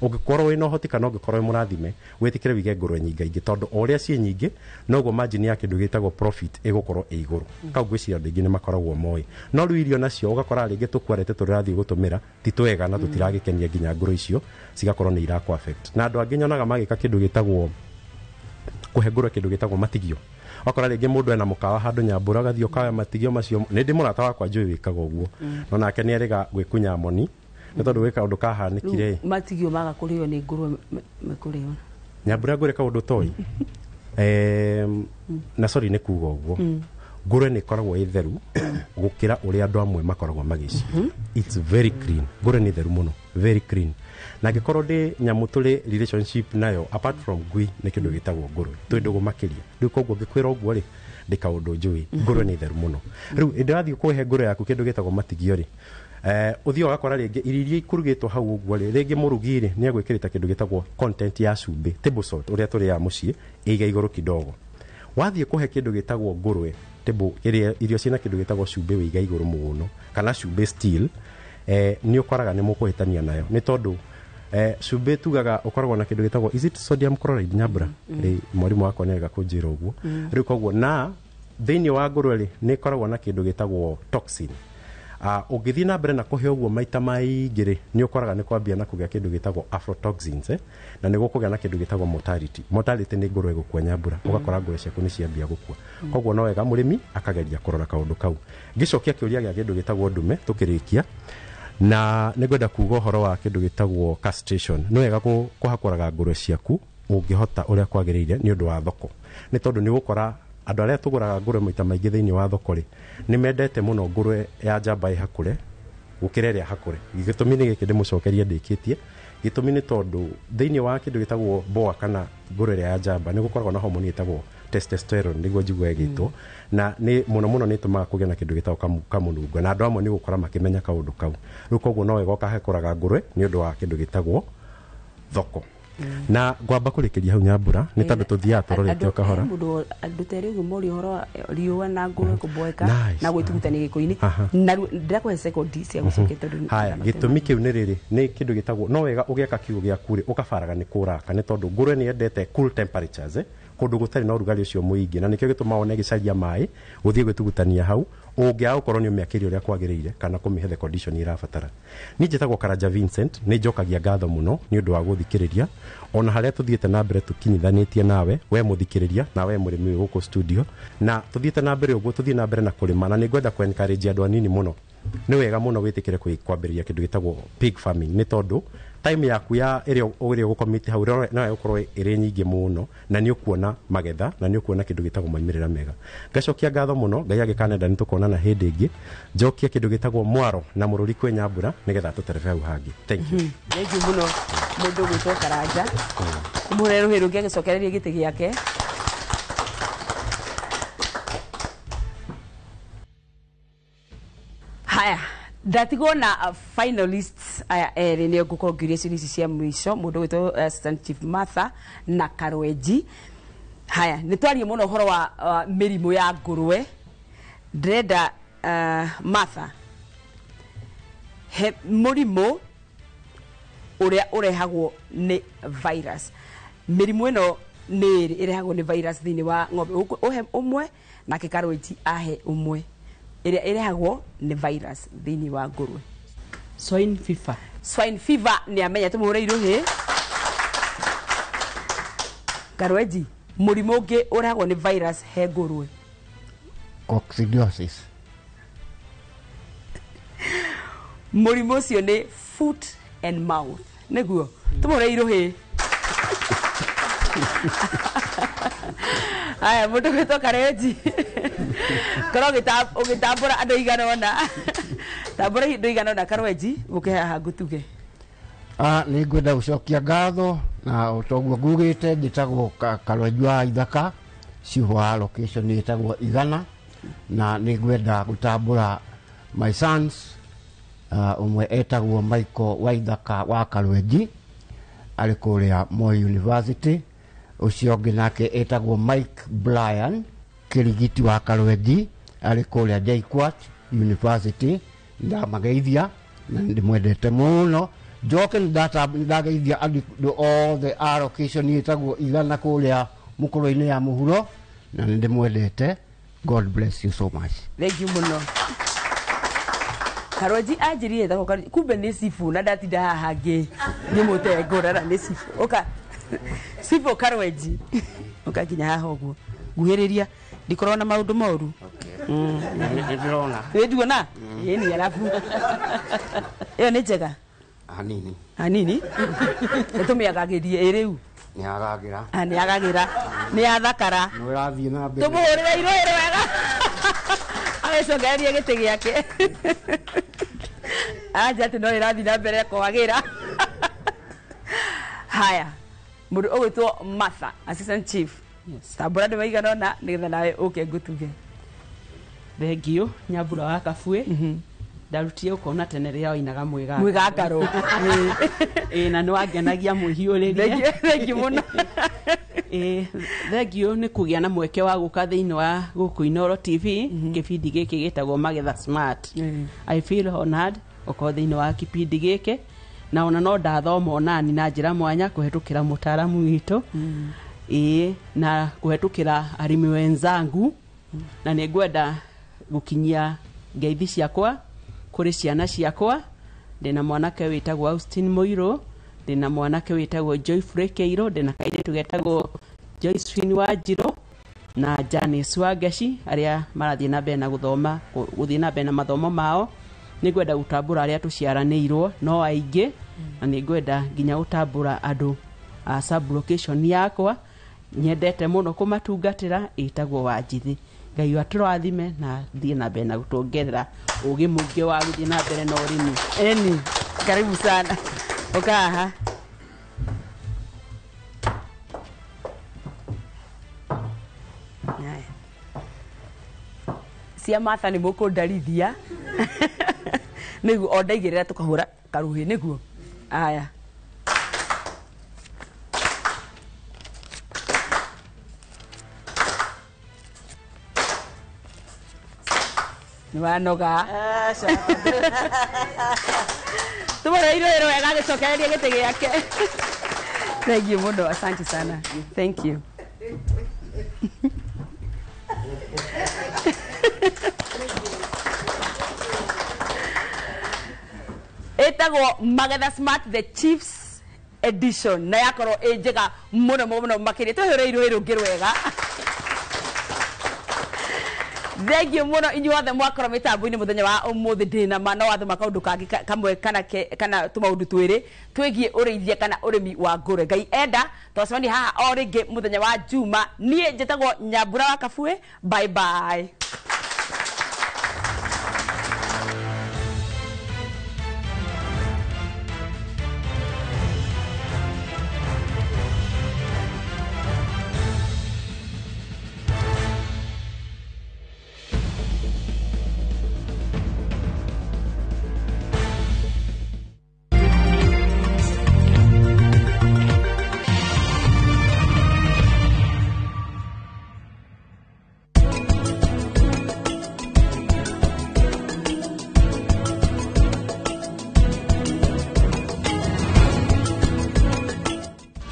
Ũngĩkorwo wĩna ũhoti kana ũngĩkorwo wĩ mũrathime, wĩtĩkĩre wige ngũrwe nyingaingĩ, tondũ o ũrĩa ciĩ nyingĩ noguo margin ya kĩndũ gĩtagwo profit ĩgũkorwo ĩ igũrũ. Kau ngwĩciria andũ aingĩ nĩ makoragwo moĩ. No rĩu irio nacio ũgakora rĩngĩ tũkwarĩte tũrĩrathiĩ gũtũmĩra ti twega na tũtiragĩkenia nginya ngũrwe icio, cigakorwo nĩ irakũ affect. Na andũ angĩ nyonaga magĩka kĩndũ gĩtagwo kũhe ngũrwe kĩndũ gĩtagwo matigio. Wakora rĩngĩ mũndũ ena mũkawa handũ, Nyambura, ũgathiĩ ũkaya matigio macio. Nĩ ndĩ mũrata wakwa njũĩ wĩkaga ũguo, no nake nĩ erĩga gwĩkunya moni nĩ tondũ gwĩ kaũndũ kahanĩkire. Rĩu matigio maga kũrĩo nĩ ngũrwe mekũrĩo? Nyambura, ngũrĩ kaũndũ toĩ. Na sorry nĩ kuga ũguo, ngũrwe nĩ ĩkoragwo ĩ theru gũkĩra ũrĩa andũ amwe makoragwo magĩciria. It's very clean. Ngũrwe nĩ theru mũno, very clean. Na angĩkorwo ndĩ nyamũ tũrĩ relationship nayo apart from ngui, nĩ kĩndũ gĩtagwo ngũrwe, twĩ ndũgũ makĩria. Rĩu koguo ngĩkwĩra ũguo rĩ, ndĩ kaũndũ njũĩ. Ngũrwe nĩ theru mũno. Rĩu hĩndĩ ũrathiĩ kũhe ngũrwe yaku kĩndũ gĩtagwo matigio rĩ, ũthiĩ ũgakora rĩngĩ irio iria ikurugĩtwo hau ũguo rĩ, rĩngĩ mũrugi rĩ nĩ egwĩkĩrĩte kĩndũ gĩtagwo content ya cumbĩ, table salt, ũrĩa tũrĩaga mũciĩ, ĩiga igũrũ kidogo. Wathiĩ kũhe kĩndũ gĩtagwo ngũrwe table ĩrĩa irio ciĩna kĩndũ gĩtagwo cumbĩ wĩiga igũrũ mũno kana cumbĩ still, nĩ ũkoraga nĩ mũkũhĩtania nayo, nĩ tondũ cumbĩ tugaga ũkoragwo na kĩndũ gĩtagwo, is it sodium chloride, Nyambura? Rĩ mwarimũ wakwa nĩ arega kũnjĩra ũguo. Rĩu koguo na thĩinĩ wa ngũrwe rĩ, nĩ ĩkoragwo na kĩndũ gĩtagwo toxin. Ũngĩthiĩ na mbere na kũhe ũguo maita maingĩ rĩ, nĩ ũkoraga nĩ kwambia na kũgĩa kĩndũ gĩtagwo aflatoxins, na nĩ gũkũgĩa na kĩndũ gĩtagwo mortality. Mortality nĩ ngũrwe gũkua, Nyambura. Ũgakora ngũrwe ciaku nĩ ciambia gũkua. Koguo no wega mũrĩmi akageria kũrora kaũndũ kau. Ngĩcokia kĩũria gĩa kĩndũ gĩtagwo ndume, tũkĩrĩkia na nĩ ngwenda kuga ũhoro wa kĩndũ gĩtagwo castration. Nĩ wega kũhakũraga ngũrwe ciaku ũngĩhota ũrĩa kwagĩrĩire nĩ ũndũ wa thoko, nĩ tondũ nĩ ũgũkora andũ arĩa tũgũraga ngũrwe maita maingĩ thĩinĩ wa thoko rĩ, nĩ mendete mũno ngũrwe ya njamba ĩ hakũre gũkĩra ĩrĩa hakũre. Gĩtũmi nĩ gĩkĩ ndĩmũcokerie ndĩkĩtie. Gĩtũmi nĩ tondũ thĩinĩ wa kĩndũ gĩtagwo boa kana ngũrwe ĩrĩa ya njamba, nĩ gũkoragwo na homoni ĩtagwo testosterone, nĩguo njigua ĩgĩtwo, na nĩ mũno mũno nĩ ĩtũmaga kũgĩa na kĩndũ gĩtagwo kamũnungo, na andũ amwe nĩ gũkora makĩmenya kaũndũ kau. Rĩu koguo no wega ũkahekũraga ngũrwe nĩ ũndũ wa kĩndũ gĩtagwo thoko. Na ngwamba kũrĩkĩria hau Nyambura nĩ tondũ tũthiaga tũrorete o kahora. Mũndũ andũ terĩ ũguo moria ũhoro wa riũa na ngũrwe kũboeka Nice. na gwĩtugutania gĩko-inĩ. Na ndĩrakũhe sekondi cia gũcokia tondũ Haya, gĩtũmi kĩu nĩ rĩrĩ, nĩ kĩndũ gĩtagwo no wega ũgĩaka kiugũ gĩaku rĩ, ũkabaraga nĩ kũraka, nĩ tondũ ngũrwe nĩ yendete cool temperatures, kũndũ gũtarĩ na ũrugarĩ ũcio mũingĩ, na nĩkĩo gĩtũmaga wone ĩgĩcaria maĩ gũthiĩ gwĩtugutania hau, ũngĩaga gũkorwo nĩ ũmĩakĩire ũrĩa kwagĩrĩire kana kũmĩhe the condition ĩrabatara. Niĩ njĩtagwo Karanja Vincent, nĩ njokagia ngatho mũno nĩ ũndũ wa gũthikĩrĩria ona harĩa tũthiĩte na mbere tũkinyithanĩtie nawe we mũthikĩrĩria na we mũrĩmi wĩ gũkũ studio, na tũthiĩte na mbere ũguo tũthiĩ na mbere na kũrĩma, na nĩ ngwenda kũ encourage andũ anini mũno. Nĩ wega mũno wĩtĩkĩre kwambĩrĩria kĩndũ gĩtagwo pig farming, nĩ tondũ time yaku ya ĩrĩa ũgũkomiti hau no ĩgũkorwo ĩrĩ nyingĩ mũno, na nĩ ũkuona magetha na nĩ ũkuona kĩndũ gĩtagwo maumĩrĩra mega. Ngacokia ngatho mũno, Ngai angĩkanenda nĩ tũkonana hĩndĩ ĩngĩ. Njokie kĩndũ gĩtagwo mwaro na mũrũri kwĩ Nyambura nĩgetha tũterebe hau hangĩ. Thank you. Thank you mũno mũndũ ũgwĩtwo Karanja. Mũhũre rũhĩ rũngĩ agĩcokereria gĩtĩ gĩake. Haya, ndatigwo na finalists aya erĩ nĩo ngũkorwo ngĩũria ciũria ici cia mũico, mũndũ ũgwĩtwo Assistant Chief Martha na Karwenji. Haya, nĩ twarie mũno ũhoro wa mĩrimũ ya ngũrwe. Ndĩrenda Martha, he mũrimũ ũrĩa ũrehagwo nĩ virus. Mĩrimũ ĩno nĩ ĩrĩ ĩrehagwo nĩ virus thĩinĩ wa ng'ombe. Ũhe ũmwe nake Karwenji ahe ũmwe. Ĩrĩa ĩrehagwo nĩ virus thĩinĩ wa ngũrwe. Swine fever. Swine fever nĩ amenya, tũmũhũre irũhĩ. Karwenji, mũrimũ ũngĩ ũrehagwo nĩ virus he ngũrwe. Coccidiosis. Mũrimũ ũcio nĩ foot and mouth. Nĩguo tũmũhũre irũhĩ. Aya, mũndũ gwĩtwo Karwenji, korwo ũgĩtambũra andũ aigana ũna, tambũra andũ aigana ũna Karwenji, ũke haha ngũtuge. Nĩ ngwenda gũcokia ngatho na toguo ngugĩte, njĩtagwo Karwenji wa Ithaka, cibũ wa location ĩtagwo Igana, na nĩ ngwenda gũtambũra my sons, ũmwe etagwo Michael wa Ithaka wa Karwenji arĩ kũrĩa Moi University, ũcio ũngĩ nake etagwo Mike Bryan Kĩrigiti wa Karwenji arĩ kũrĩa JKUAT University. Ndamageithia na ndĩmwendete mũno. Njoke nĩndageithia andũ othe a location ĩtagwo Igana kũrĩa mũkũrũ-inĩ ya mũhuro, na nĩndĩmwendete. God bless you so much. Thank you mũno. Karwenji anjĩrire etagwo Karwenji, kumbe nĩ cibũ na ndatinda haha ngĩmũtengũra na nĩ cibũ. Ũka cibũ Karwenji, ũka nginya haha ũguo nguhĩrĩria, ndikorwo na maũndũ moru. Nĩndĩrona. Nĩnduona? Ĩni, arabu ĩyo nĩ njega Hanini. Hanini? Nĩtũmĩagagĩrie ĩ rĩu. Nĩagagĩra. Nĩagagĩra. Nĩathakara. Nĩ ũrathiĩ na mbere. Tũmũhũrĩre irũhĩ wega. Agĩcokererie gĩtĩ gĩake. Anja atĩ no ĩrathiĩ na mbere kwagĩra. Haya, mũndũ ũgwĩtwo Martha, Assistant Chief. Tambũra andũ maigana ũna nĩgetha nawe ũke ngũtuge. Thengiũ Nyambura wa Kabue. Ndarutire ũkona tene rĩrĩa wainaga mwĩgangaro. Mwĩgangaro. Ĩĩ, na nĩwangenagia mũhiũrĩrie. Thengiũ mũno. Ĩĩ, thengiũ nĩ kũgĩa na mweke wa gũka thĩinĩ wa gũkũ Inooro TV, kĩbindi gĩkĩ gĩtagwo Magetha Smart. I feel honored gũkorwo thĩinĩ wa kĩbindi gĩkĩ, na ona no ndathoma onani na njĩra mwanya kũhetũkĩra mũtaaramu witũ. Ĩĩ, na kũhetũkĩra arĩmi wenzangu, na nĩ ngwenda gũkinyia ngeithi ciakwa kũrĩ ciana ciakwa. Ndĩna mwanake wĩtagwo Austin Mũirũ, ndĩna mwanake wĩtagwo Joyfrey Keiro, ndĩna kairĩtu getagwo Joyce Wanjirũ na Janice Wangeci, arĩa marathiĩ na mbere na gũthoma, gũthiĩ na mbere na mathomo mao. Nĩ ngwenda gũtambũra arĩa tũciaranĩirwo no aingĩ, na nĩ ngwenda nginya gũtambũra andũ a sub location yakwa nyendete mũno kũmatungatĩra, ĩtagwo Wanjithĩ. Ngai atũrathime na thiĩ na mbere na gũtuongerera ũgĩ mũingĩ wa gũthiĩ na mbere na ũrĩmi. Eni, karibu sana. Ũka haha. Haya. Cia Martha nĩ mũkũndarithia. Nĩguo o ndaigĩrĩra tũkahũra karuhĩ nĩguo. Aya. Nĩ wanoga. Tũmũreire wĩra wega agĩcokereria gĩtĩ gĩake. Thank you mũno, asante sana. Thank you. Ĩtagwo Magetha Smart the Chiefs Edition na yakorwo ĩ njega mũno mũno makĩria. Twĩhũrĩirwo rũngĩ rwega. Thank you mũno inyuothe mwakorwo mĩtambo-inĩ mũthenya wa ũmũthĩ. Ndĩna ma no wathoma kaũndũ kangĩ kamwe kana kana tũmaũndũ twĩrĩ twĩgiĩ ũrĩithia kana ũrĩmi wa ngũrwe. Ngai enda twacemania haha o rĩngĩ mũthenya wa Juma. Niĩ njĩtagwo Nyambura wa Kabue. Bye bye.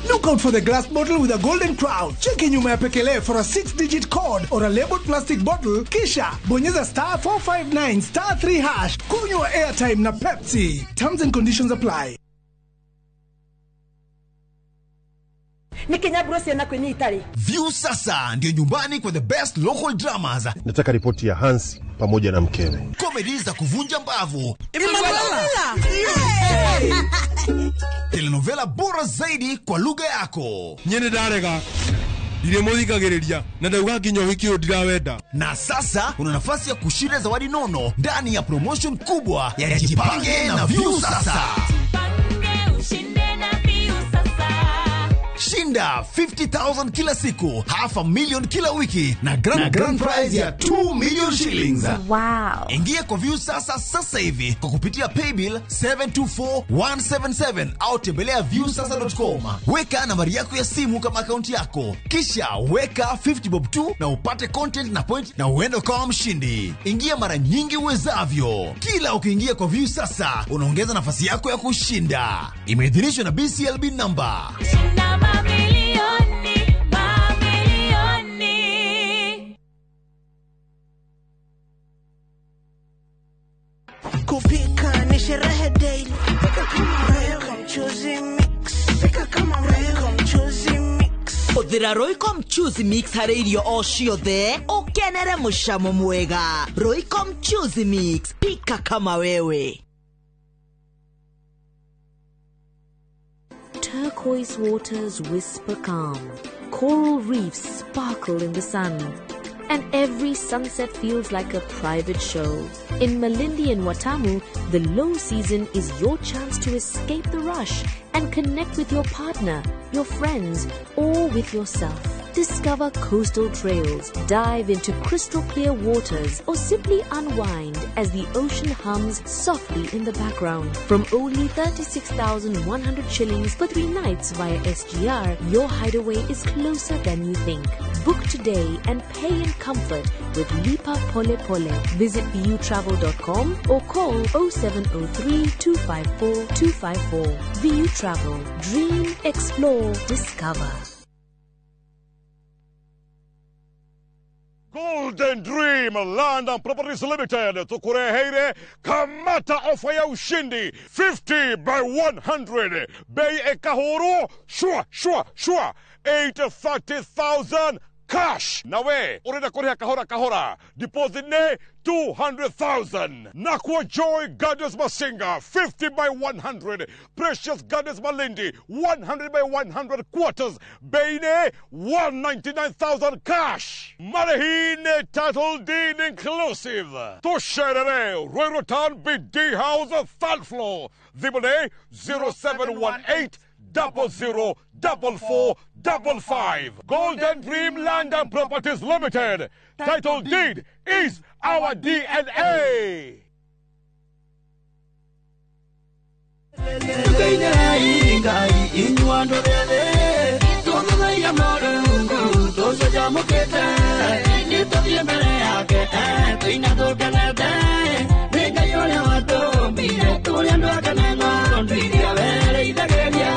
Look out for the glass bottle with a golden crown. Cheki nyuma ya pekele for a 6-digit code or a labeled plastic bottle. Kisha bonyeza star 459 star 3 hash. Kunywa airtime na Pepsi. Terms and conditions apply. Nĩ ciana kwĩnyi itarĩ. View sasa ndio nyumbani kwa the best local dramas, Nataka ripoti ya Hansi pamoja na mkewe. Comedy za kuvunja mbavu, Emanuela! Telenovela bora zaidi kwa lugha yako. Nyene ndarega ndirĩmũthikagĩrĩria na ndauga nginya ũhiki ũyũ ndirawenda. Na sasa una nafasi ya kushinda zawadi nono ndani ya promotion kubwa ya Jipange na View Sasa. Shinda 50,000 kila siku, 500,000 kila wiki na grand prize ya 2 million shillings. Wow. Ingia kwa View Sasa sasa hivi kwa kupitia paybill 724177 au tembelea viewsasa.com. Weka nambari yako ya simu kama akaunti yako, kisha weka 50 bob tu na upate content na point na uende ukawa mshindi. Ingia mara nyingi uwezavyo. Kila ukiingia kwa View Sasa unaongeza nafasi yako ya kushinda. Imeidhinishwa na BCLB number. Mamilioni, mamilioni. Kupika ni sherehe daily. Pika kama Royco Mchuzi Mix. Pika kama Royco Mchuzi Mix. Hũthĩra Royco Mchuzi Mix harĩ irio o ciothe ũkenere mũcamo mwega. Royco Mchuzi Mix, pika kama wewe. Turquoise waters whisper calm, coral reefs sparkle in the sun, and every sunset feels like a private show. In Malindi and Watamu, the low season is your chance to escape the rush and connect with your partner, your friends, or with yourself. Discover coastal trails, dive into crystal clear waters, or simply unwind as the ocean hums softly in the background. From only 36,100 shillings for 3 nights via SGR, your hideaway is closer than you think. Book today and pay in comfort with Lipa Pole Pole. Visit vutravel.com or call 0703 254 254. VU Travel. Dream, explore, discover. Golden Dream Land and Properties Limited tukureheire kamata ofa ya ushindi 50 by 100 bei ekahuru shua shua shua 830,000 cash. Nawe urenda kuriha kahora kahora, deposit ne 200,000. Nakwa Joy Gardens Masinga 50 by 100, Precious Gardens Malindi 100 by 100 quarters, bei ne 199,000 cash. Marehine title deed inclusive. Tusherere Ruiru Town BD House third floor. Thimũ 0718 00 44 55. Golden Dream Land and Properties Limited. Title deed is our DNA. Kũrĩa andũ akanengo ng'ondu iria werĩithagĩria.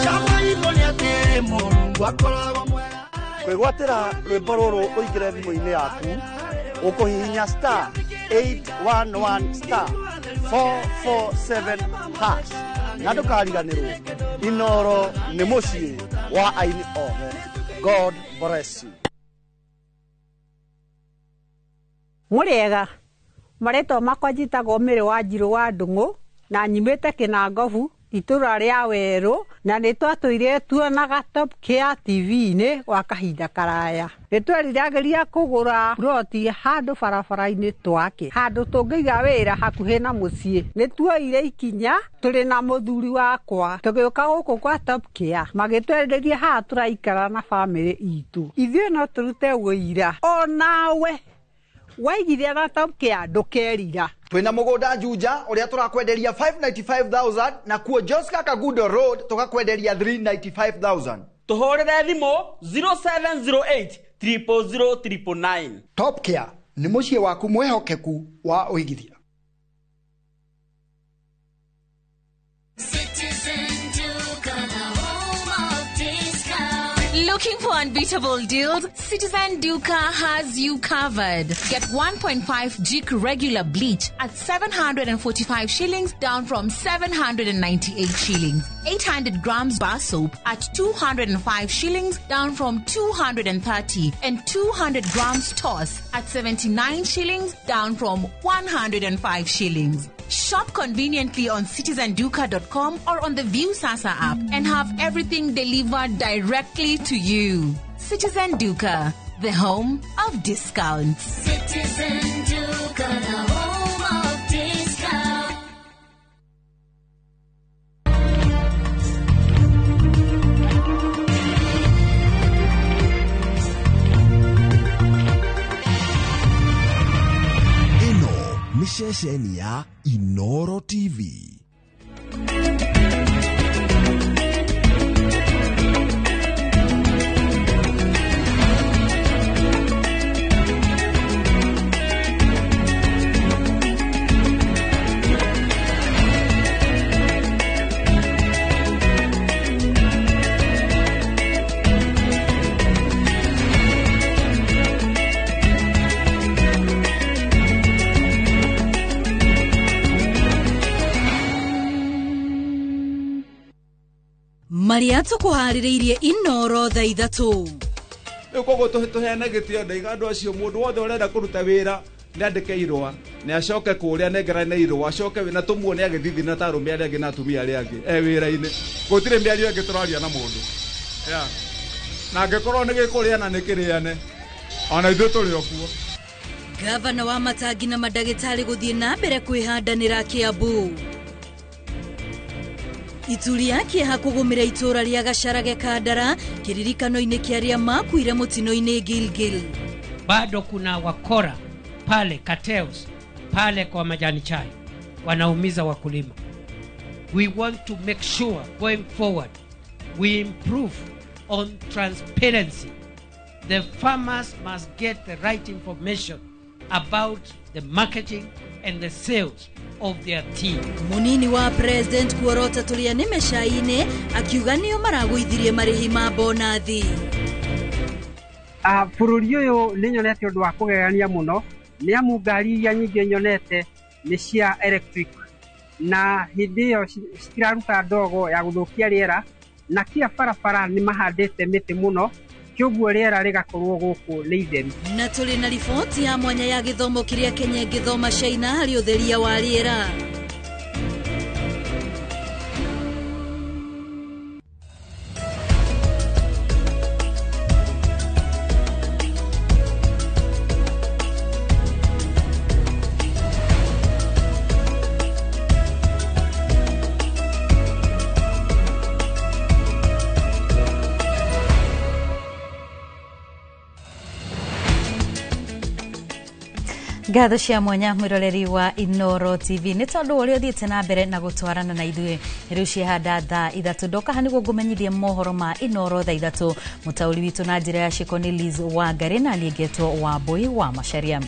Cama nĩ atĩ Mũrungu akoragwo mwega. Kwĩgwatĩra rwĩmbo rũrũ ũingĩre thimũ-inĩ yaku ũkũhihinya star 811 star 447 hash na ndũkariganĩrwo Inoro nĩ mũciĩ wa aini othe. God bless you. Mũrĩega, marĩtwa makwa njĩtagwo Mĩrĩ wa Njirũ wa Ndung'u na nyumĩte Kĩnangobu itũra rĩa Werũ na nĩ twatũire tuonaga Top Care TV-inĩ gwa kahinda karaya. Nĩ tweriragĩria kũgũra ploti handũ barabara-inĩ twake, handũ tũngĩiga wĩra hakuhĩ na mũciĩ. Nĩ tuoire ikinya tũrĩ na mũthuri wakwa tũgĩũka gũkũ kwa Top Care, magĩtwenderia haha tũraikara na bamĩrĩ itũ. Ithuĩ no tũrute ũira onawe waigithia na Top Care ndũkerira. Twina mugunda Juja uria turakwenderia 595,000 na kuo Joska Kagudo Road tukakwenderia 395,000. Tuhurire thimu 0708 000 999. Top Care ni muciĩ waku mwihokeku wa uigithia. Looking for unbeatable deals? Citizen Duka has you covered. Get 1.5 Jik regular bleach at 745 shillings, down from 798 shillings. 800 grams bar soap at 205 shillings, down from 230. And 200 grams toss at 79 shillings, down from 105 shillings. Shop conveniently on citizenduka.com or on the Viusasa app and have everything delivered directly to you. Citizen Duka, the home of discounts. Citizen Duka, the home of discounts. Ĩno nĩ ceceni ya Inoro TV. Maria tukuharĩrĩirie Inoro thaa 3. Rĩu koguo tũheane gĩtĩo ndaiga andũ acio mũndũ wothe ũrenda kũruta wĩra nĩ andĩke irũa nĩ acoke kũrĩa nengerane irũa acoke na tũmuone agĩthithina ta arũme arĩa angĩ na atumia arĩa angĩ e wĩra-inĩ. Gũtirĩ mĩario ĩngĩ tũraria na mũndũ. Yeah. Na angĩkorwo nĩ gĩkũrĩana nĩ kĩrĩane ona ithuĩ tũrĩ o kuo. Gavana wa Matangi na mandagĩtarĩ gũthiĩ na mbere kwĩhandanĩra Kiambu. Ituri ya kĩeha kũgũmĩra itũra rĩa Gacarage Kandara kĩririkano-inĩ kĩa arĩa makuire mũtino-inĩ Gilgil. Bado kuna wakora pale cartels pale kwa majani chai wanaumiza wakulima. We want to make sure going forward we improve on transparency. The farmers must get the right information about the marketing and the sales of their tea. Munini wa president kuorota turia nĩ mecai-inĩ akiuga nĩo maragũithirie marĩhi ma bonathi. Bũrũri ũyũ nĩ nyonete ũndũ wa kũgegania mũno nĩ amu ngari iria nyingĩ nyonete nĩ cia electric na hĩndĩ ĩyo citiraruta ndogo ya gũthũkia rĩera na kia barabara nĩ mahandĩte mĩtĩ mũno kĩoguo rĩera rĩgakorwo gũkũ nĩ itheru. Na tũrĩ na riboti ya mwanya ya gĩthomo kĩrĩa Kenya ĩngĩthoma China harĩ ũtheria wa rĩera. Ngatho cia mwanya mwiroreri wa Inoro TV nĩ tondũ ũrĩa ũthiĩte na mbere na gũtwarana na ithuĩ rĩu ciehanda thaa 3 ndoka ha nĩguo ngũmenyithie mohoro ma Inoro thaa 3 mũtaũri witũ na njĩra ya ciko nĩ Liz Wangari na niĩ ngetwo Wambui wa Macharia.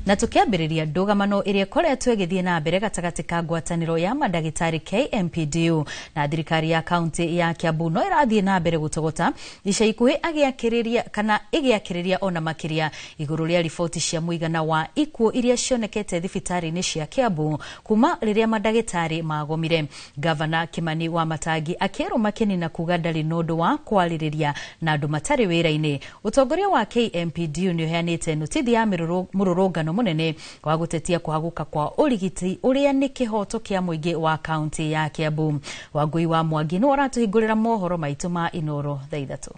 Na tukiambĩrĩria ndũgamano ĩrĩa ĩkoretwo ĩgĩthiĩ na mbere gatagatĩ ka ngwatanĩro ya mandagĩtarĩ KMPDU na thirikari ya kaunti ya Kiambu no ĩrathiĩ na mbere gũtogota ica ikuhĩ agĩakĩrĩria kana ĩgĩakĩrĩria ona makĩria igũrũ rĩa riboti cia mũigana wa ikuũ iria cionekete thibitarĩ-inĩ cia Kiambu kuma rĩrĩa mandagĩtarĩ magomire. Gavana Kimani wa Matangi akĩerwo makeni na kuga ndarĩ na ũndũ wa kwarĩrĩria na andũ matarĩ wĩra-inĩ. Ũtongoria wa KMPDU nĩ ũheanĩte notithi ya mũrũrũngano mũnene wa gũtetia kũhagũka kwa ũrigiti ũrĩa nĩ kĩhoto kĩa mũingĩ wa kaunti ya Kiambu. Wangui wa Mwangi nĩwe ũratũhingũrĩra mohoro maitũ ma Inoro thaa 3.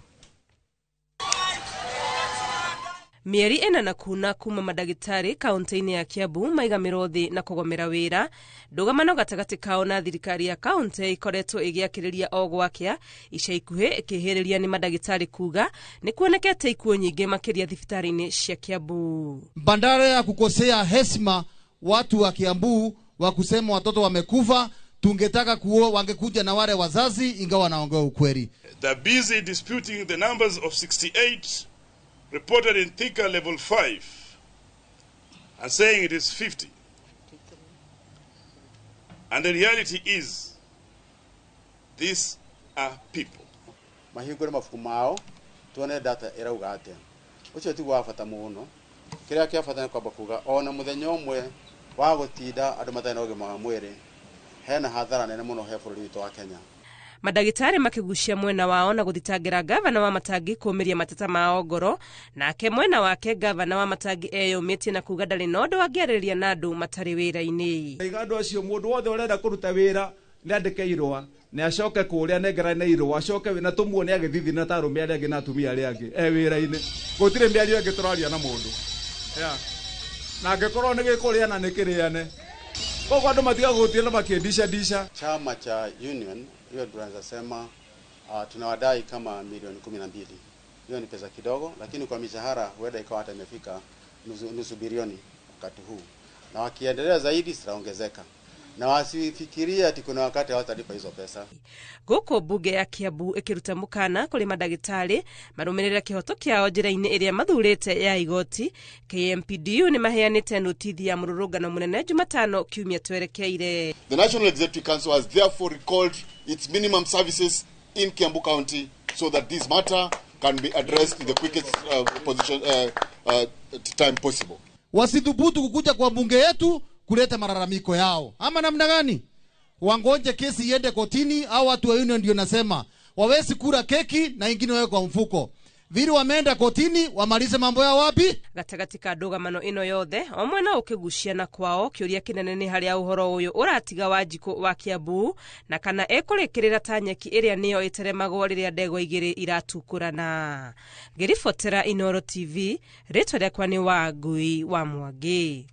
Mĩeri ĩna na kuna kuma mandagĩtarĩ kaunti-inĩ ya Kiambu maigamĩrwo thĩ na kũgomera wĩra, ndũgamano gatagatĩ kao na thirikari ya kaunti ikoretwo ĩgĩakĩrĩria o gwakĩa, ica ikuhĩ ĩkĩhĩrĩria nĩ mandagĩtarĩ kuga nĩ kuonekete ikuũ nyingĩ makĩria thibitarĩ-inĩ cia Kiambu. Badala ya kukosea heshima watu wa Kiambu wa kusema watoto wamekufa, tungetaka kuo wangekuja na wale wazazi, ingawa wanaongea ukweli. They're busy disputing the numbers of 68 reported in Thika level 5 and saying it is 50. And the reality is, these are people. Mahingũre mabuku mao tuone data ĩrauga atĩa. Ũcio tiguo wa bata mũno. Kĩrĩa kĩa bata nĩ kwamba kuga ona mũthenya ũmwe wa gũtinda andũ matarĩ na ũgima wa mwĩrĩ hena hathara nene mũno he bũrũri witũ wa Kenya. Mandagĩtarĩ makĩgucia mwena wao na gũthitangĩra gavana wa Matangi kũũmĩria mateta mao ngoro, nake mwena wake gavana wa Matangi eyũmĩtie na kuga ndarĩ na ũndũ angĩarĩrĩria na andũ matarĩ wĩra-inĩ. Iga andũ acio mũndũ wothe ũrenda kũruta wĩra nĩ andĩke irũa nĩ acoke kũrĩa anengerane irũa acoke na tũmuone agĩthithi na ta arũme arĩa angĩ na atumia arĩa angĩ e wĩra-inĩ. Gũtirĩ mĩario ĩngĩ tũraria na mũndũ. Na angĩkorwo nĩ gĩkũrĩana nĩ kĩrĩane. Koguo andũ matiga gũtinda makĩndica ndica. Chama cha union hiyo tunaweza sema tunawadai kama milioni 12. Hiyo ni pesa kidogo, lakini kwa mishahara huenda ikawa hata imefika nusu bilioni wakati huu. Na wakiendelea zaidi zitaongezeka. Na wasifikirie ati kuna wakati hawatalipa hizo pesa. Gũkũ mbunge ya Kiambu ĩkĩruta mũkana kũrĩ mandagĩtarĩ marũmĩrĩre kĩhoto kĩao njĩra-inĩ ĩrĩa mathurĩte ya igoti. KMPDU nĩ maheanĩte notithi ya mũrũrũngano mũnene Jumatano kiumia twerekeire. The National Executive Council has therefore recalled its minimum services in Kiambu County so that this matter can be addressed in the quickest time possible. Wasithubutu kukuja kwa bunge yetu kuleta malalamiko yao. Ama namna gani? Wangoje kesi iende kotini au watu wa union ndio nasema wawezi kula keki na ingine wawe kwa mfuko. Vile wameenda kotini wamalize mambo yao wapi? Gatagatĩ ka ndũgamano ĩno yothe o mwena ũkĩgucia na kwao kĩũria kĩnene nĩ harĩa ũhoro ũyũ ũratiga Wanjikũ wa Kiambu na kana ekũrĩkĩrĩra ta nyeki ĩrĩa nĩyo ĩteremagwo rĩrĩa ndegwa igĩrĩ iratukũrana. Ngĩribotera Inoro TV, rĩtwa rĩakwa nĩ Wangui wa Mwangi.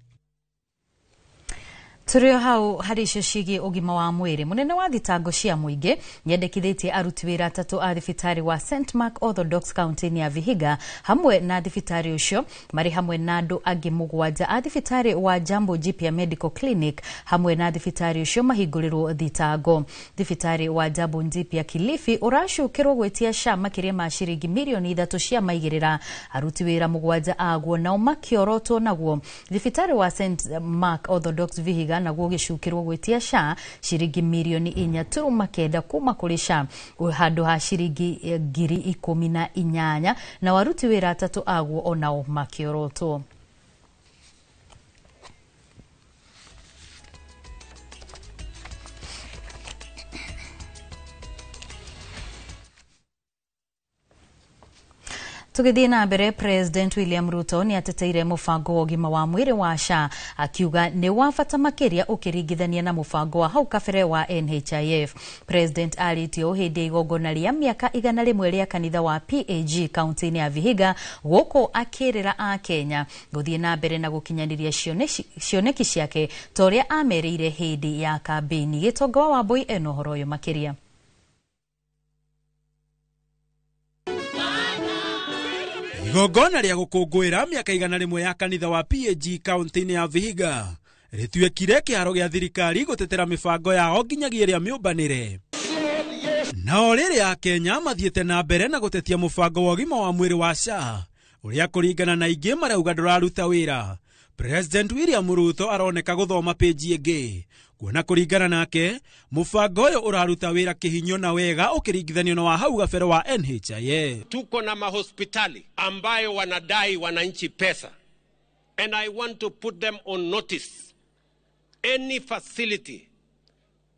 Tũrĩ o hau harĩ icio ciĩgiĩ ũgima wa mwĩrĩ, mũnene wa thitango cia mũingĩ nĩendekithĩtie aruti wĩra atatũ a thibitarĩ wa St Mark Orthodox kaunti-inĩ ya Vihiga hamwe na thibitarĩ ũcio marĩ hamwe na andũ angĩ 7 a thibitarĩ wa Jambo Jipya Medical Clinic hamwe na thibitarĩ ũcio mahingũrĩrwo thitango. Thibitarĩ wa Jambo Jipya Kilifi ũracukĩrwo gwĩtia SHA makĩria ma ciringi mirioni 3 cia maigĩrĩra aruti wĩra 7 aguo nao makĩorotwo naguo. Thibitarĩ wa St Mark Orthodox Vihiga naguo gĩcukĩrwo gwĩtia SHA ciringi mirioni 4.9 kuma kũrĩ SHA handũ ha ciringi 18,000 na waruti wĩra 3 aguo onao makĩorotwo. Tũgĩthiĩ na mbere, President William Ruto nĩ ateteire mũbango wa ũgima wa mwĩrĩ wa SHA akiuga nĩ wa bata makĩria ũkĩringithania na mũbango wa hau kabere wa NHIF. President arĩtie ũũ hĩndĩ ya igongona rĩa mĩaka 100 rĩa kanitha wa PAG kaunti-inĩ ya Vihiga gũkũ akĩrĩra a Kenya gũthiĩ na mbere na gũkinyanĩria cioneki ciake ta ũrĩa amerĩire hĩndĩ ya kambĩini. Gĩtonga wa Wambui ena ũhoro ũyũ makĩria. Igongona rĩa gũkũngũĩra mĩaka 100 ya kanitha wa PAG kaunti-inĩ ya Vihiga rĩtuĩkire kĩharo gĩa thirikari gũtetera mĩbango yao nginyagia ĩrĩa mĩũmbanĩre. Nao rĩrĩa Akenya mathiĩte na mbere na gũtetia mũbango wa ũgima wa mwĩrĩ wa SHA ũrĩa kũringana na aingĩ marauga ndũraruta wĩra. President William Ruto aroneka gũthoma page ĩngĩ kuona kũringana nake mũbango ũyũ ũraruta wĩra kĩhinyo na wega ũkĩringithanio na wa hau gabere wa NHIF. Tuko na mahospitali ambayo wanadai wananchi pesa, and I want to put them on notice. Any facility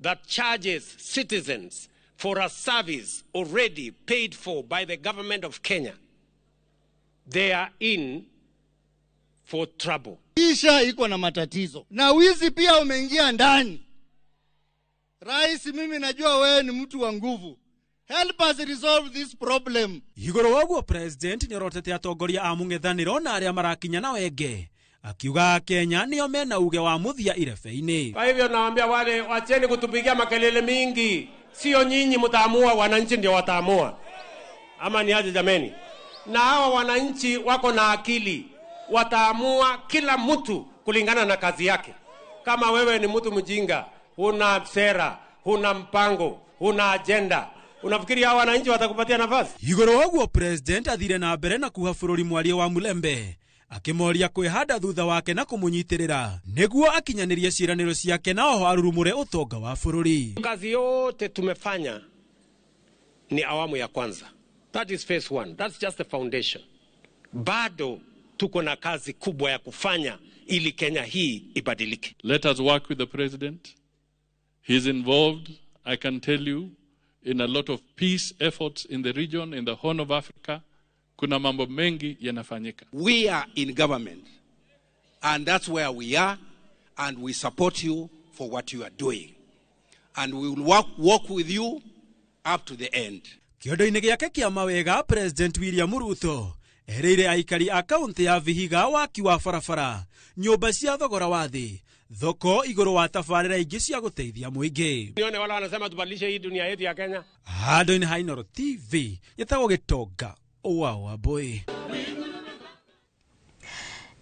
that charges citizens for a service already paid for by the government of Kenya, they are in for trouble. Isha iko na matatizo na wizi pia umeingia ndani. Rais, mimi najua wewe ni mtu wa nguvu. Help us resolve this problem. Igũrũ wa ũguo President nĩorotete atongoria a mũng'ethanĩro na arĩa marakinya na wenge, akiuga Kenya nĩo mena uge wa mũthia irebe-inĩ. Kwa hivyo nawaambia wale, wacheni kutupigia makelele mingi. Sio nyinyi mtaamua, wananchi ndio wataamua. Ama ni aje jameni? Na hawa wananchi wako na akili, wataamua kila mtu kulingana na kazi yake. Kama wewe ni mtu mjinga, huna sera, huna mpango, huna agenda, unafikiri hawa wananchi watakupatia nafasi? Igũrũ wa ũguo President athire na mbere na kuha bũrũri mwaria wa Mulembe, akĩmoria kwĩhanda thutha wake na kũmũnyitĩrĩra nĩguo akinyanĩrie ciĩranĩro ciake na oho arurumũre ũtonga wa bũrũri. Kazi yote tumefanya ni awamu ya kwanza. That is phase one. That's just the foundation. Bado tuko na kazi kubwa ya kufanya ili Kenya hii ibadilike. Let us work with the president. He's involved, I can tell you, in a lot of peace efforts in the region, in the Horn of Africa. Kuna mambo mengi yanafanyika. We are in government, and that's where we are, and we support you for what you are doing. And we will work with you up to the end. Kĩondo-inĩ gĩake kĩa mawega, President William Ruto erĩire aikari a kaũntĩ ya Vihiga waki wa barabara, nyũmba cia thogora wa thĩ, thoko igũrũ wa tabarĩra ingĩ cia gũteithia mũingĩ. Nione wala wanasema tubadilishe hii dunia yetu ya Kenya. Handũ-inĩ ha Inooro TV, gĩtagwo Gĩtonga wa Wambui.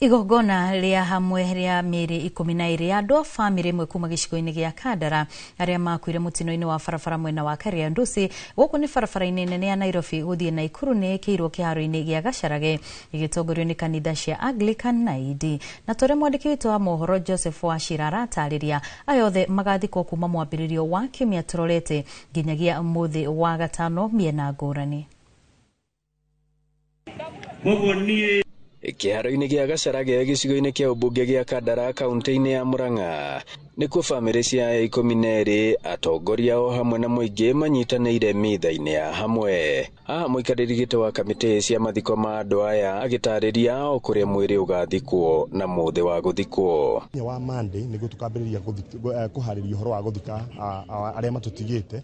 Igongona rĩa hamwe rĩa mĩĩrĩ 12 ya andũ a bamĩrĩ ĩmwe kuma gĩcigo-inĩ gĩa Kandara arĩa makuire mũtino-inĩ wa barabara mwena wa Kariandusi gũkũ nĩ barabara-inĩ nene ya Nairobi gũthiĩ Naikuru nĩ ĩkĩirwo kĩharo-inĩ gĩa Gacharage ĩgĩtongorio nĩ kanitha cia Anglican na ED. Na tũrĩa mwandĩki witũ wa mohoro Joseph Wachira aratarĩria, aya othe magathikwo kuma mwambĩrĩrio wa kiumia tũrorete nginyagia mũthĩ wa gatano mĩena ngũrani. Kĩharo-inĩ gĩa Gacharage gĩcigo-inĩ kĩa ũmbunge gĩa Kandara kaũntĩ-inĩ ya Murang'a nĩkuo bamĩrĩ cia aya 12 atongoria o hamwe na mũingĩ manyitanĩire mitha-inĩ ya hamwe. Haha mũikarĩri gĩtĩ wa kamĩtĩ cia mathiko ma andũ aya agĩtarĩria o kũrĩa mwĩrĩ ũgathikwo na mũthĩ wa gũthikwo. Mũthenya wa Monday nĩguo tũkambĩrĩria kũharĩria ũhoro wa gũthika arĩa matũtigĩte,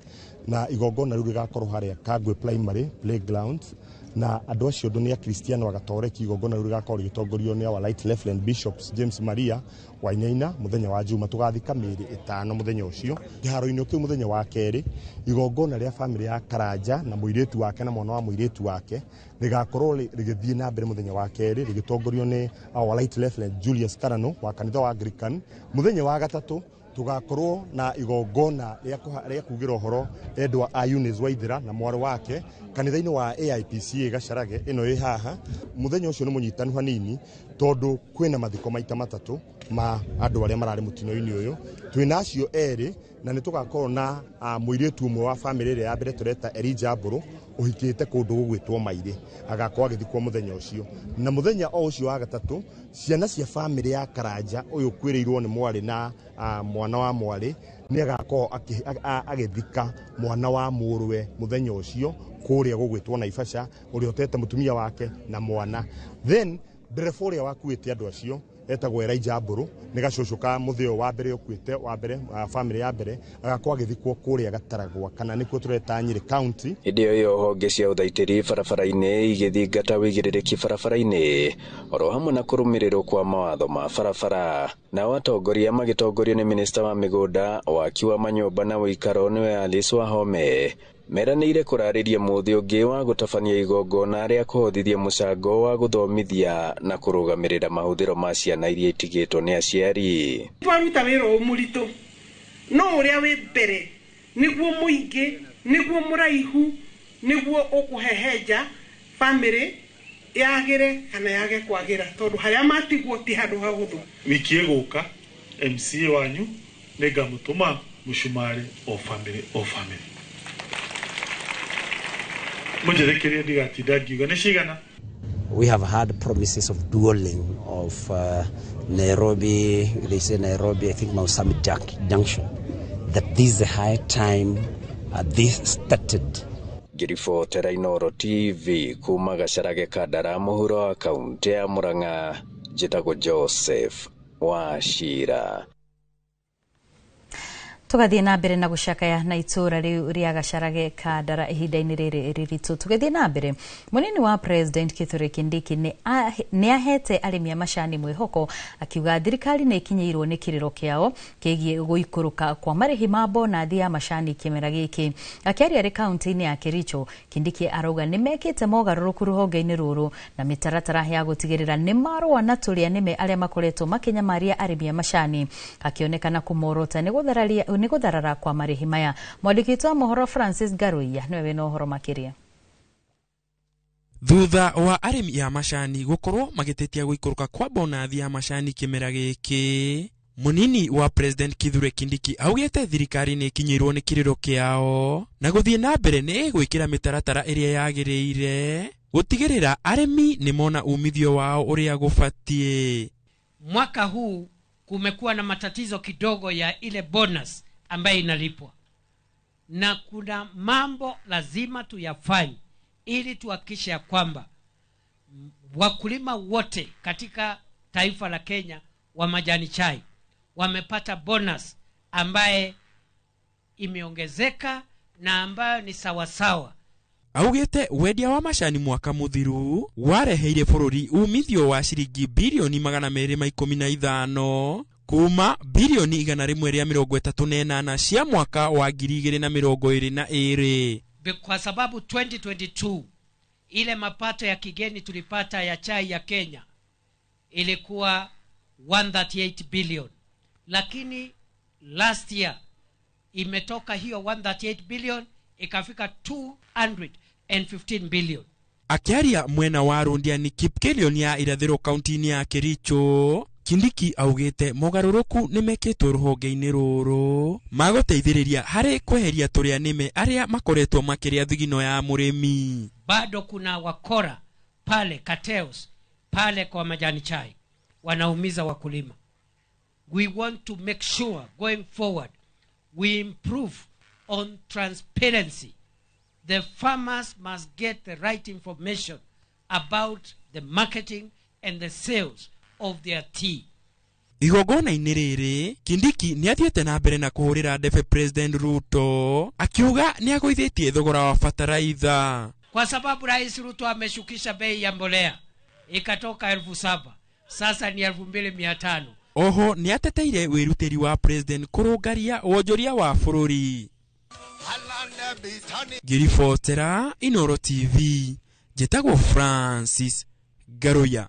na igongona rĩu rĩgakorwo harĩa Kangwe Primary Playgrounds, na andũ acio ũndũ nĩ Akristiano Agatoreki. Igongona rĩu rĩgakorwo rĩgĩtongorio nĩ our Right Reverend Bishops James Maria Wainaina mũthenya wa Juma. Tũgathika mĩĩrĩ 5 mũthenya ũcio. Kĩharo-inĩ kĩu mũthenya wa kerĩ, igongona rĩa bamĩrĩ ya Karanja na mũirĩtu wake na mwana wa mũirĩtu wake rĩgakorwo rĩgĩthiĩ na mbere mũthenya wa kerĩ, rĩgĩtongorio nĩ our Right Reverend Julius Karano wa kanitha wa Anglican. Mũthenya wa gatatũ tugakorwo na igongona rĩa kugĩra ũhoro endwa a Eunice Waithera na mwarĩ wake kanitha-inĩ wa AIPCA Gacharage ĩno ĩ haha. Mũthenya ũcio nĩ mũnyitanu hanini tondũ kwĩna mathiko maita matatũ ma andũ arĩa mararĩ mũtino-inĩ ũyũ. Twĩna acio erĩ, na nĩ tũgakorwo na mũirĩtu ũmwe wa bamĩrĩ ĩrĩa ya mbere tũreta Elijah Mbũrũ ũhikĩte kũndũ gũgwĩtwo Mairĩ, agakorwo agĩthikwo mũthenya ũcio. Na mũthenya o ũcio wa gatatũ, ciana cia bamĩrĩ ya Karanja ũyũ ũkuĩrĩirwo nĩ mwarĩ na mwana wa mwarĩ nĩ agakorwo agĩthika mwana wa mũrũwe mũthenya ũcio kũrĩa gũgwĩtwo Naivasha, ũrĩa ũtete mũtumia wake na mwana. Then ndereba ũrĩa wakuĩte andũ acio etagwo Elijah Mbũrũ, nĩ gacũcũ ka mũthĩ ũyũ wa mbere ũkuĩte wa mbere bamĩrĩ ya mbere, agakorwo agĩthikwo kũrĩa Gataragwa kana nĩkuo tũreta Nyĩrĩ County. Hĩndĩ ĩyo honge cia ũthaitĩri barabara-inĩ igĩthingata wĩigĩrĩrĩki barabara-inĩ oro hamwe na kũrũmĩrĩrwo kwa mawatho ma barabara. Nao atongoria magĩtongorio nĩ minista wa mĩgũnda, waki wa manyũmba na ũikaro nĩwe Alice Wahome meranĩire kũrarĩria mũthĩ ũngĩ wa gũtabania igongona rĩa kũhothithia mũcango wa gũthomithia na kũrũgamĩrĩra mahũthĩro ma ciana iria itigĩtwo nĩ aciari. Twaruta wĩra ũyũ mũritũ, no ũrĩa wĩ mbere nĩguo mũingĩ, nĩguo mũraihu, nĩguo ũkũhehenja bamĩrĩ Yagĩre kana yage kwagĩra, tondũ harĩa matigwo ti handũ hahũthũ. Wiki ĩgũka MCA wanyu nĩngamũtũma mũcumarĩ o family o family. Mũnjĩtĩkĩrie ndigatinda ngiuga nĩ cigana. We have had promises of dualling of Nairobi, they say Nairobi, I think Mount Summit Junction, that this is the high time this started. Ngĩribotera Inooro TV kuma Gacarage Kandara mũhuro wa kaũntĩ ya Murang'a, njĩtagwo Joseph Wachira. Tugathiĩ na mbere na gũcakaya na itũũra rĩu rĩa Gacarage Kandara ihinda-inĩ rĩrĩ rĩritũ. Tũgĩthiĩ na mbere, mũnini wa President Kithure Kindiki nĩ ahete arĩmi a macani mwĩhoko, akiuga thirikari nĩ ĩkinyĩirwo nĩ kĩrĩro kĩao kĩgiĩ gũikũrũka kwa marĩhi ma bonathi ya macani kĩmera gĩkĩ. Akĩaria arĩ kaũntĩ-inĩ ya Kericho, Kindiki arauga nĩ mekĩte mogarũrũku rũhonge-inĩ rũrũ na mĩtaratara ya gũtigĩrĩra nĩ marũa na tũrĩa nĩme arĩa makoretwo makĩnyamaria arĩmi a macani, akĩonekana kũmorota nĩ gũtharara kwa marĩhi maya. Mwandĩki witũ wa mohoro Francis Garuiya nĩwe wĩna ũhoro makĩria. Thutha wa arĩmi a macani gũkorwo magĩtetia gũikũrũka kwa bonathi ya macani kĩmera gĩkĩ, mũnini wa President Kithure Kindiki augĩte thirikari nĩ ĩkinyĩirwo nĩ kĩrĩro kĩao na gũthiĩ na mbere nĩ ĩgwĩkĩra mĩtaratara ĩrĩa yagĩrĩire gũtigĩrĩra arĩmi nĩ mona umithio wao ũrĩa gũbatiĩ. Mwaka huu kumekuwa na matatizo kidogo ya ile bonus ambayo inalipwa, na kuna mambo lazima tuyafanye ili tuhakikishe ya kwamba wakulima wote katika taifa la Kenya wa majani chai wamepata bonus ambaye imeongezeka na ambayo ni sawasawa. Augĩte wendia wa macani mwaka mũthiru wareheire bũrũri umithio wa ciringi birioni 215 kuma birioni 138 cia mwaka wa 2022. Kwa sababu 2022 ile mapato ya kigeni tulipata ya chai ya Kenya ilikuwa 138 billion, lakini last year imetoka hiyo 138 billion ikafika 215 billion. Akiaria mwena wa Rundiani Kipkelion ya irathĩro kaunti-inĩ ya Kericho, Kindiki augĩte mogarũrũku nĩ mekĩtwo rũhonge-inĩ rũrũ magũteithĩrĩria harĩ kweheria tũrĩa nĩme arĩa makoretwo makĩrĩa thigino ya mũrĩmi. Bado kuna wakora pale cartels pale kwa majani chai wanaumiza wakulima. We want to make sure going forward we improve on transparency. The farmers must get the right information about the marketing and the sales of their tea. Igongona-inĩ rĩrĩ, Kindiki nĩ athiĩte na mbere na kũhũrĩra ndebe President Ruto akiuga nĩ agũithĩtie thogora wa bataraitha. Kwa sababu Rais Ruto ameshukisha bei ya mbolea ikatoka 7,000 sasa ni 2,500. Oho nĩ ateteire wĩrutĩri wa President kũrũngaria wonjoria wa bũrũri. Ngĩribotera Inooro TV, njĩtagwo Francis Garuya.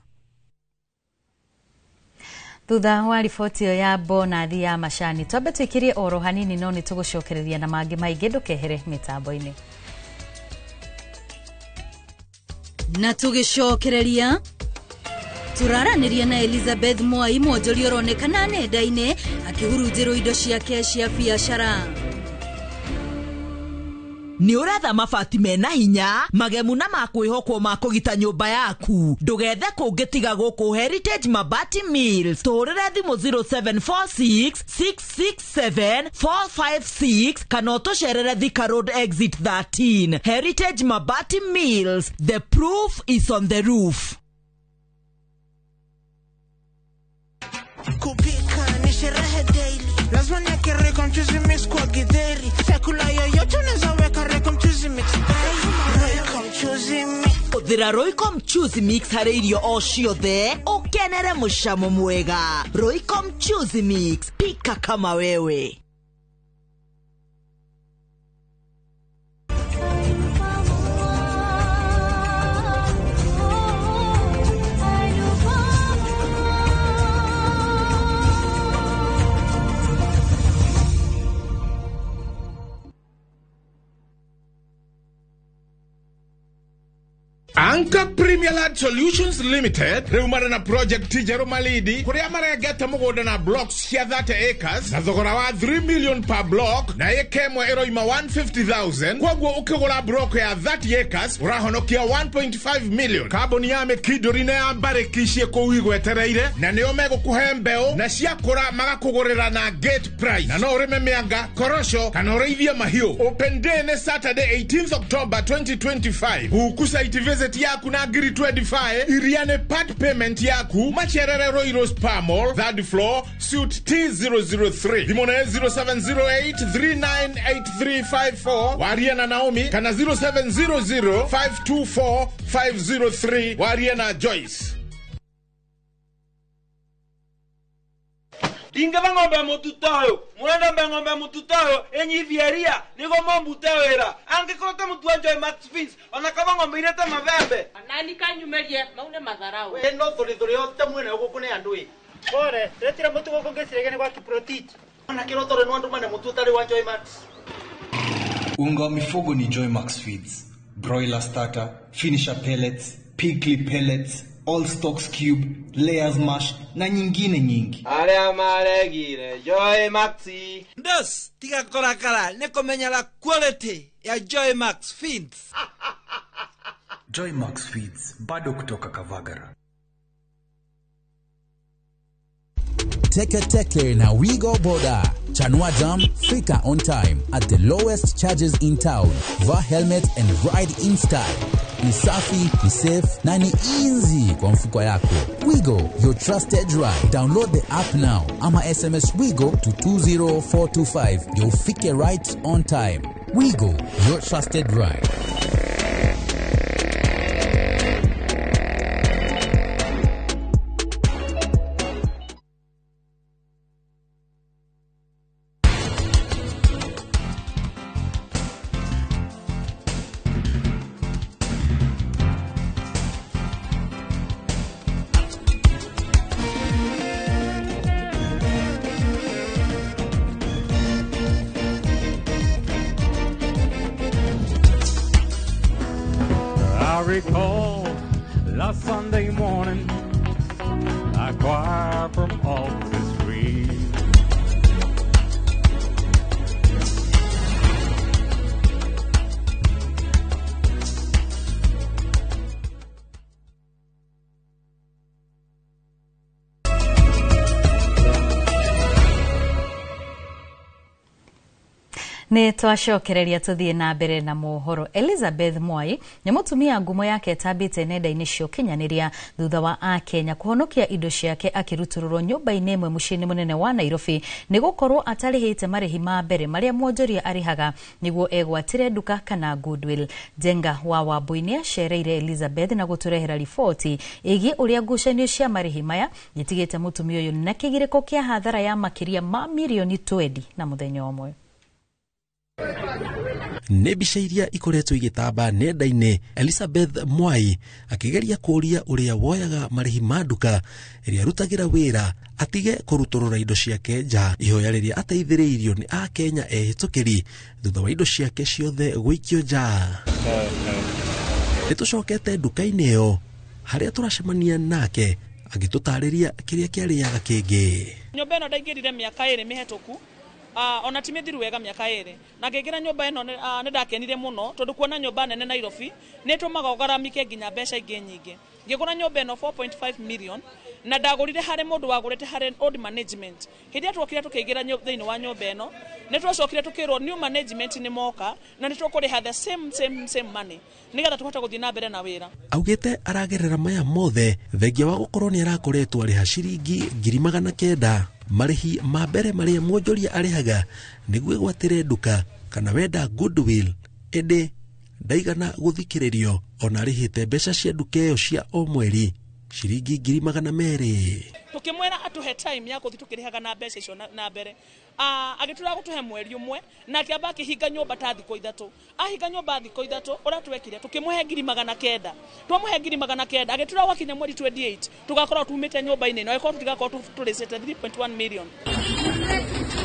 Thutha wa riboti ĩyo ya bonathi ya macani, twambe twĩkĩrie oro hanini no nĩ tũgũcokereria na mangĩ maingĩ, ndũkehere mĩtambo-inĩ. Na tũgĩcokereria tũraranĩria na Elizabeth Mwai, mwonjoria ũronekana nenda-inĩ akĩhurunjĩrwo indo ciake cia biacara. Nĩ ũretha mabati mena hinya magemu na makwĩhokwo ma kũgita nyũmba yaku, ndũgethe kũngĩ tiga gũkũ Heritage Mabati Mills. Tũhũrĩre thimũ 0746 667 456 kana ũtũcerere Thika Road Exit 13. Heritage Mabati Mills, the proof is on the roof. Kupika ni sherehe daily, lazima niweke Royco mchuzi mix kwa githeri. Chakula yoyote unaweza weka Royco mchuzi mix. Royco mchuzi mix. Hũthĩra Royco mchuzi mix harĩ irio o ciothe ũkenere mũcamo mwega. Royco mchuzi mix, pika kama wewe. Anchor Premier Land Solutions Limited rĩu marĩ na project njerũ Malindi kũrĩa marengete mũgũnda na blocks cia 30 acres na thogora wa 3 million per block na ĩka ĩmwe ĩroima 150,000. Kwoguo ũkĩgũra block ya 30 acres ũrahonokia 1.5 million. Kambuni ya Mĩkindũri na ya Mbarĩki ciĩ kũu igwetereire na nĩo megũkũhe mbeũ na ciakũra magakũgũrĩra na gate price, na no ũrĩme mĩanga, korosho kana ũrĩithie mahiũ. Open day nĩ Saturday 18th October 2025. Buku site visit yaku na ngiri 25 iria nĩ part payment yaku. Macerere Royal Spa Mall, third floor, suite T003. Thimũ nĩ 0708 398354 warie na Naomi kana 0700 524 503 warie na Joyce. Ndingeva ng'ombe mututoyo murenda mbe ng'ombe mututoyo enyithieria nigo mombute wira angikorwo te mutu wa Joy Max Fins ona kaba ng'ombe irete mabembe nani kanyumerie maune matharau we no thuri yote mwene guku ni andu i pore retira mutu guku ngicirege gwa Kiprotich ona kirotore no andu mane mutu utari wa Joy Max. Unga wa mifugo ni Joy Max Feeds, broiler starter, finisher pellets, pigly pellets, all stocks cube, layers mash na nyingine nyingi. Aria maregire Joy Max. Ndos tiga korakara ni kumenyera quality ya Joy Max Feeds. Joy Max Feeds bado kutoka Kavagara. Teke Teke na Wigo Boda. Chanua Jam, fika on time at the lowest charges in town. Vaa helmet and ride in style. Ni safi, ni safe na ni easy kwa mfuko yako. Wigo, your trusted ride. Download the app now ama SMS Wigo to 20425. You'll fike right on time. Wigo, your trusted ride. Recall last Sunday morning, a choir from off the street. Nĩ twacokereria tũthiĩ na mbere na mohoro. Elizabeth Mwai nĩ mũtumia ngumo yake ĩtambĩte nenda-inĩ cia ũkinyanĩria thutha wa akenya kũhonokia indo ciake akĩrutũrũrwo nyũmba-inĩ ĩmwe mũciĩ-inĩ mũnene wa Nairobi nĩ gũkorwo atarĩhĩte marĩhi ma mbere marĩa mwonjoria arĩhaga nĩguo egwatĩre nduka kana goodwill. Njenga wa Wambui nĩ acereire Elizabeth na gũtũrehera riboti ĩgiĩ ũrĩa ngucanio cia marĩhi maya itigĩte mũtumia ũyũ na kĩgirĩko kĩa hathara ya makĩria ma mirioni 20 na mũthenya ũmwe. Nĩ mbica iria ikoretwo igĩtamba nenda-inĩ Elizabeth Mwai akĩgeria kũũria ũrĩa woyaga marĩhi ma nduka ĩrĩa arutagĩra wĩra atige kũrutũrũra indo ciake nja, ihoya rĩrĩa ateithĩrĩirio nĩ akenya ehĩtũkĩri thutha wa indo ciake ciothe gũikio nja. Nĩ tũcokete nduka-inĩ ĩyo harĩa tũracemania nake agĩtũtarĩria kĩrĩa kĩarĩaga kĩngĩ. Nyũmba ĩno ndaingĩrire mĩaka ĩrĩ mĩhetũku, ona ti mĩthiru wega mĩaka ĩrĩ, na ngĩingĩra nyũmba ĩno nĩ ndakenire mũno tondũ kuona nyũmba nene Nairobi nĩ ĩtũmaga ũgaramike nginya mbeca ingĩ nyingĩ. Ngĩgũra nyũmba ĩno 4.5 million na ndagũrire harĩ mũndũ wagũrĩte harĩ old management. Hĩndĩ ĩrĩa twokire tũkĩingĩra thĩinĩ wa nyũmba ĩno nĩ twacokire tũkĩrwo new management nĩ moka na nĩ tũkũrĩha the same money nĩgetha tũhote gũthiĩ na mbere na wĩra. Augĩte aragerera maya mothe thengia wa gũkorwo nĩ arakoretwo arĩha ciringi 900,000 marĩhi ma mbere marĩa mwonjoria arĩhaga nĩguo egwatĩre nduka kana wenda goodwill, ĩndĩ ndaigana gũthikĩrĩrio ona arĩhĩte mbeca cia nduka ĩyo cia o mweri ciringi 200,000. Tukimwira atuhe time ya kuthi tukirihaga na mbeca icio na mbere, agĩtura gũtũhe mweri ũmwe na akĩamba akĩhinga nyũmba ta thikũ ithatũ. Ahinga nyũmba thikũ ithatũ ũrĩa twekire tukĩmũhe 900,000, twamũhe 900,000 agĩtura gwakinya mweri 28 tugakorwo tumĩte nyũmba-inĩ ĩno ĩkorwo tũtigakorwo tũrĩcĩte 3.1 million.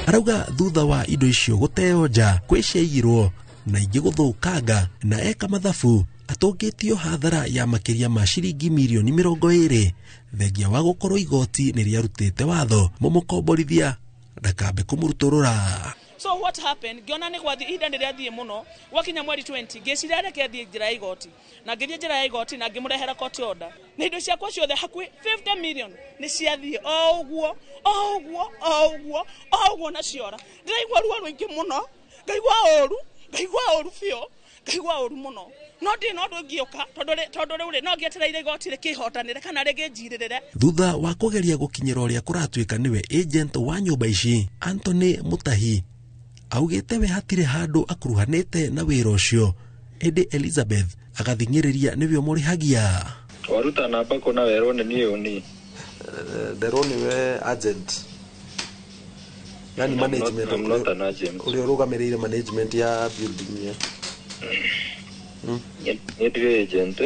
Arauga thutha wa indo icio gũteo nja kwĩ ciaiyirwo na ingĩ gũthũkanga na eka mathabu Atũngĩtio hathara ya makĩria ma ciringi mirioni 20 thengia wa gũkorwo igoti nĩ rĩarutĩte watho mũmũkomborithia ndakambe kũmũrutũrũra. So what happened, ngiona nĩ gwathi ihinda nĩ rĩathiĩ mũno, gwakinya mweri 20 ngĩciria reke thiĩ njĩra ya igoti, na ngĩthiĩ njĩra ya igoti na ngĩmũrehera court order, na indo ciakwa ciothe hakuhĩ 50 million nĩ ciathiĩ o ũguo o ũguo o ũguo o ũguo na ciora. Ndĩraigua ruo rũingĩ mũno, ngaigua ũru, ngaigua ũru biũ, ngaigua ũru mũno, no ndirĩ na ũndũ ingĩũka tondũ rĩu rĩ no ngĩetereire igoti rĩkĩhotanĩre kana rĩngĩnjirĩrĩre. Thutha wa kũgeria gũkinyĩra ũrĩa kũratuĩka nĩwe agent wa nyũmba ici, Anthony Mutahi augĩte we hatirĩ handũ akuruhanĩte na wĩra ũcio, ĩndĩ Elizabeth agathing'ĩrĩria nĩwe ũmũrĩhagia. Waruta namba kũna werwo nĩ niĩ ũni. Nderwo nĩwe agent. Yani management. I'm not an agent. Ũrĩa ũrũgamĩrĩire management ya building ya. Niĩ ndirĩ agent.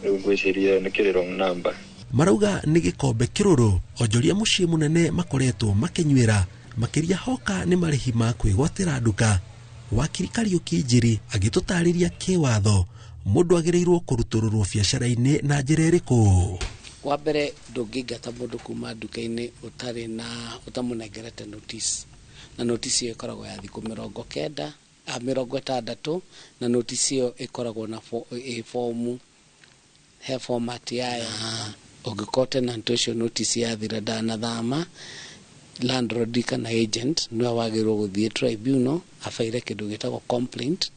Rĩu ngwĩciria nĩ kĩrĩ wrong number. Marauga nĩ gĩkombe kĩrũrũ onjoria mũciĩ mũnene makoretwo makĩnyuĩra makĩria hoka nĩ marĩhi ma kwĩgwatĩra nduka. Wakiri Kariũki Njiri agĩtũtarĩria kĩwatho mũndũ agĩrĩirwo kũrutũrũrwo biacara-inĩ na njĩra ĩrĩkũ. Wa mbere ndũngĩingata mũndũ kuma nduka-inĩ ũtarĩ na ũtamũnengerete notice, na notice ĩyo ĩkoragwo ya thikũ 90 60, na notice ĩyo ĩkoragwo na fomu, he format yayo. Ũngĩkorwo tenant ũcio notice yathira ndanathama, landlord kana agent nĩwe wagĩrĩirwo gũthiĩ tribunal abaire kĩndũ gĩtagwo complaint.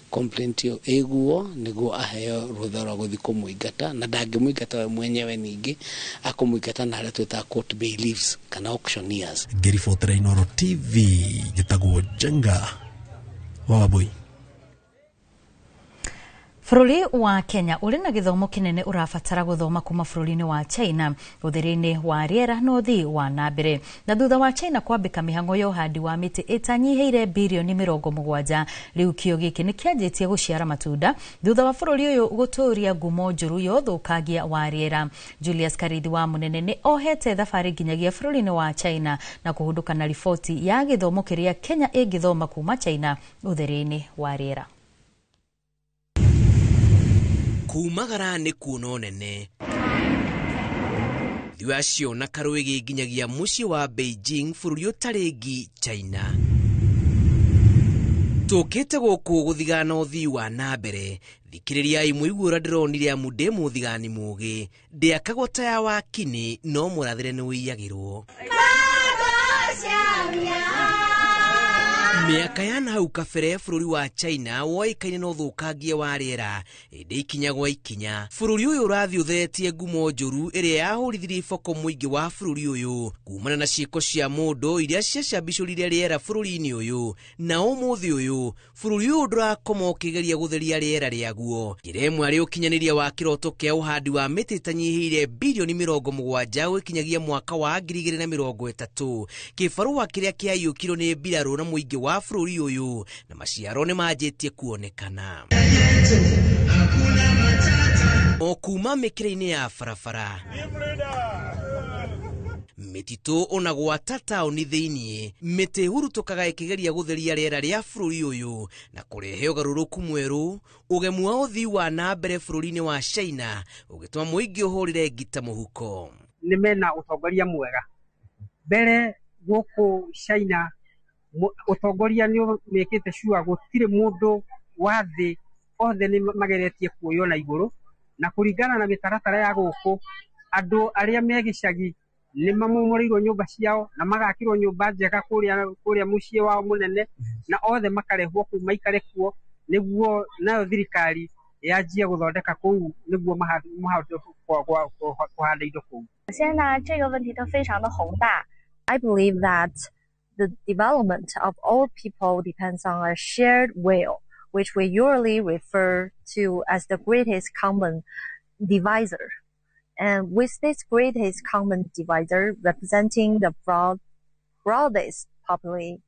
Complaint ĩyo ĩguo nĩguo aheo rũtha rwa gũthiĩ kũmũingata, na ndangĩmũingata we mwenyewe, ningĩ akũmũingata na arĩa twĩtaga court bailiffs kana auctioneers. Ngĩribotera Inooro TV njĩtagwo Njenga wa Wambui. Bũrũri wa Kenya ũrĩ na gĩthomo kĩnene ũrabatara gũthoma kuma bũrũri-inĩ wa China ũtheri-inĩ wa rĩera na ũthii wa na mbere, na thutha wa China kwambĩka mĩhang'o ya ũhandi wa mĩtĩ ĩtanyihĩire birioni 70, rĩu kĩo gĩkĩ nĩ kĩanjĩtie gũciara matunda thutha wa bũrũri ũyũ gũtũũria ngumo njũru ya ũthũkangia wa rĩera. Julius Karithi wa Mũnene nĩ ohete thabarĩ nginyagia bũrũri-inĩ wa China na kũhũndũka na riboti ya gĩthomo kĩrĩa Kenya ĩngĩthoma kuma China ũtheri-inĩ wa rĩera. Kumagara nĩ kuona nene thiwacio na karũĩgĩ nginyagia mũciĩ wa Beijing bũrũri ũtarĩ ngi China. Tũkĩte gũkũ gũthigana ũthii wa na mbere, thikĩrĩriai mũigue ũrĩa ndĩronire amu ndĩ mũthigani mũgĩ, ndĩakagwo ta ya wakini no mũrathĩre nĩ ũiyagĩrwo. Mĩaka ya na hau kabere bũrũri wa China woĩkaine na ũthũkangia wa rĩera, ĩndĩ ikinya gwa ikinya bũrũri ũyũ ũrathiĩ ũtheretie ngumo njũru ĩrĩa yahũrithirie iboko mũingĩ wa bũrũri ũyũ kumana na ciĩko cia mũndũ iria ciacambicũrire rĩera bũrũri-inĩ ũyũ. Na ũmũthĩ ũyũ bũrũri ũyũ ndũrakoma ũkĩgeria gũtheria rĩera rĩaguo. Njĩra ĩmwe arĩ ũkinyanĩria wa kĩroto kĩa ũhandi wa mĩtĩ ĩtanyihĩire birioni 70 gũkinyagia mwaka wa 2030, kĩbarũa kĩrĩa kĩaiyũkirwo nĩ mbirarũ na mũingĩ wa bũrũri ũyũ, na maciaro nĩ manjĩtie kuonekana o kuma mĩkĩra-inĩ ya barabara, mĩtitũ ona gwata taũni thĩiniĩ, mĩtĩ ĩhurutũkaga ĩkĩgeria gũtheria rĩera rĩa bũrũri ũyũ na kũrehe ũgarũrũku mwerũ. Ũgemu wa ũthii wa na mbere bũrũri-inĩ wa China ũgĩtũma mũingĩ ũhũrĩre ngita mũhuko. Nĩ mena ũtongoria mwega mbere gũkũ China, ũtongoria nĩ mekĩte sure gũtirĩ mũndũ wa thĩ, othe nĩ mageretie kuoywo na igũrũ, na kũringana na mĩtaratara ya gũkũ andũ arĩa me gĩcagi nĩ mamomoreirwo nyũmba ciao na magakĩrwo nyũmba njega kũrĩa mũciĩ wao mũnene, na othe makarehwo kũu maikare kuo nĩguo nayo thirikari yanjie gũthondeka kũu nĩguo mahote kũhanda indo kũu. 现在这个问题它非常的宏大。I believe that the development of all people depends on a shared will, which we usually refer to as the greatest common divisor. And with this greatest common divisor representing the broadest public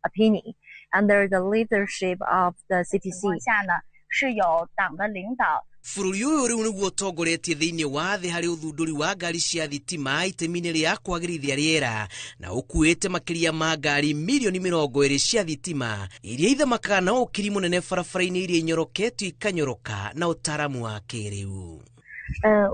opinion under the leadership of the CPC. 下呢，是有党的领导， Bũrũri ũyũ rĩu nĩguo ũtongoretie thĩinĩ wa thĩ harĩ ũthundũri wa ngari cia thitima itemi-inĩ rĩa kwagĩrithia rĩera, na ũkuĩte makĩria ma ngari milioni 20 cia thitima iria ithamakaga na ũkiri mũnene barabara-inĩ iria inyoroketio ikanyoroka na ũtaaramu wa kĩrĩu.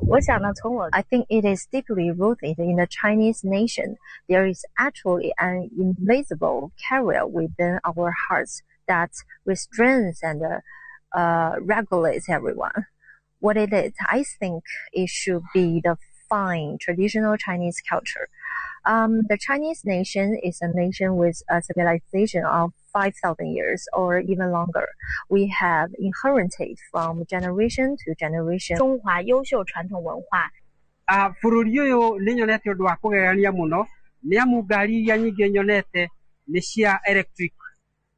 我想呢，从我 I think it is deeply rooted in the Chinese nation. There is actually an invisible carrier within our hearts that restrains and regulates everyone. What it is, I think it should be the fine traditional Chinese culture. The Chinese nation is a nation with a civilization of 5,000 years or even longer. We have inherited from generation to generation. 中华优秀传统文化。 Bũrũri ũyũ nĩ nyonete ũndũ wa kũgegania mũno, nĩ amu ngari iria nyingĩ nyonete nĩ cia electric,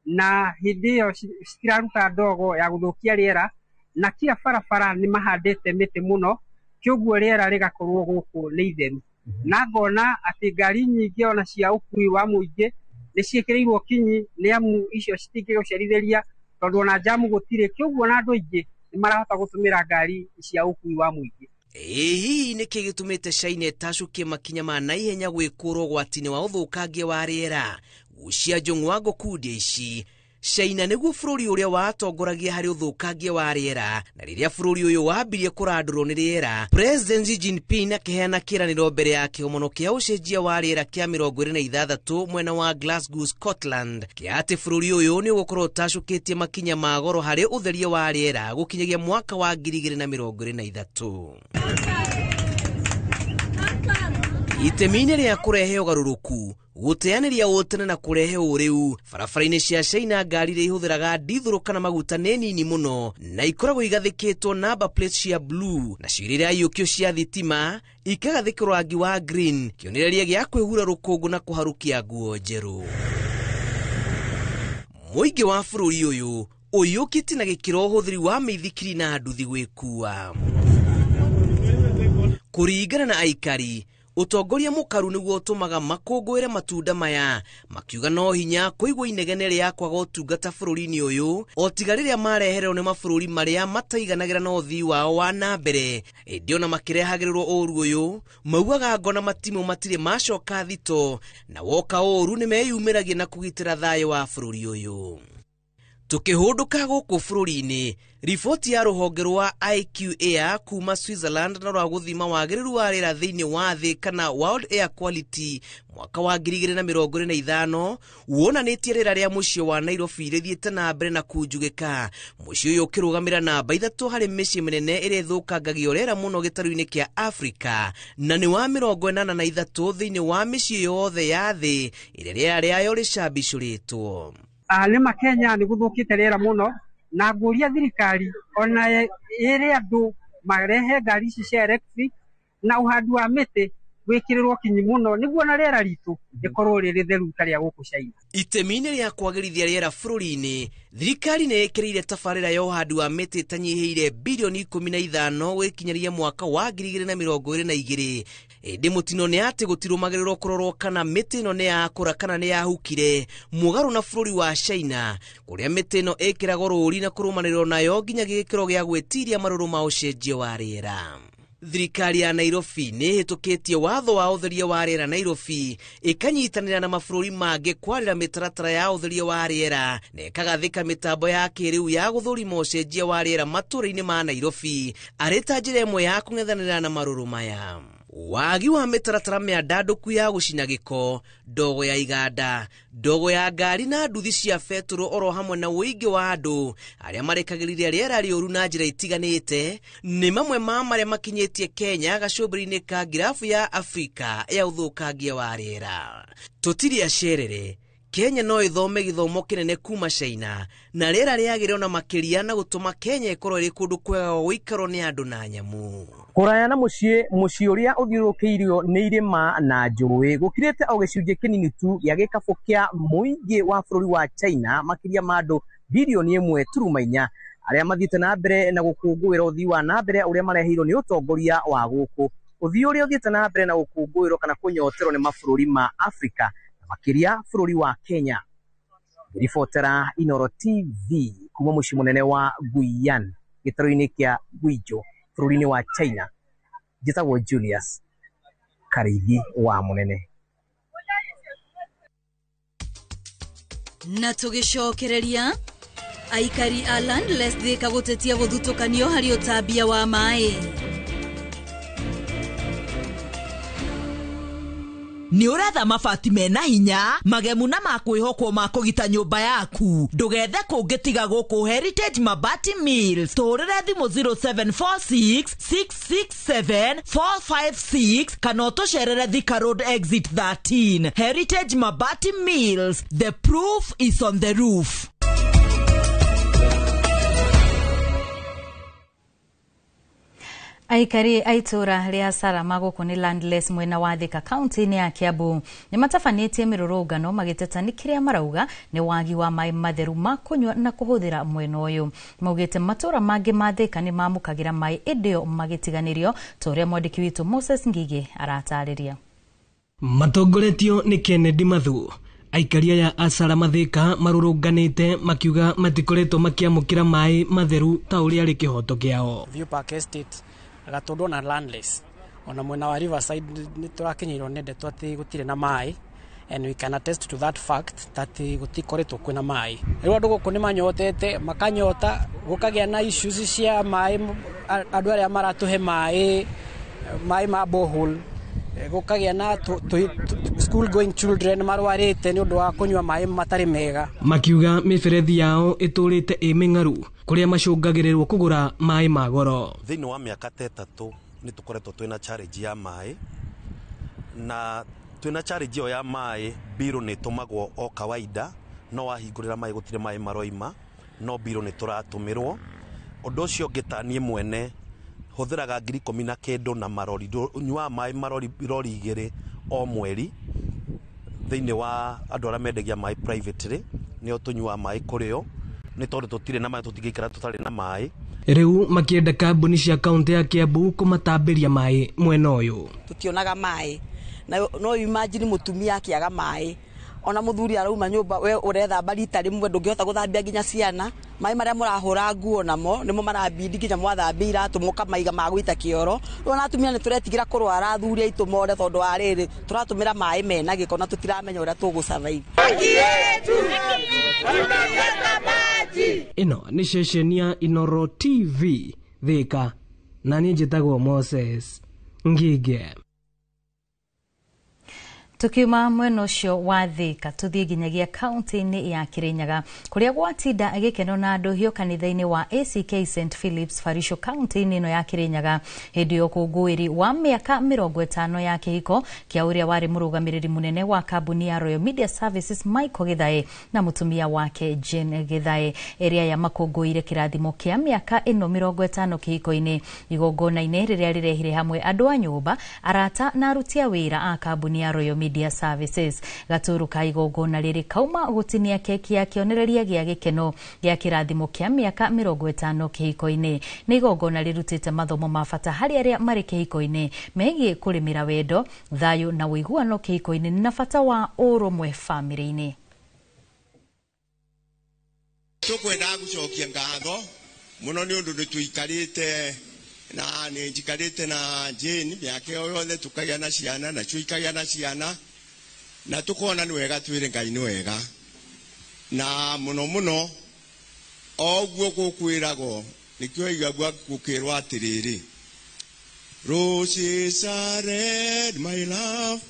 na hĩndĩ ĩyo citiraruta ndogo ya gũthũkia rĩera, na kila barabara nĩ mahandĩte mĩtĩ mũno, kĩoguo rĩera rĩgakorwo gũkũ nĩ itheru. Na ngona atĩ ngari nyingĩ ona cia ũkui wa mũingĩ nĩ ciĩkĩrĩirwo kinyi, nĩ amu icio citingĩgũcerithĩria tondũ ona njamu gũtirĩ, kĩoguo ona andũ aingĩ nĩ marahota gũtũmĩra ngari cia ũkui wa mũingĩ. Ĩ hihi nĩkĩ gĩtũmĩte China ĩtacũkie makinya ma naihenya gwĩkũrwo ũgwati-inĩ wa ũthũkangia wa rĩera? Gucia njũng'wa ngũkundia ici. China nĩguo bũrũri ũrĩa watongoragia harĩ ũthũkangia wa rĩera, na rĩrĩa bũrũri ũyũ wambirie kũrandũrwo nĩ rĩera, President Xi Jinping akĩheana kĩĩranĩro mbere ya kĩgomano kĩa ũcenjia wa rĩera kĩa 26 mwena wa Glasgow, Scotland, kĩa atĩ bũrũri ũyũ nĩ ũgũkorwo ũtacũkĩtie makinya ma goro harĩ ũtheria wa rĩera gũkinyagia mwaka wa 2023. Itemi-inĩ rĩa kũrehe ũgarũrũku, gũteanĩria ũtene na kũrehe ũrĩu, barabara-inĩ cia China ngari iria ihũthĩraga ndithũrũ kana maguta nĩ nini mũno na ikoragwo igathĩkĩtwo number plates cia blue, nacio iria iraiyũkio cia thitima ikagathĩkĩrwo rangi wa green, kĩonereria gĩa kwĩhura rũkũngũ na kũharũkia nguo njerũ. Mũingĩ wa bũrũri ũyũ ũiyũkĩtie na gĩkĩro ũhũthĩri wa mĩithikiri na nduthi gwĩkua. Kũringana na aikari, ũtongoria mũkaru nĩguo ũtũmaga makũngũĩre matunda maya, makiuga no hinya kũigua inegene rĩa kwaga ũtungata bũrũri-inĩ ũyũ o tiga rĩrĩa marehererwo nĩ mabũrũri marĩa mataiganagĩra na ũthii wao wa na mbere. Ĩndĩ ona makĩrehagĩrĩrwo ũru ũyũ, maugaga ngo na matimũ matirĩ macoka thito, na woka ũru nĩmeyumĩragia na kũgitĩra thayũ wa bũrũri ũyũ. Tukĩhũndũka gũkũ bũrũri-inĩ, riboti ya rũhonge rwa IQ Air kuma Switzerland na rwa gũthima wagĩrĩru wa rĩera thĩinĩ wa thĩ kana World Air Quality mwaka wa 2025 wonanĩtie rĩera rĩa mũciĩ wa Nairobi rĩthiĩte na mbere na kunjugĩka. Mũciĩ ũyũ ũkĩrũgamĩra namba 3 harĩ mĩciĩ mĩnene ĩrĩa ĩthũkangagio rĩera mũno gĩtarũ-inĩ kĩa Afrika, na nĩ wa 83 thĩinĩ wa mĩciĩ yothe ya thĩ ĩrĩa rĩera rĩayo rĩcambicũrĩtwo. Nĩ ma Kenya nĩ gũthũkĩte rĩera mũno, na ngũria thirikari ona ĩrĩ andũ marehe ngari ici cia electric na ũhandi wa mĩtĩ wĩkĩrĩrwo kinyi mũno nĩguo na rĩera ritũ rĩkorwo rĩrĩ theru ta rĩa gũkũ China. Itemi-inĩ rĩa kwagĩrithia rĩera bũrũri-inĩ, thirikari nĩ ĩkĩrĩire tabarĩra ya ũhandi wa mĩtĩ ĩtanyihĩire bilioni 15 gwĩkinyaria mwaka wa 2022. Ĩndĩ mũtino nĩ atĩ gũtirũmagĩrĩrwo kũrorwo kana mĩtĩ ĩno nĩ yakũra kana nĩ yahukire, mũgarũ na bũrũri wa China kũrĩa mĩtĩ ĩno ĩkĩragwo rũũri na kũrũmanĩrĩrwo nayo nginya gĩkĩro gĩa gwĩtiria marũrũ ma ũcenjia wa rĩera. Thirikari ya Nairobi nĩ ĩhĩtũkĩtie watho wa ũtheria wa rĩera Nairobi, ĩkanyitanĩra na mabũrũri mangĩ kwarĩra mĩtaratara ya ũtheria wa rĩera na ĩkagathĩka mĩtambo ya kĩrĩu ya gũthũrima ũcenjia wa rĩera matũũra-inĩ ma Nairobi arĩ ta njĩra ĩmwe ya kũng'ethanĩra na marũrũ maya. Wagi wa mĩtaratara mĩandandũku ya gũcina gĩko, ndogo ya iganda, ndogo ya ngari na nduthi cia betũrũ oro hamwe na ũingĩ wa andũ arĩa marekagĩrĩria rĩera rĩũru na njĩra itiganĩte nĩ mamwe ma marĩa makinyĩtie Kenya gacũmbĩrĩ-inĩ ka ngirabu ya Afrika ya ũthũkangia wa rĩera. Tũtirĩ acerere, Kenya no ĩthome gĩthomo kĩnene kuma China na rĩera rĩagĩre ona makĩria na gũtũma Kenya ĩkorwo ĩrĩ kũndũ kwega gwa gũikarwo nĩ andũ na nyamũ. Kũraya na mũciĩ, mũciĩ ũrĩa ũthiũrũrũkĩirio nĩ irĩma na njũĩ, gũkirĩte o gĩcunjĩ kĩnini tu gĩa gĩkabũ kĩa mũingĩ wa bũrũri wa China, makĩria ma andũ bilioni 1.4 arĩa mathiĩte na mbere na gũkũngũĩra ũthii wa na mbere ũrĩa mareheirwo nĩ ũtongoria wa gũkũ. Ũthii ũrĩa ũthiĩte na mbere na gũkũngũĩrwo kana kũnyoterwo nĩ mabũrũri ma Afrika, makĩria bũrũri wa Kenya. Ribotera Inooro TV kuma mũciĩ mũnene wa Guyana. Gĩtarũ-inĩ kĩa Guizhou bũrũri-inĩ wa China. Njĩtagwo Julius Karĩithi wa Mũnene. Na tũgĩcokereria, aikari a Landless Thika gũtetia gũthutũkanio harĩ ũtambia wa maĩ. Nĩ ũretha mabati mena hinya, magemu na ma kwĩhokwo ma kũgita nyũmba yaku? Ndũgethe kũngĩ tiga gũkũ Heritage Mabati Mills. Tũhũrĩre thimũ 0746 667 456 kana ũtũcerere Thika Road Exit 13. Heritage Mabati Mills, the proof is on the roof. Aikari a itũra rĩa Salama gũkũ nĩ Landless mwena wa Thika kaunti-inĩ ya Kiambu nĩ matabanĩtie mĩrũrũngano magĩteta nĩ kĩrĩa marauga nĩ wagi wa maĩ matheru ma kũnyua na kũhũthĩra mwena ũyũ. Maugĩte matũra mangĩ ma Thika nĩ mamũkagĩra maĩ ĩndĩ ĩyo magĩtiganĩrio, ta ũrĩa mwandĩki witũ Moses Ngigĩ aratarĩria. Matongoretio nĩ Kennedy Mathu, aikari aya a Salama Thika marũrũnganĩte makiuga matikoretwo makĩamũkĩra maĩ matheru ta ũrĩa arĩ kĩhoto kĩao. View Park Estate, Gatũndũ na Landless, ona mwena wa Riverside nĩ tũrakinyĩirwo nĩ ndeto atĩ gũtirĩ na maĩ, and we can attest to that fact atĩ gũtikoretwo kwĩna maĩ. Rĩu andũ gũkũ nĩ manyotete, makanyota, gũkagĩa na issues cia maĩ, andũ arĩa maratũhe maĩ, maĩ ma borehole, gũkagĩa na school going children marwarĩte nĩ ũndũ wa kũnyua maĩ matarĩ mega. Makiuga mĩberethi yao ĩtũrĩte ĩ mĩng'aru kũrĩa macũngagĩrĩrwo kũgũra maĩ ma goro. Thĩinĩ wa mĩaka ta 3 nĩ tũkoretwo twĩna challenge ya maĩ, na twĩna challenge ĩyo ya maĩ, mbirũ nĩ ĩtũmagwo o kawaida, no wahingũrĩra maĩ gũtirĩ maĩ maroima, no mbirũ nĩ tũratũmĩrwo. Ũndũ ũcio ũngĩ ta niĩ mwene hũthĩraga 10,000 na kĩndũ na marori, nyuaga maĩ marori rori 2 o mweri thĩinĩ wa andũ arĩa mendagia maĩ privately, nĩo tũnyuaga maĩ kũrĩo, nĩ tondũ tũtirĩ na maĩ, tũtingĩikara tũtarĩ na maĩ. Rĩu makĩenda kambuni cia kaunti ya Kiambu kũmatambĩria maĩ mwena ũyũ. Tũtionaga maĩ, na no imagine mũtumia akĩaga maĩ, ona mũthuri arauma nyũmba, we ũrethamba rita rĩmwe ndũngĩhota gũthambia nginya ciana. Maĩ marĩa mũrahũra nguo namo nĩmo marabindi nginya mwathambia iratũ mũkamaiga ma gũita kĩoro. Rĩu ona atumia nĩ tũretigĩra kũrwara athuri aitũ more tondũ wa rĩrĩ tũratũmĩra maĩ mena gĩko na tũtiramenya ũrĩa tũgũ survive. Ĩno nĩ ceceni ya Inoro TV Thika, na niĩ njĩtagwo Moses Ngige. Tukiuma mwena ũcio wa Thika tuthiĩ nginyagia kaunti-inĩ ya Kirinyaga kũrĩa gwatinda gĩkeno na ndũhio kanitha-inĩ wa ACK St Philip's Farisho kaunti-inĩ ĩno ya Kirinyaga hĩndĩ ya ũkũngũĩri wa mĩaka 50 ya kĩhiko kĩa ũrĩa warĩ mũrũgamĩrĩri mũnene wa kambuni ya Royal Media Services Michael Githae na mũtumia wake Jane Githae, ĩrĩa ya makũngũĩire kĩrathimo kĩa mĩaka ĩno 50 kĩhiko-inĩ. Igongona-inĩ rĩrĩa rĩrehire hamwe andũ a nyũmba, arata na aruti a wĩra a kambuni ya Royal Media Services. Gaturu ka igongona rĩrĩ kauma gũtinia keki ya kĩonereria gĩa gĩkeno gĩa kĩrathimo kĩa mĩaka 50 kĩhiko-inĩ. Nĩ igongona rĩrutĩte mathomo ma bata harĩ arĩa marĩ kĩhiko-inĩ megiĩ kũrĩmĩra wendo, thayũ na ũiguano kĩhiko-inĩ na bata wa ũrũmwe bamĩrĩ-inĩ. Tũkwendaga gũcokia ngatho mũno nĩ ũndũ nĩtũikarĩte na nĩ njikarĩte na Jane mĩaka ĩyo yothe, tũkagĩa na ciana nacio ikagĩa na ciana, na tũkona nĩ wega twĩre Ngai nĩ wega, na mũno mũno o ũguo gũkwĩragwo nĩkĩo igagua gũkĩrwo atĩrĩrĩ, roses are red my love,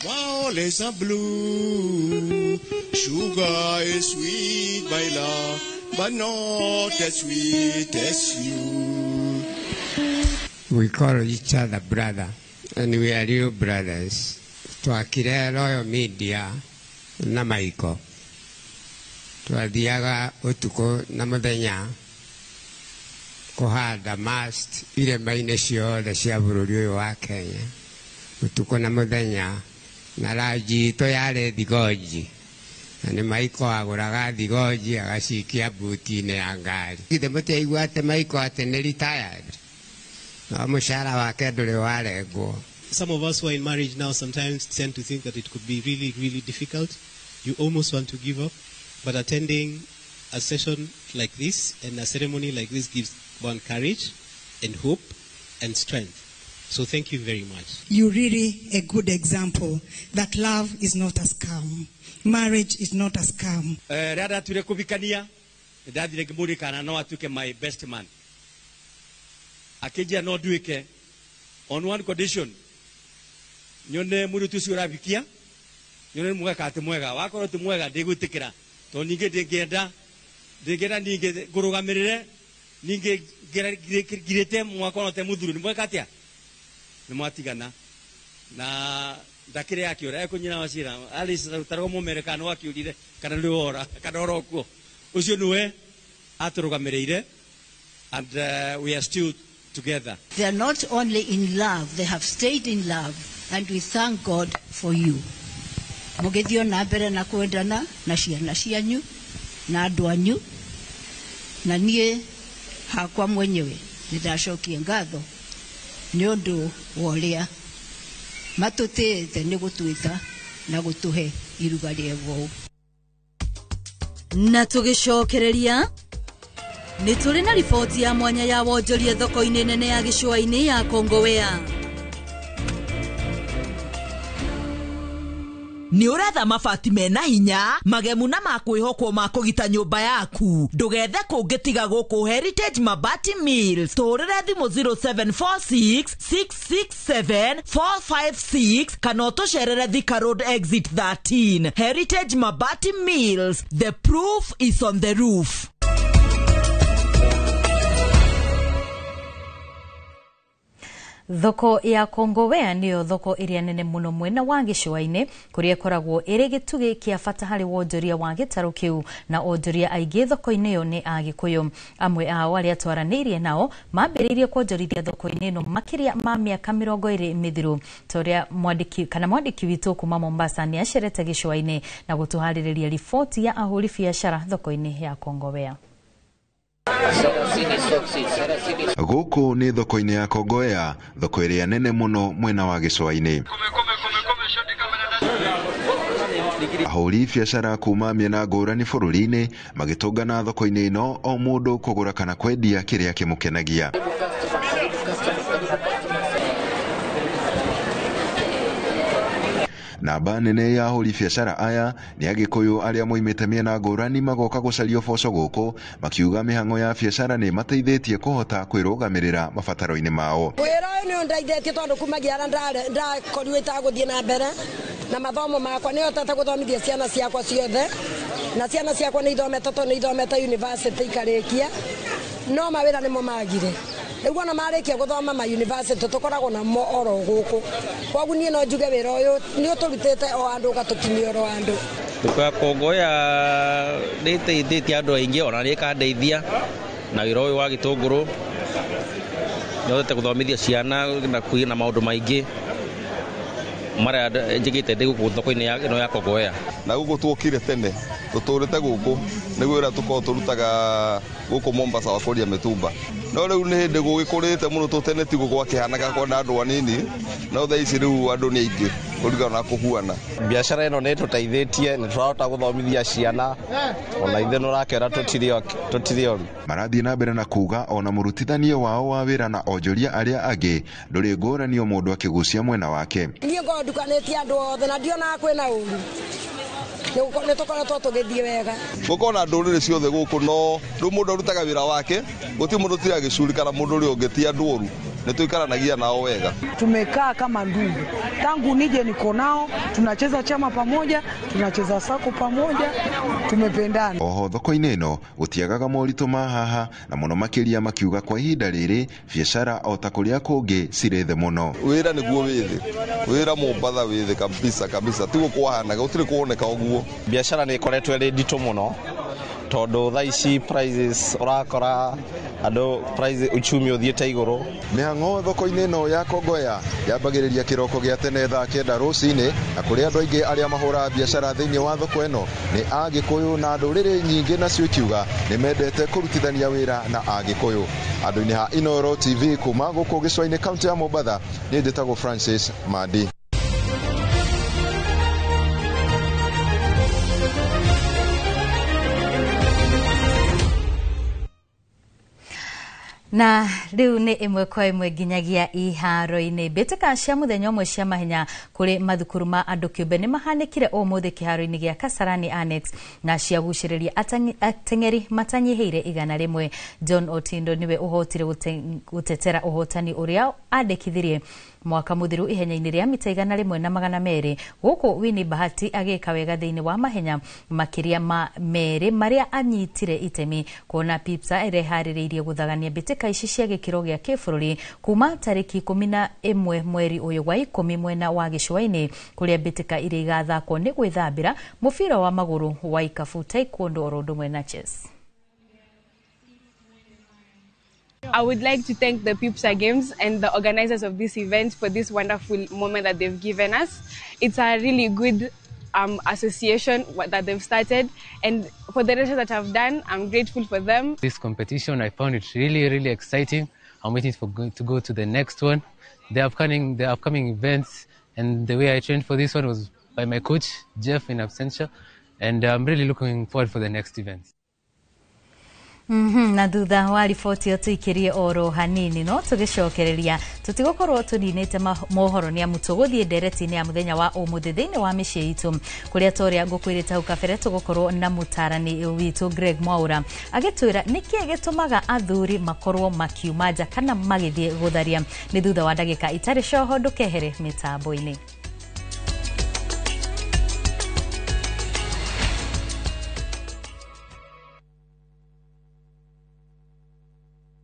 violets are blue, sugar is sweet my love, but not as sweet as you. We call each other brother, and we are real brothers. Twakire Royal Media na Michael. Twathiaga ũtukũ na mũthenya kũhanda mast irĩma-inĩ ciothe cia bũrũri ũyũ wa Kenya, ũtukũ na mũthenya, na ranji itũ yarĩ thigonji, na nĩ Michael agũraga thigonji agacikia buti-inĩ ya ngari. Githĩ mũtiaigua atĩ Michael atĩ nĩ retired? No mũcara wake ndũrĩ warengwo. Some of us who are in marriage now sometimes tend to think that it could be really, really difficult. You almost want to give up. But attending a session like this and a ceremony like this gives one courage and hope and strength. So thank you very much. You're really a good example that love is not a scam. Marriage is not a scam. Rĩrĩa ndatuire kũhikania nĩndathire ngĩmũria kana no atuĩke my best man. Akĩnjĩra no nduĩke on one condition, nyone mũirĩtu ũcio ũrabikia, nyone nĩ mwega kana ti mwega. Wakorwo ti mwega ndĩgwĩtĩkĩra, tondũ ningĩ ndĩngĩenda ningĩ ngũrũgamĩrĩre ningĩ ngirĩte mwaka te mũthuri nĩ mweka atĩa nĩ mwatigana na ndakĩrĩ akĩũra ekũnyina wa cira Alice tarwo mũmere kana wakĩũrire kana nĩ wora kana orokuo ũcio nĩwe atũrũgamĩrĩire and we are still together. They are not only in love, they have stayed in love, and we thank God for you. Mũgĩthiĩ na mbere na kwendana na ciana cianyu na andũ anyu, na niĩ hakwa mwenyewe nĩndacokia ngatho nĩ ũndũ wa ũrĩa matũtĩĩte nĩ gũtwĩta na gũtũhe iruga rĩega ũũ. Na tũgĩcokereria nĩ tũrĩ na riboti ya mwanya ya wonjoria thoko-inĩ nene ya gĩcũa-inĩ ya Kongowea. Nĩ ũretha mabati mena hinya magemu na ma kwĩhokwo ma kũgita nyũmba yaku, ndũgethe kũngĩ tiga gũkũ Heritage Mabati Mills. Tũhũrĩre thimũ 0746 667 456 kana ũtũcerere Thika Road Exit 13. Heritage Mabati Mills, the proof is on the roof. Thoko ya Kongowea niyo thoko ĩrĩa nene mũno mwena wa gĩcũa-inĩ kũrĩa ĩkoragwo ĩrĩ gĩtugĩ kĩa bata harĩ wonjoria wa gĩtarũ kĩu, na onjoria aingĩ thoko-inĩ ĩyo nĩ Agĩkũyũ. Amwe ao arĩa twaranĩirie nao mambĩrĩirie kwonjorithia thoko-inĩ ĩno makĩria ma mĩaka 20 mĩthiru. Ta ũrĩa mwandĩki witũ kuma Mombasa nĩ acerete gĩcũa-inĩ na gũtũharĩrĩria riboti ya ahũri biacara thoko-inĩ ya Kongowea. Gũkũ nĩ thoko-inĩ ya Kongowea, thoko ĩrĩa nene mũno mwena wa gĩcũa-inĩ. Ahũri biacara kuma mĩena ngũrani bũrũri-inĩ magĩtũngana thoko-inĩ ĩno o mũndũ kũgũra kana kwendia kĩrĩa kĩmũkenagia. Namba nene ya ahũri biacara aya nĩ Agĩkũyũ arĩa moimĩte mĩena ngũrani magoka gũcaria ũboco gũkũ, makiuga mĩhang'o ya biacara nĩ ĩmateithĩtie kũhota kwĩrũgamĩrĩra mabataro-inĩ mao. Wĩra ũyũ nĩ ũndeithĩtie tondũ kumagia harĩa ndakorirwo itagũthiĩ na mbere na mathomo makwa, nĩ hotete gũthomithia ciana ciakwa ciothe, na ciana ciakwa nĩ ithomete tondũ nĩ ithomete university ikarĩkia, no mawĩra nĩmo magire. Rĩu ona marĩkia gũthoma ma university tũkoragwo namo oro gũkũ, koguo niĩ no njuge wĩra ũyũ nĩ ũtũrutĩte o andũ ũgatũkinyia oro andũ. Thoko ya Kongowea nĩ ĩteithĩtie andũ aingĩ, ona nĩ ĩkandeithia na wĩra ũyũ wa gĩtũngũrũ, nĩ hotete gũthomithia ciana na kwĩ na maũndũ maingĩ marĩa njĩkĩte ndĩ gũkũ thoko-inĩ ĩno ya Kongowea. Na gũkũ tuokire tene tũtũrĩte gũkũ nĩguo wĩra tũkoragwo tũrutaga gũkũ Mombasa wa kwendia mĩtumba, no rĩu nĩ hĩndĩ gũgĩkũrĩte mũno tũ tene tiguo gwakĩhanaga kwenda andũ anini, no thaa ici rĩu andũ nĩ aingĩ kũringana na kũhuana. Biacara ĩno nĩ ĩtũteithĩtie, nĩ tũrahota gũthomithia ciana ona ithuĩ nĩ ũrakĩona tũtirĩ oru. Marathiĩ na mbere na kuga ona mũrutithania wao wa wĩra na onjoria arĩa angĩ ndũrĩ ngũrani o mũndũ akĩgucia mwena wake. Niĩ ngoragwo ndukanĩtie andũ othe na ndionaga kwĩna ũru, nĩ tũkoretwo tũgĩthiĩ wega. Gũkorwo na ndũrĩrĩ ciothe gũkũ, no rĩu mũndũ arutaga wĩra wake, gũtirĩ mũndũ ũtiragĩcuri kana mũndũ ũrĩa ũngĩ ti andũ oru, nĩ tũikaranagia nao wega. Tumekaa kama ndugu tangu nije niko nao, tunacheza chama pamoja, tunacheza sako pamoja, tumependana. Oho thoko-inĩ ĩno gũtiagaga moritũ ma haha na mũno makĩria makiuga kwa ihinda rĩrĩ biacara o ta kũrĩa kũngĩ cirĩ thĩ mũno. Wĩra nĩguo wĩ thĩ, wĩra Mombatha wĩ thĩ kabisa kabisa, tiguo kwahanaga, gũtirĩ kuoneka ũguo. Biacara nĩ ĩkoretwo ĩrĩ nditũ mũno tondũ thaa ici prices ũrakora andũ price uchumi ũthiĩte igũrũ. Mĩhang'o thoko-inĩ ĩno ya Kongowea yambagĩrĩria kĩroko gĩa tene thaa 9 rũcinĩ, na kũrĩ andũ aingĩ arĩa mahũraga biacara thĩinĩ wa thoko ĩno nĩ Agĩkũyũ na ndũrĩrĩ nyingĩ nacio ikiuga nĩ mendete kũrutithania wĩra na Agĩkũyũ. Andũ-inĩ ha Inooro TV kuma gũkũ gĩcũa-inĩ kaunti ya Mombatha, niĩ njĩtagwo Francis Mandi. Na rĩu nĩ ĩmwe kwa ĩmwe nginyagia iharo-inĩ. Mbĩtĩka cia mũthenya ũmwe cia mahenya kũrĩ mathukuru ma andũ kĩũmbe nĩ mahanĩkire ũmũthĩ kĩharo-inĩ gĩa Kasarani Annex na ciagucĩrĩria ateng'eri matanyihĩire 100. John Otindo nĩwe ũhotire gũtetera ũhotani ũrĩa andĩkithirie mwaka mũthiru ihenya-inĩ rĩa mita 100 na 200, gũkũ Winnie Bahati agĩka wega thĩinĩ wa mahenya makĩria ma 2 marĩa anyitire itemi. Kuona Pipsa ĩreharĩrĩirie gũthagania mbĩtĩka ici cia gĩkĩro gĩa kĩbũrũri kuma tarĩki 11 mweri ũyũ wa 10 mwena wa gĩcũa-inĩ, kũrĩa mbĩtĩka iria igathakwo nĩ gwĩthambĩra, mũbira wa magũrũ wa ikabu, taekwondo oro ũndũ ũmwe na chess. I would like to thank the PIPSA Games and the organizers of this event for this wonderful moment that they've given us. It's a really good association that they've started, and for the races that I've done, I'm grateful for them. This competition, I found it really, really exciting. I'm waiting to go to the next one. The upcoming events and the way I trained for this one was by my coach, Jeff, in absentia, and I'm really looking forward for the next events. Na thutha wa riboti ĩyo tũikĩrie oro hanini, no tũgĩcokereria tũtigũkorwo tũninĩte mohoro nĩ amu tũgũthiĩ ndereti-inĩ ya mũthenya wa ũmũthĩ thĩinĩ wa mĩciĩ itũ, kũrĩa ta ũrĩa ngũkwĩrĩte hau kabere tũgũkorwo na mũtarani witũ Greg Mwaura agĩtwĩra nĩkĩĩ gĩtũmaga athuri makorwo makiuma nja kana magĩthiĩ gũtharia. Nĩ thutha wa ndagĩka itarĩ coho, ndũkehere mĩtambo-inĩ.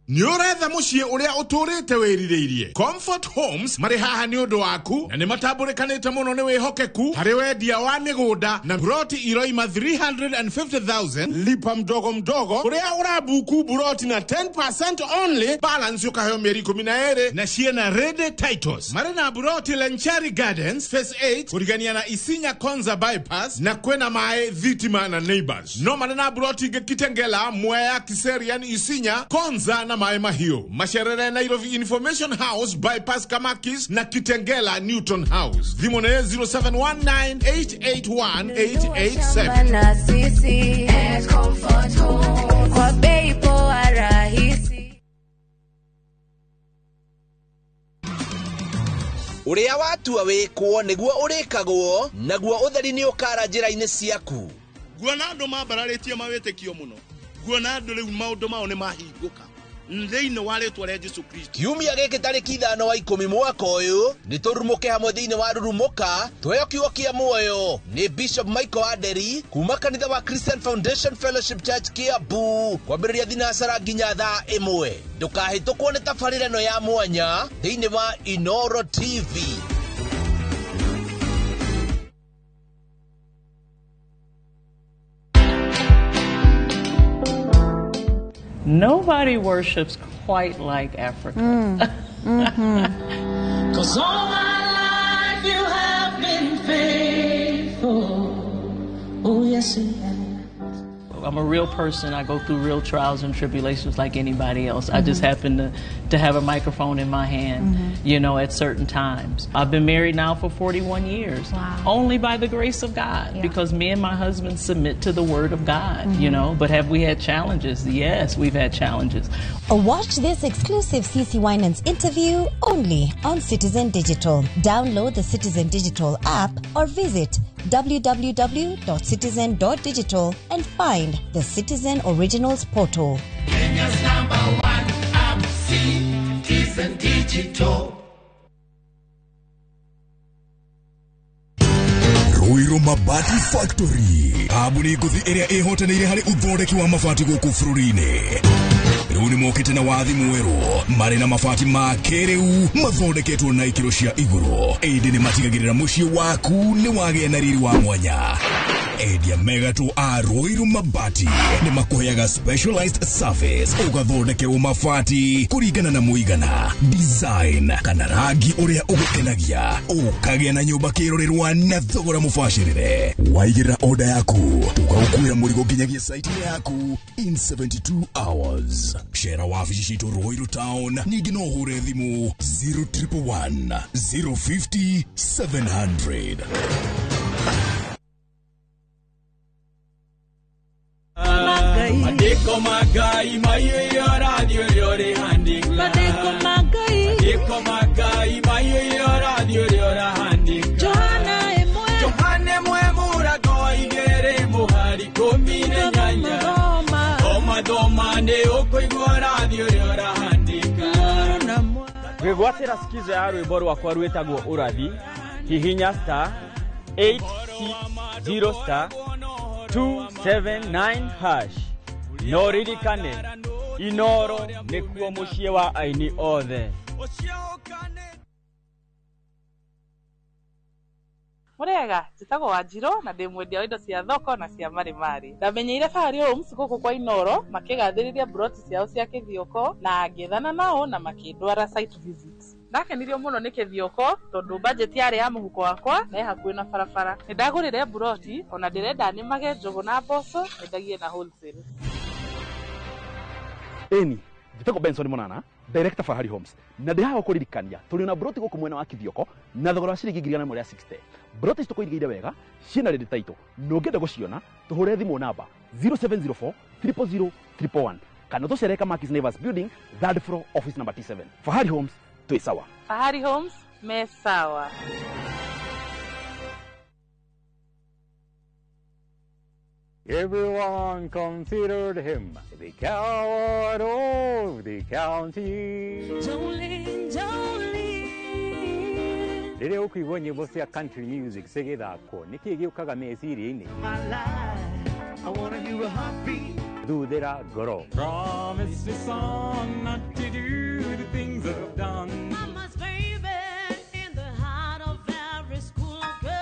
Nĩ ũretha mũciĩ ũrĩa ũtũrĩte wĩrirĩirie? Comfort Homes marĩ haha nĩ ũndũ waku, na nĩ matambũrĩkanĩte mũno nĩ wĩhokeku harĩ wendia wa mĩgũnda na buroti iroima 350,000, lipa mdogo mdogo, kũrĩa ũrabuku buroti na 10% only, balance ũkaheo mĩeri 12 na ciĩna ready titles. Marĩ na buroti Lenchari Gardens Phase 8 kũrigania na Isinya Konza bypass, na kwĩna maĩ, thitima na neighbors. No marĩ na buroti ingĩ Kitengela, Mwea, Kiserian, Isinya Konza na Maĩ Mahiũ. Macerere Nairobi Information House bypass Kamakis na Kitengela Newton House. Thimũ nĩ 0719881887. Na sisi Comfort Home kwa bei poa rahisi. Ũrĩa watua wĩkwo nĩguo ũrĩkagwo naguo, ũtheri nĩ ũkara njĩra-inĩ ciaku. Nguona andũ mambararĩtie mawĩtĩkio mũno, nguona andũ rĩu maũndũ mao nĩ mahingũka thĩinĩ wa rĩtwa rĩa Jesu Kristo. Kiumia gĩkĩ tarĩki 5 wa 10 mwaka ũyũ nĩ tũrumũke hamwe thĩinĩ wa Rurumũka, tuheo kiugo kĩa muoyo nĩ Bishop Michael Aderi kuma kanitha wa Christian Foundation Fellowship Church, Kiambu, kwambĩrĩria thinacara nginya thaa 1. Ndũkahĩtũkwo nĩ tabarĩra ĩno ya mwanya thĩinĩ wa Inoro TV. Nobody worships quite like Africa. 'Cause all my life you have been faithful. Oh, yes, you have. I'm a real person. I go through real trials and tribulations like anybody else. I just happen to have a microphone in my hand, at certain times. I've been married now for 41 years. Only by the grace of God, because me and my husband submit to the Word of God, you know. But have we had challenges? Yes, we've had challenges. Watch this exclusive CC Winans interview only on Citizen Digital. Download the Citizen Digital app or visit www.citizen.digital and find the Citizen Originals portal. Kenya's number one app, Citizen Digital. Ruiru Mabati Factory, kambuni ngũthi ĩrĩa ĩhotanĩire harĩ ũthondeki wa mabati gũkũ bũrũri-inĩ, rĩu nĩ mokĩte na wathi mwerũ marĩ na mabati ma kĩrĩu mathondeketwo na ikĩro cia igũrũ, ĩndĩ nĩ matigagĩrĩra mũciĩ waku nĩ wagĩa na riri wa mwanya. Endia megatũ a Ruiru Mabati nĩ makũheaga specialized service, ũgathondekerwo mabati kũringana na mũigana, design kana rangi ũrĩa ũgũkenagia, ũkagĩa na nyũmba kĩrorerwa na thogora mũbacĩrĩre. Waigĩrĩra oda yaku, tũgagũkuĩra mũrigo nginyagia site yaku in 72 hours. Cera wabici citũ Ruiru Town, ningĩ no ũhũre thimũ 0111 050 700. Andĩko ma Ngai. Ngai maiyũire ũrathi ũrĩa ũrĩhandĩka. Maandĩko ma Ngai. Maandĩko ma Ngai maiyũire ũrathi ũrĩa ũrahandĩka. Johana 1. Johana 1 mũrango wa 2 mũhari 18. Thoma thoma nĩ ũkũigua ũrathi ũrĩa ũrahandĩka. Gwĩgwatĩra skiza ya rwĩmbo rwakwa rwĩtagwo ũrathi, hihinya star 860 star 279 hash. No ririkane Inoro nĩkuo mũciĩ wa aini othe. Mũrĩega, njĩtagwo Wanjirũ na ndĩ mwendia wa indo cia thoko na cia marĩmarĩ. Ndamenyeire Fahari Homes gũkũ kwa Inoro makĩgathĩrĩria mburoti ciao cia Kĩthioko na ngĩethana nao na makĩndwara site visit. Ndakenirio mũno nĩ Kĩthioko tondũ budget yarĩ ya mũhuko wakwa na ĩ hakuhĩ na barabara. Nĩndagũrire mburoti ona ndĩrenda nĩmage njũgũ na mboco nyendagie na wholesale. Ĩni, njĩtagwo Benson Monana, director Fahari Homes, na ndĩ haha kũririkania tũrĩ na broti gũkũ mwena wa Kithioko na thogora wa ciringi 160,000. Broti ici tũkũirigĩire wega ciĩna ready title, na ũngĩenda gũciona tũhũre thimũ namba 0704 000 111 kana tũcere Kamakis Neighbors Building, third floor, office number T7. Fahari Homes, twĩ sawa. Fahari Homes me sawa. Everyone considered him the coward of the county. Jolene, Jolene. Rĩrĩa ũkũigua nyĩmbo cia country music cigĩthakwo, nĩkĩĩ gĩũkaga meciria-inĩ? Thuthĩra ngoro. Promise me son not to do the things I've done. Mama's baby in the heart of every school girl.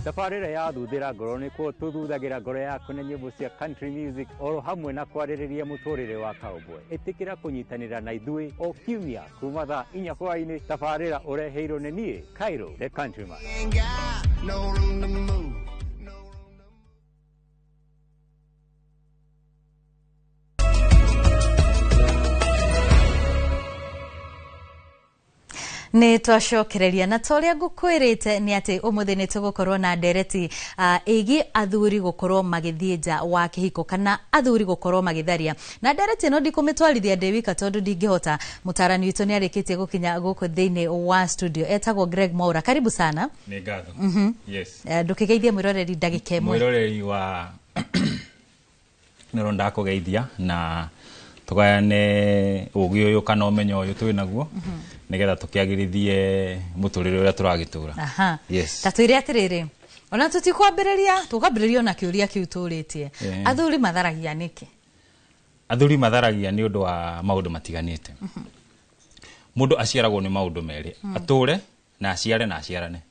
Tabarĩra ya thuthĩra ngoro nĩkuo tũthuthagĩra ngoro yaku na nyĩmbo cia country music oro hamwe na kwarĩrĩria mũtũrĩre wa cowboy. Ĩtĩkĩra kũnyitanĩra na ithuĩ o kiumia kuma thaa 4 hwaĩ-inĩ. Tabarĩra ũreheirwo nĩ niĩ Cairo the Countryman. No room to move. Nĩ twacokereria na ta ũrĩa ngũkwĩrĩte nĩ atĩ ũmũthĩ nĩ tũgũkorwo na ndereti ĩgiĩ athuri gũkorwo magĩthiĩ nja wa kĩhiko kana athuri gũkorwo magĩtharia. Na ndereti ĩno ndikũmĩtwarithia ndĩ wika tondũ ndingĩhota. Mũtaarani witũ nĩ arĩkĩtie gũkinya gũkũ thĩinĩ wa studio, etagwo Greg Mwaura. Karibu sana. Nĩ ngatho. Yes. Ndũkĩgeithie mwĩroreri ndagĩka ĩmwe. Mwĩroreri wa nĩro ndakũgeithia na tũgayane ũgĩ ũyũ kana ũmenyo ũyũ twĩ naguo nĩgetha tũkĩagĩrithie mũtũrĩre ũrĩa tũragĩtũra. Aha. Yes. Ta twĩre atĩrĩrĩ, ona tũtikwambĩrĩria, tũkwambĩrĩria ona kĩũria kĩu tũrĩtie. Athuri matharagia nĩkĩ? Athuri matharagia nĩ ũndũ wa maũndũ matiganĩte. Mũndũ aciaragwo nĩ maũndũ merĩ, atũre na aciare na aciarane.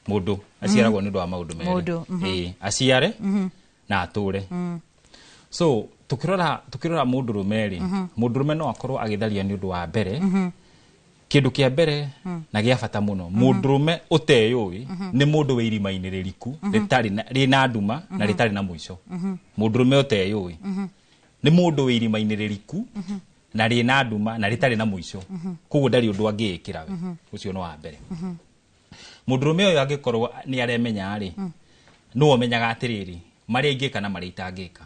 Mũndũ aciaragwo nĩ ũndũ wa maũndũ merĩ. Mũndũ. Ĩĩ, aciare na atũre. So tukirora mũndũrũme rĩ, mũndũrũme no akorwo agĩtharia nĩ ũndũ wa mbere, kĩndũ kĩa mbere na gĩa bata mũno, mũndũrũme ũteyũĩ nĩ mũndũ wĩ irima-inĩ rĩriku rĩtarĩ na rĩna nduma na rĩtarĩ na mũico. Mũndũrũme ũteyũĩ nĩ mũndũ wĩ irima-inĩ rĩriku na rĩna nduma na rĩtarĩ na mũico, koguo ndarĩ ũndũ angĩĩkĩra we. Ũcio nĩ wa mbere. Mũndũrũme ũyũ angĩkorwo nĩ aremenya rĩ, nĩwe ũmenyaga atĩrĩrĩ, marĩa ingĩka na marĩa itangĩka.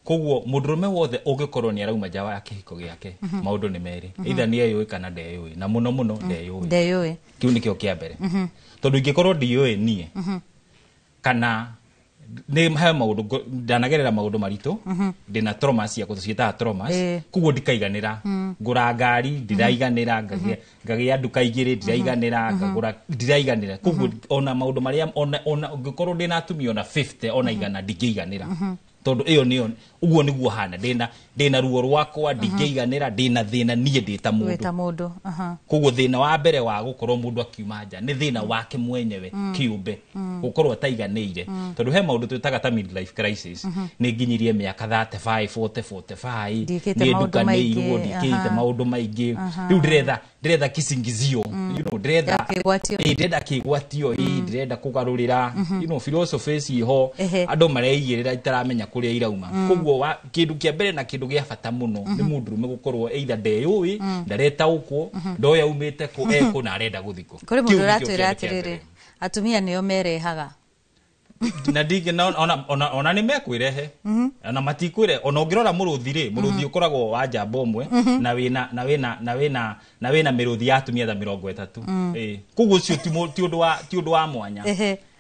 Koguo mũndũrũme wothe ũngĩkorwo nĩ arauma nja wa kĩhiko gĩake, maũndũ nĩ merĩ, either nĩ eyũĩ kana ndeyũĩ, na mũno mũno ndeyũĩ. Ndeyũĩ. Kĩu nĩkĩo kĩa mbere. Tondũ ingĩkorwo ndiyũĩ niĩ, kana nĩ he maũndũ ndanagerera maũndũ maritũ, ndĩna trauma ciakwa, tũciĩtaga traumas, koguo ndikaiganĩra. Ngũra ngari ndiraiganĩra, ngagĩa nduka igĩrĩ ndiraiganĩra, ngagũra ndiraiganĩra. Koguo ona maũndũ marĩa ona ũngĩkorwo ndĩna atumia ona 50 ona 100 ndingĩiganĩra. Tondũ ĩyo nĩyo ũguo nĩguo hana, ndĩna ruo rwakwa, ndingĩiganĩra, ndĩna thĩna niĩ ndĩ ta mũndũ. Wĩ ta mũndũ. Koguo thĩna wa mbere wa gũkorwo mũndũ akiuma nja nĩ thĩna wake mwenyewe kĩũmbe, gũkorwo ataiganĩire. Tondũ he maũndũ twĩtaga ta midlife crisis, nĩ nginyirie mĩaka 35, 40, 45, Ndiĩkĩte nĩ maũndũ ndukanĩirwo, maingĩ, ndiĩkĩte maũndũ maingĩ. Rĩu ndĩretha kisingizio, you know, ndĩretha Kĩgwatio. Ndĩrenda kĩgwatio, ndĩrenda kũgarũrĩra, you know, philosophy ciho, andũ mareigĩrĩra itaramenya kũrĩa irauma. Koguo kĩndũ kĩa mbere na kĩndũ gĩa bata mũno nĩ mũndũrũme gũkorwo either ndeyũĩ, ndaretaũkwo, ndoĩ aumĩte kũ, ekũ na arenda gũthiĩ kũ. Kũrĩ Kĩu mũndũ nĩkĩo ũratwĩra kĩndũ kĩa atĩrĩrĩ, mbere. atumia nĩo merehaga. Na ndingĩ na ona nĩ mekwĩrehe, ona matikwĩre. Ona ũngĩrora mũrũthi rĩ, mũrũthi ũkoragwo wa njamba ũmwe na wĩna na wĩna na wĩna na wĩna mĩrũthi ya atumia ta 30. Ĩĩ, koguo ũcio ti ũndũ wa mwanya.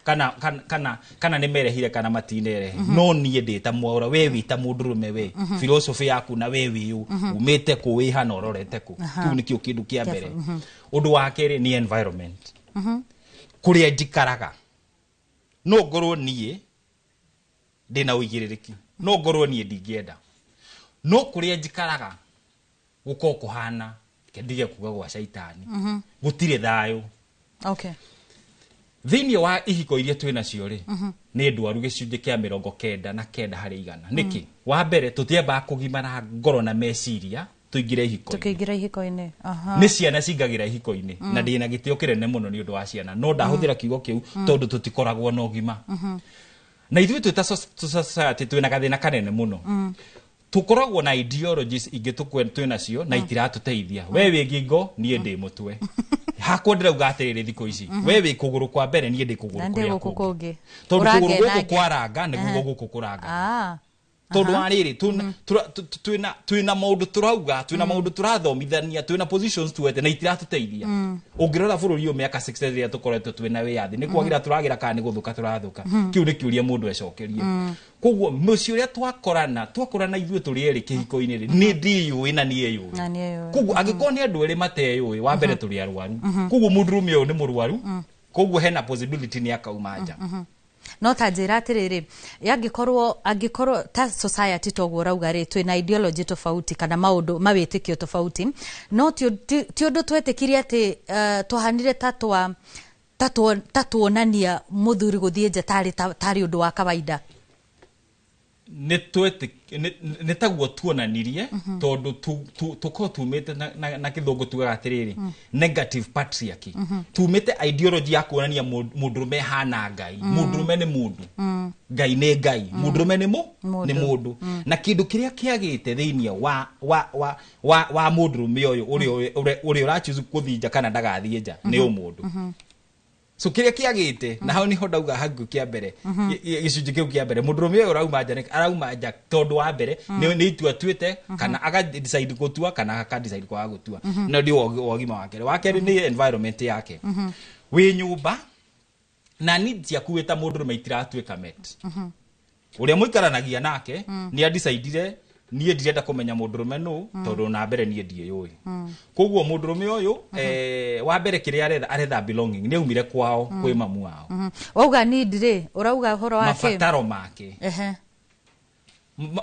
Kana nĩ merehire kana matinerehe, no niĩ ndĩ ta Mwaũra, we wĩ ta mũndũrũme, we philosophy yaku na we wĩ ũ, umĩte kũ, wĩ hana, ũrorete kũ? Kĩu nĩkĩo kĩndũ kĩa mbere. Ũndũ wa kerĩ nĩ environment kũrĩa njikaraga. No ngorwo niĩ ndĩna ũigĩrĩrĩki, no ngorwo niĩ ndingĩenda, no kũrĩa njikaraga gũkorwo kũhana, reke ndige kuga gwa caitani, gũtirĩ thayũ. Thĩinĩ wa ihiko iria twĩ nacio rĩ, nĩ ndwaru gĩcunjĩ kĩa 99 harĩ igana. Nĩkĩ? Wa mbere, tũtiambaga kũgimara ngoro na meciria tũingĩre ihiko-inĩ. Tukĩingĩra ihiko-inĩ. Nĩ ciana cingagĩra ihiko-inĩ, na ndĩna gĩtĩo kĩnene mũno nĩ ũndũ wa ciana, no ndahũthĩra kiugo kĩu tondũ tũtikoragwo na ũgima. Na ithuĩ twĩ ta society twĩna gathĩna kanene mũno. Tũkoragwo na ideologies ingĩ twĩ nacio na itiratũteithia. We wĩ ngingo, niĩ ndĩ mũtwe. Hakwa ndĩrauga atĩrĩrĩ, thikũ ici we wĩ kũgũrũ kwa mbere, niĩ ndĩ kũgũrũ Na ndĩ kũrĩa gũkũ kũngĩ, kũngĩ. tondũ Ũrange kũgũrũ gũkũ nange. kwaranga nĩguo gũkũ kũranga. Tondũ wa rĩrĩ, twĩna maũndũ tũrauga, twĩna maũndũ tũrathomithania, twĩna positions tuete na itiratũteithia. Ũngĩrora bũrũri ũyũ mĩaka 60 ĩrĩa tũkoretwo twĩna wĩyathi, nĩ kwagĩra tũragĩra kana nĩ gũthũka tũrathũka? Kĩu nĩ kĩũria mũndũ ecokerie. Koguo mũciĩ ũrĩa twakorana ithuĩ tũrĩ erĩ kĩhiko-inĩ rĩ, nĩ ndĩyũĩ na niĩ yũĩ. Na nĩ yũĩ. Koguo angĩkorwo nĩ andũ erĩ mateyũĩ, wa mbere tũrĩ arwaru. Koguo mũndũrũme ũyũ nĩ mũrwaru, koguo hena possibility nĩ akauma nja. No ta njĩra atĩrĩrĩ, angĩkorwo ta society toguo ũrauga rĩ, twĩna ideology tofauti kana maũndũ mawĩtĩkio tofauti, no ti ũndũ twetĩkirie atĩ twahanire ta tuonania mũthuri gũthiĩ nja tarĩ ũndũ wa kawaida. Nĩ taguo tuonanirie, tondũ tũkorwo tumĩte na kĩthũngũ tugaga atĩrĩrĩ, negative patriarchy. Tumĩte ideology ya kuonania mũndũrũme hana Ngai. Mũndũrũme nĩ mũndũ, Ngai nĩ Ngai, mũndũrũme nĩ mũ Mũndũ. Nĩ mũndũ. Na kĩndũ kĩrĩa kĩagĩte thĩinĩ wa mũndũrũme ũyũ ũrĩa ũrachoose gũthiĩ nja kana ndagathiĩ nja nĩ ũmũndũ. So kĩrĩa kĩagĩte na hau niho ndauga hau kĩa mbere, gĩcunjĩ kĩu kĩa mbere, mũndũrũme ũyũ ũrauma nja arauma nja tondũ wa mbere nĩ itua atuĩte, kana aga decide gũtua kana aka decide kwaga gũtua. Na nĩ wa ũgima wake. Wa kerĩ nĩ environment yake. Wĩ nyũmba na needs ciaku wĩ ta mũndũrũme itiratuĩka met. Ũrĩa mũikaranagia nake nĩ adecidire, niĩ ndirenda kũmenya mũndũrũme nũ, tondũ na mbere niĩ ndiĩyũĩ. Koguo mũndũrũme ũyũ, wa mbere kĩrĩa aretha, aretha belonging. Nĩ aumire kwao kwĩ mamu wao. Wauga need rĩ, ũrauga ũhoro wa kĩ? Mabataro make.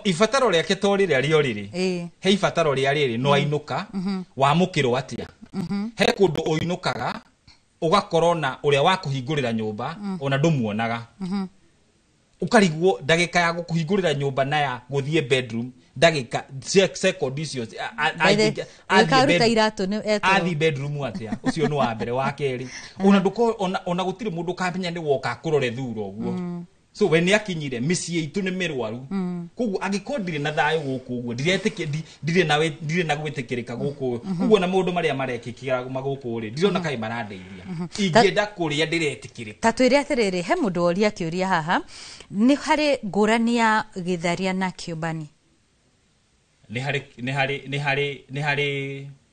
Ibataro rĩake to rĩrĩa rĩo rĩrĩ, he ibataro rĩa rĩrĩ no ainũka wamũkĩrwo atĩa. He kũndũ ũinũkaga ũgakorwo na ũrĩa wa kũhingũrĩra nyũmba, ona ndũmuonaga, ũkarigwo ndagĩka ya gũkũhingũrĩra nyũmba na ya gũthiĩ bedroom, ndagĩka second icio athiĩ Ũkaruta iratũ nĩ etũrwo. Athiĩ bedroom atĩa? Ũcio nĩ wa mbere. Wa kerĩ, ona ndũko ona gũtirĩ mũndũ ũkamenya nĩ woka akũrore thura ũguo. So we nĩ akinyire mĩciĩ itũ nĩ mĩrwaru. Koguo angĩkorwo ndirĩ na thayũ gũkũ ũguo, ndiretĩkia ndirĩ na gwĩtĩkĩrĩka gũkũ, koguo na maũndũ marĩa marekĩkĩra magũkũ rĩ, ndirona kaĩ marandeithia. Ingĩenda kũrĩa ndĩretĩkĩrĩka. Ta twĩre atĩrĩrĩ, he mũndũ woria kĩũria haha, nĩ harĩ ngũrani ya gĩtharia na kĩũmbani? Nĩ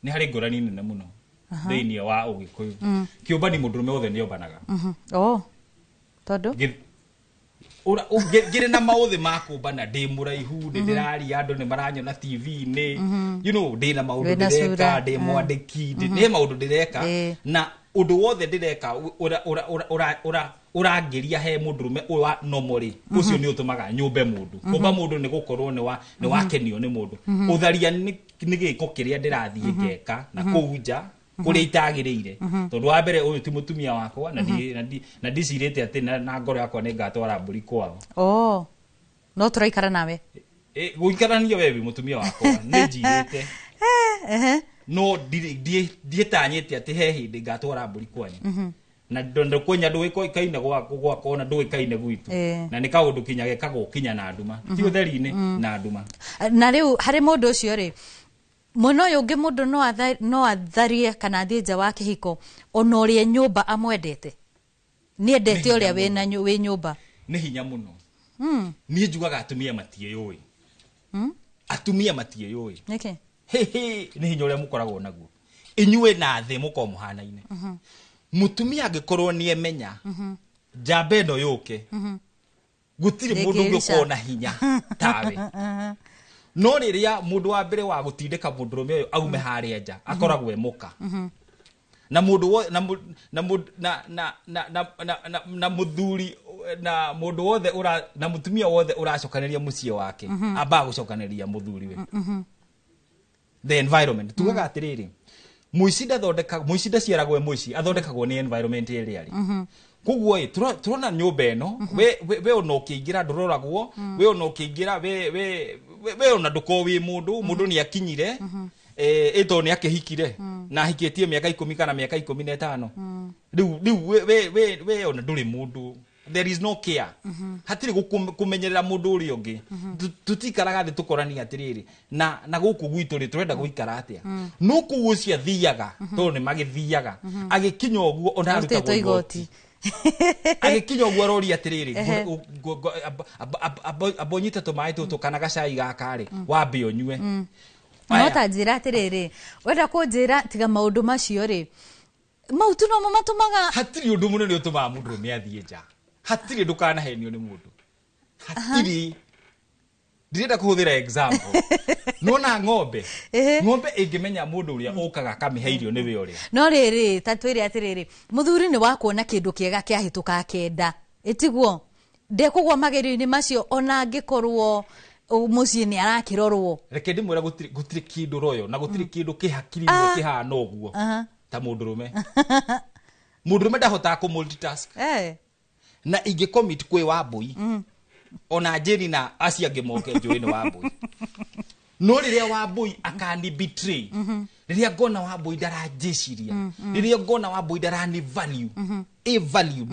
harĩ ngũrani nene mũno thĩinĩ wa ũgĩkũyũ. Kĩũmbani, mũndũrũme wothe nĩ ombanaga. Oh, tondũ Ngĩrĩ na maũthĩ ma kũmbana, ndĩ mũraihu, nĩ ndĩraria, andũ nĩ maranyona TV-inĩ, ndĩ na maũndũ Wĩna ndĩreka, cura. ndĩ mwandĩki, nĩ maũndũ ndĩreka, na ũndũ wothe ndĩreka ũrangĩria he mũndũrũme ũyũ wa normal rĩ, ũcio nĩ ũtũmaga nyũmbe mũndũ. Kũmba mũndũ nĩ gũkorwo nĩ wakenio nĩ mũndũ. Ũtharia nĩ gĩko kĩrĩa ndĩrathiĩ ngeka na kũu nja kũrĩa itagĩrĩire, tondũ wa mbere ũyũ ti mũtumia wakwa na na ndicirĩte atĩ na ngoro yakwa nĩ ngatwara mbũri kwao. Oh, no tũraikara nawe. Gũikarania, we wĩ mũtumia wakwa, nĩ njirĩte, no ndiĩtanyĩte atĩ he hĩndĩ ngatwara mbũri kwanyu, na ndũkwenya ndũĩkaine gwakwa na ndũĩkaine gwitũ. Na nĩ kaũndũ kinya gekagwo kinya na nduma, ti ũtheri-inĩ, na nduma. Na rĩu harĩ mũndũ ũcio rĩ, mwena ũyũ ũngĩ, mũndũ no atharie kana athiĩ nja wa kĩhiko ona ũrĩa nyũmba amwendete, nĩ endete ũrĩa wĩ nyũmba. Nĩ hinya mũno. Niĩ njugaga atumia matiĩyũĩ. Atumia matiĩyũĩ. Nĩkĩ? Hĩhĩ, nĩ hinya ũrĩa mũkoragwo naguo inyuĩ na thĩ mũkorwo mũhanaine. Mũtumia angĩkorwo nĩ emenya njamba ĩno yũke, gũtirĩ mũndũ ũngĩ Ndĩngĩrica. ũkorwo na hinya tawe. No rĩrĩa mũndũ wa mbere wa gũtindĩka mũndũrũme ũyũ aume harĩa nja akoragwo e mũka na mũndũ na na na na na na na na na mũthuri na mũndũ wothe ũra na mũtumia wothe ũracokanĩria mũciĩ wake, ambaga gũcokanĩria mũthuri we. The environment, tugaga atĩrĩrĩ, mũici ndathondeka, mũici ndaciaragwo e mũici, athondekagwo nĩ environment ĩrĩa arĩ. Koguo ĩ tũrona nyũmba ĩno, we ona ũkĩingĩra ndũroragwo, we ona ũkĩingĩra we ona ndũkorwo wĩ mũndũ, mũndũ nĩ akinyire ĩ tondũ nĩ akĩhikire na ahikĩtie mĩaka 10 kana mĩaka 15. Rĩu we ona ndũrĩ mũndũ, there is no care, hatirĩ kũmenyerera mũndũ ũrĩa ũngĩ. Tũtikaraga thĩ tũkorania atĩrĩrĩ, na gũkũ gwitũ rĩ, tũrenda gũikara atĩa? No kũu ũcio athiaga tondũ nĩ magĩthiaga, agĩkinya ũguo ona Arutĩtwo arutagwo igoti. igoti, agĩkinya ũguo aroria atĩrĩrĩ, amba ũnyite tũmaĩ tũtũ kana gacai gaka rĩ, wambe ũnyue. No ta njĩra atĩrĩrĩ, wenda kũnjĩra tiga maũndũ macio rĩ, mau tu nomo matũmaga? Hatirĩ ũndũ mũnene ũtũmaga mũndũrũme athiĩ nja, hatirĩ. Ndũkanahenio nĩ mũndũ, hatirĩ. Ndirenda kũhũthĩra example, nona ng'ombe, ng'ombe ĩngĩmenya mũndũ ũrĩa ũkaga akamĩhe irio nĩwe ũrĩa. No rĩrĩ, ta twĩre atĩrĩrĩ, mũthuri nĩ wa kuona kĩndũ kĩega kĩahĩtũka akenda, ĩtiguo ndekũgwa magerio-inĩ macio ona angĩkorwo mũciĩ nĩ arakĩrorwo. Reke ndĩmwĩra, gũtirĩ kĩndũ royo na gũtirĩ kĩndũ kĩhakiri kĩhana ũguo ta mũndũrũme. Mũndũrũme ndahotaga kũ multitask. Na ingĩ commit kwĩ Wambui, ona Njeri na acio angĩ moke njũĩ nĩ Wambui, no rĩrĩa Wambui akani betray, rĩrĩa ngona Wambui ndaranjĩciria, rĩrĩa ngona Wambui ndarani value, a value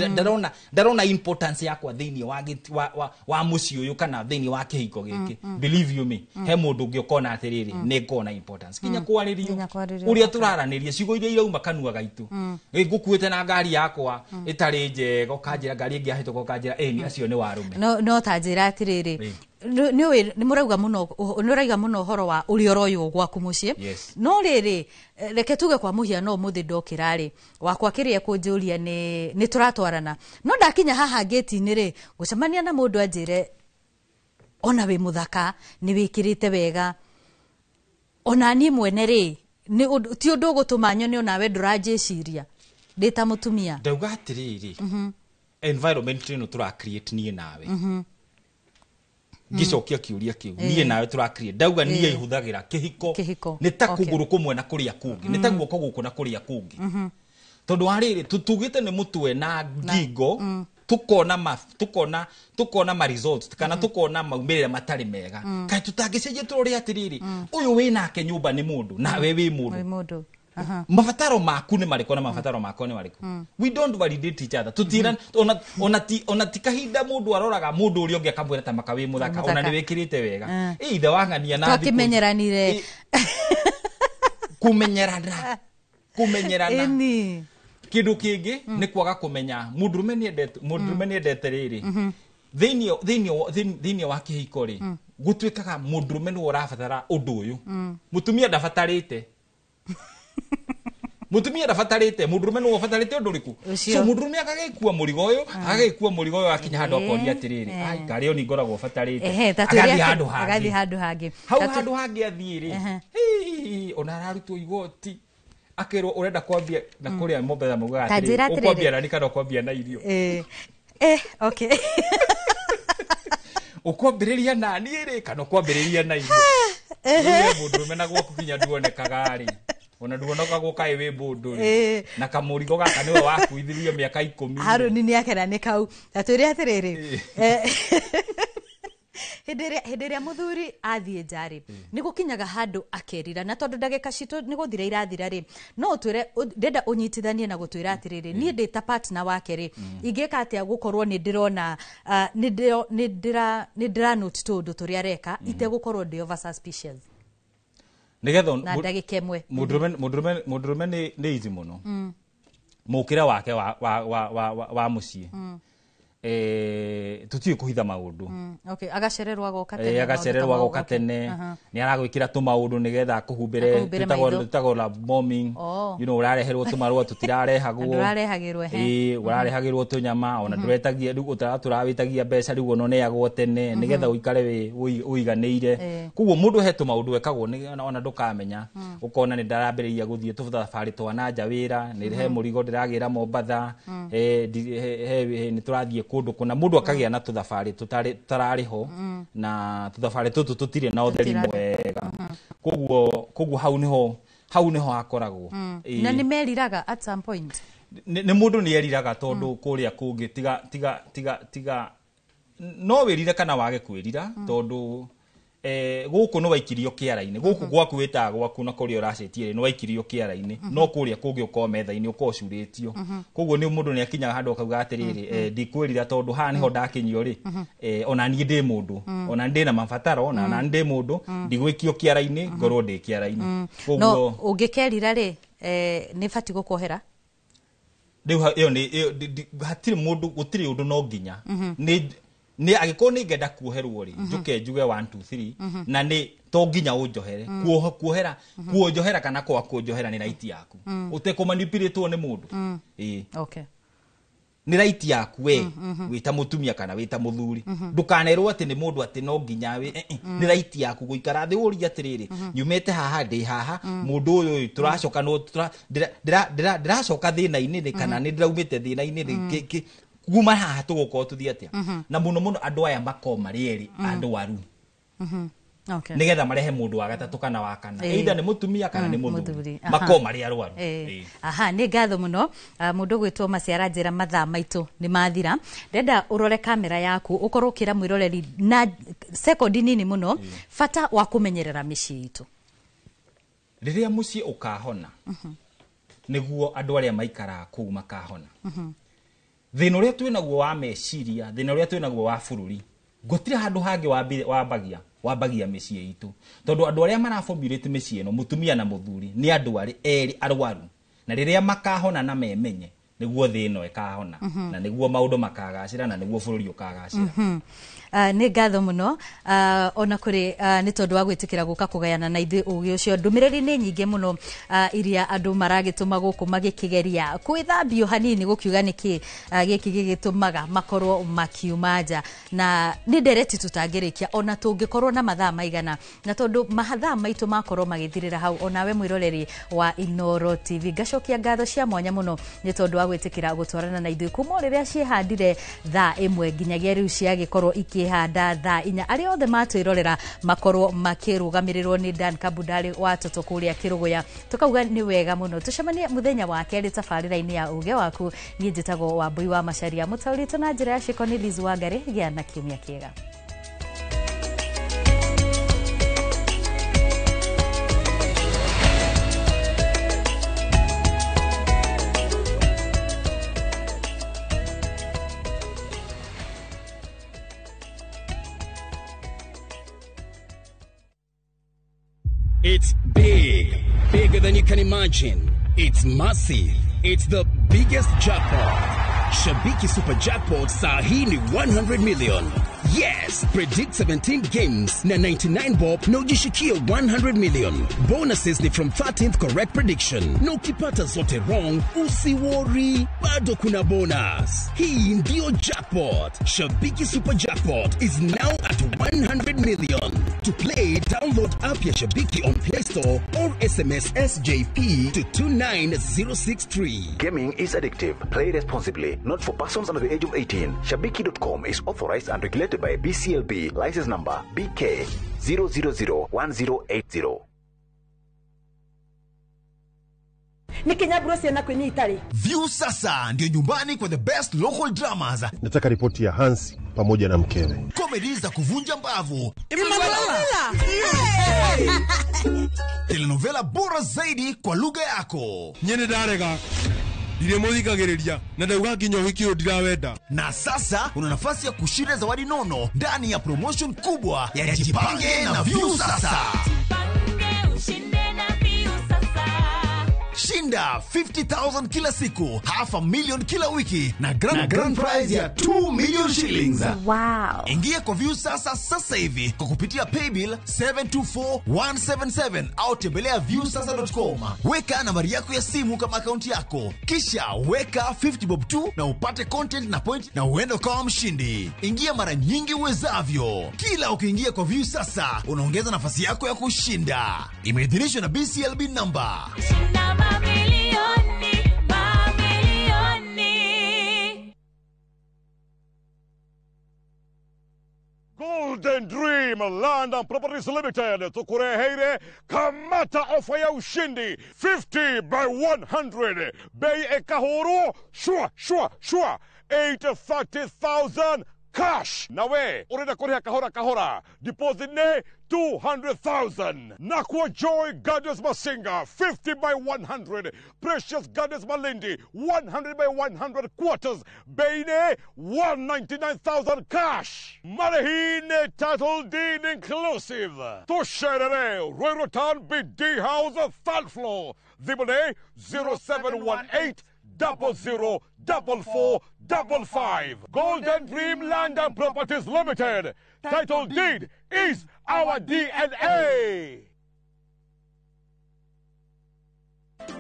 ndarona importance yakwa thĩinĩ wa, wa mũciĩ ũyũ kana thĩinĩ wa kĩhiko gĩkĩ, believe you me, he mũndũ ũngĩ ũkona atĩrĩrĩ, nĩ ngona importance kinya kwarĩrio. Nginya kwarĩrio. Ũrĩa tũraranĩria, ciugo iria irauma kanua gaitũ. Ĩ, ngũkuĩte na ngari yakwa ĩtarĩ njega, ũkanjĩra ngari ĩngĩ yahĩtũka, ũkanjĩra ĩni acio nĩ warũme. No ta njĩra atĩrĩrĩ, nĩ ũĩ nĩ mũrauga mũno, nĩ ũrauga mũno ũhoro wa ũrĩa ũroywo gwaku mũciĩ. Yes. No rĩrĩ, reke tuge kwa mũhiano ũmũthĩ ndokĩra rĩ, wakwa kĩrĩa kũnjũria nĩ tũratwarana, no ndakinya haha ngĩti-inĩ rĩ, gũcemania na mũndũ anjĩre ona wĩ mũthaka, nĩ wĩkĩrĩte wega, ona niĩ mwene rĩ, nĩ ti ũndũ ũgũtũma nyone onawe ndũranjĩciria ndĩ ta mũtumia. Ndauga atĩrĩrĩ, environment ĩno tũra create niĩ nawe. Ngĩcokia kĩũria kĩu, niĩ nawe tũra create, ndauga niĩ ihũthagĩra kĩhiko. Kĩhiko. Nĩ ta kũgũrũ kũmwe na kũrĩa kũngĩ, nĩ ta guoko gũkũ na kũrĩa kũngĩ, tondũ wa rĩrĩ tugĩte nĩ mũtwe na ngingo, tukona ma results kana tukona maumĩrĩra matarĩ mega. Kaĩ tũtangĩcenjia tũrore atĩrĩrĩ, ũyũ wĩ nake nyũmba nĩ mũndũ, nawe wĩ mũndũ. Wĩ mũndũ. Mabataro maku nĩ marĩkũ na mabataro makwa nĩ marĩkũ? We don't validate each other. Tutira ona ti kahinda mũndũ aroraga mũndũ ũrĩa ũngĩ akamwĩra ta maka wĩ mũthaka, ona Mũthaka. nĩ wĩkĩrĩte wega. Ĩ ithe wang'ania na thikũ Twakĩmenyeranire. Kũmenyerana, kũmenyerana. Ĩni. Kĩndũ kĩngĩ nĩ kwaga kũmenya mũndũrũme nĩ endete rĩrĩ, thĩinĩ wa kĩhiko rĩ, gũtuĩkaga mũndũrũme nĩwe ũrabatara ũndũ ũyũ, mũtumia ndabatarĩte, mũtumia ndabatarĩte, mũndũrũme nĩwe ũbatarĩte ũndũ ũrĩkũ? Ũcio. So mũndũrũme agagĩkua mũrigo ũyũ, agagĩkua mũrigo ũyũ, akinya handũ akoria atĩrĩrĩ, ai karĩ oni ngoragwo batarĩte. Ehe, ta twĩre Agathiĩ handũ agathiĩ hangĩ. Handũ hangĩ. Hau Ta handũ hangĩ athiĩ rĩ, hii, ona ararutwo igoti, akerwo ũrenda kwambia na kũrĩa Mombatha maugaga Ta njĩra atĩrĩrĩ, atĩrĩrĩ. ũkwambia nani kana ũkwambia na irio? Okay. Ũkwambĩrĩria nani rĩ kana ũkwambĩrĩria na irio? Rĩu mũndũrũme na gwaku kinya nduonekaga rĩ, ona nduonekagwo kaĩ wĩ mũndũ rĩ, na kamũrigo gaka nĩwe wakuithirio mĩaka 10 rĩ. Haruni nĩ akena nĩ kau. Ta twĩre atĩrĩrĩ, hĩndĩ ĩrĩa mũthuri athiĩ nja rĩ, nĩ gũkinyaga handũ akerira, na tondũ ndagĩka citũ nĩ gũthira irathira rĩ, no ũtwĩre, ndĩrenda ũnyitithanie na gũtwĩra atĩrĩrĩ, niĩ ndĩ ta partner wake rĩ, ingĩka atĩa gũkorwo nĩ ndĩrona nĩ ndĩra note tũũndũ tũrĩa areka itegũkorwo ndĩ over suspicious? Nĩgetha Na ndagĩka 1. Mũndũrũme nĩ easy mũno mũkĩre wake wa mũciĩ. Tutiĩ kũhitha maũndũ. Okay, agacererwo agoka tene. Agacererwo agoka tene. Nĩ aragwĩkĩra tũmaũndũ nĩgetha akũhumbĩre, twĩtagwo love bombing. You know, ũrareherwo tũmarũa tũtirarehagwo. Ndũrarehagĩrwo, ehe. Ũrarehagĩrwo tũnyama ona ndũretagia rĩu tũrawĩtagia mbeca rĩu ona ũneagwo tene nĩgetha ũikare ũiganĩire. Koguo mũndũ he tũmaũndũ ekagwo ona ndũkamenya. Ũkona nĩ ndarambĩrĩria gũthiĩ tũthabarĩ twa na nja wĩra, nĩ he mũrigo ndĩragĩra Mombatha, nĩ tũrathiĩ kũndũ kũna, mũndũ akagĩa na tũthabarĩ tũtararĩ ho, na tũthabarĩ tũtũ tũtirĩ na ũtheri mwega. Koguo hau nĩho hakoragwo. Na nĩ meriraga at some point? Nĩ mũndũ nĩ eriraga tondũ kũrĩa kũngĩ tiga no wĩrire kana wage kwĩrira, tondũ gũkũ nĩ waikirio kĩara-inĩ, gũkũ gwaku wĩtaga gwaku na kũrĩa ũracetie rĩ nĩ waikirio kĩara-inĩ, no kũrĩa kũngĩ ũkorwo metha-inĩ ũkorwo ũcurĩtio. Koguo nĩ mũndũ nĩ akinyaga handũ akauga atĩrĩrĩ, ndikwĩrira tondũ haha nĩho ndakinyio rĩ, ona niĩ ndĩ mũndũ, ona ndĩ na mabataro, ona ndĩ mũndũ, ndigwĩkio kĩara-inĩ, ngorwo ndĩ kĩara-inĩ. No ũngĩkerira rĩ, nĩ batiĩ gũkuohera? Rĩu ĩyo nĩ hatirĩ mũndũ, gũtirĩ ũndũ no nginya nĩ angĩkorwo nĩ ngenda kuoherwo rĩ, njũke njuge 1 2 3, na nĩ to nginya ũnjohere. Kuohera, kuonjohera kana kwa kũnjohera nĩ right yaku, ũtekũmanipulĩtwo nĩ mũndũ. Okay. Nĩ right yaku we wĩta mũtumia kana wĩta mũthuri, ndũkanerwo atĩ nĩ mũndũ atĩ no nginya nĩ right yaku gũikara thĩ ũrie atĩrĩrĩ, nyumĩte haha ndĩ haha, mũndũ ũyũ tũracoka no ndĩracoka thĩna-inĩ rĩ, kana nĩ ndĩraumĩte thĩna-inĩ rĩ, kuma haha tũgũkorwo tũthiĩ atĩa. Na mũno mũno andũ aya makorwo marĩ erĩ andwaru, nĩgetha marehe mũndũ wa gatatũ kana wa kana, either nĩ mũtumia kana nĩ mũthuri, makorwo marĩ arwaru. Aha, nĩ ngatho mũno mũndũ gwĩtwo Maciara njĩra mathaa maitũ nĩ mathira. Ndenda ũrore kamera yaku ũkorwo ũkĩra mwĩroreri na sekondi nini mũno bata wa kũmenyerera mĩciĩ itũ. Rĩrĩa mũciĩ ũkahona, nĩguo andũ arĩa maikaraga kũu makahona. Thĩna ũrĩa twĩnaguo wa meciria, thĩna ũrĩa twĩnaguo wa bũrũri, gũtirĩ handũ hangĩ wambagia mĩciĩ itũ, tondũ andũ arĩa maraformulate mĩciĩ ĩno, mũtumia na mũthuri, nĩ andũ arĩ erĩ arwaru, na rĩrĩa makahona na memenye, nĩguo thĩ ĩno ĩkahona, na nĩguo maũndũ makagacĩra, na nĩguo bũrũri ũkagacĩra. Nĩ ngatho mũno ona kũrĩ nĩ tondũ wa gwĩtĩkĩra gũka kũgayana na ithuĩ ũgĩ ũcio. Ndũmĩrĩri nĩ nyingĩ mũno iria andũ maragĩtũma gũkũ magĩkĩgeria kwĩthambio hanini gũkiuga nĩkĩ gĩkĩ gĩgĩtũmaga makorwo makiuma nja, na nĩ ndereti tũtangĩrĩkia ona tũngĩkorwo na mathaa maigana, na tondũ mathaa maitũ makorwo magĩthirĩra hau. Onawe mwĩroreri wa Inooro TV, ngacokia ngatho cia mwanya mũno nĩ tondũ wa gwĩtĩkĩra gũtwarana na ithuĩ kuma rĩrĩa ciĩhandire thaa 1 nginyagia rĩu ciagĩkorwo ikĩhanda thaa 4. Arĩa othe matwĩrorera makorwo makĩrũgamĩrĩrwo nĩ Dan Kabundari wa Toto kũrĩa Kĩrũgũya, tũkauga nĩ wega mũno. Tũcemanie mũthenya wa kerĩ tabarĩra-inĩ ya Ũge Waku. Niĩ njĩtagwo Wambui wa Macharia, mũtaũrĩtwo na njĩra ya ciĩko nĩ Liz Wangari. Gĩa na kiumia kĩega. It's big, bigger than you can imagine. It's massive. It's the biggest jackpot. Shabiki Super Jackpot saa hii ni 100 million. Yes, predict 17 games na 99 bob na ujishikie 100 million. Bonuses ni from 13th correct prediction. Na ukipata zote wrong, usiworry, bado kuna bonus. Hii ndio jackpot. Shabiki Super Jackpot is now at 100 million. To play, download app ya Shabiki on Play Store or SMS SJP to 29063. Gaming is addictive. Play responsibly. Not for persons under the age of 18. Shabiki.com is authorized and regulated by BCLB. License number BK 0001080. View sasa ndio nyumbani kwa the best local dramas. Nataka ripoti ya Hans pamoja na mkewe. Comedy za kuvunja mbavu. Telenovela bora zaidi kwa lugha yako. Nyene darega. Na Na sasa una nafasi ya kushinda zawadi nono ndani ya promotion kubwa ya Jipange na View Sasa. Jipange ushinde na View Sasa. Shinda Shinda 50,000 kila siku, 500,000 kila wiki na grand prize ya 2 million shillings. Wow. Ingia kwa Viusasa sasa hivi kwa kupitia paybill 724177 au tembelea viusasa.com. Weka nambari yako ya simu kama akaunti yako, kisha weka 50 bob tu na upate content na point na uende ukawa mshindi. Ingia mara nyingi uwezavyo. Kila ukiingia kwa Viusasa unaongeza nafasi yako ya kushinda. Imeidhinishwa na BCLB number. Shinda mamilioni, mamilioni. Golden Dream Land and Properties Limited tukureheire kamata ofa ya ushindi 50 by 100 bei ekahuru shua shua shua 830,000 cash nawe urenda kuriha kahora kahora deposit ne 200,000 Nakwa Joy Gardens Masinga 50 by 100 Precious Gardens Malindi 100 by 100 quarters bei ne 199,000 cash Marehine title deed inclusive Tusherere Ruiru Town BD House third floor Thimũ 0718 00 44 55. Golden Dream Land and Properties Limited. Title deed is our DNA.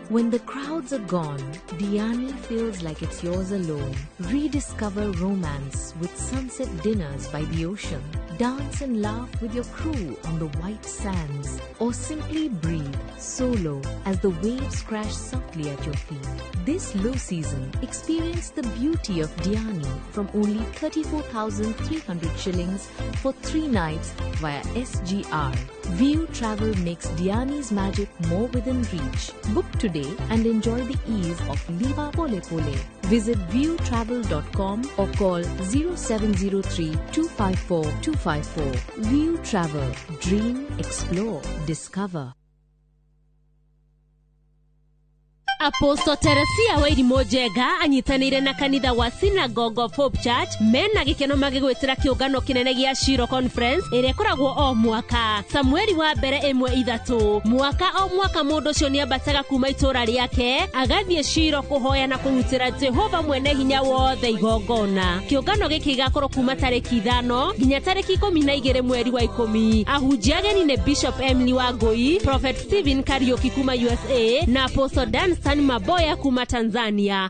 When the crowds are gone, Diani feels like it's yours alone. Rediscover romance with sunset dinners by the ocean. Dance and laugh with your crew on the white sands. Or simply breathe solo as the waves crash softly at your feet. This low season, experience the beauty of Diani from only 34,300 shillings for 3 nights via SGR. View Travel makes Diani's magic more within reach. Book today and enjoy the ease of Liva Pole Pole. Visit viewtravel.com or call 0703 254 254. View Travel. Dream, explore, discover. Apostle Teresia Wairimu Njenga anyitanĩire na kanitha wa Synagogue of Hope Church mena gĩkeno magĩgwĩtĩra kĩũngano kĩnene gĩa Shiro Conference ĩrĩa ĩkoragwo o mwaka Samueli wa mbere 1:3 mwaka o mwaka mũndũ ũcio nĩambataga kuma itũra rĩake agathiĩ Shiro kũhoya na kũrutĩra Jehova mwene hinya wothe igongona. Kĩũngano gĩkĩ gĩgakorwo kuma tarĩki 5 nginya tarĩki 12 mweri wa 10. Ahunjia ageni nĩ Bishop Emily Wangui, Prophet Stephen Kariuki kuma USA na Apostle Danstan Maboya kuma Tanzania.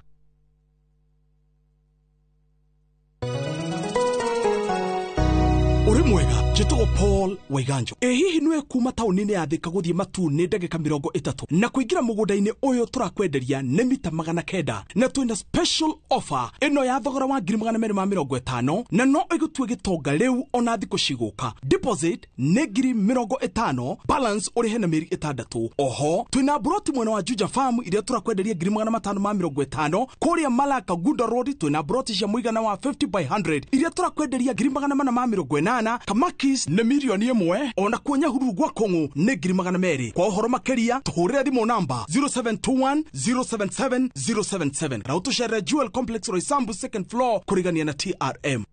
Uri mwega njĩtagwo Paul Waiganjo. Ĩ hihi nĩwe kuma taũni-inĩ ya Thika gũthiĩ Matuu nĩ ndagĩka 30 na kũingĩra mũgũnda-inĩ ũyũ tũrakwenderia nĩ mita 900 na twĩna special offer ĩno ya thogora wa 250,000 na no ĩgũtue gĩtonga rĩu ona thikũ cigũka. Deposit nĩ 50,000, balance ũrĩhe na mĩeri 6. Oho twĩna broti mwena wa Juja Farm iria tũrakwenderia 550,000. Kũrĩa Malaka Gunda Road twĩna broti cia mũigana wa 50 by 100 iria tũrakwenderia 480,000. Kamakis nĩ 1,000,000 ona kuo Nyahururu gwa Kũng'ũ nĩ 200,000. Kwa ũhoro makĩria tũhũrĩre thimũ namba 0721 077 077 na ũtũcerere Jewel Complex Roysambu second floor kũrigania na TRM.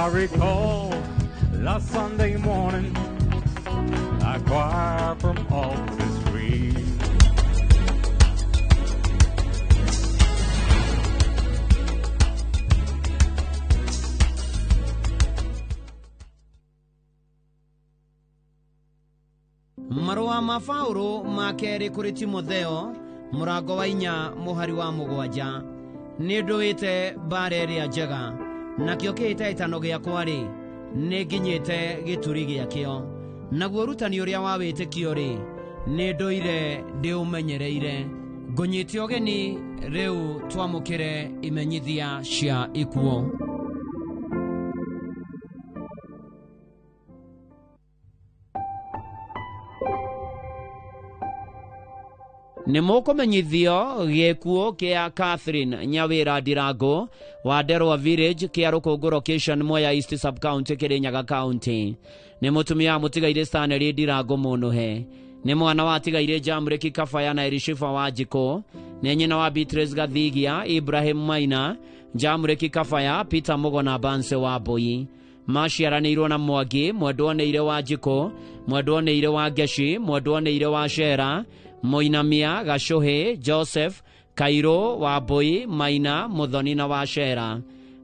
I recall last Sunday morning, a choir from off the street. Marũa ma Paũlũ ma kerĩ kũrĩ Timotheo mũrango wa 4 mũhari wa 7. Nĩ ndũĩte mbara ĩrĩa njega, nakĩo kĩhĩtahĩtano gĩakwa-rĩ, nĩ nginyĩte gĩturi gĩakĩo, naguo ũrutani ũrĩa wa wĩtĩkio-rĩ, nĩ ndũire ndĩũmenyereire. Ngũnyite ũgeni rĩu twamũkĩre imenyithia cia ikuũ. Nĩ mũkũmenyithio gĩkuũ kĩa Catherine Nyawĩra Ndirango wa Nderwa Village kĩa Rũkũngũ location Mwea East Sub-County Kĩrĩnyaga County. Nĩ mũtumia wa mũtigairĩ Stanley Ndirango Mũnũhe. Nĩ mwana wa atigairĩ Jamreki Kabaya na Elishifa Wanjikũ. Nĩ nyina wa Beatrice Gathigia, Ibrahim Maina, Jamreki Kabaya, Peter Mugo na Banse wa Mbui. Maciaranĩirwo na Mwangi, Mwendwa-nĩire wa Njikũ, Mwendwa-nĩire wa Ngeci, Mwendwa-nĩire wa Cera, Mũinamia, Gacũhĩ, Joseph, Kairũ, Wambui, Maina, Muthoni na wa Cera.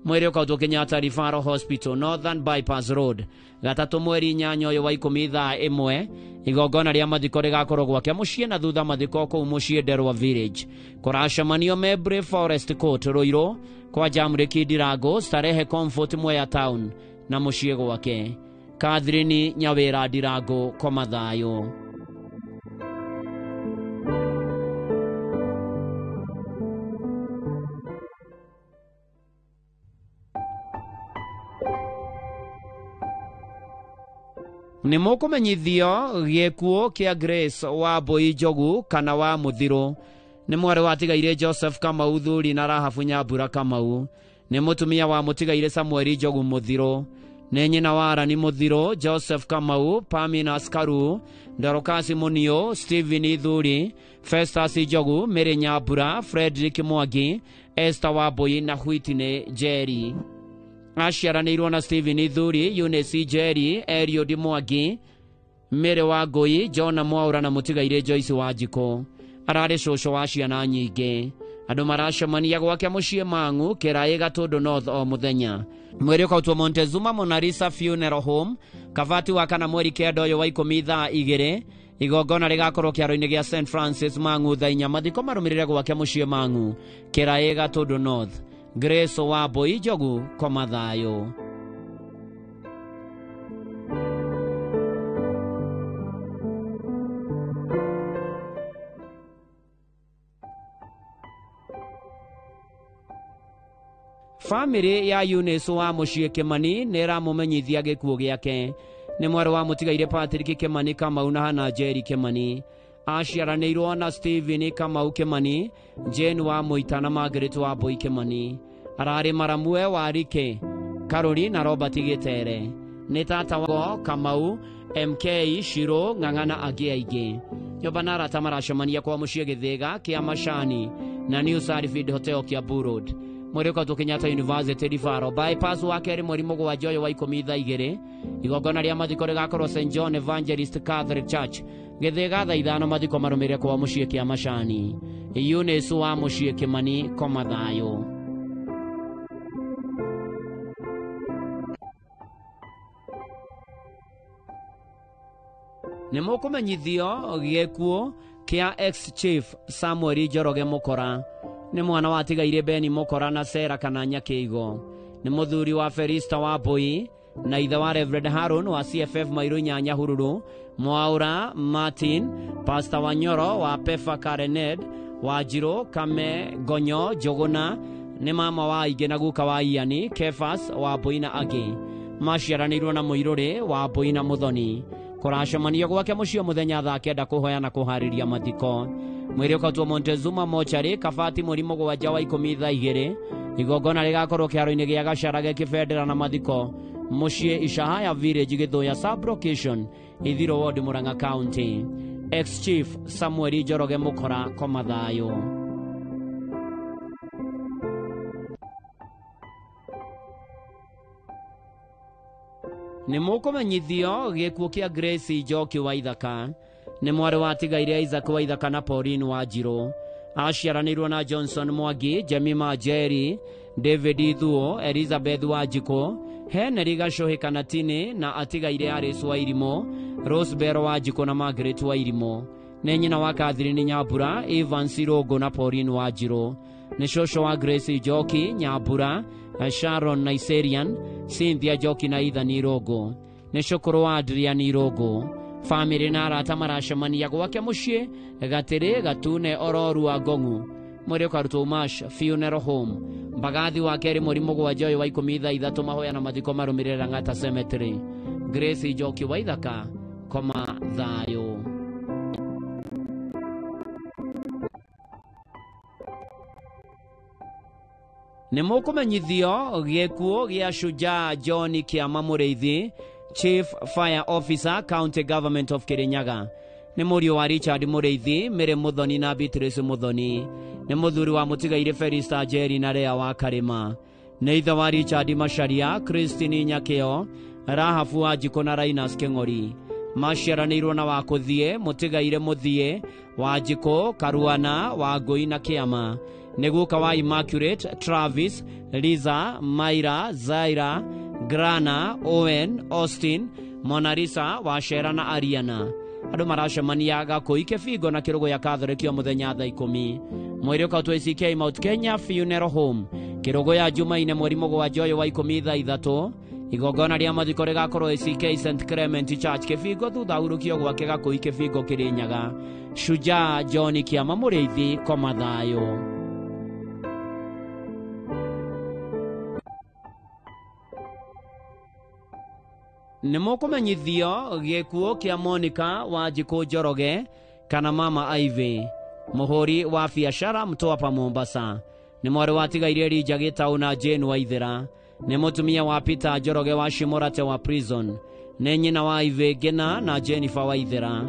Mwĩrĩ ũkautwo Kenyatta Referral Hospital, Northern Bypass Road, gatatũ mweri 8 ũyũ wa 10 thaa 1. Igongona rĩa mathiko rĩgakorwo gwake mũciĩ na thutha mathiko kũu mũciĩ Nderwa Village. Kũracemanio Mebri Forest Court Ruiru kwa Jamreki Ndirango, Starehe Comfort Mwea Town na mũciĩ gwake. Catherine Nyawĩra Ndirango, koma thayũ. Nĩ mũkũmenyithio gĩkuũ kĩa Grace wa Mbui Njogu kana wa Mũthirũ. Nĩ mwarĩ wa atigairĩ Joseph Kamau Thuri na Rahabu Nyambura Kamau. Nĩ mũtumia wa mũtigairĩ Samueli Njogu Mũthirũ. Nĩ nyina wa Arani Mũthirũ, Joseph Kamau, Paminas Karu, Dorokasi Munio, Stephen Thuri, Festus Njogu, Mary Nyambura, Frederick Mwangi, Esther Wambui na Whitney Njeri. Aciaranĩirwo na Stephen Thuri, Eunice Njeri, Eliud Mwangi, Mary Wangũi, Jona Mwaũra na mũtigairĩ Joyce Wanjikũ. Ararĩ cũcũ wa ciana nyingĩ. Andũ maracemania gwake mũciĩ Mang'u, Kĩraĩ, Gatũndũ North o mũthenya. Mwĩrĩ ũkautwo Montezuma Monalisa Funeral Home, Kabati wa kana mweri 9 ũyũ wa 10 thaa 2. Igongona rĩgakorwo kĩaro-inĩ gĩa St Francis Mang'u thaa 4. Mathiko marũmĩrĩre gwake mũciĩ Mang'u, Kĩraĩ, Gatũndũ North. Grace Wambui Njogu, koma thayũ. Famĩlĩ ya Eunice wa mũciĩ Kĩmani nĩ ĩramũmenyithia gĩkuũ gĩake. Nĩ mwarĩ wa mũtigairĩ Patrick Kĩmani Kamau na Hannah Njeri Kĩmani. Aciaranĩirwo na Stephen Kamau Kĩmani, Jane wa Mũita na Margaret wa Mbui Kĩmani. Ararĩ maramue wa Rike, Karori na Robert Gĩtere. Nĩ tata wa Kamau, MK, Shiro, Ng'ang'a na angĩ aingĩ. Nyũmba na arata maracemania kwa mũciĩ Gĩthĩga kĩa Macani na New Sarfield Hotel Kiambu Road. Mwĩrĩ ũkautwo Kenyatta University Referral Bypass wa kerĩ mweri 7 ũyũ wa 10 thaa 2. Igongona rĩa mathiko rĩgakorwo St John Evangelist Catholic Church Gĩthĩga thaa 5. Mathiko marũmĩrĩre kwa mũciĩ kĩa Macani. Eunice wa mũciĩ Kĩmani, koma thayũ. Nĩ mũkũmenyithio gĩkuũ kĩa ex chief Samuel Njoroge Mũkora. Nĩ mwana wa atigairĩ Beni Mũkora na Sera kana Nyakĩigo. Nĩ mũthuri wa Felista wa Mbui na ithe wa Reverend Haron wa CFF Mairu 8 Hururu, Mwaura Martin, Pastor Wanyoro wa Pefa Karened, Wanjirũ Kame Gonyo Njũgũna, nĩ mama wa aingĩ na guka wa Iani, Kefas wa Mbui na angĩ. Maciaranĩirwo na Mũirũrĩ wa Mbui na Mũthoni. Kũracemanio gwake mũciĩ mũthenya thaa 9 kũhoya na kũharĩria mathiko. Mwĩrĩ ũkautwo Montezuma Mochari, Kabati mweri 7 wa 10 thaa 2. Igongona rĩgakorwo kĩharo-inĩ gĩa Gacharage Kĩbendera na mathiko mũciĩ Ishahaya Village Gĩthũya sub-location Ithiro Ward Murang'a County. Ex Chief Samuel Njoroge Mũkora, koma thayũ. Nĩ mũkũmenyithio gĩkuũ kĩa Grace Njoki wa Ithaka. Nĩ mwarĩ wa atigairĩ Isaac wa Ithaka na Pauline Wanjirũ. Aciaranĩirwo na Johnson Mwangi, Jemima Njeri, David Ithuo, Elizabeth Wanjikũ, Henry Gacũhĩ Kanatini na atigairĩ Alice wa Irimũ, Rosebell Wanjikũ na Margaret wa Irimũ. Nĩ nyina wa Catherine Nyambura, Evans Irũngũ na Pauline Wanjirũ. Nĩ cũcũ wa Grace Njoki Nyambura, Sharon Naiserian, Cynthia Njoki na Ethan Irũngũ. Nĩ cũkũrũ wa Adrian Irũngũ. Famĩlĩ na arata maracemania gwake mũciĩ Gatĩrĩ Gatune Ororu wa Ngong'u. Mwĩrĩ ũkarutwo Umash Funeral Home. Mbagathi wa kerĩ mweri 7 ũyũ wa 10 thaa 3. Mahoya na mathiko marũmĩrĩre Lang'ata Cemetery. Grace Njoki wa Ithaka, koma thayũ. Nĩ mũkũmenyithio gĩkuũ gĩa Shujaa John Kĩama Mũrĩithi, Chief Fire Officer, County Government of Kirinyaga. Nĩ mũriũ wa Richard Mũrĩithi, Mary Mũthoni na Beatrice Mũthoni. Nĩ mũthuri wa mũtigairĩ Felista Njeri na Lea wa Karĩma. Nĩ ithe wa Richard Macharia, Christine Nyakĩo, Rahabu wa Njikũ na Rainas Kĩng'ori. Maciaranĩirwo na Wakũthiĩ, mũtigairĩ Mũthiĩ, Wanjikũ, Karuana, Wangũi na Kĩama. Nĩ guka wa Immaculate, Travis, Liza, Maira, Zaira, Grana, Owen, Austin, Monalisa, Wacera na Ariana. Andũ maracemania Gakũi Kĩbingo na Kĩrũgũya Catholic o mũthenya thaa 10. Mwĩrĩ ũkautwo ACK Mount Kenya Funeral Home Kĩrũgũya Jumaine mweri 7 ũyũ wa 10 thaa 3. Igongona rĩa mathiko rĩgakorwo ACK St Clement Church Kĩbingo thutha hurũkio gwake Gakũi Kĩbingo Kĩrĩnyaga. Shujaa John Kĩama Mũrĩithi, koma thayũ. Nĩ mũkũmenyithio gĩkuũ kĩa Monica Wanjikũ Njoroge kana Mama Ivy, mũhũri wa biacara Mtwapa Mombasa. Nĩ mwarĩ watigaire Elijah Gĩtaũ na Jane Waithera. Nĩ mũtumia wa Peter Njoroge wa Shimorate wa Prison. Nĩ nyina wa Ivy Ngina na Jennifer Waithera.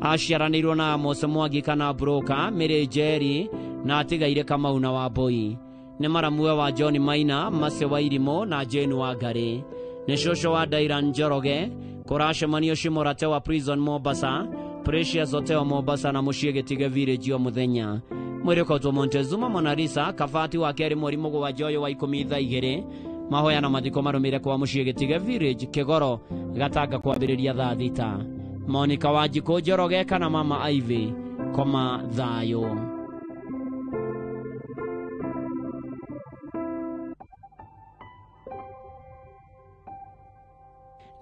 Aciaranĩirwo na Amos Mwangi kana Broka, Mary Njeri na atigaire Kamau na Wambui. Nĩ maramuwe wa John Maina, Mase wa Irimũ na Jane Wangari. Nĩ cũcũ wa Dairan Njoroge, kũracemanio Shimorate wa Prison Mombasa, Precious Oteo Mombasa na mũciĩ Gĩtige Village o mũthenya. Mwĩrĩ ũkautwo Montezuma Monalisa, Kabati wa kerĩ mweri 7 ũyũ wa 10 thaa 2. Mahoya na mathiko marũmĩrĩre kwa mũciĩ Gĩtige Village Kĩgoro Gatanga kwambĩrĩria thaa 6. Monica Wanjikũ Njoroge kana Mama Ivy, koma thayũ.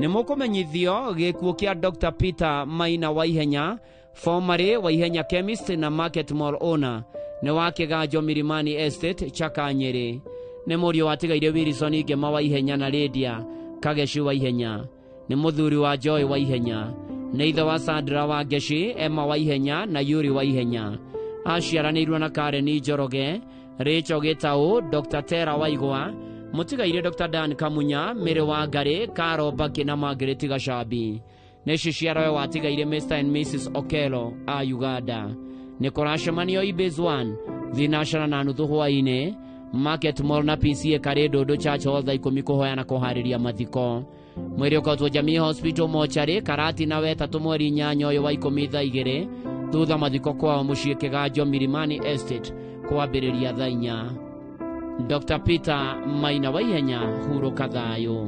Nĩ mũkũmenyithio gĩkuũ kĩa Dr. Peter Maina Waihenya, formerly Waihenya Chemist na Market Mall owner, nĩ wa Kĩganjo Milimani Estate, Chaka Nyeri. Nĩ mũriũ watigaire Wilson Ngema Waihenya na Lydia Kageci Waihenya. Nĩ mũthuri wa Joy Waihenya. Nĩ ithe wa Sandra Wangeci, Emma Waihenya na Yuri Waihenya. Aciaranĩirwo na Karen Njoroge, Rachel Gĩtaũ, Dr. Tera Waigwa, mũtigaire Dr. Dan Kamunya, Mary Wangari, Caro Mbaki na Margaret Gacambi. Nĩ ciciarowe watigaire Mr. and Mrs. Okello a Uganda. Nĩ kũracemanio Ibis 1 thinacana na nuthu hwaĩ-inĩ, Market Mall na PCA Karĩ Ndũndũ Church Hall thaa 10 kũhoya na kũharĩria mathiko. Mwĩrĩ ũkautwo Jamii Hospital Mochari Karati na wetatũ mweri 8 ũyũ wa 10 thaa 2 thutha mathiko kwao mũciĩ Kĩganjo Milimani Estate kwambĩrĩria thaa 4. Dr. Peter Maina Waihenya, hurũka thayũ.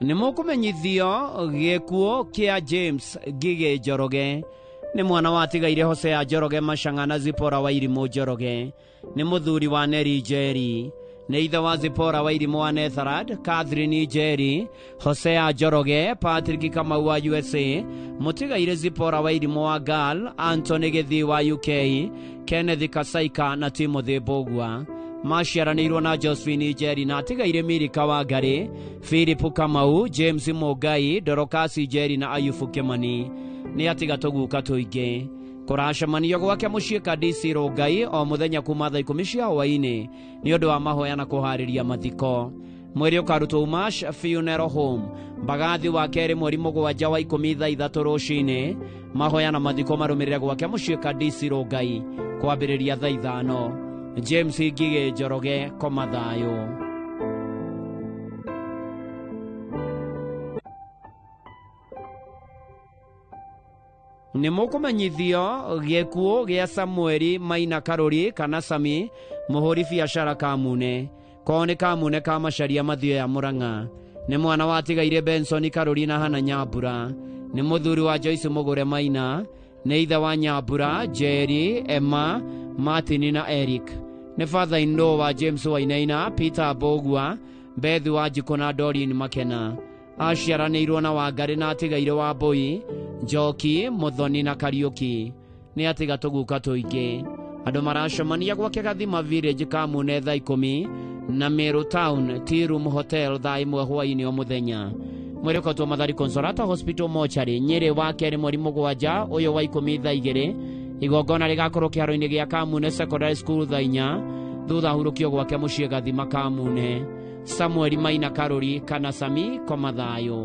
Nĩ mũkũmenyithio gĩkuũ kĩa James Ngigĩ Njoroge. Nĩ mwana watigaire Hosea Njoroge Machang'a na Zipora wa Irimũ Njoroge. Nĩ mũthuri wa Neri Njeri. Nĩ ithe wa Zipora wa Irimũ wa Netherland, Catherine Njeri, Hosea Njoroge, Patrick Kamau wa USA, mũtigaire Zipora wa Irimũ wa Gal, Anthony Gĩthii wa UK, Kenneth Kasaika na Timothy Mbũgua. Maciaranĩirwo na Josephine Njeri na atigaire Milika Wangari, Philip Kamau, James Mũngai, Dorokasi Njeri na Ayubu Kĩmani. Nĩ atiga tũguka tũingĩ. Kũracemanio gwake mũciĩ Kadisi Rũngai o mũthenya kuma thaa 10 cia hwaĩ-inĩ nĩ ũndũ wa mahoya na kũharĩria mathiko. Mwĩrĩ ũkarutwo Umash Funeral Home Mbagathi wa kerĩ mweri 7 wa 10 thaa 3 rũcinĩ. Mahoya na mathiko marũmĩrĩre gwake mũciĩ Kadisi Rũngai kwambĩrĩria thaa 5. James Ngigĩ Njoroge, koma thayũ. Nĩ mũkũmenyithio gĩkuũ gĩa Samueli Maina Karũri kana Sami, mũhũri biacara Kamune. Kwao nĩ Kamune ka Macharia Mathioya ya Mũrang'a. Nĩ mwana watigaire Benson Karũri na Hana Nyambura. Nĩ mũthuri wa Joyce Mũgũre Maina. Nĩ ithe wa Nyambura, Jerry, Emma, Martin na Eric. Nĩ father in law wa James Wainaina, Peter Mbũgua, Beth wa Njikũ na Doreen Makena. Aciaranĩirwo na Wangari na atigaire Wambui, Njoki, Mũthoni na Kariũki. Nĩ atiga tũguka tũingĩ. Andũ maracemania gwake Gathima Village Kamune thaa 10 na Meru Town Tea Room Hotel thaa 1 hwaĩ-inĩ o mũthenya. Mwĩrĩ ũkarutwo Mathari Consolata Hospital mochari Nyĩrĩ wa kerĩ mweri 7 ũyũ wa 10 thaa 2. Igongona rĩgakorwo kĩharo-inĩ gĩa Kamune Secondary School thaa 4, thutha hurũkio gwake mũciĩ Gathima Kamune. Samuel Maina Karuri kana Sami koma thayũ.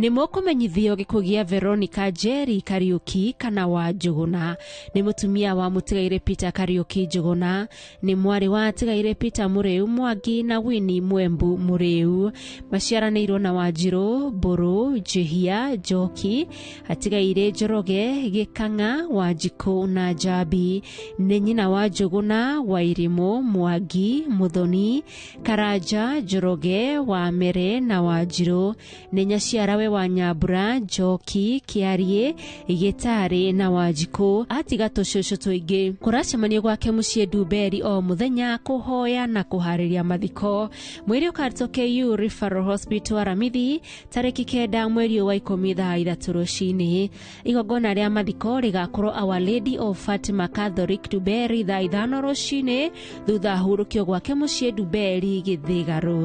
Nĩ mũkũmenyithio gĩkuũ gĩa Veronica Njeri Kariũki kana wa Njũgũna. Nĩ mũtumia wa mũtigairĩ Peter Kariũki Njũgũna, nĩ mwarĩ wa atigairĩ Peter Mũrĩu Mwangi na Winnie Mwembu Mũrĩu. Maciaranĩirwo na Wanjirũ, Mbũrũ, Njihia, Njoki, atigairĩ Njoroge, Gĩkang'a, Wanjikũ na Njambi. Nĩ nyina wa Njũgũna, Wairimũ, Mwangi, Mũthoni, Karanja, Njoroge, Wamere na Wanjirũ. Nĩ nyaciarawe wa Nyambura, Njoki, Kĩariĩ, Gĩtarĩ na Wanjikũ. Atiga tũcũcũ tũingĩ. Kũracemanio gwake mũciĩ Ndumberi o mũthenya kũhoya na kũharĩria mathiko. Mwĩrĩ ũkarutwo KU Referral Hospital Aramithi tarĩki 9 mweri wa 10 thaa 3 rũcinĩ. Igongona rĩa mathiko rĩgakorwo Our Lady of Fatima Catholic Ndumberi thaa 5 rũcinĩ, thutha hurũkio gwake mũciĩ Ndumberi Gĩthĩga Road.